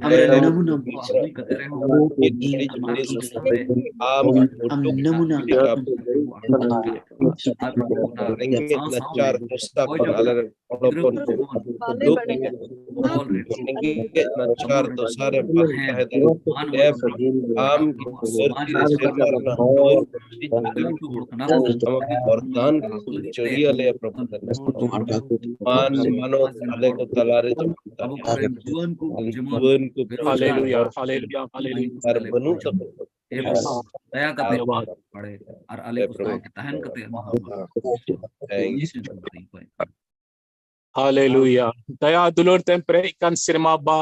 ᱟᱢᱨᱮᱱ ᱱᱟᱢᱩᱱᱟ ᱵᱚᱱ ᱦᱩᱭ ᱠᱟᱛᱮ ᱨᱮᱦᱚᱸ ᱟᱢ ᱱᱟᱢᱩᱱᱟ ᱨᱮᱸᱜᱮᱡ ᱱᱟᱪᱟᱨ ᱫᱚᱥᱟ ᱠᱷᱚᱱ ᱟᱞᱮ ᱨᱮᱱ ᱦᱚᱲ ᱦᱚᱯᱚᱱ ᱠᱚ ᱫᱩᱠ ᱨᱮᱸᱜᱮᱡ ᱱᱟᱪᱟᱨ ᱫᱚᱥᱟ ᱨᱮ ᱵᱟᱠᱚ ᱛᱟᱦᱮᱸ ᱫᱟᱲᱮᱭᱟᱜᱼᱟ᱾ ᱮ ᱯᱨᱚᱵᱷᱩ, ᱟᱢ ᱫᱷᱟᱹᱨᱛᱤ ᱨᱮ ᱥᱮᱨᱢᱟ ᱨᱮᱱᱟᱜ ᱦᱚᱲ ᱟᱢᱟᱜ ᱵᱚᱨᱫᱟᱱ ᱠᱚ ᱡᱟᱹᱲᱤᱭᱟᱞᱮᱭᱟ ᱯᱨᱚᱵᱷᱩ᱾ ᱢᱟᱱ ᱢᱟᱱᱚᱛ ᱟᱞᱮ ᱠᱚ ᱛᱟᱞᱟᱨᱮ ᱡᱮᱢᱚᱱ ᱛᱟᱦᱮᱱ᱾ ᱟᱞᱮ ᱡᱩᱣᱟᱹᱱ ᱠᱚ ᱦᱟᱞᱮᱞᱩᱭᱟ, ᱦᱟᱞᱮᱞᱩᱭᱟ, ᱦᱟᱞᱮᱞᱩᱭᱟ᱾ ᱟᱨ ᱵᱟᱹᱱᱩᱜ ᱛᱟᱠᱚ ᱫᱟᱭᱟ ᱠᱟᱛᱮ ᱫᱷᱚᱱᱭᱚᱵᱟᱫ᱾ ᱵᱟᱲᱮ ᱟᱨ ᱟᱞᱮ ᱠᱚ ᱥᱟᱶ ᱜᱮ ᱛᱟᱦᱮᱱ ᱠᱟᱛᱮ ᱮᱢᱟ ᱦᱟᱢᱟ᱾ ᱦᱟᱞᱮᱞᱩᱭᱟ᱾ ᱫᱟᱭᱟ ᱫᱩᱞᱟᱹᱲ ᱛᱮᱢ ᱯᱮᱨᱮᱡ ᱠᱟᱱ ᱥᱮᱨᱢᱟ ᱵᱟ,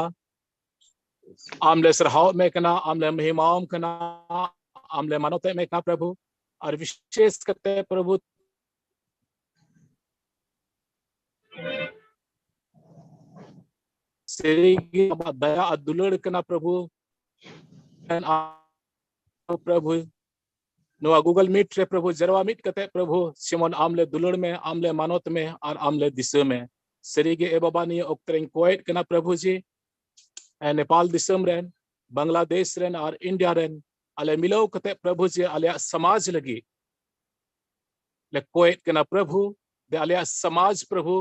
ᱟᱢ ᱞᱮ ᱥᱟᱨᱦᱟᱣ ᱢᱮ ᱠᱟᱱᱟ, ᱟᱢ ᱞᱮ ᱢᱚᱦᱤᱢᱟᱣᱟᱢ ᱠᱟᱱᱟ, ᱟᱢ ᱞᱮ ᱢᱟᱱᱚᱛᱮ ᱢᱮ ᱠᱟᱱᱟ ᱯᱨᱚᱵᱷᱩ᱾ ᱟᱨ ᱵᱤᱥᱮᱥ ᱠᱟᱛᱮ ᱯᱨᱚᱵᱷᱩ ᱥᱟᱹᱨᱤᱜᱮ ᱟᱢᱟᱜ ᱫᱟᱭᱟ ᱟᱨ ᱫᱩᱞᱟᱹᱲ ᱠᱟᱱᱟ ᱯᱨᱚᱵᱷᱩ᱾ ᱯᱨᱚᱵᱷᱩ, ᱱᱚᱣᱟ Google Meet ᱨᱮ ᱯᱨᱚᱵᱷᱩ ᱡᱟᱨᱣᱟ ᱢᱤᱫ ᱠᱟᱛᱮ ᱯᱨᱚᱵᱷᱩ ᱡᱮᱢᱚᱱ ᱟᱢ ᱞᱮ ᱫᱩᱞᱟᱹᱲ ᱢᱮ, ᱟᱢ ᱞᱮ ᱢᱟᱱᱚᱛ ᱢᱮ ᱟᱨ ᱟᱢ ᱞᱮ ᱫᱤᱥᱟᱹ ᱢᱮ᱾ ᱥᱟᱹᱨᱤᱜᱮ ᱮ ᱵᱟᱵᱟ, ᱱᱤᱭᱟᱹ ᱚᱠᱛᱮ ᱨᱮᱧ ᱠᱚᱭᱮᱫ ᱠᱟᱱᱟ ᱯᱨᱚᱵᱷᱩ ᱡᱤ, ᱮ, ᱱᱮᱯᱟᱞ ᱫᱤᱥᱚᱢ ᱨᱮᱱ, ᱵᱟᱝᱞᱟᱫᱮᱥ ᱨᱮᱱ ᱟᱨ ᱤᱱᱰᱤᱭᱟ ᱨᱮᱱ ᱟᱞᱮ ᱢᱤᱞᱟᱹᱣ ᱠᱟᱛᱮ ᱯᱨᱚᱵᱷᱩ ᱡᱤ ᱟᱞᱮᱭᱟᱜ ᱥᱚᱢᱟᱡᱽ ᱞᱟᱹᱜᱤᱫ ᱞᱮ ᱠᱚᱭᱮᱫ ᱠᱟᱱᱟ ᱯᱨᱚᱵᱷᱩ, ᱫᱮ ᱟᱞᱮᱭᱟᱜ ᱥᱚᱢᱟᱡᱽ ᱯᱨᱚᱵᱷᱩ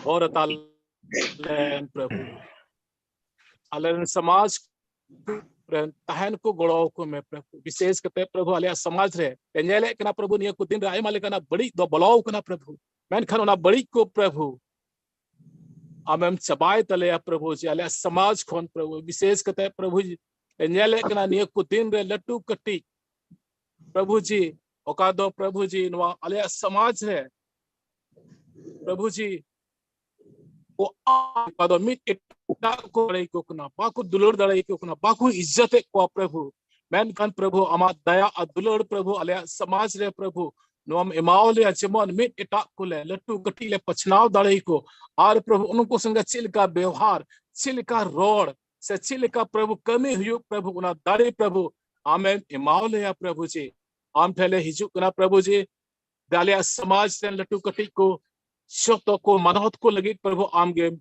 ᱦᱚᱨ ᱛᱟᱞᱮᱱ ᱯᱨᱚᱵᱷᱩ᱾ ᱟᱞᱮ ᱨᱮᱱ ᱥᱚᱢᱟᱡᱽ ᱨᱮᱱ ᱛᱟᱦᱮᱱ ᱠᱚ ᱜᱚᱲᱚ ᱟᱠᱚ ᱢᱮ ᱯᱨᱚᱵᱷᱩ᱾ ᱵᱤᱥᱮᱥ ᱠᱟᱛᱮ ᱯᱨᱚᱵᱷᱩ ᱟᱞᱮᱭᱟᱜ ᱥᱚᱢᱟᱡᱽ ᱨᱮ ᱯᱮ ᱧᱮᱞᱮᱫ ᱠᱟᱱᱟ ᱯᱨᱚᱵᱷᱩ, ᱱᱤᱭᱟᱹ ᱠᱚ ᱫᱤᱱ ᱨᱮ ᱟᱭᱢᱟ ᱞᱮᱠᱟᱱᱟᱜ ᱵᱟᱹᱲᱤᱡ ᱫᱚ ᱵᱚᱞᱚ ᱟᱠᱟᱱᱟ ᱯᱨᱚᱵᱷᱩ, ᱢᱮᱱᱠᱷᱟᱱ ᱚᱱᱟ ᱵᱟᱹᱲᱤᱡ ᱠᱚ ᱯᱨᱚᱵᱷᱩ ᱟᱢᱮᱢ ᱪᱟᱵᱟᱭ ᱛᱟᱞᱮᱭᱟ ᱯᱨᱚᱵᱷᱩ ᱡᱤ ᱟᱞᱮᱭᱟᱜ ᱥᱚᱢᱟᱡᱽ ᱠᱷᱚᱱ ᱯᱨᱚᱵᱷᱩ᱾ ᱵᱤᱥᱮᱥ ᱠᱟᱛᱮ ᱯᱨᱚᱵᱷᱩ ᱡᱤ ᱞᱮ ᱧᱮᱞᱮᱫ ᱠᱟᱱᱟ ᱱᱤᱭᱟᱹ ᱠᱚ ᱫᱤᱱ ᱨᱮ ᱞᱟᱹᱴᱩ ᱠᱟᱹᱴᱤᱡ ᱯᱨᱚᱵᱷᱩ ᱡᱤ, ᱚᱠᱟ ᱫᱚ ᱯᱨᱚᱵᱷᱩ ᱡᱤ ᱱᱚᱣᱟ ᱟᱞᱮᱭᱟᱜ ᱥᱚᱢᱟᱡᱽ ᱨᱮ ᱯᱨᱚᱵᱷᱩ ᱡᱤ ᱠᱚ ᱚᱠᱟ ᱫᱚ ᱢᱤᱫ ᱮᱴᱟᱜ ᱠᱚ ᱫᱟᱲᱮ ᱠᱚ ᱠᱟᱱᱟ, ᱵᱟᱠᱚ ᱫᱩᱞᱟᱹᱲ ᱫᱟᱲᱮ ᱠᱚ ᱠᱟᱱᱟ, ᱵᱟᱠᱚ ᱤᱡᱽᱡᱚᱛᱮᱫ ᱠᱚᱣᱟ ᱯᱨᱚᱵᱷᱩ᱾ ᱢᱮᱱᱠᱷᱟᱱ ᱯᱨᱚᱵᱷᱩ ᱟᱢᱟᱜ ᱫᱟᱭᱟ ᱟᱨ ᱫᱩᱞᱟᱹᱲ ᱯᱨᱚᱵᱷᱩ ᱟᱞᱮᱭᱟᱜ ᱥᱚᱢᱟᱡᱽ ᱨᱮ ᱯᱨᱚᱵᱷᱩ ᱱᱚᱣᱟᱢ ᱮᱢᱟᱣ ᱞᱮᱭᱟ, ᱡᱮᱢᱚᱱ ᱢᱤᱫ ᱮᱴᱟᱜ ᱠᱚᱞᱮ ᱞᱟᱹᱴᱩ ᱠᱟᱹᱴᱤᱡ ᱞᱮ ᱯᱟᱪᱷᱱᱟᱣ ᱫᱟᱲᱮ ᱠᱚ, ᱟᱨ ᱯᱨᱚᱵᱷᱩ ᱩᱱᱠᱩ ᱥᱚᱸᱜᱮ ᱪᱮᱫ ᱞᱮᱠᱟ ᱵᱮᱣᱦᱟᱨ, ᱪᱮᱫ ᱞᱮᱠᱟ ᱨᱚᱲ, ᱥᱮ ᱪᱮᱫ ᱞᱮᱠᱟ ᱯᱨᱚᱵᱷᱩ ᱠᱟᱹᱢᱤ ᱦᱩᱭᱩᱜ, ᱯᱨᱚᱵᱷᱩ ᱚᱱᱟ ᱫᱟᱲᱮ ᱯᱨᱚᱵᱷᱩ ᱟᱢᱮᱢ ᱮᱢᱟᱣ ᱞᱮᱭᱟ ᱯᱨᱚᱵᱷᱩ ᱡᱤ᱾ ᱟᱢ ᱴᱷᱮᱱ ᱞᱮ ᱦᱤᱡᱩᱜ ᱠᱟᱱᱟ ᱯᱨᱚᱵᱷᱩ ᱡᱤ, ᱟᱞᱮᱭᱟᱜ ᱥᱚᱢᱟᱡᱽ ᱨᱮᱱ ᱞᱟᱹᱴᱩ ᱠᱟᱹᱴᱤᱡ ᱠᱚ ᱡᱚᱛᱚ ᱠᱚ ᱢᱟᱱᱚᱛ ᱠᱚ ᱞᱟᱹᱜᱤᱫ ᱯᱨᱚᱵᱷᱩ ᱟᱢᱜᱮᱢ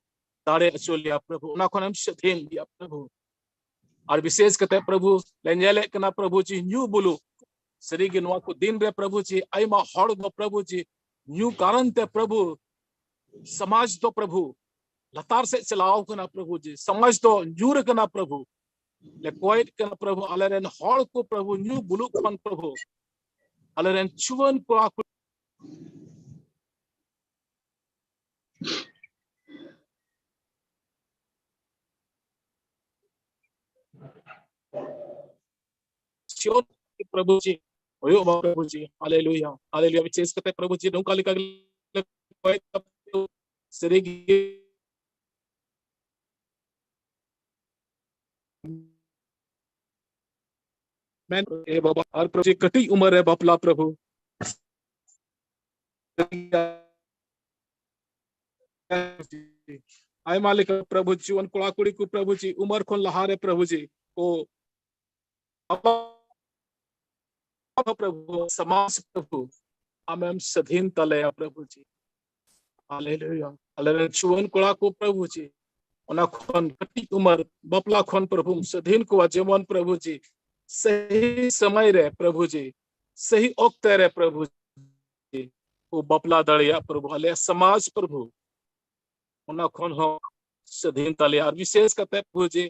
ᱫᱟᱲᱮ ᱦᱚᱪᱚ ᱞᱮᱭᱟ ᱯᱨᱚᱵᱷᱩ, ᱚᱱᱟ ᱠᱷᱚᱱᱮᱢ ᱥᱟᱹᱫᱷᱤᱱ ᱞᱮᱭᱟ ᱯᱨᱚᱵᱷᱩ᱾ ᱟᱨ ᱵᱤᱥᱮᱥ ᱠᱟᱛᱮ ᱯᱨᱚᱵᱷᱩ ᱞᱮ ᱧᱮᱞᱮᱫ ᱠᱟᱱᱟ ᱯᱨᱚᱵᱷᱩ ᱡᱤ ᱧᱩ ᱵᱩᱞᱩᱜ ᱥᱟᱹᱨᱤᱜᱮ ᱱᱚᱣᱟ ᱠᱚ ᱫᱤᱱ ᱨᱮ ᱯᱨᱚᱵᱷᱩ ᱡᱤ ᱟᱭᱢᱟ ᱦᱚᱲ ᱫᱚ ᱯᱨᱚᱵᱷᱩ ᱡᱤ ᱧᱩ ᱠᱟᱨᱚᱱ ᱛᱮ ᱯᱨᱚᱵᱷᱩ ᱥᱚᱢᱟᱡᱽ ᱫᱚ ᱯᱨᱚᱵᱷᱩ ᱞᱟᱛᱟᱨ ᱥᱮᱫ ᱪᱟᱞᱟᱣ ᱠᱟᱱᱟ ᱯᱨᱚᱵᱷᱩ ᱡᱤ, ᱥᱚᱢᱟᱡᱽ ᱫᱚ ᱧᱩᱨ ᱠᱟᱱᱟ ᱯᱨᱚᱵᱷᱩ᱾ ᱞᱮ ᱠᱚᱭᱮᱫ ᱠᱟᱱᱟ ᱯᱨᱚᱵᱷᱩ, ᱟᱞᱮᱨᱮᱱ ᱦᱚᱲ ᱠᱚ ᱯᱨᱚᱵᱷᱩ ᱧᱩ ᱵᱩᱞᱩᱜ ᱠᱷᱚᱱ ᱯᱨᱚᱵᱷᱩ ᱟᱞᱮᱨᱮᱱ ᱡᱩᱣᱟᱹᱱ ᱠᱚᱲᱟ ᱠᱩᱲᱤ ᱡᱤᱭᱚᱱ ᱯᱨᱚᱵᱷᱩ ᱡᱤ ᱦᱩᱭᱩᱜ ᱢᱟ ᱯᱨᱚᱵᱷᱩ ᱡᱤ᱾ ᱦᱟᱞᱮᱞᱩᱭᱟ, ᱦᱟᱞᱮᱞᱩᱭᱟ᱾ ᱵᱤᱥᱮᱥ ᱠᱟᱛᱮ ᱯᱨᱚᱵᱷᱩ ᱡᱤ ᱱᱚᱝᱠᱟ ᱞᱮᱠᱟ ᱜᱮ ᱥᱟᱹᱨᱤ ᱜᱮ ᱢᱮᱱ ᱮ ᱵᱟᱵᱟ, ᱟᱨ ᱯᱨᱚᱵᱷᱩ ᱡᱤ ᱠᱟᱹᱴᱤᱡ ᱩᱢᱮᱨ ᱨᱮ ᱵᱟᱯᱞᱟ ᱯᱨᱚᱵᱷᱩ ᱟᱭᱢᱟ ᱞᱮᱠᱟ ᱯᱨᱚᱵᱷᱩ ᱡᱤ, ᱡᱩᱣᱟᱹᱱ ᱠᱚᱲᱟ ᱠᱩᱲᱤ ᱠᱚ ᱯᱨᱚᱵᱷᱩ ᱡᱤ ᱩᱢᱮᱨ ᱠᱷᱚᱱ ᱞᱟᱦᱟ ᱨᱮ ᱯᱨᱚᱵᱷᱩ ᱡᱤ ᱠᱚ ᱯᱨᱚᱵᱷᱩ, ᱥᱚᱢᱟᱡᱽ ᱯᱨᱚᱵᱷᱩ, ᱟᱢᱮᱢ ᱥᱟᱹᱫᱷᱤᱱ ᱛᱟᱞᱮᱭᱟ ᱯᱨᱚᱵᱷᱩ ᱡᱤ᱾ ᱦᱟᱞᱮᱞᱩᱭᱟ᱾ ᱟᱞᱮᱨᱮᱱ ᱡᱩᱣᱟᱹᱱ ᱠᱚᱲᱟ ᱠᱚ ᱯᱨᱚᱵᱷᱩ ᱡᱤ, ᱚᱱᱟ ᱠᱷᱚᱱ ᱠᱟᱹᱴᱤᱡ ᱩᱢᱮᱨ ᱵᱟᱯᱞᱟ ᱠᱷᱚᱱ ᱯᱨᱚᱵᱷᱩᱢ ᱥᱟᱹᱫᱷᱤᱱ ᱠᱚᱣᱟ, ᱡᱮᱢᱚᱱ ᱯᱨᱚᱵᱷᱩ ᱡᱤ ᱥᱟᱹᱦᱤ ᱥᱚᱢᱚᱭ ᱨᱮ ᱯᱨᱚᱵᱷᱩ ᱡᱤ, ᱥᱟᱹᱦᱤ ᱚᱠᱛᱮ ᱨᱮ ᱯᱨᱚᱵᱷᱩ ᱡᱤ ᱠᱚ ᱵᱟᱯᱞᱟ ᱫᱟᱲᱮᱭᱟᱜ ᱯᱨᱚᱵᱷᱩ, ᱟᱞᱮᱭᱟᱜ ᱥᱚᱢᱟᱡᱽ ᱯᱨᱚᱵᱷᱩ ᱚᱱᱟ ᱠᱷᱚᱱ ᱦᱚᱸ ᱥᱟᱹᱫᱷᱤᱱ ᱛᱟᱞᱮᱭᱟ᱾ ᱟᱨ ᱵᱤᱥᱮᱥ ᱠᱟᱛᱮ ᱯᱨᱚᱵᱷᱩ ᱡᱤ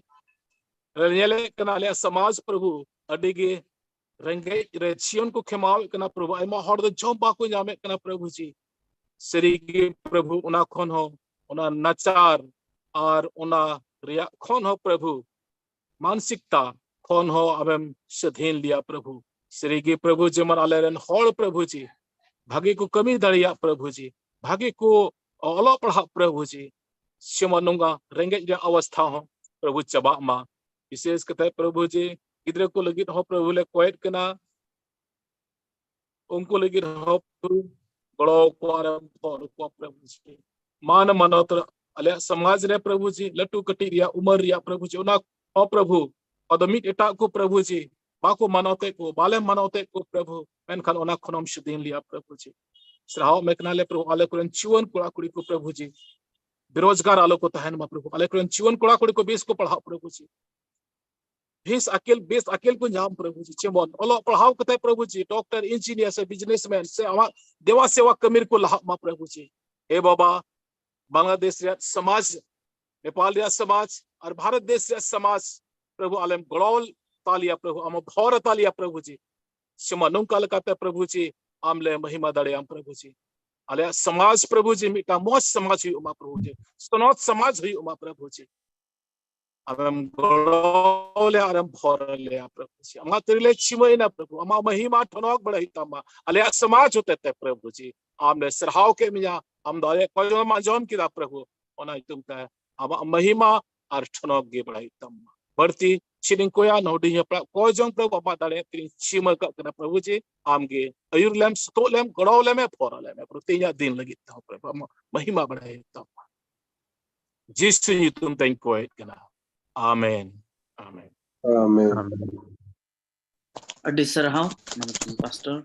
ᱧᱮᱞᱮᱫ ᱠᱟᱱᱟ ᱟᱞᱮᱭᱟᱜ ᱥᱚᱢᱟᱡᱽ ᱯᱨᱚᱵᱷᱩ ᱟᱹᱰᱤ ᱜᱮ ᱨᱮᱸᱜᱮᱡ ᱨᱮ ᱡᱤᱭᱚᱱ ᱠᱚ ᱠᱷᱮᱢᱟᱣᱮᱫ ᱠᱟᱱᱟ ᱯᱨᱚᱵᱷᱩ, ᱟᱭᱢᱟ ᱦᱚᱲ ᱫᱚ ᱡᱚᱢ ᱵᱟᱠᱚ ᱧᱟᱢᱮᱫ ᱠᱟᱱᱟ ᱯᱨᱚᱵᱷᱩ ᱡᱤ᱾ ᱥᱟᱹᱨᱤ ᱜᱮ ᱯᱨᱚᱵᱷᱩ ᱚᱱᱟ ᱠᱷᱚᱱ ᱦᱚᱸ, ᱚᱱᱟ ᱱᱟᱪᱟᱨ ᱟᱨ ᱚᱱᱟ ᱨᱮᱭᱟᱜ ᱠᱷᱚᱱ ᱦᱚᱸ ᱯᱨᱚᱵᱷᱩ ᱢᱟᱱᱥᱤᱠᱛᱟ ᱠᱷᱚᱱ ᱦᱚᱸ ᱟᱢᱮᱢ ᱥᱟᱹᱫᱷᱤᱱ ᱞᱮᱭᱟ ᱯᱨᱚᱵᱷᱩ᱾ ᱥᱟᱹᱨᱤ ᱜᱮ ᱯᱨᱚᱵᱷᱩ ᱡᱮᱢᱚᱱ ᱟᱞᱮᱨᱮᱱ ᱦᱚᱲ ᱯᱨᱚᱵᱷᱩ ᱡᱤ ᱵᱷᱟᱜᱮ ᱠᱚ ᱠᱟᱹᱢᱤ ᱫᱟᱲᱮᱭᱟᱜ ᱯᱨᱚᱵᱷᱩ ᱡᱤ, ᱵᱷᱟᱜᱮ ᱠᱚ ᱚᱞᱚᱜ ᱯᱟᱲᱦᱟᱜ ᱯᱨᱚᱵᱷᱩ ᱡᱤ, ᱡᱮᱢᱚᱱ ᱱᱚᱝᱠᱟ ᱨᱮᱸᱜᱮᱡ ᱨᱮᱭᱟᱜ ᱚᱵᱚᱥᱛᱷᱟ ᱦᱚᱸ ᱯᱨᱚᱵᱷᱩ ᱪᱟᱵᱟᱜ ᱢᱟ᱾ ᱵᱤᱥᱮᱥ ᱠᱟᱛᱮ ᱯᱨᱚᱵᱷᱩ ᱡᱤ ᱜᱤᱫᱽᱨᱟᱹ ᱠᱚ ᱞᱟᱹᱜᱤᱫ ᱦᱚᱸ ᱯᱨᱚᱵᱷᱩ ᱞᱮ ᱠᱚᱭᱮᱫ ᱠᱟᱱᱟ, ᱩᱱᱠᱩ ᱞᱟᱹᱜᱤᱫ ᱦᱚᱸ ᱯᱨᱚᱵᱷᱩ ᱜᱚᱲᱚ ᱠᱚᱣᱟ ᱨᱮ ᱦᱚᱲ ᱠᱚ ᱯᱨᱚᱵᱷᱩ ᱡᱤ ᱢᱟᱱ ᱢᱟᱱᱚᱛ ᱟᱞᱮᱭᱟᱜ ᱥᱚᱢᱟᱡᱽ ᱨᱮ ᱯᱨᱚᱵᱷᱩ ᱡᱤ ᱞᱟᱹᱴᱩ ᱠᱟᱹᱴᱤᱡ ᱨᱮᱭᱟᱜ ᱩᱢᱟᱹᱨ ᱨᱮᱭᱟᱜ ᱯᱨᱚᱵᱷᱩ ᱡᱤ ᱚᱱᱟ ᱦᱚᱸ ᱯᱨᱚᱵᱷᱩ ᱟᱫᱚ ᱢᱤᱫ ᱮᱴᱟᱜ ᱠᱚ ᱯᱨᱚᱵᱷᱩ ᱡᱤ ᱵᱟᱠᱚ ᱢᱟᱱᱟᱣ ᱛᱮ ᱠᱚ, ᱵᱟᱞᱮ ᱢᱟᱱᱟᱣ ᱛᱮ ᱠᱚ ᱯᱨᱚᱵᱷᱩ, ᱢᱮᱱᱠᱷᱟᱱ ᱚᱱᱟ ᱠᱷᱚᱱᱮᱢ ᱥᱩᱫᱷᱤᱱ ᱞᱮᱭᱟ ᱯᱨᱚᱵᱷᱩ ᱡᱤ᱾ ᱥᱟᱨᱦᱟᱣ ᱢᱮ ᱠᱟᱱᱟᱞᱮ ᱯᱨᱚᱵᱷᱩ, ᱟᱞᱮ ᱠᱚᱨᱮᱱ ᱡᱩᱣᱟᱹᱱ ᱠᱚᱲᱟ ᱠᱩᱲᱤ ᱠᱚ ᱯᱨᱚᱵᱷᱩ ᱡᱤ ᱵᱮᱨᱳᱡᱽᱜᱟᱨ ᱟᱞᱚ ᱠᱚ ᱛᱟᱦᱮᱱ ᱢᱟ ᱯᱨᱚᱵᱷᱩ, ᱟᱞᱮ ᱠᱚᱨᱮᱱ ᱡᱩᱣᱟᱹᱱ ᱠᱚᱲᱟ ᱠᱩᱲᱤ ᱠᱚ ᱵᱮᱥ ᱠᱚ ᱯᱟᱲᱦᱟᱜ ᱯᱨᱚᱵᱷᱩ ᱡᱤ᱾ ᱵᱮᱥ ᱟᱹᱠᱤᱞ, ᱵᱮᱥ ᱟᱹᱠᱤᱞ ᱠᱚ ᱧᱟᱢ ᱯᱨᱚᱵᱷᱩ ᱡᱤ, ᱡᱮᱢᱚᱱ ᱚᱞᱚᱜ ᱯᱟᱲᱦᱟᱣ ᱠᱟᱛᱮ ᱯᱨᱚᱵᱷᱩ ᱡᱤ ᱰᱚᱠᱴᱚᱨ, ᱤᱧᱡᱤᱱᱤᱭᱟᱨ ᱥᱮ ᱵᱤᱡᱽᱱᱮᱥᱢᱮᱱ ᱥᱮ ᱟᱢᱟᱜ ᱫᱮᱣᱟ ᱥᱮᱣᱟ ᱠᱟᱹᱢᱤ ᱨᱮᱠᱚ ᱞᱟᱦᱟᱜ ᱢᱟ ᱯᱨᱚᱵᱷᱩ ᱡᱤ᱾ ᱦᱮ ᱵᱟᱵᱟ, ᱵᱟᱝᱞᱟᱫᱮᱥ ᱨᱮᱭᱟᱜ ᱥᱚᱢᱟᱡᱽ, ᱱᱮᱯᱟᱞ ᱨᱮᱭᱟᱜ ᱥᱚᱢᱟᱡᱽ ᱟᱨ ᱵᱷᱟᱨᱚᱛ ᱫᱮᱥ ᱨᱮᱭᱟᱜ ᱥᱚᱢᱟᱡᱽ ᱯᱨᱚᱵᱷᱩ ᱟᱞᱮᱢ ᱜᱚᱲᱚ ᱛᱟᱞᱮᱭᱟ ᱯᱨᱚᱵᱷᱩ, ᱟᱢ ᱵᱷᱚᱨ ᱛᱟᱞᱮᱭᱟ ᱯᱨᱚᱵᱷᱩ ᱡᱤ᱾ ᱥᱮᱢᱟ ᱱᱚᱝᱠᱟ ᱞᱮᱠᱟᱛᱮ ᱯᱨᱚᱵᱷᱩ ᱡᱤ ᱟᱢ ᱞᱮ ᱢᱚᱦᱤᱢᱟ ᱫᱟᱲᱮᱭᱟᱢ ᱯᱨᱚᱵᱷᱩ ᱡᱤ᱾ ᱟᱞᱮᱭᱟᱜ ᱥᱚᱢᱟᱡᱽ ᱯᱨᱚᱵᱷᱩ ᱡᱤ ᱢᱤᱫᱴᱟᱝ ᱢᱚᱡᱽ ᱥᱚᱢᱟᱡᱽ ᱦᱩᱭᱩᱜ ᱢᱟ ᱯᱨᱚᱵᱷᱩ ᱡᱤ, ᱥᱚᱱᱚᱛ ᱥᱚᱢᱟᱡᱽ ᱦᱩᱭᱩᱜ ᱢᱟ ᱯᱨᱚᱵᱷᱩ ᱡᱤ᱾ ᱟᱢᱮᱢ ᱜᱚᱲᱚ ᱞᱮᱭᱟ ᱟᱨᱮᱢ ᱵᱷᱚᱨ ᱞᱮᱭᱟ ᱯᱨᱚᱵᱷᱩ ᱡᱤ᱾ ᱟᱢᱟᱜ ᱛᱤᱨᱤᱞᱮ ᱪᱷᱤᱢᱟᱹᱭᱮᱱᱟ ᱯᱨᱚᱵᱷᱩ, ᱟᱢᱟᱜ ᱢᱚᱦᱤᱢᱟ ᱴᱷᱚᱱᱚᱠ ᱵᱟᱲᱟᱭ ᱦᱩᱭᱩᱜ ᱛᱟᱢᱟ᱾ ᱟᱞᱮᱭᱟᱜ ᱥᱚᱢᱟᱡᱽ ᱦᱚᱛᱮ ᱛᱮ ᱯᱨᱚᱵᱷᱩ ᱡᱤ ᱟᱢ ᱞᱮ ᱥᱟᱨᱦᱟᱣ ᱠᱮᱫ ᱢᱮᱭᱟ, ᱟᱢ ᱫᱚ ᱟᱞᱮᱭᱟᱜ ᱠᱚᱭᱡᱚᱝ ᱟᱸᱡᱚᱢ ᱠᱮᱫᱟ ᱯᱨᱚᱵᱷᱩ, ᱚᱱᱟ ᱧᱩᱛᱩᱢ ᱛᱮ ᱟᱢᱟᱜ ᱢᱚᱦᱤᱢᱟ ᱟᱨ ᱴᱷᱚᱱᱚᱠ ᱜᱮ ᱵᱟᱲᱟᱭ ᱦᱩᱭᱩᱜ ᱛᱟᱢᱟ᱾ ᱵᱟᱹᱲᱛᱤ ᱪᱮᱫ ᱤᱧ ᱠᱚᱭᱟ, ᱱᱚᱰᱮ ᱦᱟᱯᱲᱟᱜ ᱠᱚᱭᱡᱚᱝ ᱯᱨᱚᱵᱷᱩ ᱟᱢᱟᱜ ᱫᱟᱲᱮ ᱛᱤᱨᱤᱧ ᱪᱷᱤᱢᱟᱹ ᱠᱟᱜ ᱠᱟᱱᱟ ᱯᱨᱚᱵᱷᱩ ᱡᱤ, ᱟᱢᱜᱮ ᱟᱹᱭᱩᱨ ᱞᱮᱢ, ᱥᱩᱛᱩᱜ ᱞᱮᱢ, ᱜᱚᱲᱚ ᱞᱮᱢᱮ, ᱯᱷᱚᱨ ᱞᱮᱢᱮ ᱯᱨᱚᱵᱷᱩ, ᱛᱮᱦᱮᱧᱟᱜ ᱫᱤᱱ ᱞᱟᱹᱜᱤᱫ ᱛᱮᱦᱚᱸ ᱯᱨᱚᱵᱷᱩ ᱟᱢᱟᱜ ᱢᱚᱦᱤᱢᱟ ᱵᱟᱲᱟᱭ ᱦᱩᱭᱩᱜ ᱛᱟᱢᱟ᱾ ᱡᱤᱥᱩ ᱧᱩᱛᱩᱢ ᱛᱮᱧ ᱠᱚᱭᱮᱫ ᱠᱟᱱᱟ, ᱟᱢᱮᱱ, ᱟᱢᱮᱱ᱾ ᱟᱢᱮᱱ᱾ ᱟᱹᱰᱤ ᱥᱟᱨᱦᱟᱣ ᱢᱟᱱᱚᱛᱟᱱ ᱯᱟᱥᱴᱚᱨ᱾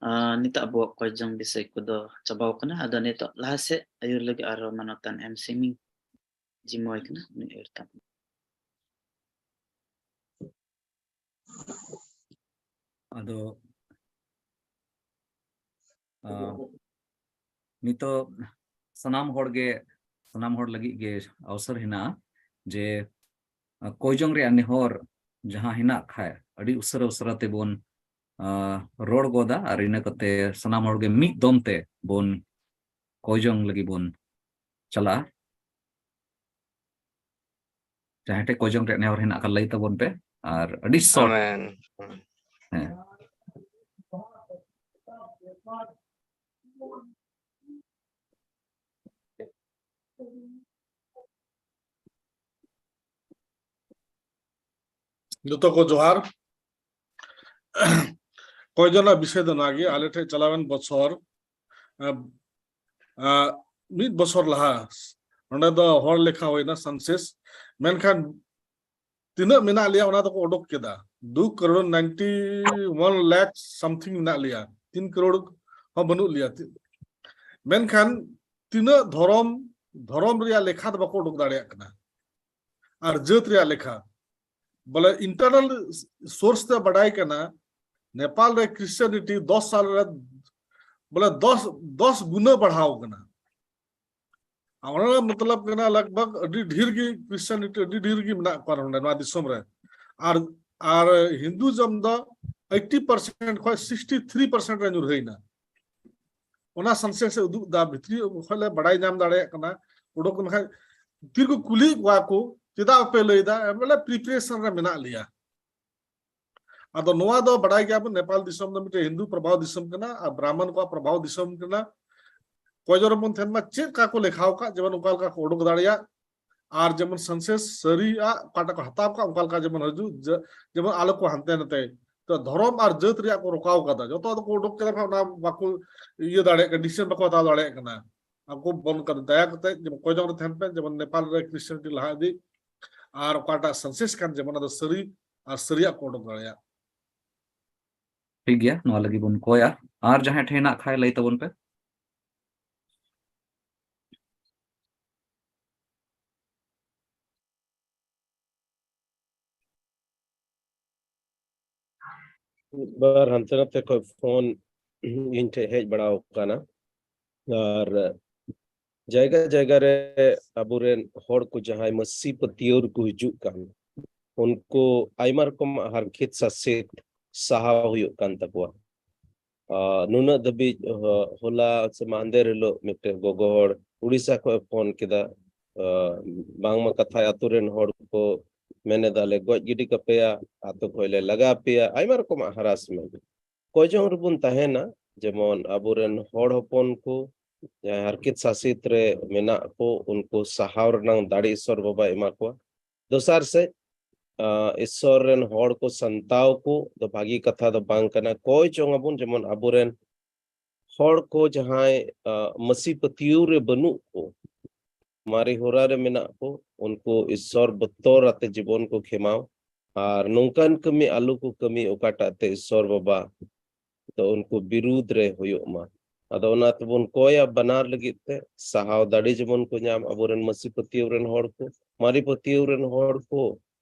ᱟᱨ ᱱᱤᱛᱚᱜ ᱟᱵᱚᱣᱟᱜ ᱠᱚᱭᱡᱚᱝ ᱵᱤᱥᱚᱭ ᱠᱚᱫᱚ ᱪᱟᱵᱟᱣ ᱠᱟᱱᱟ᱾ ᱟᱫᱚ ᱱᱤᱛᱚᱜ ᱞᱟᱦᱟ ᱥᱮᱫ ᱟᱹᱭᱩᱨ ᱞᱟᱹᱜᱤᱫ ᱟᱨᱦᱚᱸ ᱢᱟᱱᱚᱛᱟᱱ ᱮᱢ ᱥᱤᱢᱤ ᱡᱤᱢᱟᱹᱭ ᱠᱟᱱᱟ, ᱩᱱᱤ ᱟᱹᱭᱩᱨ ᱛᱟᱵᱚᱱ᱾ ᱟᱫᱚ, ᱟ, ᱱᱤᱛᱚᱜ ᱥᱟᱱᱟᱢ ᱦᱚᱲ ᱜᱮ, ᱥᱟᱱᱟᱢ ᱦᱚᱲ ᱞᱟᱹᱜᱤᱫ ᱜᱮ ᱚᱣᱥᱚᱨ ᱦᱮᱱᱟᱜᱼᱟ ᱡᱮ, ᱟ, ᱠᱚᱭᱡᱚᱝ ᱨᱮᱭᱟᱜ ᱱᱮᱦᱚᱨ ᱡᱟᱦᱟᱸ ᱦᱮᱱᱟᱜ ᱠᱷᱟᱡ, ᱟᱹᱰᱤ ᱩᱥᱟᱹᱨᱟ ᱩᱥᱟᱹᱨᱟ ᱛᱮᱵᱚᱱ, ᱟ, ᱨᱚᱲ ᱜᱚᱫᱟ ᱟᱨ ᱤᱱᱟᱹ ᱠᱟᱛᱮ ᱥᱟᱱᱟᱢ ᱦᱚᱲ ᱜᱮ ᱢᱤᱫ ᱫᱚᱢ ᱛᱮ ᱵᱚᱱ ᱠᱚᱭᱡᱚᱝ ᱞᱟᱹᱜᱤᱫ ᱵᱚᱱ ᱪᱟᱞᱟᱜᱼᱟ᱾ ᱡᱟᱦᱟᱸᱭ ᱴᱷᱮᱱ ᱠᱚᱭᱡᱚᱝ ᱨᱮᱭᱟᱜ ᱱᱮᱦᱚᱨ ᱦᱮᱱᱟᱜ ᱠᱷᱟᱱ ᱞᱟᱹᱭ ᱛᱟᱵᱚᱱ ᱯᱮ, ᱟᱨ ᱟᱹᱰᱤ ᱥᱚᱨᱴ᱾ ᱟᱢᱮᱱ᱾ ᱦᱮᱸ᱾ ᱡᱚᱛᱚ ᱠᱚ ᱡᱚᱦᱟᱨ᱾ ᱠᱚᱭᱡᱚᱝ ᱨᱮᱱᱟᱜ ᱵᱤᱥᱚᱭ ᱫᱚ ᱱᱚᱣᱟ ᱜᱮ, ᱟᱞᱮ ᱴᱷᱮᱱ ᱪᱟᱞᱟᱣᱮᱱ ᱵᱚᱪᱷᱚᱨ, ᱟ, ᱟ, ᱢᱤᱫ ᱵᱚᱪᱷᱚᱨ ᱞᱟᱦᱟ ᱱᱚᱰᱮ ᱫᱚ ᱦᱚᱲ ᱞᱮᱠᱷᱟ ᱦᱩᱭᱱᱟ, census᱾ ᱢᱮᱱᱠᱷᱟᱱ ᱛᱤᱱᱟᱹᱜ ᱢᱮᱱᱟᱜ ᱞᱮᱭᱟ ᱚᱱᱟ ᱫᱚᱠᱚ ᱚᱰᱚᱠ ᱠᱮᱫᱟ᱾ ᱫᱩ crore ninety one lakh something ᱢᱮᱱᱟᱜ ᱞᱮᱭᱟ, ᱛᱤᱱ ᱠᱟᱨᱳᱲ ᱦᱚᱸ ᱵᱟᱹᱱᱩᱜ ᱞᱮᱭᱟ᱾ ᱢᱮᱱᱠᱷᱟᱱ ᱛᱤᱱᱟᱹᱜ ᱫᱷᱚᱨᱚᱢ, ᱫᱷᱚᱨᱚᱢ ᱨᱮᱭᱟᱜ ᱞᱮᱠᱷᱟ ᱫᱚ ᱵᱟᱠᱚ ᱚᱰᱚᱠ ᱫᱟᱲᱮᱭᱟᱜ ᱠᱟᱱᱟ, ᱟᱨ ᱡᱟᱹᱛ ᱨᱮᱭᱟᱜ ᱞᱮᱠᱷᱟ᱾ ᱵᱚᱞᱮ internal source ᱛᱮ ᱵᱟᱰᱟᱭ ᱠᱟᱱᱟ, ᱱᱮᱯᱟᱞ ᱨᱮ Christianity ᱫᱚᱥ ᱥᱟᱞ ᱨᱮ ᱵᱚᱞᱮ ᱫᱚᱥ, ᱫᱚᱥ ᱜᱩᱱᱟᱹ ᱵᱟᱲᱦᱟᱣ ᱠᱟᱱᱟ᱾ ᱟᱨ ᱚᱱᱟ ᱨᱮᱱᱟᱜ ᱢᱚᱛᱞᱚᱵ ᱠᱟᱱᱟ ᱞᱟᱜᱽ ᱵᱷᱟᱜᱽ ᱟᱹᱰᱤ ᱰᱷᱮᱨ ᱜᱮ Christianity ᱟᱹᱰᱤ ᱰᱷᱮᱨ ᱜᱮ ᱢᱮᱱᱟᱜ ᱠᱚᱣᱟ ᱱᱚᱰᱮ ᱱᱚᱣᱟ ᱫᱤᱥᱚᱢ ᱨᱮ᱾ ᱟᱨ, ᱟᱨ Hinduism ᱫᱚ eighty percent ᱠᱷᱚᱱ sixty three percent ᱨᱮ ᱧᱩᱨᱦᱟᱹᱭᱱᱟ᱾ ᱚᱱᱟ census ᱮ ᱩᱫᱩᱜ ᱮᱫᱟ, ᱵᱷᱤᱛᱨᱤ ᱠᱷᱚᱱ ᱞᱮ ᱵᱟᱲᱟᱭ ᱧᱟᱢ ᱫᱟᱲᱮᱭᱟᱜ ᱠᱟᱱᱟ᱾ ᱩᱰᱩᱠ ᱞᱮᱱᱠᱷᱟᱱ ᱛᱤᱨ ᱠᱚ ᱠᱩᱞᱤᱭᱮᱫ ᱠᱚᱣᱟ ᱠᱚ, ᱪᱮᱫᱟᱜ ᱵᱟᱯᱮ ᱞᱟᱹᱭ ᱮᱫᱟ? ᱵᱚᱞᱮ preparation ᱨᱮ ᱢᱮᱱᱟᱜ ᱞᱮᱭᱟ᱾ ᱟᱫᱚ ᱱᱚᱣᱟ ᱫᱚ ᱵᱟᱰᱟᱭ ᱜᱮᱭᱟ ᱵᱚᱱ, ᱱᱮᱯᱟᱞ ᱫᱤᱥᱚᱢ ᱫᱚ ᱢᱤᱫᱴᱮᱱ ᱦᱤᱱᱫᱩ ᱯᱨᱚᱵᱷᱟᱣ ᱫᱤᱥᱚᱢ ᱠᱟᱱᱟ ᱟᱨ ᱵᱨᱟᱦᱢᱚᱱ ᱠᱚᱣᱟᱜ ᱯᱨᱚᱵᱷᱟᱣ ᱫᱤᱥᱚᱢ ᱠᱟᱱᱟ᱾ ᱠᱚᱭ ᱡᱚᱱ ᱵᱚᱱ ᱛᱟᱦᱮᱱ ᱢᱟ, ᱪᱮᱫ ᱞᱮᱠᱟ ᱠᱚ ᱞᱮᱠᱷᱟᱣ ᱟᱠᱟᱫ, ᱡᱮᱢᱚᱱ ᱚᱱᱠᱟ ᱞᱮᱠᱟ ᱠᱚ ᱩᱰᱩᱠ ᱫᱟᱲᱮᱭᱟᱜ, ᱟᱨ ᱡᱮᱢᱚᱱ census ᱥᱟᱹᱨᱤᱭᱟᱜ ᱚᱠᱟᱴᱟᱜ ᱠᱚ ᱦᱟᱛᱟᱣ ᱠᱟᱜ, ᱚᱱᱠᱟ ᱞᱮᱠᱟ ᱡᱮᱢᱚᱱ ᱦᱤᱡᱩᱜ, ᱡᱮ-, ᱡᱮᱢᱚᱱ ᱟᱞᱚ ᱠᱚ ᱦᱟᱱᱛᱮ ᱱᱟᱛᱮ᱾ ᱛᱚ ᱫᱷᱚᱨᱚᱢ ᱟᱨ ᱡᱟᱹᱛ ᱨᱮᱭᱟᱜ ᱠᱚ ᱨᱚᱠᱟᱣ ᱠᱟᱫᱟ, ᱡᱚᱛᱚ ᱫᱚᱠᱚ ᱩᱰᱩᱠ ᱠᱮᱫᱟ, ᱠᱷᱟᱱ ᱚᱱᱟ ᱵᱟᱠᱚ ᱤᱭᱟᱹ ᱫᱟᱲᱮᱭᱟᱜ ᱠᱟᱱᱟ, decision ᱵᱟᱠᱚ ᱦᱟᱛᱟᱣ ᱫᱟᱲᱮᱭᱟᱜ ᱠᱟᱱᱟ᱾ ᱟᱠᱚ ᱵᱚᱱ ᱠᱟᱫᱟ, ᱫᱟᱭᱟ ᱠᱟᱛᱮ ᱡᱮᱢᱚᱱ ᱠᱚᱭ ᱡᱚᱱ ᱨᱮ ᱛᱟᱦᱮᱱ ᱯᱮ, ᱡᱮᱢᱚᱱ ᱱᱮᱯᱟᱞ ᱨᱮ Christianity ᱞᱟᱦᱟ ᱤᱫᱤ, ᱟᱨ ᱚᱠᱟᱴᱟᱜ census ᱠᱟᱱ, ᱡᱮᱢᱚᱱ ᱚᱱᱟ ᱫᱚ ᱥᱟᱹᱨᱤ ᱟᱨ ᱥᱟᱹᱨᱤᱭᱟᱜ ᱠᱚ ᱚᱰᱚᱠ ᱫᱟᱲᱮᱭᱟᱜ᱾ ᱴᱷᱤᱠ ᱜᱮᱭᱟ, ᱱᱚᱣᱟ ᱞᱟᱹᱜᱤᱫ ᱵᱚᱱ ᱠᱚᱭᱟ᱾ ᱟᱨ ᱡᱟᱦᱟᱸᱭ ᱴᱷᱮᱱ ᱦᱮᱱᱟᱜ ᱠᱷᱟᱡ ᱞᱟᱹᱭ ᱛᱟᱵᱚᱱ ᱯᱮ᱾ ᱢᱤᱫ ᱵᱟᱨ ᱦᱟᱱᱛᱮ ᱱᱟᱛᱮ ᱠᱷᱚᱱ ᱯᱷᱳᱱ ᱤᱧ ᱴᱷᱮᱱ ᱦᱮᱡ ᱵᱟᱲᱟ ᱟᱠᱟᱱᱟ᱾ ᱟᱨ ᱡᱟᱭᱜᱟ ᱡᱟᱭᱜᱟ ᱨᱮ ᱟᱵᱚᱨᱮᱱ ᱦᱚᱲ ᱠᱚ ᱡᱟᱦᱟᱸᱭ ᱢᱟᱹᱥᱤ ᱯᱟᱹᱛᱭᱟᱹᱣ ᱨᱮᱠᱚ ᱦᱤᱡᱩᱜ ᱠᱟᱱ, ᱩᱱᱠᱩ ᱟᱭᱢᱟ ᱨᱚᱠᱚᱢᱟᱜ ᱦᱟᱨᱠᱮᱛ ᱥᱟᱥᱮᱛ ᱥᱟᱦᱟᱣ ᱦᱩᱭᱩᱜ ᱠᱟᱱ ᱛᱟᱠᱚᱣᱟ᱾ ᱟᱨ ᱱᱩᱱᱟᱹᱜ ᱫᱷᱟᱹᱵᱤᱡ ᱦᱚ-, ᱦᱚᱞᱟ ᱥᱮ ᱢᱟᱦᱫᱮᱨ ᱦᱤᱞᱳᱜ ᱢᱤᱫᱴᱮᱱ ᱜᱚᱜᱚ ᱦᱚᱲ ᱩᱲᱤᱥᱥᱟ ᱠᱷᱚᱱ ᱮ ᱯᱷᱳᱱ ᱠᱮᱫᱟ, ᱟᱨ ᱵᱟᱝᱢᱟ ᱠᱟᱛᱷᱟᱭ ᱟᱛᱳ ᱨᱮᱱ ᱦᱚᱲ ᱠᱚ ᱢᱮᱱ ᱮᱫᱟ, "ᱞᱮ ᱜᱚᱡ ᱜᱤᱰᱤ ᱠᱟᱯᱮᱭᱟ, ᱟᱛᱳ ᱠᱷᱚᱱ ᱞᱮ ᱞᱟᱜᱟ ᱯᱮᱭᱟ", ᱟᱭᱢᱟ ᱨᱚᱠᱚᱢᱟᱜ harassment᱾ ᱠᱚᱭ ᱡᱚᱝ ᱨᱮᱵᱚᱱ ᱛᱟᱦᱮᱱᱟ, ᱡᱮᱢᱚᱱ ᱟᱵᱚᱨᱮᱱ ᱦᱚᱲ ᱦᱚᱯᱚᱱ ᱠᱚ ᱡᱟᱦᱟᱸᱭ ᱦᱟᱨᱠᱮᱛ ᱥᱟᱥᱮᱛ ᱨᱮ ᱢᱮᱱᱟᱜ ᱠᱚ, ᱩᱱᱠᱩ ᱥᱟᱦᱟᱣ ᱨᱮᱱᱟᱜ ᱫᱟᱲᱮ ᱤᱥᱚᱨ ᱵᱟᱵᱟᱭ ᱮᱢᱟ ᱠᱚᱣᱟ᱾ ᱫᱚᱥᱟᱨ ᱥᱮᱫ, ᱟᱸ, ᱤᱥᱚᱨ ᱨᱮᱱ ᱦᱚᱲ ᱠᱚ ᱥᱟᱱᱛᱟᱣ ᱠᱚ ᱫᱚ ᱵᱷᱟᱹᱜᱤ ᱠᱟᱛᱷᱟ ᱫᱚ ᱵᱟᱝ ᱠᱟᱱᱟ᱾ ᱠᱚᱭ ᱪᱚᱝ ᱟᱵᱚᱱ, ᱡᱮᱢᱚᱱ ᱟᱵᱚᱨᱮᱱ ᱦᱚᱲ ᱠᱚ ᱡᱟᱦᱟᱸᱭ, ᱟᱸ, ᱢᱟᱹᱥᱤ ᱯᱟᱹᱛᱭᱟᱹᱣ ᱨᱮ ᱵᱟᱹᱱᱩᱜ ᱠᱚ, ᱢᱟᱨᱮ ᱦᱚᱨᱟ ᱨᱮ ᱢᱮᱱᱟᱜ ᱠᱚ, ᱩᱱᱠᱩ ᱤᱥᱥᱚᱨ ᱵᱚᱛᱚᱨ ᱟᱛᱮ ᱡᱤᱵᱚᱱ ᱠᱚ ᱠᱷᱮᱢᱟᱣ, ᱟᱨ ᱱᱚᱝᱠᱟᱱ ᱠᱟᱹᱢᱤ ᱟᱞᱚ ᱠᱚ ᱠᱟᱹᱢᱤ ᱚᱠᱟᱴᱟᱜ ᱛᱮ ᱤᱥᱥᱚᱨ ᱵᱟᱵᱟ ᱫᱚ ᱩᱱᱠᱩ ᱵᱤᱨᱩᱫᱽ ᱨᱮ ᱦᱩᱭᱩᱜ ᱢᱟ᱾ ᱟᱫᱚ ᱚᱱᱟ ᱛᱮᱵᱚᱱ ᱠᱚᱭᱟ ᱵᱟᱱᱟᱨ ᱞᱟᱹᱜᱤᱫ ᱛᱮ ᱥᱟᱦᱟᱣ ᱫᱟᱲᱮ ᱡᱮᱢᱚᱱ ᱠᱚ ᱧᱟᱢ, ᱟᱵᱚᱨᱮᱱ ᱢᱟᱹᱥᱤ ᱯᱟᱹᱛᱭᱟᱹᱣ ᱨᱮᱱ ᱦᱚᱲ ᱠᱚ, ᱢᱟᱨᱮ ᱯᱟᱹᱛᱭᱟᱹᱣ ᱨᱮᱱ ᱦᱚᱲ ᱠᱚ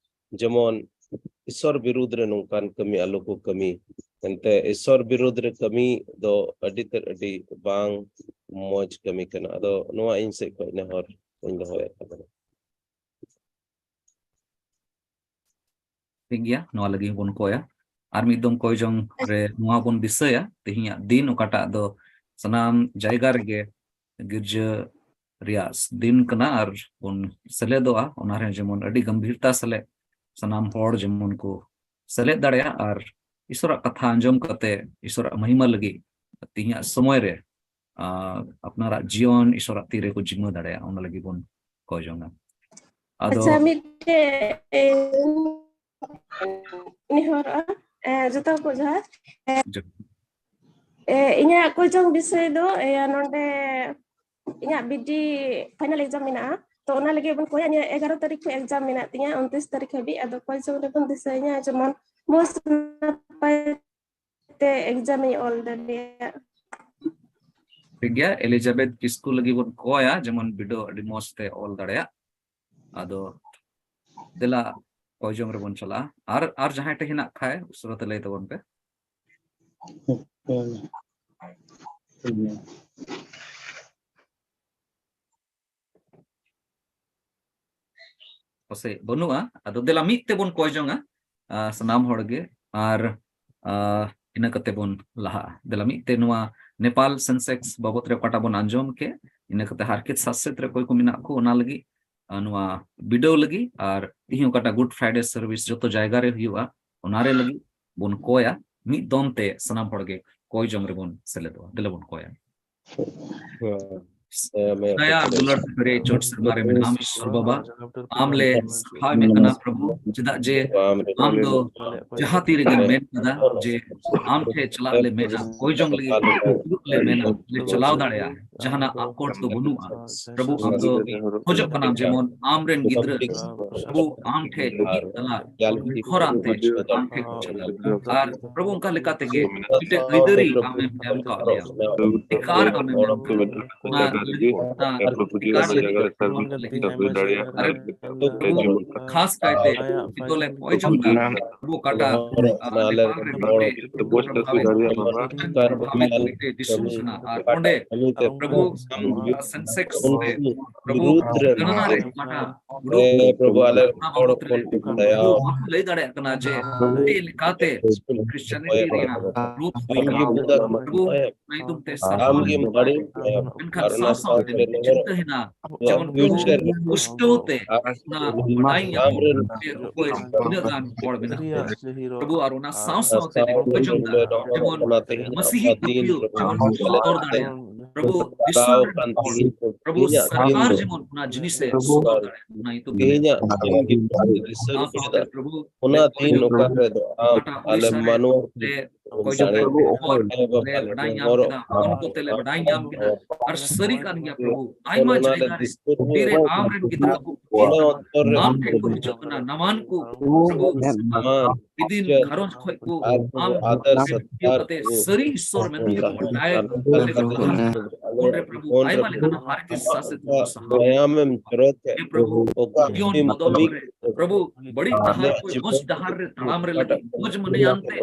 ᱡᱮᱢᱚᱱ ᱤᱥᱥᱚᱨ ᱵᱤᱨᱩᱫᱽ ᱨᱮ ᱱᱚᱝᱠᱟᱱ ᱠᱟᱹᱢᱤ ᱟᱞᱚ ᱠᱚ ᱠᱟᱹᱢᱤ᱾ ᱮᱱᱛᱮ ᱤᱥᱥᱚᱨ ᱵᱤᱨᱩᱫᱽ ᱨᱮ ᱠᱟᱹᱢᱤ ᱫᱚ ᱟᱹᱰᱤ ᱛᱮᱫ ᱟᱹᱰᱤ ᱵᱟᱝ ᱢᱚᱡᱽ ᱠᱟᱹᱢᱤ ᱠᱟᱱᱟ᱾ ᱟᱫᱚ ᱱᱚᱣᱟ ᱤᱧ ᱥᱮᱫ ᱠᱷᱚᱱ ᱱᱮᱦᱚᱨ ᱤᱧ ᱫᱚᱦᱚᱭᱮᱫ ᱠᱟᱱᱟ᱾ ᱴᱷᱤᱠ ᱜᱮᱭᱟ, ᱱᱚᱣᱟ ᱞᱟᱹᱜᱤᱫ ᱵᱚᱱ ᱠᱚᱭᱟ᱾ ᱟᱨ ᱢᱤᱫ ᱫᱚᱢ ᱠᱚᱭ ᱡᱚᱝ ᱨᱮ ᱱᱚᱣᱟ ᱵᱚᱱ ᱫᱤᱥᱟᱹᱭᱟ, ᱛᱮᱦᱮᱧᱟᱜ ᱫᱤᱱ ᱚᱠᱟᱴᱟᱜ ᱫᱚ ᱥᱟᱱᱟᱢ ᱡᱟᱭᱜᱟ ᱨᱮᱜᱮ ᱜᱤᱨᱡᱟᱹ ᱨᱮᱭᱟᱜ ᱫᱤᱱ ᱠᱟᱱᱟ ᱟᱨ ᱵᱚᱱ ᱥᱮᱞᱮᱫᱚᱜᱼᱟ, ᱚᱱᱟ ᱨᱮ ᱡᱮᱢᱚᱱ ᱟᱹᱰᱤ ᱜᱟᱢᱵᱷᱤᱨᱛᱟ ᱥᱟᱞᱮ ᱥᱟᱱᱟᱢ ᱦᱚᱲ ᱡᱮᱢᱚᱱ ᱠᱚ ᱥᱮᱞᱮᱫ ᱫᱟᱲᱮᱭᱟᱜ ᱟᱨ ᱤᱥᱚᱨᱟᱜ ᱠᱟᱛᱷᱟ ᱟᱸᱡᱚᱢ ᱠᱟᱛᱮ ᱤᱥᱚᱨᱟᱜ ᱢᱚᱦᱤᱢᱟ ᱞᱟᱹᱜᱤᱫ ᱛᱮᱦᱮᱧᱟᱜ ᱥᱚᱢᱚᱭ ᱨᱮ, ᱟᱸ, ᱟᱯᱱᱟᱨᱟᱜ ᱡᱤᱭᱚᱱ ᱤᱥᱚᱨᱟᱜ ᱛᱤ ᱨᱮᱠᱚ ᱡᱤᱢᱟᱹ ᱫᱟᱲᱮᱭᱟᱜᱼᱟ, ᱚᱱᱟ ᱞᱟᱹᱜᱤᱫ ᱵᱚᱱ ᱠᱚᱭ ᱡᱚᱝᱟ᱾ ᱟᱫᱚ ᱟᱪᱪᱷᱟ, ᱢᱤᱫᱴᱮᱡ ᱱᱮᱦᱚᱨᱚᱜᱼᱟ, ᱮ, ᱡᱚᱛᱚ ᱠᱚ ᱡᱚᱦᱟᱨ᱾ ᱮ, ᱡᱚᱦᱟᱨ᱾ ᱮ, ᱤᱧᱟᱹᱜ ᱠᱚᱭ ᱡᱚᱝ ᱵᱤᱥᱚᱭ ᱫᱚ, ᱮ, ᱱᱚᱰᱮ ᱤᱧᱟᱹᱜ ᱵᱤᱰᱤ final exam ᱢᱮᱱᱟᱜᱼᱟ, ᱛᱚ ᱚᱱᱟ ᱞᱟᱹᱜᱤᱫ ᱵᱚᱱ ᱠᱚᱭᱟ᱾ ᱤᱧᱟᱹᱜ ᱮᱜᱟᱨᱚ ᱛᱟᱹᱨᱤᱠᱷ ᱠᱷᱚᱱ exam ᱢᱮᱱᱟᱜ ᱛᱤᱧᱟᱹ, ᱩᱱᱛᱨᱤᱥ ᱛᱟᱹᱨᱤᱠᱷ ᱦᱟᱹᱵᱤᱡ᱾ ᱟᱫᱚ ᱠᱚᱭ ᱡᱚᱝ ᱨᱮᱵᱚᱱ ᱫᱤᱥᱟᱹᱭᱟ ᱡᱮᱢᱚᱱ ᱢᱚᱡᱽ ᱱᱟᱯᱟᱭ ᱛᱮ exam ᱤᱧ ᱚᱞ ᱫᱟᱲᱮᱭᱟᱜ᱾ ᱴᱷᱤᱠ ᱜᱮᱭᱟ, ᱮᱞᱤᱡᱟᱵᱮᱛ ᱠᱤᱥᱠᱩ ᱞᱟᱹᱜᱤᱫ ᱵᱚᱱ ᱠᱚᱭᱟ, ᱡᱮᱢᱚᱱ ᱵᱤᱰᱟᱹᱣ ᱟᱹᱰᱤ ᱢᱚᱡᱽ ᱛᱮ ᱚᱞ ᱫᱟᱲᱮᱭᱟᱜ᱾ ᱟᱫᱚ ᱫᱮᱞᱟ ᱠᱚᱭ ᱡᱚᱝ ᱨᱮᱵᱚᱱ ᱪᱟᱞᱟᱜᱼᱟ᱾ ᱟᱨ, ᱟᱨ ᱡᱟᱦᱟᱸᱭ ᱴᱷᱮᱱ ᱦᱮᱱᱟᱜ ᱠᱷᱟᱭ ᱩᱥᱟᱹᱨᱟ ᱛᱮ ᱞᱟᱹᱭ ᱛᱟᱵᱚᱱ ᱯᱮ᱾ ᱯᱟᱥᱮᱡ ᱵᱟᱹᱱᱩᱜᱼᱟ᱾ ᱟᱫᱚ ᱫᱮᱞᱟ ᱢᱤᱫ ᱛᱮᱵᱚᱱ ᱠᱚᱭ ᱡᱚᱝᱟ, ᱟ, ᱥᱟᱱᱟᱢ ᱦᱚᱲ ᱜᱮ, ᱟᱨ, ᱟ, ᱤᱱᱟᱹ ᱠᱟᱛᱮ ᱵᱚᱱ ᱞᱟᱦᱟᱜᱼᱟ᱾ ᱫᱮᱞᱟ ᱢᱤᱫ ᱛᱮ ᱱᱚᱣᱟ ᱱᱮᱯᱟᱞ ᱥᱮᱱᱥᱮᱠᱥ ᱵᱟᱵᱚᱛ ᱨᱮ ᱚᱠᱟᱴᱟᱜ ᱵᱚᱱ ᱟᱸᱡᱚᱢ ᱠᱮᱫ, ᱤᱱᱟᱹ ᱠᱟᱛᱮ ᱦᱟᱨᱠᱮᱛ ᱥᱟᱥᱮᱛ ᱨᱮ ᱚᱠᱚᱭ ᱠᱚ ᱢᱮᱱᱟᱜ ᱠᱚ ᱚᱱᱟ ᱞᱟᱹᱜᱤᱫ, ᱟ, ᱱᱚᱣᱟ ᱵᱤᱰᱟᱹᱣ ᱞᱟᱹᱜᱤᱫ, ᱟᱨ ᱛᱤᱦᱤᱧ ᱚᱠᱟᱴᱟᱜ Good Friday service ᱡᱚᱛᱚ ᱡᱟᱭᱜᱟ ᱨᱮ ᱦᱩᱭᱩᱜᱼᱟ, ᱚᱱᱟ ᱨᱮ ᱞᱟᱹᱜᱤᱫ ᱵᱚᱱ ᱠᱚᱭᱟ᱾ ᱢᱤᱫ ᱫᱚᱢ ᱛᱮ ᱥᱟᱱᱟᱢ ᱦᱚᱲ ᱜᱮ ᱠᱚᱭ ᱡᱚᱝ ᱨᱮᱵᱚᱱ ᱥᱮᱞᱮᱫᱚᱜᱼᱟ᱾ ᱫᱮᱞᱟ ᱵᱚᱱ ᱠᱚᱭᱟ᱾ ᱦᱮᱸ᱾ ᱫᱟᱭᱟ ᱫᱩᱞᱟᱹᱲ ᱛᱮ ᱯᱮᱨᱮᱡ ᱪᱚᱴ ᱥᱮᱨᱢᱟ ᱨᱮ ᱢᱮᱱᱟᱢ ᱤᱥᱚᱨ ᱵᱟᱵᱟ, ᱟᱢ ᱞᱮ ᱥᱟᱨᱦᱟᱣ ᱮᱢᱮ ᱠᱟᱱᱟ ᱯᱨᱚᱵᱷᱩ, ᱪᱮᱫᱟᱜ ᱡᱮ ᱟᱢ ᱫᱚ ᱡᱟᱦᱟᱸ ᱛᱤ ᱨᱮᱜᱮᱢ ᱢᱮᱱ ᱠᱟᱫᱟ ᱡᱮ ᱟᱢ ᱴᱷᱮᱱ ᱪᱟᱞᱟᱜ ᱞᱮ ᱢᱮᱱᱟ, ᱠᱚᱭ ᱡᱚᱝ ᱞᱟᱹᱜᱤᱫ ᱫᱩᱲᱩᱵ ᱞᱮ ᱢᱮᱱᱟ, ᱞᱮ ᱪᱟᱞᱟᱣ ᱫᱟᱲᱮᱭᱟᱜᱼᱟ᱾ ᱡᱟᱦᱟᱱᱟᱜ ᱟᱠᱚᱴ ᱫᱚ ᱵᱟᱹᱱᱩᱜᱼᱟ᱾ ᱯᱨᱚᱵᱷᱩ, ᱟᱢ ᱫᱚ ᱠᱷᱚᱡᱚᱜ ᱠᱟᱱᱟᱢ ᱡᱮᱢᱚᱱ ᱟᱢᱨᱮᱱ ᱜᱤᱫᱽᱨᱟᱹ ᱯᱨᱚᱵᱷᱩ ᱟᱢ ᱴᱷᱮᱱ ᱢᱤᱫ ᱛᱟᱞᱟ ᱱᱤᱨᱵᱷᱚᱨ ᱟᱱᱛᱮ ᱟᱢ ᱴᱷᱮᱱ ᱠᱚ ᱪᱟᱞᱟᱜᱼᱟ᱾ ᱟᱨ ᱯᱨᱚᱵᱷᱩ ᱚᱱᱠᱟ ᱞᱮᱠᱟ ᱛᱮᱜᱮ ᱢᱤᱫᱴᱮᱱ ᱟᱹᱭᱫᱟᱹᱨᱤ ᱟᱢᱮᱢ ᱮᱢ ᱠᱟᱜ ᱞᱮᱭᱟ, ᱚᱫᱷᱤᱠᱟᱨ ᱟᱢᱮᱢ ᱮᱢ ᱠᱟᱜ ᱞᱮᱭᱟ᱾ ᱚᱱᱟ ᱞᱟᱹᱜᱤᱫ, ᱚᱱᱟ ᱚᱫᱷᱤᱠᱟᱨ ᱞᱟᱹᱜᱤᱫ ᱯᱨᱚᱵᱷᱩ ᱟᱢ ᱴᱷᱮᱱ ᱞᱮ ᱦᱤᱡᱩᱜᱼᱟ᱾ ᱟᱨ ᱯᱨᱚᱵᱷᱩ ᱠᱷᱟᱥ ᱠᱟᱭᱛᱮ ᱱᱤᱛᱚᱜ ᱞᱮ ᱠᱚᱭ ᱡᱚᱝ ᱠᱟᱱᱟ, ᱯᱨᱚᱵᱷᱩ ᱚᱠᱟᱴᱟᱜ ᱟᱨ ᱱᱮᱯᱟᱞ ᱨᱮ ᱢᱤᱫᱴᱮᱡ ᱯᱨᱚᱵᱷᱟᱵᱤᱛ, ᱯᱨᱚᱵᱷᱟᱵᱤᱛ ᱢᱤᱫᱴᱮᱡ ᱫᱤᱥᱚᱢ ᱠᱟᱱᱟ᱾ ᱟᱨ ᱚᱸᱰᱮ ᱯᱨᱚᱵᱷᱩ ᱥᱮᱱᱥᱮᱠᱥ ᱨᱮ ᱯᱨᱚᱵᱷᱩ ᱜᱟᱱᱟ ᱨᱮ ᱚᱠᱟᱴᱟᱜ ᱦᱩᱲᱩ ᱯᱨᱚᱵᱷᱩ ᱟᱞᱮ ᱚᱱᱟ ᱵᱟᱵᱚᱛ ᱨᱮ ᱯᱨᱚᱵᱷᱩ ᱵᱟᱠᱚ ᱞᱟᱹᱭ ᱫᱟᱲᱮᱭᱟᱜ ᱠᱟᱱᱟ ᱡᱮ ᱪᱮᱫ ᱞᱮᱠᱟᱛᱮ ᱠᱨᱤᱥᱪᱤᱭᱟᱱᱤᱴᱤ ᱨᱮᱭᱟᱜ ᱨᱩᱯ ᱦᱩᱭ ᱠᱟᱱᱟ᱾ ᱯᱨᱚᱵᱷᱩ ᱚᱱᱟ ᱧᱩᱛᱩᱢ ᱛᱮ ᱥᱟᱨᱦᱟᱣ ᱟᱢ ᱜᱮᱢ ᱫᱟᱲᱮᱭᱟᱜᱼᱟ᱾ ᱢᱮᱱᱠᱷᱟᱱ ᱥᱟᱶ ᱥᱟᱶᱛᱮ ᱪᱤᱱᱛᱟᱹ ᱦᱮᱱᱟᱜ, ᱡᱮᱢᱚᱱ ᱯᱩᱥᱴᱟᱹᱣ ᱛᱮ ᱚᱱᱟ ᱵᱟᱰᱟᱭ ᱧᱟᱢ ᱡᱮ ᱚᱠᱚᱭ ᱛᱤᱱᱟᱹᱜ ᱜᱟᱱ ᱦᱚᱲ ᱢᱮᱱᱟᱜ ᱠᱚᱣᱟ᱾ ᱯᱨᱚᱵᱷᱩ, ᱟᱨ ᱚᱱᱟ ᱥᱟᱶ ᱥᱟᱶᱛᱮ ᱠᱚᱭ ᱡᱚᱝ ᱠᱟᱱᱟ, ᱡᱮᱢᱚᱱ ᱢᱟᱹᱥᱤᱦᱤ ᱯᱟᱹᱛᱭᱟᱹᱣ ᱡᱮᱢᱚᱱ ᱥᱚᱫᱚᱨ ᱫᱟᱲᱮᱭᱟᱜ, ᱯᱨᱚᱵᱷᱩ, ᱫᱤᱥᱚᱢ ᱨᱮ ᱯᱨᱚᱵᱷᱩ ᱥᱚᱨᱠᱟᱨ ᱡᱮᱢᱚᱱ ᱚᱱᱟ ᱡᱤᱱᱤᱥ ᱮ ᱥᱚᱫᱚᱨ ᱫᱟᱲᱮᱭᱟᱜ, ᱚᱱᱟ ᱧᱩᱛᱩᱢ ᱛᱮ ᱥᱟᱶ ᱥᱟᱶᱛᱮ ᱯᱨᱚᱵᱷᱩ, ᱚᱱᱟ ᱫᱤᱱ ᱚᱠᱟ ᱨᱮᱫᱚ ᱟᱢ ᱟᱞᱮ ᱢᱟᱱᱣᱟ ᱞᱮ ᱠᱚᱭ ᱡᱚᱝ ᱠᱟᱱᱟ, ᱠᱷᱚᱵᱚᱨ ᱞᱮ ᱵᱟᱰᱟᱭ ᱧᱟᱢ ᱠᱮᱫᱟ, ᱯᱷᱳᱱ ᱠᱚᱛᱮ ᱞᱮ ᱵᱟᱰᱟᱭ ᱧᱟᱢ ᱠᱮᱫᱟ᱾ ᱟᱨ ᱥᱟᱹᱨᱤ ᱠᱟᱱ ᱜᱮᱭᱟ ᱯᱨᱚᱵᱷᱩ, ᱟᱭᱢᱟ ᱡᱟᱭᱜᱟ ᱨᱮ ᱛᱤᱨᱮ ᱟᱢ ᱨᱮᱱ ᱜᱤᱫᱽᱨᱟᱹ ᱠᱚ ᱟᱢ ᱴᱷᱮᱱ ᱠᱚ ᱦᱤᱡᱩᱜ ᱠᱟᱱᱟ, ᱱᱟᱣᱟᱱ ᱠᱚ ᱯᱨᱚᱵᱷᱩ ᱤᱫᱤᱱ ᱜᱷᱟᱨᱚᱸᱡᱽ ᱠᱷᱚᱡ ᱠᱚ ᱟᱢ ᱤᱭᱟᱹ ᱠᱟᱛᱮ ᱥᱟᱹᱨᱤ ᱤᱥᱚᱨ ᱢᱮᱱᱛᱮ ᱠᱚ ᱵᱟᱰᱟᱭ ᱠᱟᱛᱮ ᱠᱚ ᱢᱚᱱ ᱨᱮ ᱯᱨᱚᱵᱷᱩ ᱟᱭᱢᱟ ᱞᱮᱠᱟᱱ ᱦᱟᱨᱠᱮᱛ ᱥᱟᱥᱮᱛ ᱠᱚ ᱥᱟᱦᱟᱣ᱾ ᱦᱮᱸ ᱯᱨᱚᱵᱷᱩ, ᱡᱤᱭᱚᱱ ᱵᱚᱫᱚᱞ ᱨᱮ ᱯᱨᱚᱵᱷᱩ ᱵᱟᱹᱲᱤᱡ ᱰᱟᱦᱟᱨ ᱠᱷᱚᱡ ᱢᱚᱡᱽ ᱰᱟᱦᱟᱨ ᱨᱮ ᱛᱟᱲᱟᱢ ᱨᱮ ᱞᱟᱹᱜᱤᱫ, ᱢᱚᱡᱽ ᱢᱚᱱᱮ ᱟᱱᱛᱮ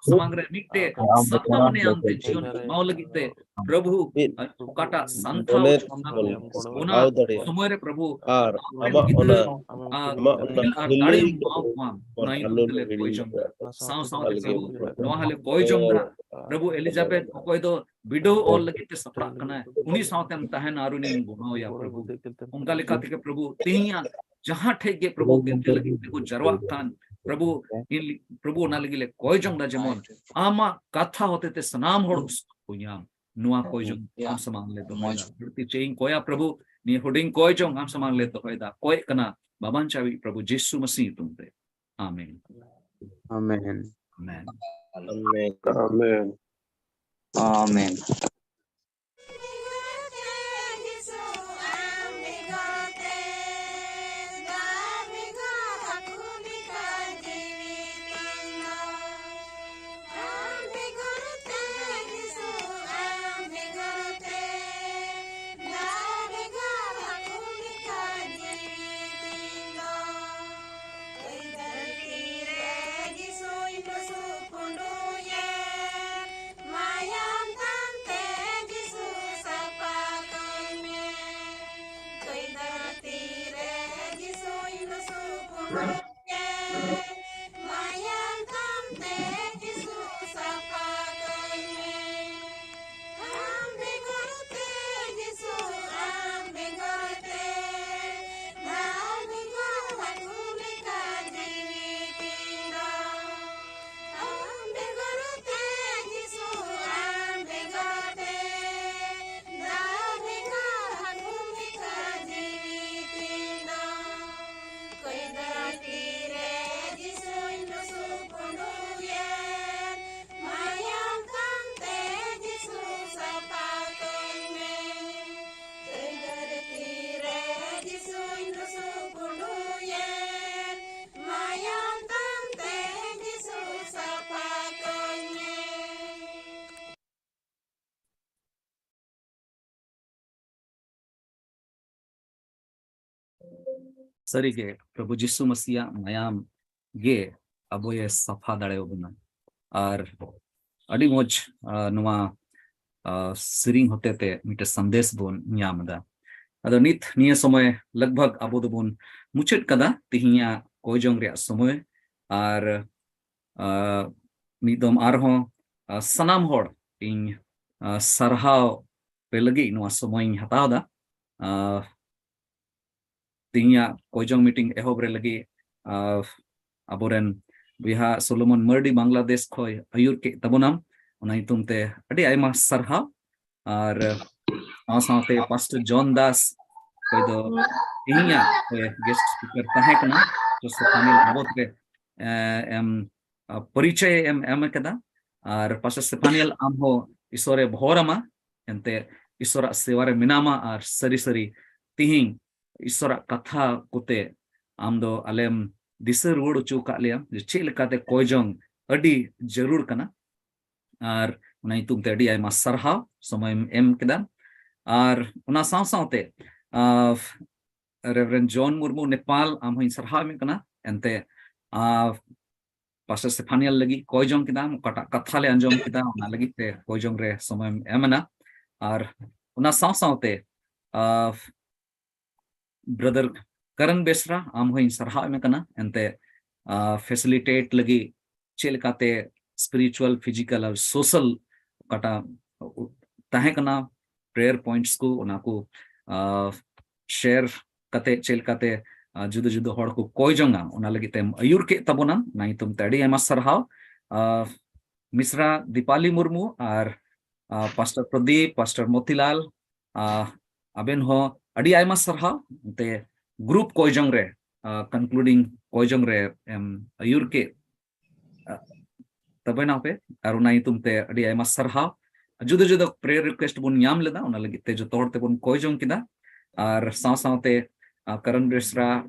ᱥᱟᱢᱟᱝ ᱨᱮ ᱢᱤᱫᱴᱮᱡ ᱥᱟᱯᱷᱟ ᱢᱚᱱᱮ ᱟᱱᱛᱮ ᱡᱤᱭᱚᱱ ᱠᱷᱟᱸᱰᱟᱣ ᱞᱟᱹᱜᱤᱫ ᱛᱮ ᱯᱨᱚᱵᱷᱩ ᱚᱠᱟᱴᱟᱜ ᱥᱟᱱᱛᱷᱟ ᱚᱱᱟ ᱥᱚᱢᱚᱭ ᱨᱮ ᱯᱨᱚᱵᱷᱩ ᱟᱨ ᱟᱢᱟᱜ ᱚᱱᱟ ᱫᱤᱞ ᱟᱨ ᱫᱟᱲᱮ ᱮᱢᱟᱣ ᱠᱚᱣᱟᱢ, ᱚᱱᱟ ᱧᱩᱛᱩᱢ ᱛᱮᱞᱮ ᱠᱚᱭ ᱡᱚᱝ ᱠᱟᱱᱟ᱾ ᱥᱟᱶ ᱥᱟᱶᱛᱮ ᱯᱨᱚᱵᱷᱩ ᱱᱚᱣᱟ ᱦᱚᱸᱞᱮ ᱠᱚᱭ ᱡᱚᱝ ᱠᱟᱱᱟ, ᱯᱨᱚᱵᱷᱩ ᱮᱞᱤᱡᱟᱵᱮᱛ ᱚᱠᱚᱭ ᱫᱚ ᱵᱤᱰᱟᱹᱣ ᱚᱞ ᱞᱟᱹᱜᱤᱫ ᱛᱮ ᱥᱟᱯᱲᱟᱜ ᱠᱟᱱᱟᱭ, ᱩᱱᱤ ᱥᱟᱶᱛᱮᱢ ᱛᱟᱦᱮᱱᱟ ᱟᱨ ᱩᱱᱤᱢ ᱜᱚᱲᱚᱣᱟᱭᱟ ᱯᱨᱚᱵᱷᱩ᱾ ᱚᱱᱠᱟ ᱞᱮᱠᱟ ᱛᱮᱜᱮ ᱯᱨᱚᱵᱷᱩ ᱛᱮᱦᱮᱧᱟᱜ ᱡᱟᱦᱟᱸ ᱴᱷᱮᱡ ᱜᱮ ᱯᱨᱚᱵᱷᱩ ᱜᱤᱫᱽᱨᱟᱹ ᱞᱟᱹᱜᱤᱫ ᱛᱮᱠᱚ ᱡᱟᱨᱣᱟᱜ ᱠᱟᱱ ᱯᱨᱚᱵᱷᱩ, ᱯᱨᱚᱵᱷᱩ ᱚᱱᱟ ᱞᱟᱹᱜᱤᱫ ᱞᱮ ᱠᱚᱭ ᱡᱚᱝ ᱫᱟ ᱡᱮᱢᱚᱱ ᱟᱢᱟᱜ ᱠᱟᱛᱷᱟ ᱦᱚᱛᱮ ᱛᱮ ᱥᱟᱱᱟᱢ ᱦᱚᱲ ᱠᱚ ᱧᱟᱢ᱾ ᱱᱚᱣᱟ ᱠᱚᱭ ᱡᱚᱝ ᱟᱢ ᱥᱟᱢᱟᱝ ᱞᱮ ᱫᱚᱦᱚᱭᱮᱫᱟ᱾ ᱫᱷᱟᱹᱨᱛᱤ ᱪᱮᱫ ᱤᱧ ᱠᱚᱭᱟ ᱯᱨᱚᱵᱷᱩ, ᱱᱤᱭᱟᱹ ᱦᱩᱰᱤᱧ ᱠᱚᱭ ᱡᱚᱝ ᱟᱢ ᱥᱟᱢᱟᱝ ᱞᱮ ᱫᱚᱦᱚᱭᱮᱫᱟ, ᱠᱚᱭᱮᱜ ᱠᱟᱱᱟ ᱵᱟᱵᱟᱱ ᱪᱟᱣᱤᱡ ᱯᱨᱚᱵᱷᱩ ᱡᱤᱥᱩ ᱢᱟᱥᱤ ᱧᱩᱛᱩᱢ ᱛᱮ᱾ ᱟᱢᱮᱱ᱾ ᱟᱢᱮᱱ᱾ ᱟᱢᱮᱱ᱾ ᱟᱢᱮᱱ᱾ ᱟᱢᱮᱱ᱾ ᱥᱟᱹᱨᱤᱜᱮ ᱯᱨᱚᱵᱷᱩ ᱡᱤᱥᱩ ᱢᱟᱥᱤᱭᱟᱜ ᱢᱟᱭᱟᱢ ᱜᱮ ᱟᱵᱚᱭᱮ ᱥᱟᱯᱷᱟ ᱫᱟᱲᱮᱭᱟᱵᱚᱱᱟ᱾ ᱟᱨ ᱟᱹᱰᱤ ᱢᱚᱡᱽ, ᱟᱨ ᱱᱚᱣᱟ, ᱟᱨ ᱥᱮᱨᱮᱧ ᱦᱚᱛᱮᱛᱮ ᱢᱤᱫᱴᱮᱱ ᱥᱟᱸᱫᱮᱥ ᱵᱚᱱ ᱧᱟᱢ ᱮᱫᱟ᱾ ᱟᱫᱚ ᱱᱤᱛ ᱱᱤᱭᱟᱹ ᱥᱚᱢᱚᱭ ᱞᱟᱜᱽᱵᱷᱟᱜᱽ ᱟᱵᱚ ᱫᱚᱵᱚᱱ ᱢᱩᱪᱟᱹᱫ ᱠᱟᱫᱟ ᱛᱤᱦᱤᱧᱟᱜ ᱠᱚᱭ ᱡᱚᱝ ᱨᱮᱭᱟᱜ ᱥᱚᱢᱚᱭ᱾ ᱟᱨ, ᱟᱨ ᱢᱤᱫ ᱫᱚᱢ ᱟᱨᱦᱚᱸ, ᱟᱨ ᱥᱟᱱᱟᱢ ᱦᱚᱲ ᱤᱧ, ᱟᱨ ᱥᱟᱨᱦᱟᱣ ᱯᱮ ᱞᱟᱹᱜᱤᱫ ᱱᱚᱣᱟ ᱥᱚᱢᱚᱭ ᱤᱧ ᱦᱟᱛᱟᱣ ᱮᱫᱟ᱾ ᱟᱨ ᱛᱮᱦᱮᱧᱟᱜ ᱠᱚᱭ ᱡᱚᱝ ᱢᱤᱴᱤᱝ ᱮᱦᱚᱵ ᱨᱮ ᱞᱟᱹᱜᱤᱫ, ᱟᱨ ᱟᱵᱚᱨᱮᱱ ᱵᱚᱭᱦᱟ ᱥᱳᱞᱳᱢᱚᱱ ᱢᱟᱨᱰᱤ ᱵᱟᱝᱞᱟᱫᱮᱥ ᱠᱷᱚᱱ ᱟᱹᱭᱩᱨ ᱠᱮᱫ ᱛᱟᱵᱚᱱᱟᱢ, ᱚᱱᱟ ᱧᱩᱛᱩᱢ ᱛᱮ ᱟᱹᱰᱤ ᱟᱭᱢᱟ ᱥᱟᱨᱦᱟᱣ᱾ ᱟᱨ ᱥᱟᱶ ᱥᱟᱶᱛᱮ ᱯᱟᱥᱴᱚᱨ ᱡᱚᱱ ᱫᱟᱥ, ᱚᱠᱚᱭ ᱫᱚ ᱛᱮᱦᱮᱧᱟᱜ ᱜᱮᱥᱴ ᱥᱯᱤᱠᱟᱨ ᱛᱟᱦᱮᱸ ᱠᱟᱱᱟ, ᱯᱟᱥᱴᱚᱨ ᱥᱴᱮᱯᱷᱟᱱᱤᱭᱮᱞ ᱵᱟᱵᱚᱫ ᱨᱮ ᱮ, ᱮᱢ ᱟ, ᱯᱚᱨᱤᱪᱚᱭ ᱮᱢ ᱮᱢ ᱠᱟᱫᱟ᱾ ᱟᱨ ᱯᱟᱥᱴᱚᱨ ᱥᱴᱮᱯᱷᱟᱱᱤᱭᱮᱞ, ᱟᱢ ᱦᱚᱸ ᱤᱥᱚᱨᱮ ᱵᱷᱚᱨ ᱟᱢᱟ, ᱮᱱᱛᱮ ᱤᱥᱚᱨᱟᱜ ᱥᱮᱣᱟ ᱨᱮ ᱢᱮᱱᱟᱢᱟ᱾ ᱟᱨ ᱥᱟᱹᱨᱤ ᱥᱟᱹᱨᱤ ᱛᱤᱦᱤᱧ ᱤᱥᱚᱨᱟᱜ ᱠᱟᱛᱷᱟ ᱠᱚᱛᱮ ᱟᱢ ᱫᱚ ᱟᱞᱮᱢ ᱫᱤᱥᱟᱹ ᱨᱩᱣᱟᱹᱲ ᱦᱚᱪᱚ ᱟᱠᱟᱫ ᱞᱮᱭᱟ ᱡᱮ ᱪᱮᱫ ᱞᱮᱠᱟᱛᱮ ᱠᱚᱭ ᱡᱚᱝ ᱟᱹᱰᱤ ᱡᱟᱹᱨᱩᱲ ᱠᱟᱱᱟ᱾ ᱟᱨ ᱚᱱᱟ ᱧᱩᱛᱩᱢ ᱛᱮ ᱟᱹᱰᱤ ᱟᱭᱢᱟ ᱥᱟᱨᱦᱟᱣ ᱥᱚᱢᱚᱭᱮᱢ ᱮᱢ ᱠᱮᱫᱟ᱾ ᱟᱨ ᱚᱱᱟ ᱥᱟᱶ ᱥᱟᱶᱛᱮ, ᱟ, ᱨᱮᱵᱷᱨᱮᱱᱰ ᱡᱚᱱ ᱢᱩᱨᱢᱩ ᱱᱮᱯᱟᱞ, ᱟᱢ ᱦᱚᱸᱧ ᱥᱟᱨᱦᱟᱣ ᱮᱢ ᱠᱟᱱᱟ᱾ ᱮᱱᱛᱮ, ᱟ, ᱯᱟᱥᱴᱚᱨ ᱥᱴᱮᱯᱷᱟᱱᱤᱭᱮᱞ ᱞᱟᱹᱜᱤᱫ ᱠᱚᱭ ᱡᱚᱝ ᱠᱮᱫᱟᱢ, ᱚᱠᱟᱴᱟᱜ ᱠᱟᱛᱷᱟ ᱞᱮ ᱟᱸᱡᱚᱢ ᱠᱮᱫᱟ, ᱚᱱᱟ ᱞᱟᱹᱜᱤᱫ ᱛᱮ ᱠᱚᱭ ᱡᱚᱝ ᱨᱮ ᱥᱚᱢᱚᱭᱮᱢ ᱮᱢ ᱮᱱᱟ᱾ ᱟᱨ ᱚᱱᱟ ᱥᱟᱶ ᱥᱟᱶᱛᱮ, ᱟ, ᱵᱨᱟᱫᱟᱨ ᱠᱟᱨᱟᱱ ᱵᱮᱥᱨᱟ, ᱟᱢ ᱦᱚᱸᱧ ᱥᱟᱨᱦᱟᱣ ᱮᱢ ᱠᱟᱱᱟ᱾ ᱮᱱᱛᱮ, ᱟ, ᱯᱷᱮᱥᱤᱞᱤᱴᱮᱴ ᱞᱟᱹᱜᱤᱫ ᱪᱮᱫ ᱞᱮᱠᱟᱛᱮ ᱥᱯᱤᱨᱤᱪᱩᱣᱟᱞ, ᱯᱷᱤᱡᱤᱠᱟᱞ ᱟᱨ ᱥᱳᱥᱟᱞ ᱚᱠᱟᱴᱟᱜ ᱛᱟᱦᱮᱸ ᱠᱟᱱᱟ, ᱯᱨᱮᱭᱟᱨ ᱯᱚᱭᱮᱱᱴᱥ ᱠᱚ, ᱚᱱᱟ ᱠᱚ, ᱟ, ᱥᱮᱭᱟᱨ ᱠᱟᱛᱮ ᱪᱮᱫ ᱞᱮᱠᱟᱛᱮ, ᱟ, ᱡᱩᱫᱟᱹ ᱡᱩᱫᱟᱹ ᱦᱚᱲ ᱠᱚ ᱠᱚᱭ ᱡᱚᱝᱟ, ᱚᱱᱟ ᱞᱟᱹᱜᱤᱫ ᱛᱮᱢ ᱟᱹᱭᱩᱨ ᱠᱮᱫ ᱛᱟᱵᱚᱱᱟ᱾ ᱚᱱᱟ ᱧᱩᱛᱩᱢ ᱛᱮ ᱟᱹᱰᱤ ᱟᱭᱢᱟ ᱥᱟᱨᱦᱟᱣ᱾ ᱟ, ᱢᱤᱥᱨᱟ ᱫᱤᱯᱟᱞᱤ ᱢᱩᱨᱢᱩ ᱟᱨ, ᱟ, ᱯᱟᱥᱴᱚᱨ ᱯᱨᱚᱫᱤᱯ, ᱯᱟᱥᱴᱚᱨ ᱢᱚᱛᱤᱞᱟᱞ, ᱟ, ᱟᱵᱮᱱ ᱦᱚᱸ ᱟᱹᱰᱤ ᱟᱭᱢᱟ ᱥᱟᱨᱦᱟᱣ᱾ ᱮᱱᱛᱮ ᱜᱨᱩᱯ ᱠᱚᱭ ᱡᱚᱝ ᱨᱮ, ᱟ, ᱠᱚᱱᱠᱞᱩᱰᱤᱝ ᱠᱚᱭ ᱡᱚᱝ ᱨᱮ ᱮᱢ ᱟᱹᱭᱩᱨ ᱠᱮᱫ, ᱟ, ᱛᱟᱵᱮᱱᱟ ᱯᱮ᱾ ᱟᱨ ᱚᱱᱟ ᱧᱩᱛᱩᱢ ᱛᱮ ᱟᱹᱰᱤ ᱟᱭᱢᱟ ᱥᱟᱨᱦᱟᱣ᱾ ᱡᱩᱫᱟᱹ ᱡᱩᱫᱟᱹ ᱯᱨᱮᱭᱟᱨ ᱨᱤᱠᱩᱭᱮᱥᱴ ᱵᱚᱱ ᱧᱟᱢ ᱞᱮᱫᱟ, ᱚᱱᱟ ᱞᱟᱹᱜᱤᱫ ᱛᱮ ᱡᱚᱛᱚ ᱦᱚᱲ ᱛᱮᱵᱚᱱ ᱠᱚᱭ ᱡᱚᱝ ᱠᱮᱫᱟ᱾ ᱟᱨ ᱥᱟᱶ ᱥᱟᱶᱛᱮ, ᱟ, ᱠᱟᱨᱚᱱ ᱵᱮᱥᱨᱟ,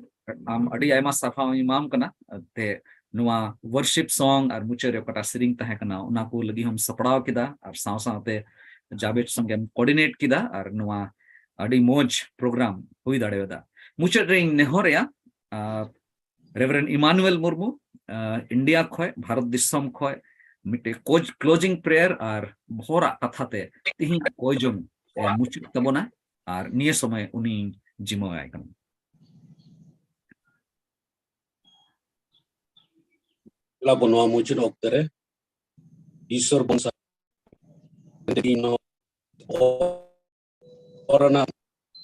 ᱟᱢ ᱟᱹᱰᱤ ᱟᱭᱢᱟ ᱥᱟᱨᱦᱟᱣ ᱤᱧ ᱮᱢᱟᱢ ᱠᱟᱱᱟ᱾ ᱛᱮ ᱱᱚᱣᱟ ᱣᱚᱨᱥᱤᱯ ᱥᱚᱝ ᱟᱨ ᱢᱩᱪᱟᱹᱫ ᱨᱮ ᱚᱠᱟᱴᱟᱜ ᱥᱮᱨᱮᱧ ᱛᱟᱦᱮᱸ ᱠᱟᱱᱟ, ᱚᱱᱟ ᱠᱚ ᱞᱟᱹᱜᱤᱫ ᱦᱚᱸᱢ ᱥᱟᱯᱲᱟᱣ ᱠᱮᱫᱟ, ᱟᱨ ᱥᱟᱶ ᱥᱟᱶᱛᱮ ᱡᱟᱵᱮᱫ ᱥᱚᱸᱜᱮᱢ ᱠᱳᱚᱨᱰᱤᱱᱮᱴ ᱠᱮᱫᱟ, ᱟᱨ ᱱᱚᱣᱟ ᱟᱹᱰᱤ ᱢᱚᱡᱽ ᱯᱨᱳᱜᱨᱟᱢ ᱦᱩᱭ ᱫᱟᱲᱮᱭᱟᱫᱟ᱾ ᱢᱩᱪᱟᱹᱫ ᱨᱮᱧ ᱱᱮᱦᱚᱨᱮᱭᱟ, ᱟ, ᱨᱮᱵᱷᱨᱮᱱᱰ ᱤᱢᱟᱱᱩᱭᱮᱞ ᱢᱩᱨᱢᱩ, ᱟ, ᱤᱱᱰᱤᱭᱟ ᱠᱷᱚᱡ, ᱵᱷᱟᱨᱚᱛ ᱫᱤᱥᱚᱢ ᱠᱷᱚᱡ, ᱢᱤᱫᱴᱮᱡ ᱠᱚᱡ-, ᱠᱞᱳᱡᱤᱝ ᱯᱨᱮᱭᱟᱨ ᱟᱨ ᱵᱷᱚᱨᱟᱜ ᱠᱟᱛᱷᱟ ᱛᱮ ᱛᱤᱦᱤᱧ ᱠᱚᱭ ᱡᱚᱝ ᱮ ᱢᱩᱪᱟᱹᱫ ᱛᱟᱵᱚᱱᱟ, ᱟᱨ ᱱᱤᱭᱟᱹ ᱥᱚᱢᱚᱭ ᱩᱱᱤᱧ ᱡᱤᱢᱟᱹᱣᱟᱭ ᱠᱟᱱᱟ᱾ ᱟᱵᱚ ᱱᱚᱣᱟ ᱢᱩᱪᱟᱹᱫ ᱚᱠᱛᱮ ᱨᱮ ᱤᱥᱚᱨ ᱵᱚᱱ ᱥᱟ-, ᱱᱚᱣᱟ ᱠᱚᱨᱳᱱᱟ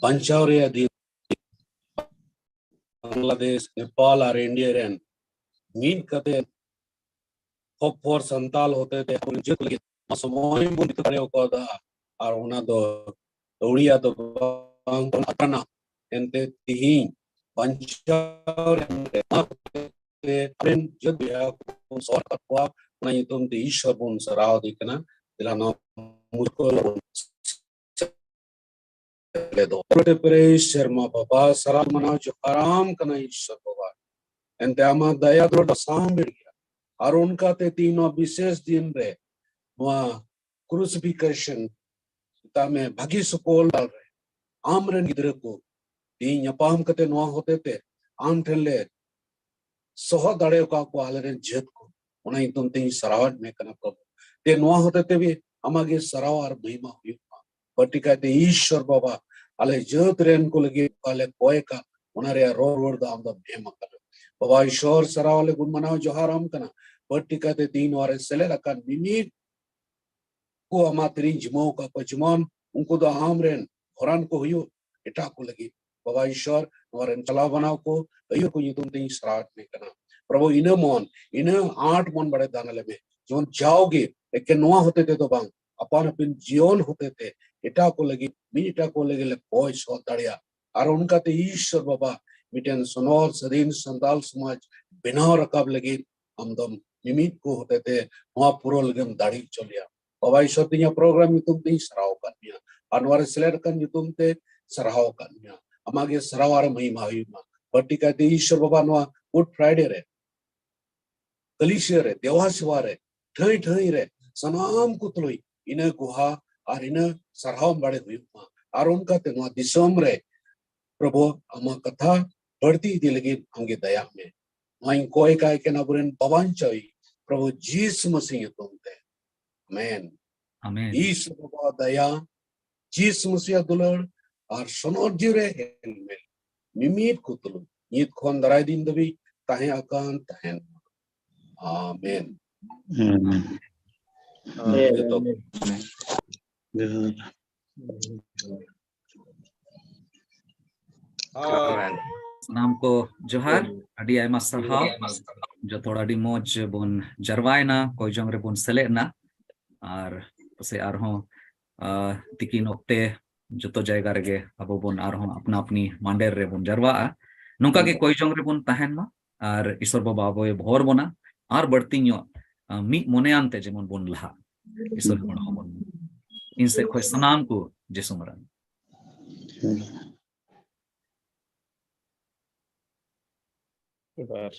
ᱵᱟᱧᱪᱟᱣ ᱨᱮᱭᱟᱜ ᱫᱤᱱ ᱵᱟᱝᱞᱟᱫᱮᱥ, ᱱᱮᱯᱟᱞ ᱟᱨ ᱤᱱᱰᱤᱭᱟ ᱨᱮᱱ ᱢᱤᱫ ᱠᱟᱛᱮ ᱦᱚᱯ ᱯᱷᱚᱨ ᱥᱟᱱᱛᱟᱞ ᱦᱚᱛᱮ ᱛᱮ ᱟᱵᱚ ᱱᱤᱡᱮ ᱠᱚ ᱞᱟᱹᱜᱤᱫ ᱱᱚᱣᱟ ᱥᱚᱢᱚᱭ ᱵᱚᱱ ᱵᱤᱛᱟᱹᱣ ᱫᱟᱲᱮ ᱟᱠᱟᱣᱫᱟ᱾ ᱟᱨ ᱚᱱᱟ ᱫᱚ ᱟᱹᱣᱲᱤᱭᱟᱜ ᱫᱚ ᱵᱟᱝ ᱠᱟᱱᱟ᱾ ᱮᱱᱛᱮ ᱛᱤᱦᱤᱧ ᱵᱟᱧᱪᱟᱣ ᱨᱮ ᱟᱵᱚᱨᱮᱱ ᱡᱟᱹᱛ ᱵᱚᱭᱦᱟ ᱠᱚᱵᱚᱱ ᱥᱚᱦᱚᱨ ᱟᱠᱟᱫ ᱠᱚᱣᱟ, ᱚᱱᱟ ᱧᱩᱛᱩᱢ ᱛᱮ ᱤᱥᱚᱨ ᱵᱚᱱ ᱥᱟᱨᱦᱟᱣ ᱫᱮ ᱠᱟᱱᱟ᱾ ᱫᱮᱞᱟ ᱱᱚᱣᱟ ᱢᱩᱪᱟᱹᱫ ᱨᱮ ᱵᱚᱱ ᱥᱮᱞᱮᱫᱚᱜ᱾ ᱯᱮᱨᱮᱡ ᱥᱮᱨᱢᱟ ᱵᱟᱵᱟ, ᱥᱟᱨᱦᱟᱣ ᱢᱟᱱᱟᱣ ᱡᱚᱦᱟᱨᱟᱢ ᱠᱟᱱᱟ ᱤᱥᱚᱨ ᱵᱟᱵᱟ᱾ ᱮᱱᱛᱮ ᱟᱢᱟᱜ ᱫᱟᱭᱟ ᱫᱩᱞᱟᱹᱲ ᱫᱚ ᱥᱟᱢᱵᱷᱮᱲ ᱜᱮᱭᱟ᱾ ᱟᱨ ᱚᱱᱠᱟᱛᱮ ᱛᱤᱦᱤᱧ ᱱᱚᱣᱟ ᱵᱤᱥᱮᱥ ᱫᱤᱱ ᱨᱮ ᱱᱚᱣᱟ crucifixion ᱢᱮᱛᱟᱜ ᱢᱮ, ᱵᱷᱟᱹᱜᱤ ᱥᱩᱠᱚᱞ ᱰᱟᱦᱟᱨ ᱨᱮ ᱟᱢᱨᱮᱱ ᱜᱤᱫᱽᱨᱟᱹ ᱠᱚ ᱛᱤᱦᱤᱧ ᱧᱟᱯᱟᱢ ᱠᱟᱛᱮ ᱱᱚᱣᱟ ᱦᱚᱛᱮ ᱛᱮ ᱟᱢ ᱴᱷᱮᱱ ᱞᱮ ᱥᱚᱦᱚᱫ ᱫᱟᱲᱮ ᱟᱠᱟᱫ ᱠᱚᱣᱟ ᱟᱞᱮᱨᱮᱱ ᱡᱟᱹᱛ ᱠᱚ᱾ ᱚᱱᱟ ᱧᱩᱛᱩᱢ ᱛᱮ ᱤᱧ ᱥᱟᱨᱦᱟᱣᱮᱫ ᱢᱮ ᱠᱟᱱᱟ ᱯᱨᱚᱵᱷᱩ᱾ ᱛᱮ ᱱᱚᱣᱟ ᱦᱚᱛᱮ ᱛᱮ ᱟᱢᱟᱜ ᱜᱮ ᱥᱟᱨᱦᱟᱣ ᱟᱨ ᱢᱚᱦᱤᱢᱟ ᱦᱩᱭᱩᱜ ᱢᱟ᱾ ᱵᱟᱹᱲᱛᱤ ᱠᱟᱭᱛᱮ ᱤᱥᱚᱨ ᱵᱟᱵᱟ, ᱟᱞᱮ ᱡᱟᱹᱛ ᱨᱮᱱ ᱠᱚ ᱞᱟᱹᱜᱤᱫ ᱚᱠᱟ ᱞᱮ ᱠᱚᱭ ᱟᱠᱟᱫ, ᱚᱱᱟ ᱨᱮᱭᱟᱜ ᱨᱚᱲ ᱨᱩᱣᱟᱹᱲ ᱫᱚ ᱟᱢ ᱫᱚᱢ ᱮᱢ ᱟᱠᱟᱫᱟ᱾ ᱵᱟᱵᱟ ᱤᱥᱚᱨ, ᱥᱟᱨᱦᱟᱣ ᱞᱮ ᱜᱩᱱ ᱢᱟᱱᱟᱣ ᱡᱚᱦᱟᱨ ᱟᱢ ᱠᱟᱱᱟ᱾ ᱵᱟᱹᱲᱛᱤ ᱠᱟᱭᱛᱮ ᱛᱤᱦᱤᱧ ᱱᱚᱣᱟ ᱨᱮ ᱥᱮᱞᱮᱫ ᱟᱠᱟᱱ ᱢᱤᱢᱤᱫ ᱠᱚ ᱟᱢᱟᱜ ᱛᱤᱨᱤᱧ ᱡᱤᱢᱟᱹᱣ ᱟᱠᱟᱫ ᱠᱚᱣᱟ, ᱡᱮᱢᱚᱱ ᱩᱱᱠᱩ ᱫᱚ ᱟᱢ ᱨᱮᱱ ᱦᱚᱨᱟᱱ ᱠᱚ ᱦᱩᱭᱩᱜ, ᱮᱴᱟᱜ ᱠᱚ ᱞᱟᱹᱜᱤᱫ᱾ ᱵᱟᱵᱟ ᱤᱥᱚᱨ, ᱱᱚᱣᱟ ᱨᱮᱱ ᱪᱟᱞᱟᱣ ᱵᱟᱱᱟᱣ ᱠᱚ ᱟᱹᱭᱩᱨ ᱠᱚ ᱧᱩᱛᱩᱢ ᱛᱮᱧ ᱥᱟᱨᱦᱟᱣᱮᱫ ᱢᱮ ᱠᱟᱱᱟ᱾ ᱯᱨᱚᱵᱷᱩ, ᱤᱱᱟᱹ ᱢᱚᱱ, ᱤᱱᱟᱹ ᱟᱸᱴ ᱢᱚᱱ ᱵᱟᱲᱮ ᱫᱟᱱ ᱟᱞᱮ ᱢᱮ, ᱡᱮᱢᱚᱱ ᱡᱟᱣᱜᱮ ᱮᱠᱮᱱ ᱱᱚᱣᱟ ᱦᱚᱛᱮ ᱛᱮ ᱫᱚ ᱵᱟᱝ, ᱟᱯᱟᱱ ᱟᱹᱯᱤᱱ ᱡᱤᱭᱚᱱ ᱦᱚᱛᱮ ᱛᱮ ᱮᱴᱟᱜ ᱠᱚ ᱞᱟᱹᱜᱤᱫ, ᱢᱤᱫ ᱮᱴᱟᱜ ᱠᱚ ᱞᱟᱹᱜᱤᱫ ᱞᱮ ᱠᱚᱭ ᱥᱚᱦᱚᱫ ᱫᱟᱲᱮᱭᱟᱜ᱾ ᱟᱨ ᱚᱱᱠᱟᱛᱮ ᱤᱥᱚᱨ ᱵᱟᱵᱟ, ᱢᱤᱫᱴᱮᱱ ᱥᱚᱱᱚᱨ ᱥᱟᱹᱫᱷᱤᱱ ᱥᱟᱱᱛᱟᱞ ᱥᱚᱢᱟᱡᱽ ᱵᱮᱱᱟᱣ ᱨᱟᱠᱟᱵ ᱞᱟᱹᱜᱤᱫ ᱟᱢ ᱫᱚᱢ ᱢᱤᱢᱤᱫ ᱠᱚ ᱦᱚᱛᱮ ᱛᱮ ᱱᱚᱣᱟ ᱯᱩᱨᱟᱹᱣ ᱞᱟᱹᱜᱤᱫ ᱮᱢ ᱫᱟᱲᱮ ᱦᱚᱪᱚ ᱞᱮᱭᱟ᱾ ᱵᱟᱵᱟ ᱤᱥᱚᱨ, ᱛᱮᱦᱮᱧᱟᱜ ᱯᱨᱳᱜᱨᱟᱢ ᱧᱩᱛᱩᱢ ᱛᱮᱧ ᱥᱟᱨᱦᱟᱣ ᱟᱠᱟᱫ ᱢᱮᱭᱟ, ᱟᱨ ᱱᱚᱣᱟ ᱨᱮ ᱥᱮᱞᱮᱫ ᱟᱠᱟᱱ ᱧᱩᱛᱩᱢ ᱛᱮ ᱥᱟᱨᱦᱟᱣ ᱟᱠᱟᱫ ᱢᱮᱭᱟ᱾ ᱟᱢᱟᱜ ᱜᱮ ᱥᱟᱨᱦᱟᱣ ᱟᱨ ᱢᱚᱦᱤᱢᱟ ᱦᱩᱭᱩᱜ ᱢᱟ᱾ ᱵᱟᱹᱲᱛᱤ ᱠᱟᱭᱛᱮ ᱤᱥᱚᱨ ᱵᱟᱵᱟ, ᱱᱚᱣᱟ Good Friday ᱨᱮ ᱠᱟᱹᱞᱤᱥᱤᱭᱟᱹ ᱨᱮ, ᱫᱮᱣᱟ ᱥᱮᱵᱟ ᱨᱮ, ᱴᱷᱟᱹᱭ ᱴᱷᱟᱹᱭ ᱨᱮ ᱥᱟᱱᱟᱢ ᱠᱚ ᱛᱩᱞᱩᱡ ᱤᱱᱟᱹ ᱜᱚᱦᱟ ᱟᱨ ᱤᱱᱟᱹ ᱥᱟᱨᱦᱟᱣ ᱵᱟᱲᱮ ᱦᱩᱭᱩᱜ ᱢᱟ᱾ ᱟᱨ ᱚᱱᱠᱟᱛᱮ ᱱᱚᱣᱟ ᱫᱤᱥᱚᱢ ᱨᱮ ᱯᱨᱚᱵᱷᱩ ᱟᱢᱟᱜ ᱠᱟᱛᱷᱟ ᱵᱟᱹᱲᱛᱤ ᱤᱫᱤ ᱞᱟᱹᱜᱤᱫ ᱟᱢᱜᱮ ᱫᱟᱭᱟᱜ ᱢᱮ᱾ ᱱᱚᱣᱟᱧ ᱠᱚᱭ ᱠᱟᱭ ᱠᱟᱱᱟ ᱟᱵᱚᱨᱮᱱ ᱵᱟᱵᱟᱧᱪᱟᱣᱤᱡ ᱯᱨᱚᱵᱷᱩ ᱡᱤᱥᱩ ᱢᱟᱹᱥᱤ ᱧᱩᱛᱩᱢ ᱛᱮ᱾ ᱟᱢᱮᱱ᱾ ᱟᱢᱮᱱ᱾ ᱤᱥᱚᱨ ᱵᱟᱵᱟ ᱫᱟᱭᱟ, ᱡᱤᱥᱩ ᱢᱟᱹᱥᱤᱭᱟᱜ ᱫᱩᱞᱟᱹᱲ ᱟᱨ ᱥᱚᱱᱚᱛ ᱡᱤᱣᱤ ᱨᱮ ᱦᱮᱞᱢᱮᱞ ᱢᱤᱢᱤᱫ ᱠᱚ ᱛᱩᱞᱩᱡ ᱱᱤᱛ ᱠᱷᱚᱱ ᱫᱟᱨᱟᱭ ᱫᱤᱱ ᱫᱷᱟᱹᱵᱤᱡ ᱛᱟᱦᱮᱸ ᱟᱠᱟᱱ ᱛᱟᱦᱮᱱ᱾ ᱟᱢᱮᱱ᱾ ᱟᱢᱮᱱ᱾ ᱟᱢᱮᱱ᱾ ᱡᱚᱛᱚ ᱡᱚᱦᱟᱨ᱾ ᱦᱳᱭ᱾ ᱥᱟᱱᱟᱢ ᱠᱚ ᱡᱚᱦᱟᱨ, ᱟᱹᱰᱤ ᱟᱭᱢᱟ ᱥᱟᱨᱦᱟᱣ᱾ ᱡᱚᱛᱚ ᱦᱚᱲ ᱟᱹᱰᱤ ᱢᱚᱡᱽ ᱵᱚᱱ ᱡᱟᱨᱣᱟᱭᱮᱱᱟ, ᱠᱚᱭ ᱡᱚᱝ ᱨᱮᱵᱚᱱ ᱥᱮᱞᱮᱫ ᱮᱱᱟ᱾ ᱟᱨ ᱯᱟᱥᱮᱡ ᱟᱨᱦᱚᱸ ᱟᱨ ᱛᱤᱠᱤᱱ ᱚᱠᱛᱮ ᱡᱚᱛᱚ ᱡᱟᱭᱜᱟ ᱨᱮᱜᱮ ᱟᱵᱚ ᱵᱚᱱ ᱟᱨᱦᱚᱸ ᱟᱯᱱᱟ ᱟᱯᱱᱤ ᱢᱟᱸᱰᱮᱨ ᱨᱮᱵᱚᱱ ᱡᱟᱨᱣᱟᱜᱼᱟ᱾ ᱱᱚᱝᱠᱟ ᱜᱮ ᱠᱚᱭ ᱡᱚᱝ ᱨᱮᱵᱚᱱ ᱛᱟᱦᱮᱱ ᱢᱟ ᱟᱨ ᱤᱥᱚᱨ ᱵᱟᱵᱟ ᱟᱵᱚᱭ ᱵᱷᱚᱨ ᱵᱚᱱᱟ ᱟᱨ ᱵᱟᱹᱲᱛᱤ ᱧᱚᱜ, ᱟ, ᱢᱤᱫ ᱢᱚᱱᱮᱭᱟᱱ ᱛᱮ ᱡᱮᱢᱚᱱ ᱵᱚᱱ ᱞᱟᱦᱟᱜ᱾ ᱤᱥᱚᱨ ᱜᱚᱲᱚ ᱟᱵᱚᱱ᱾ ᱤᱧ ᱥᱮᱫ ᱠᱷᱚᱱ ᱥᱟᱱᱟᱢ ᱠᱚ ᱡᱤᱥᱩ ᱢᱟᱨᱟᱝ᱾ ᱡᱚᱦᱟᱨ᱾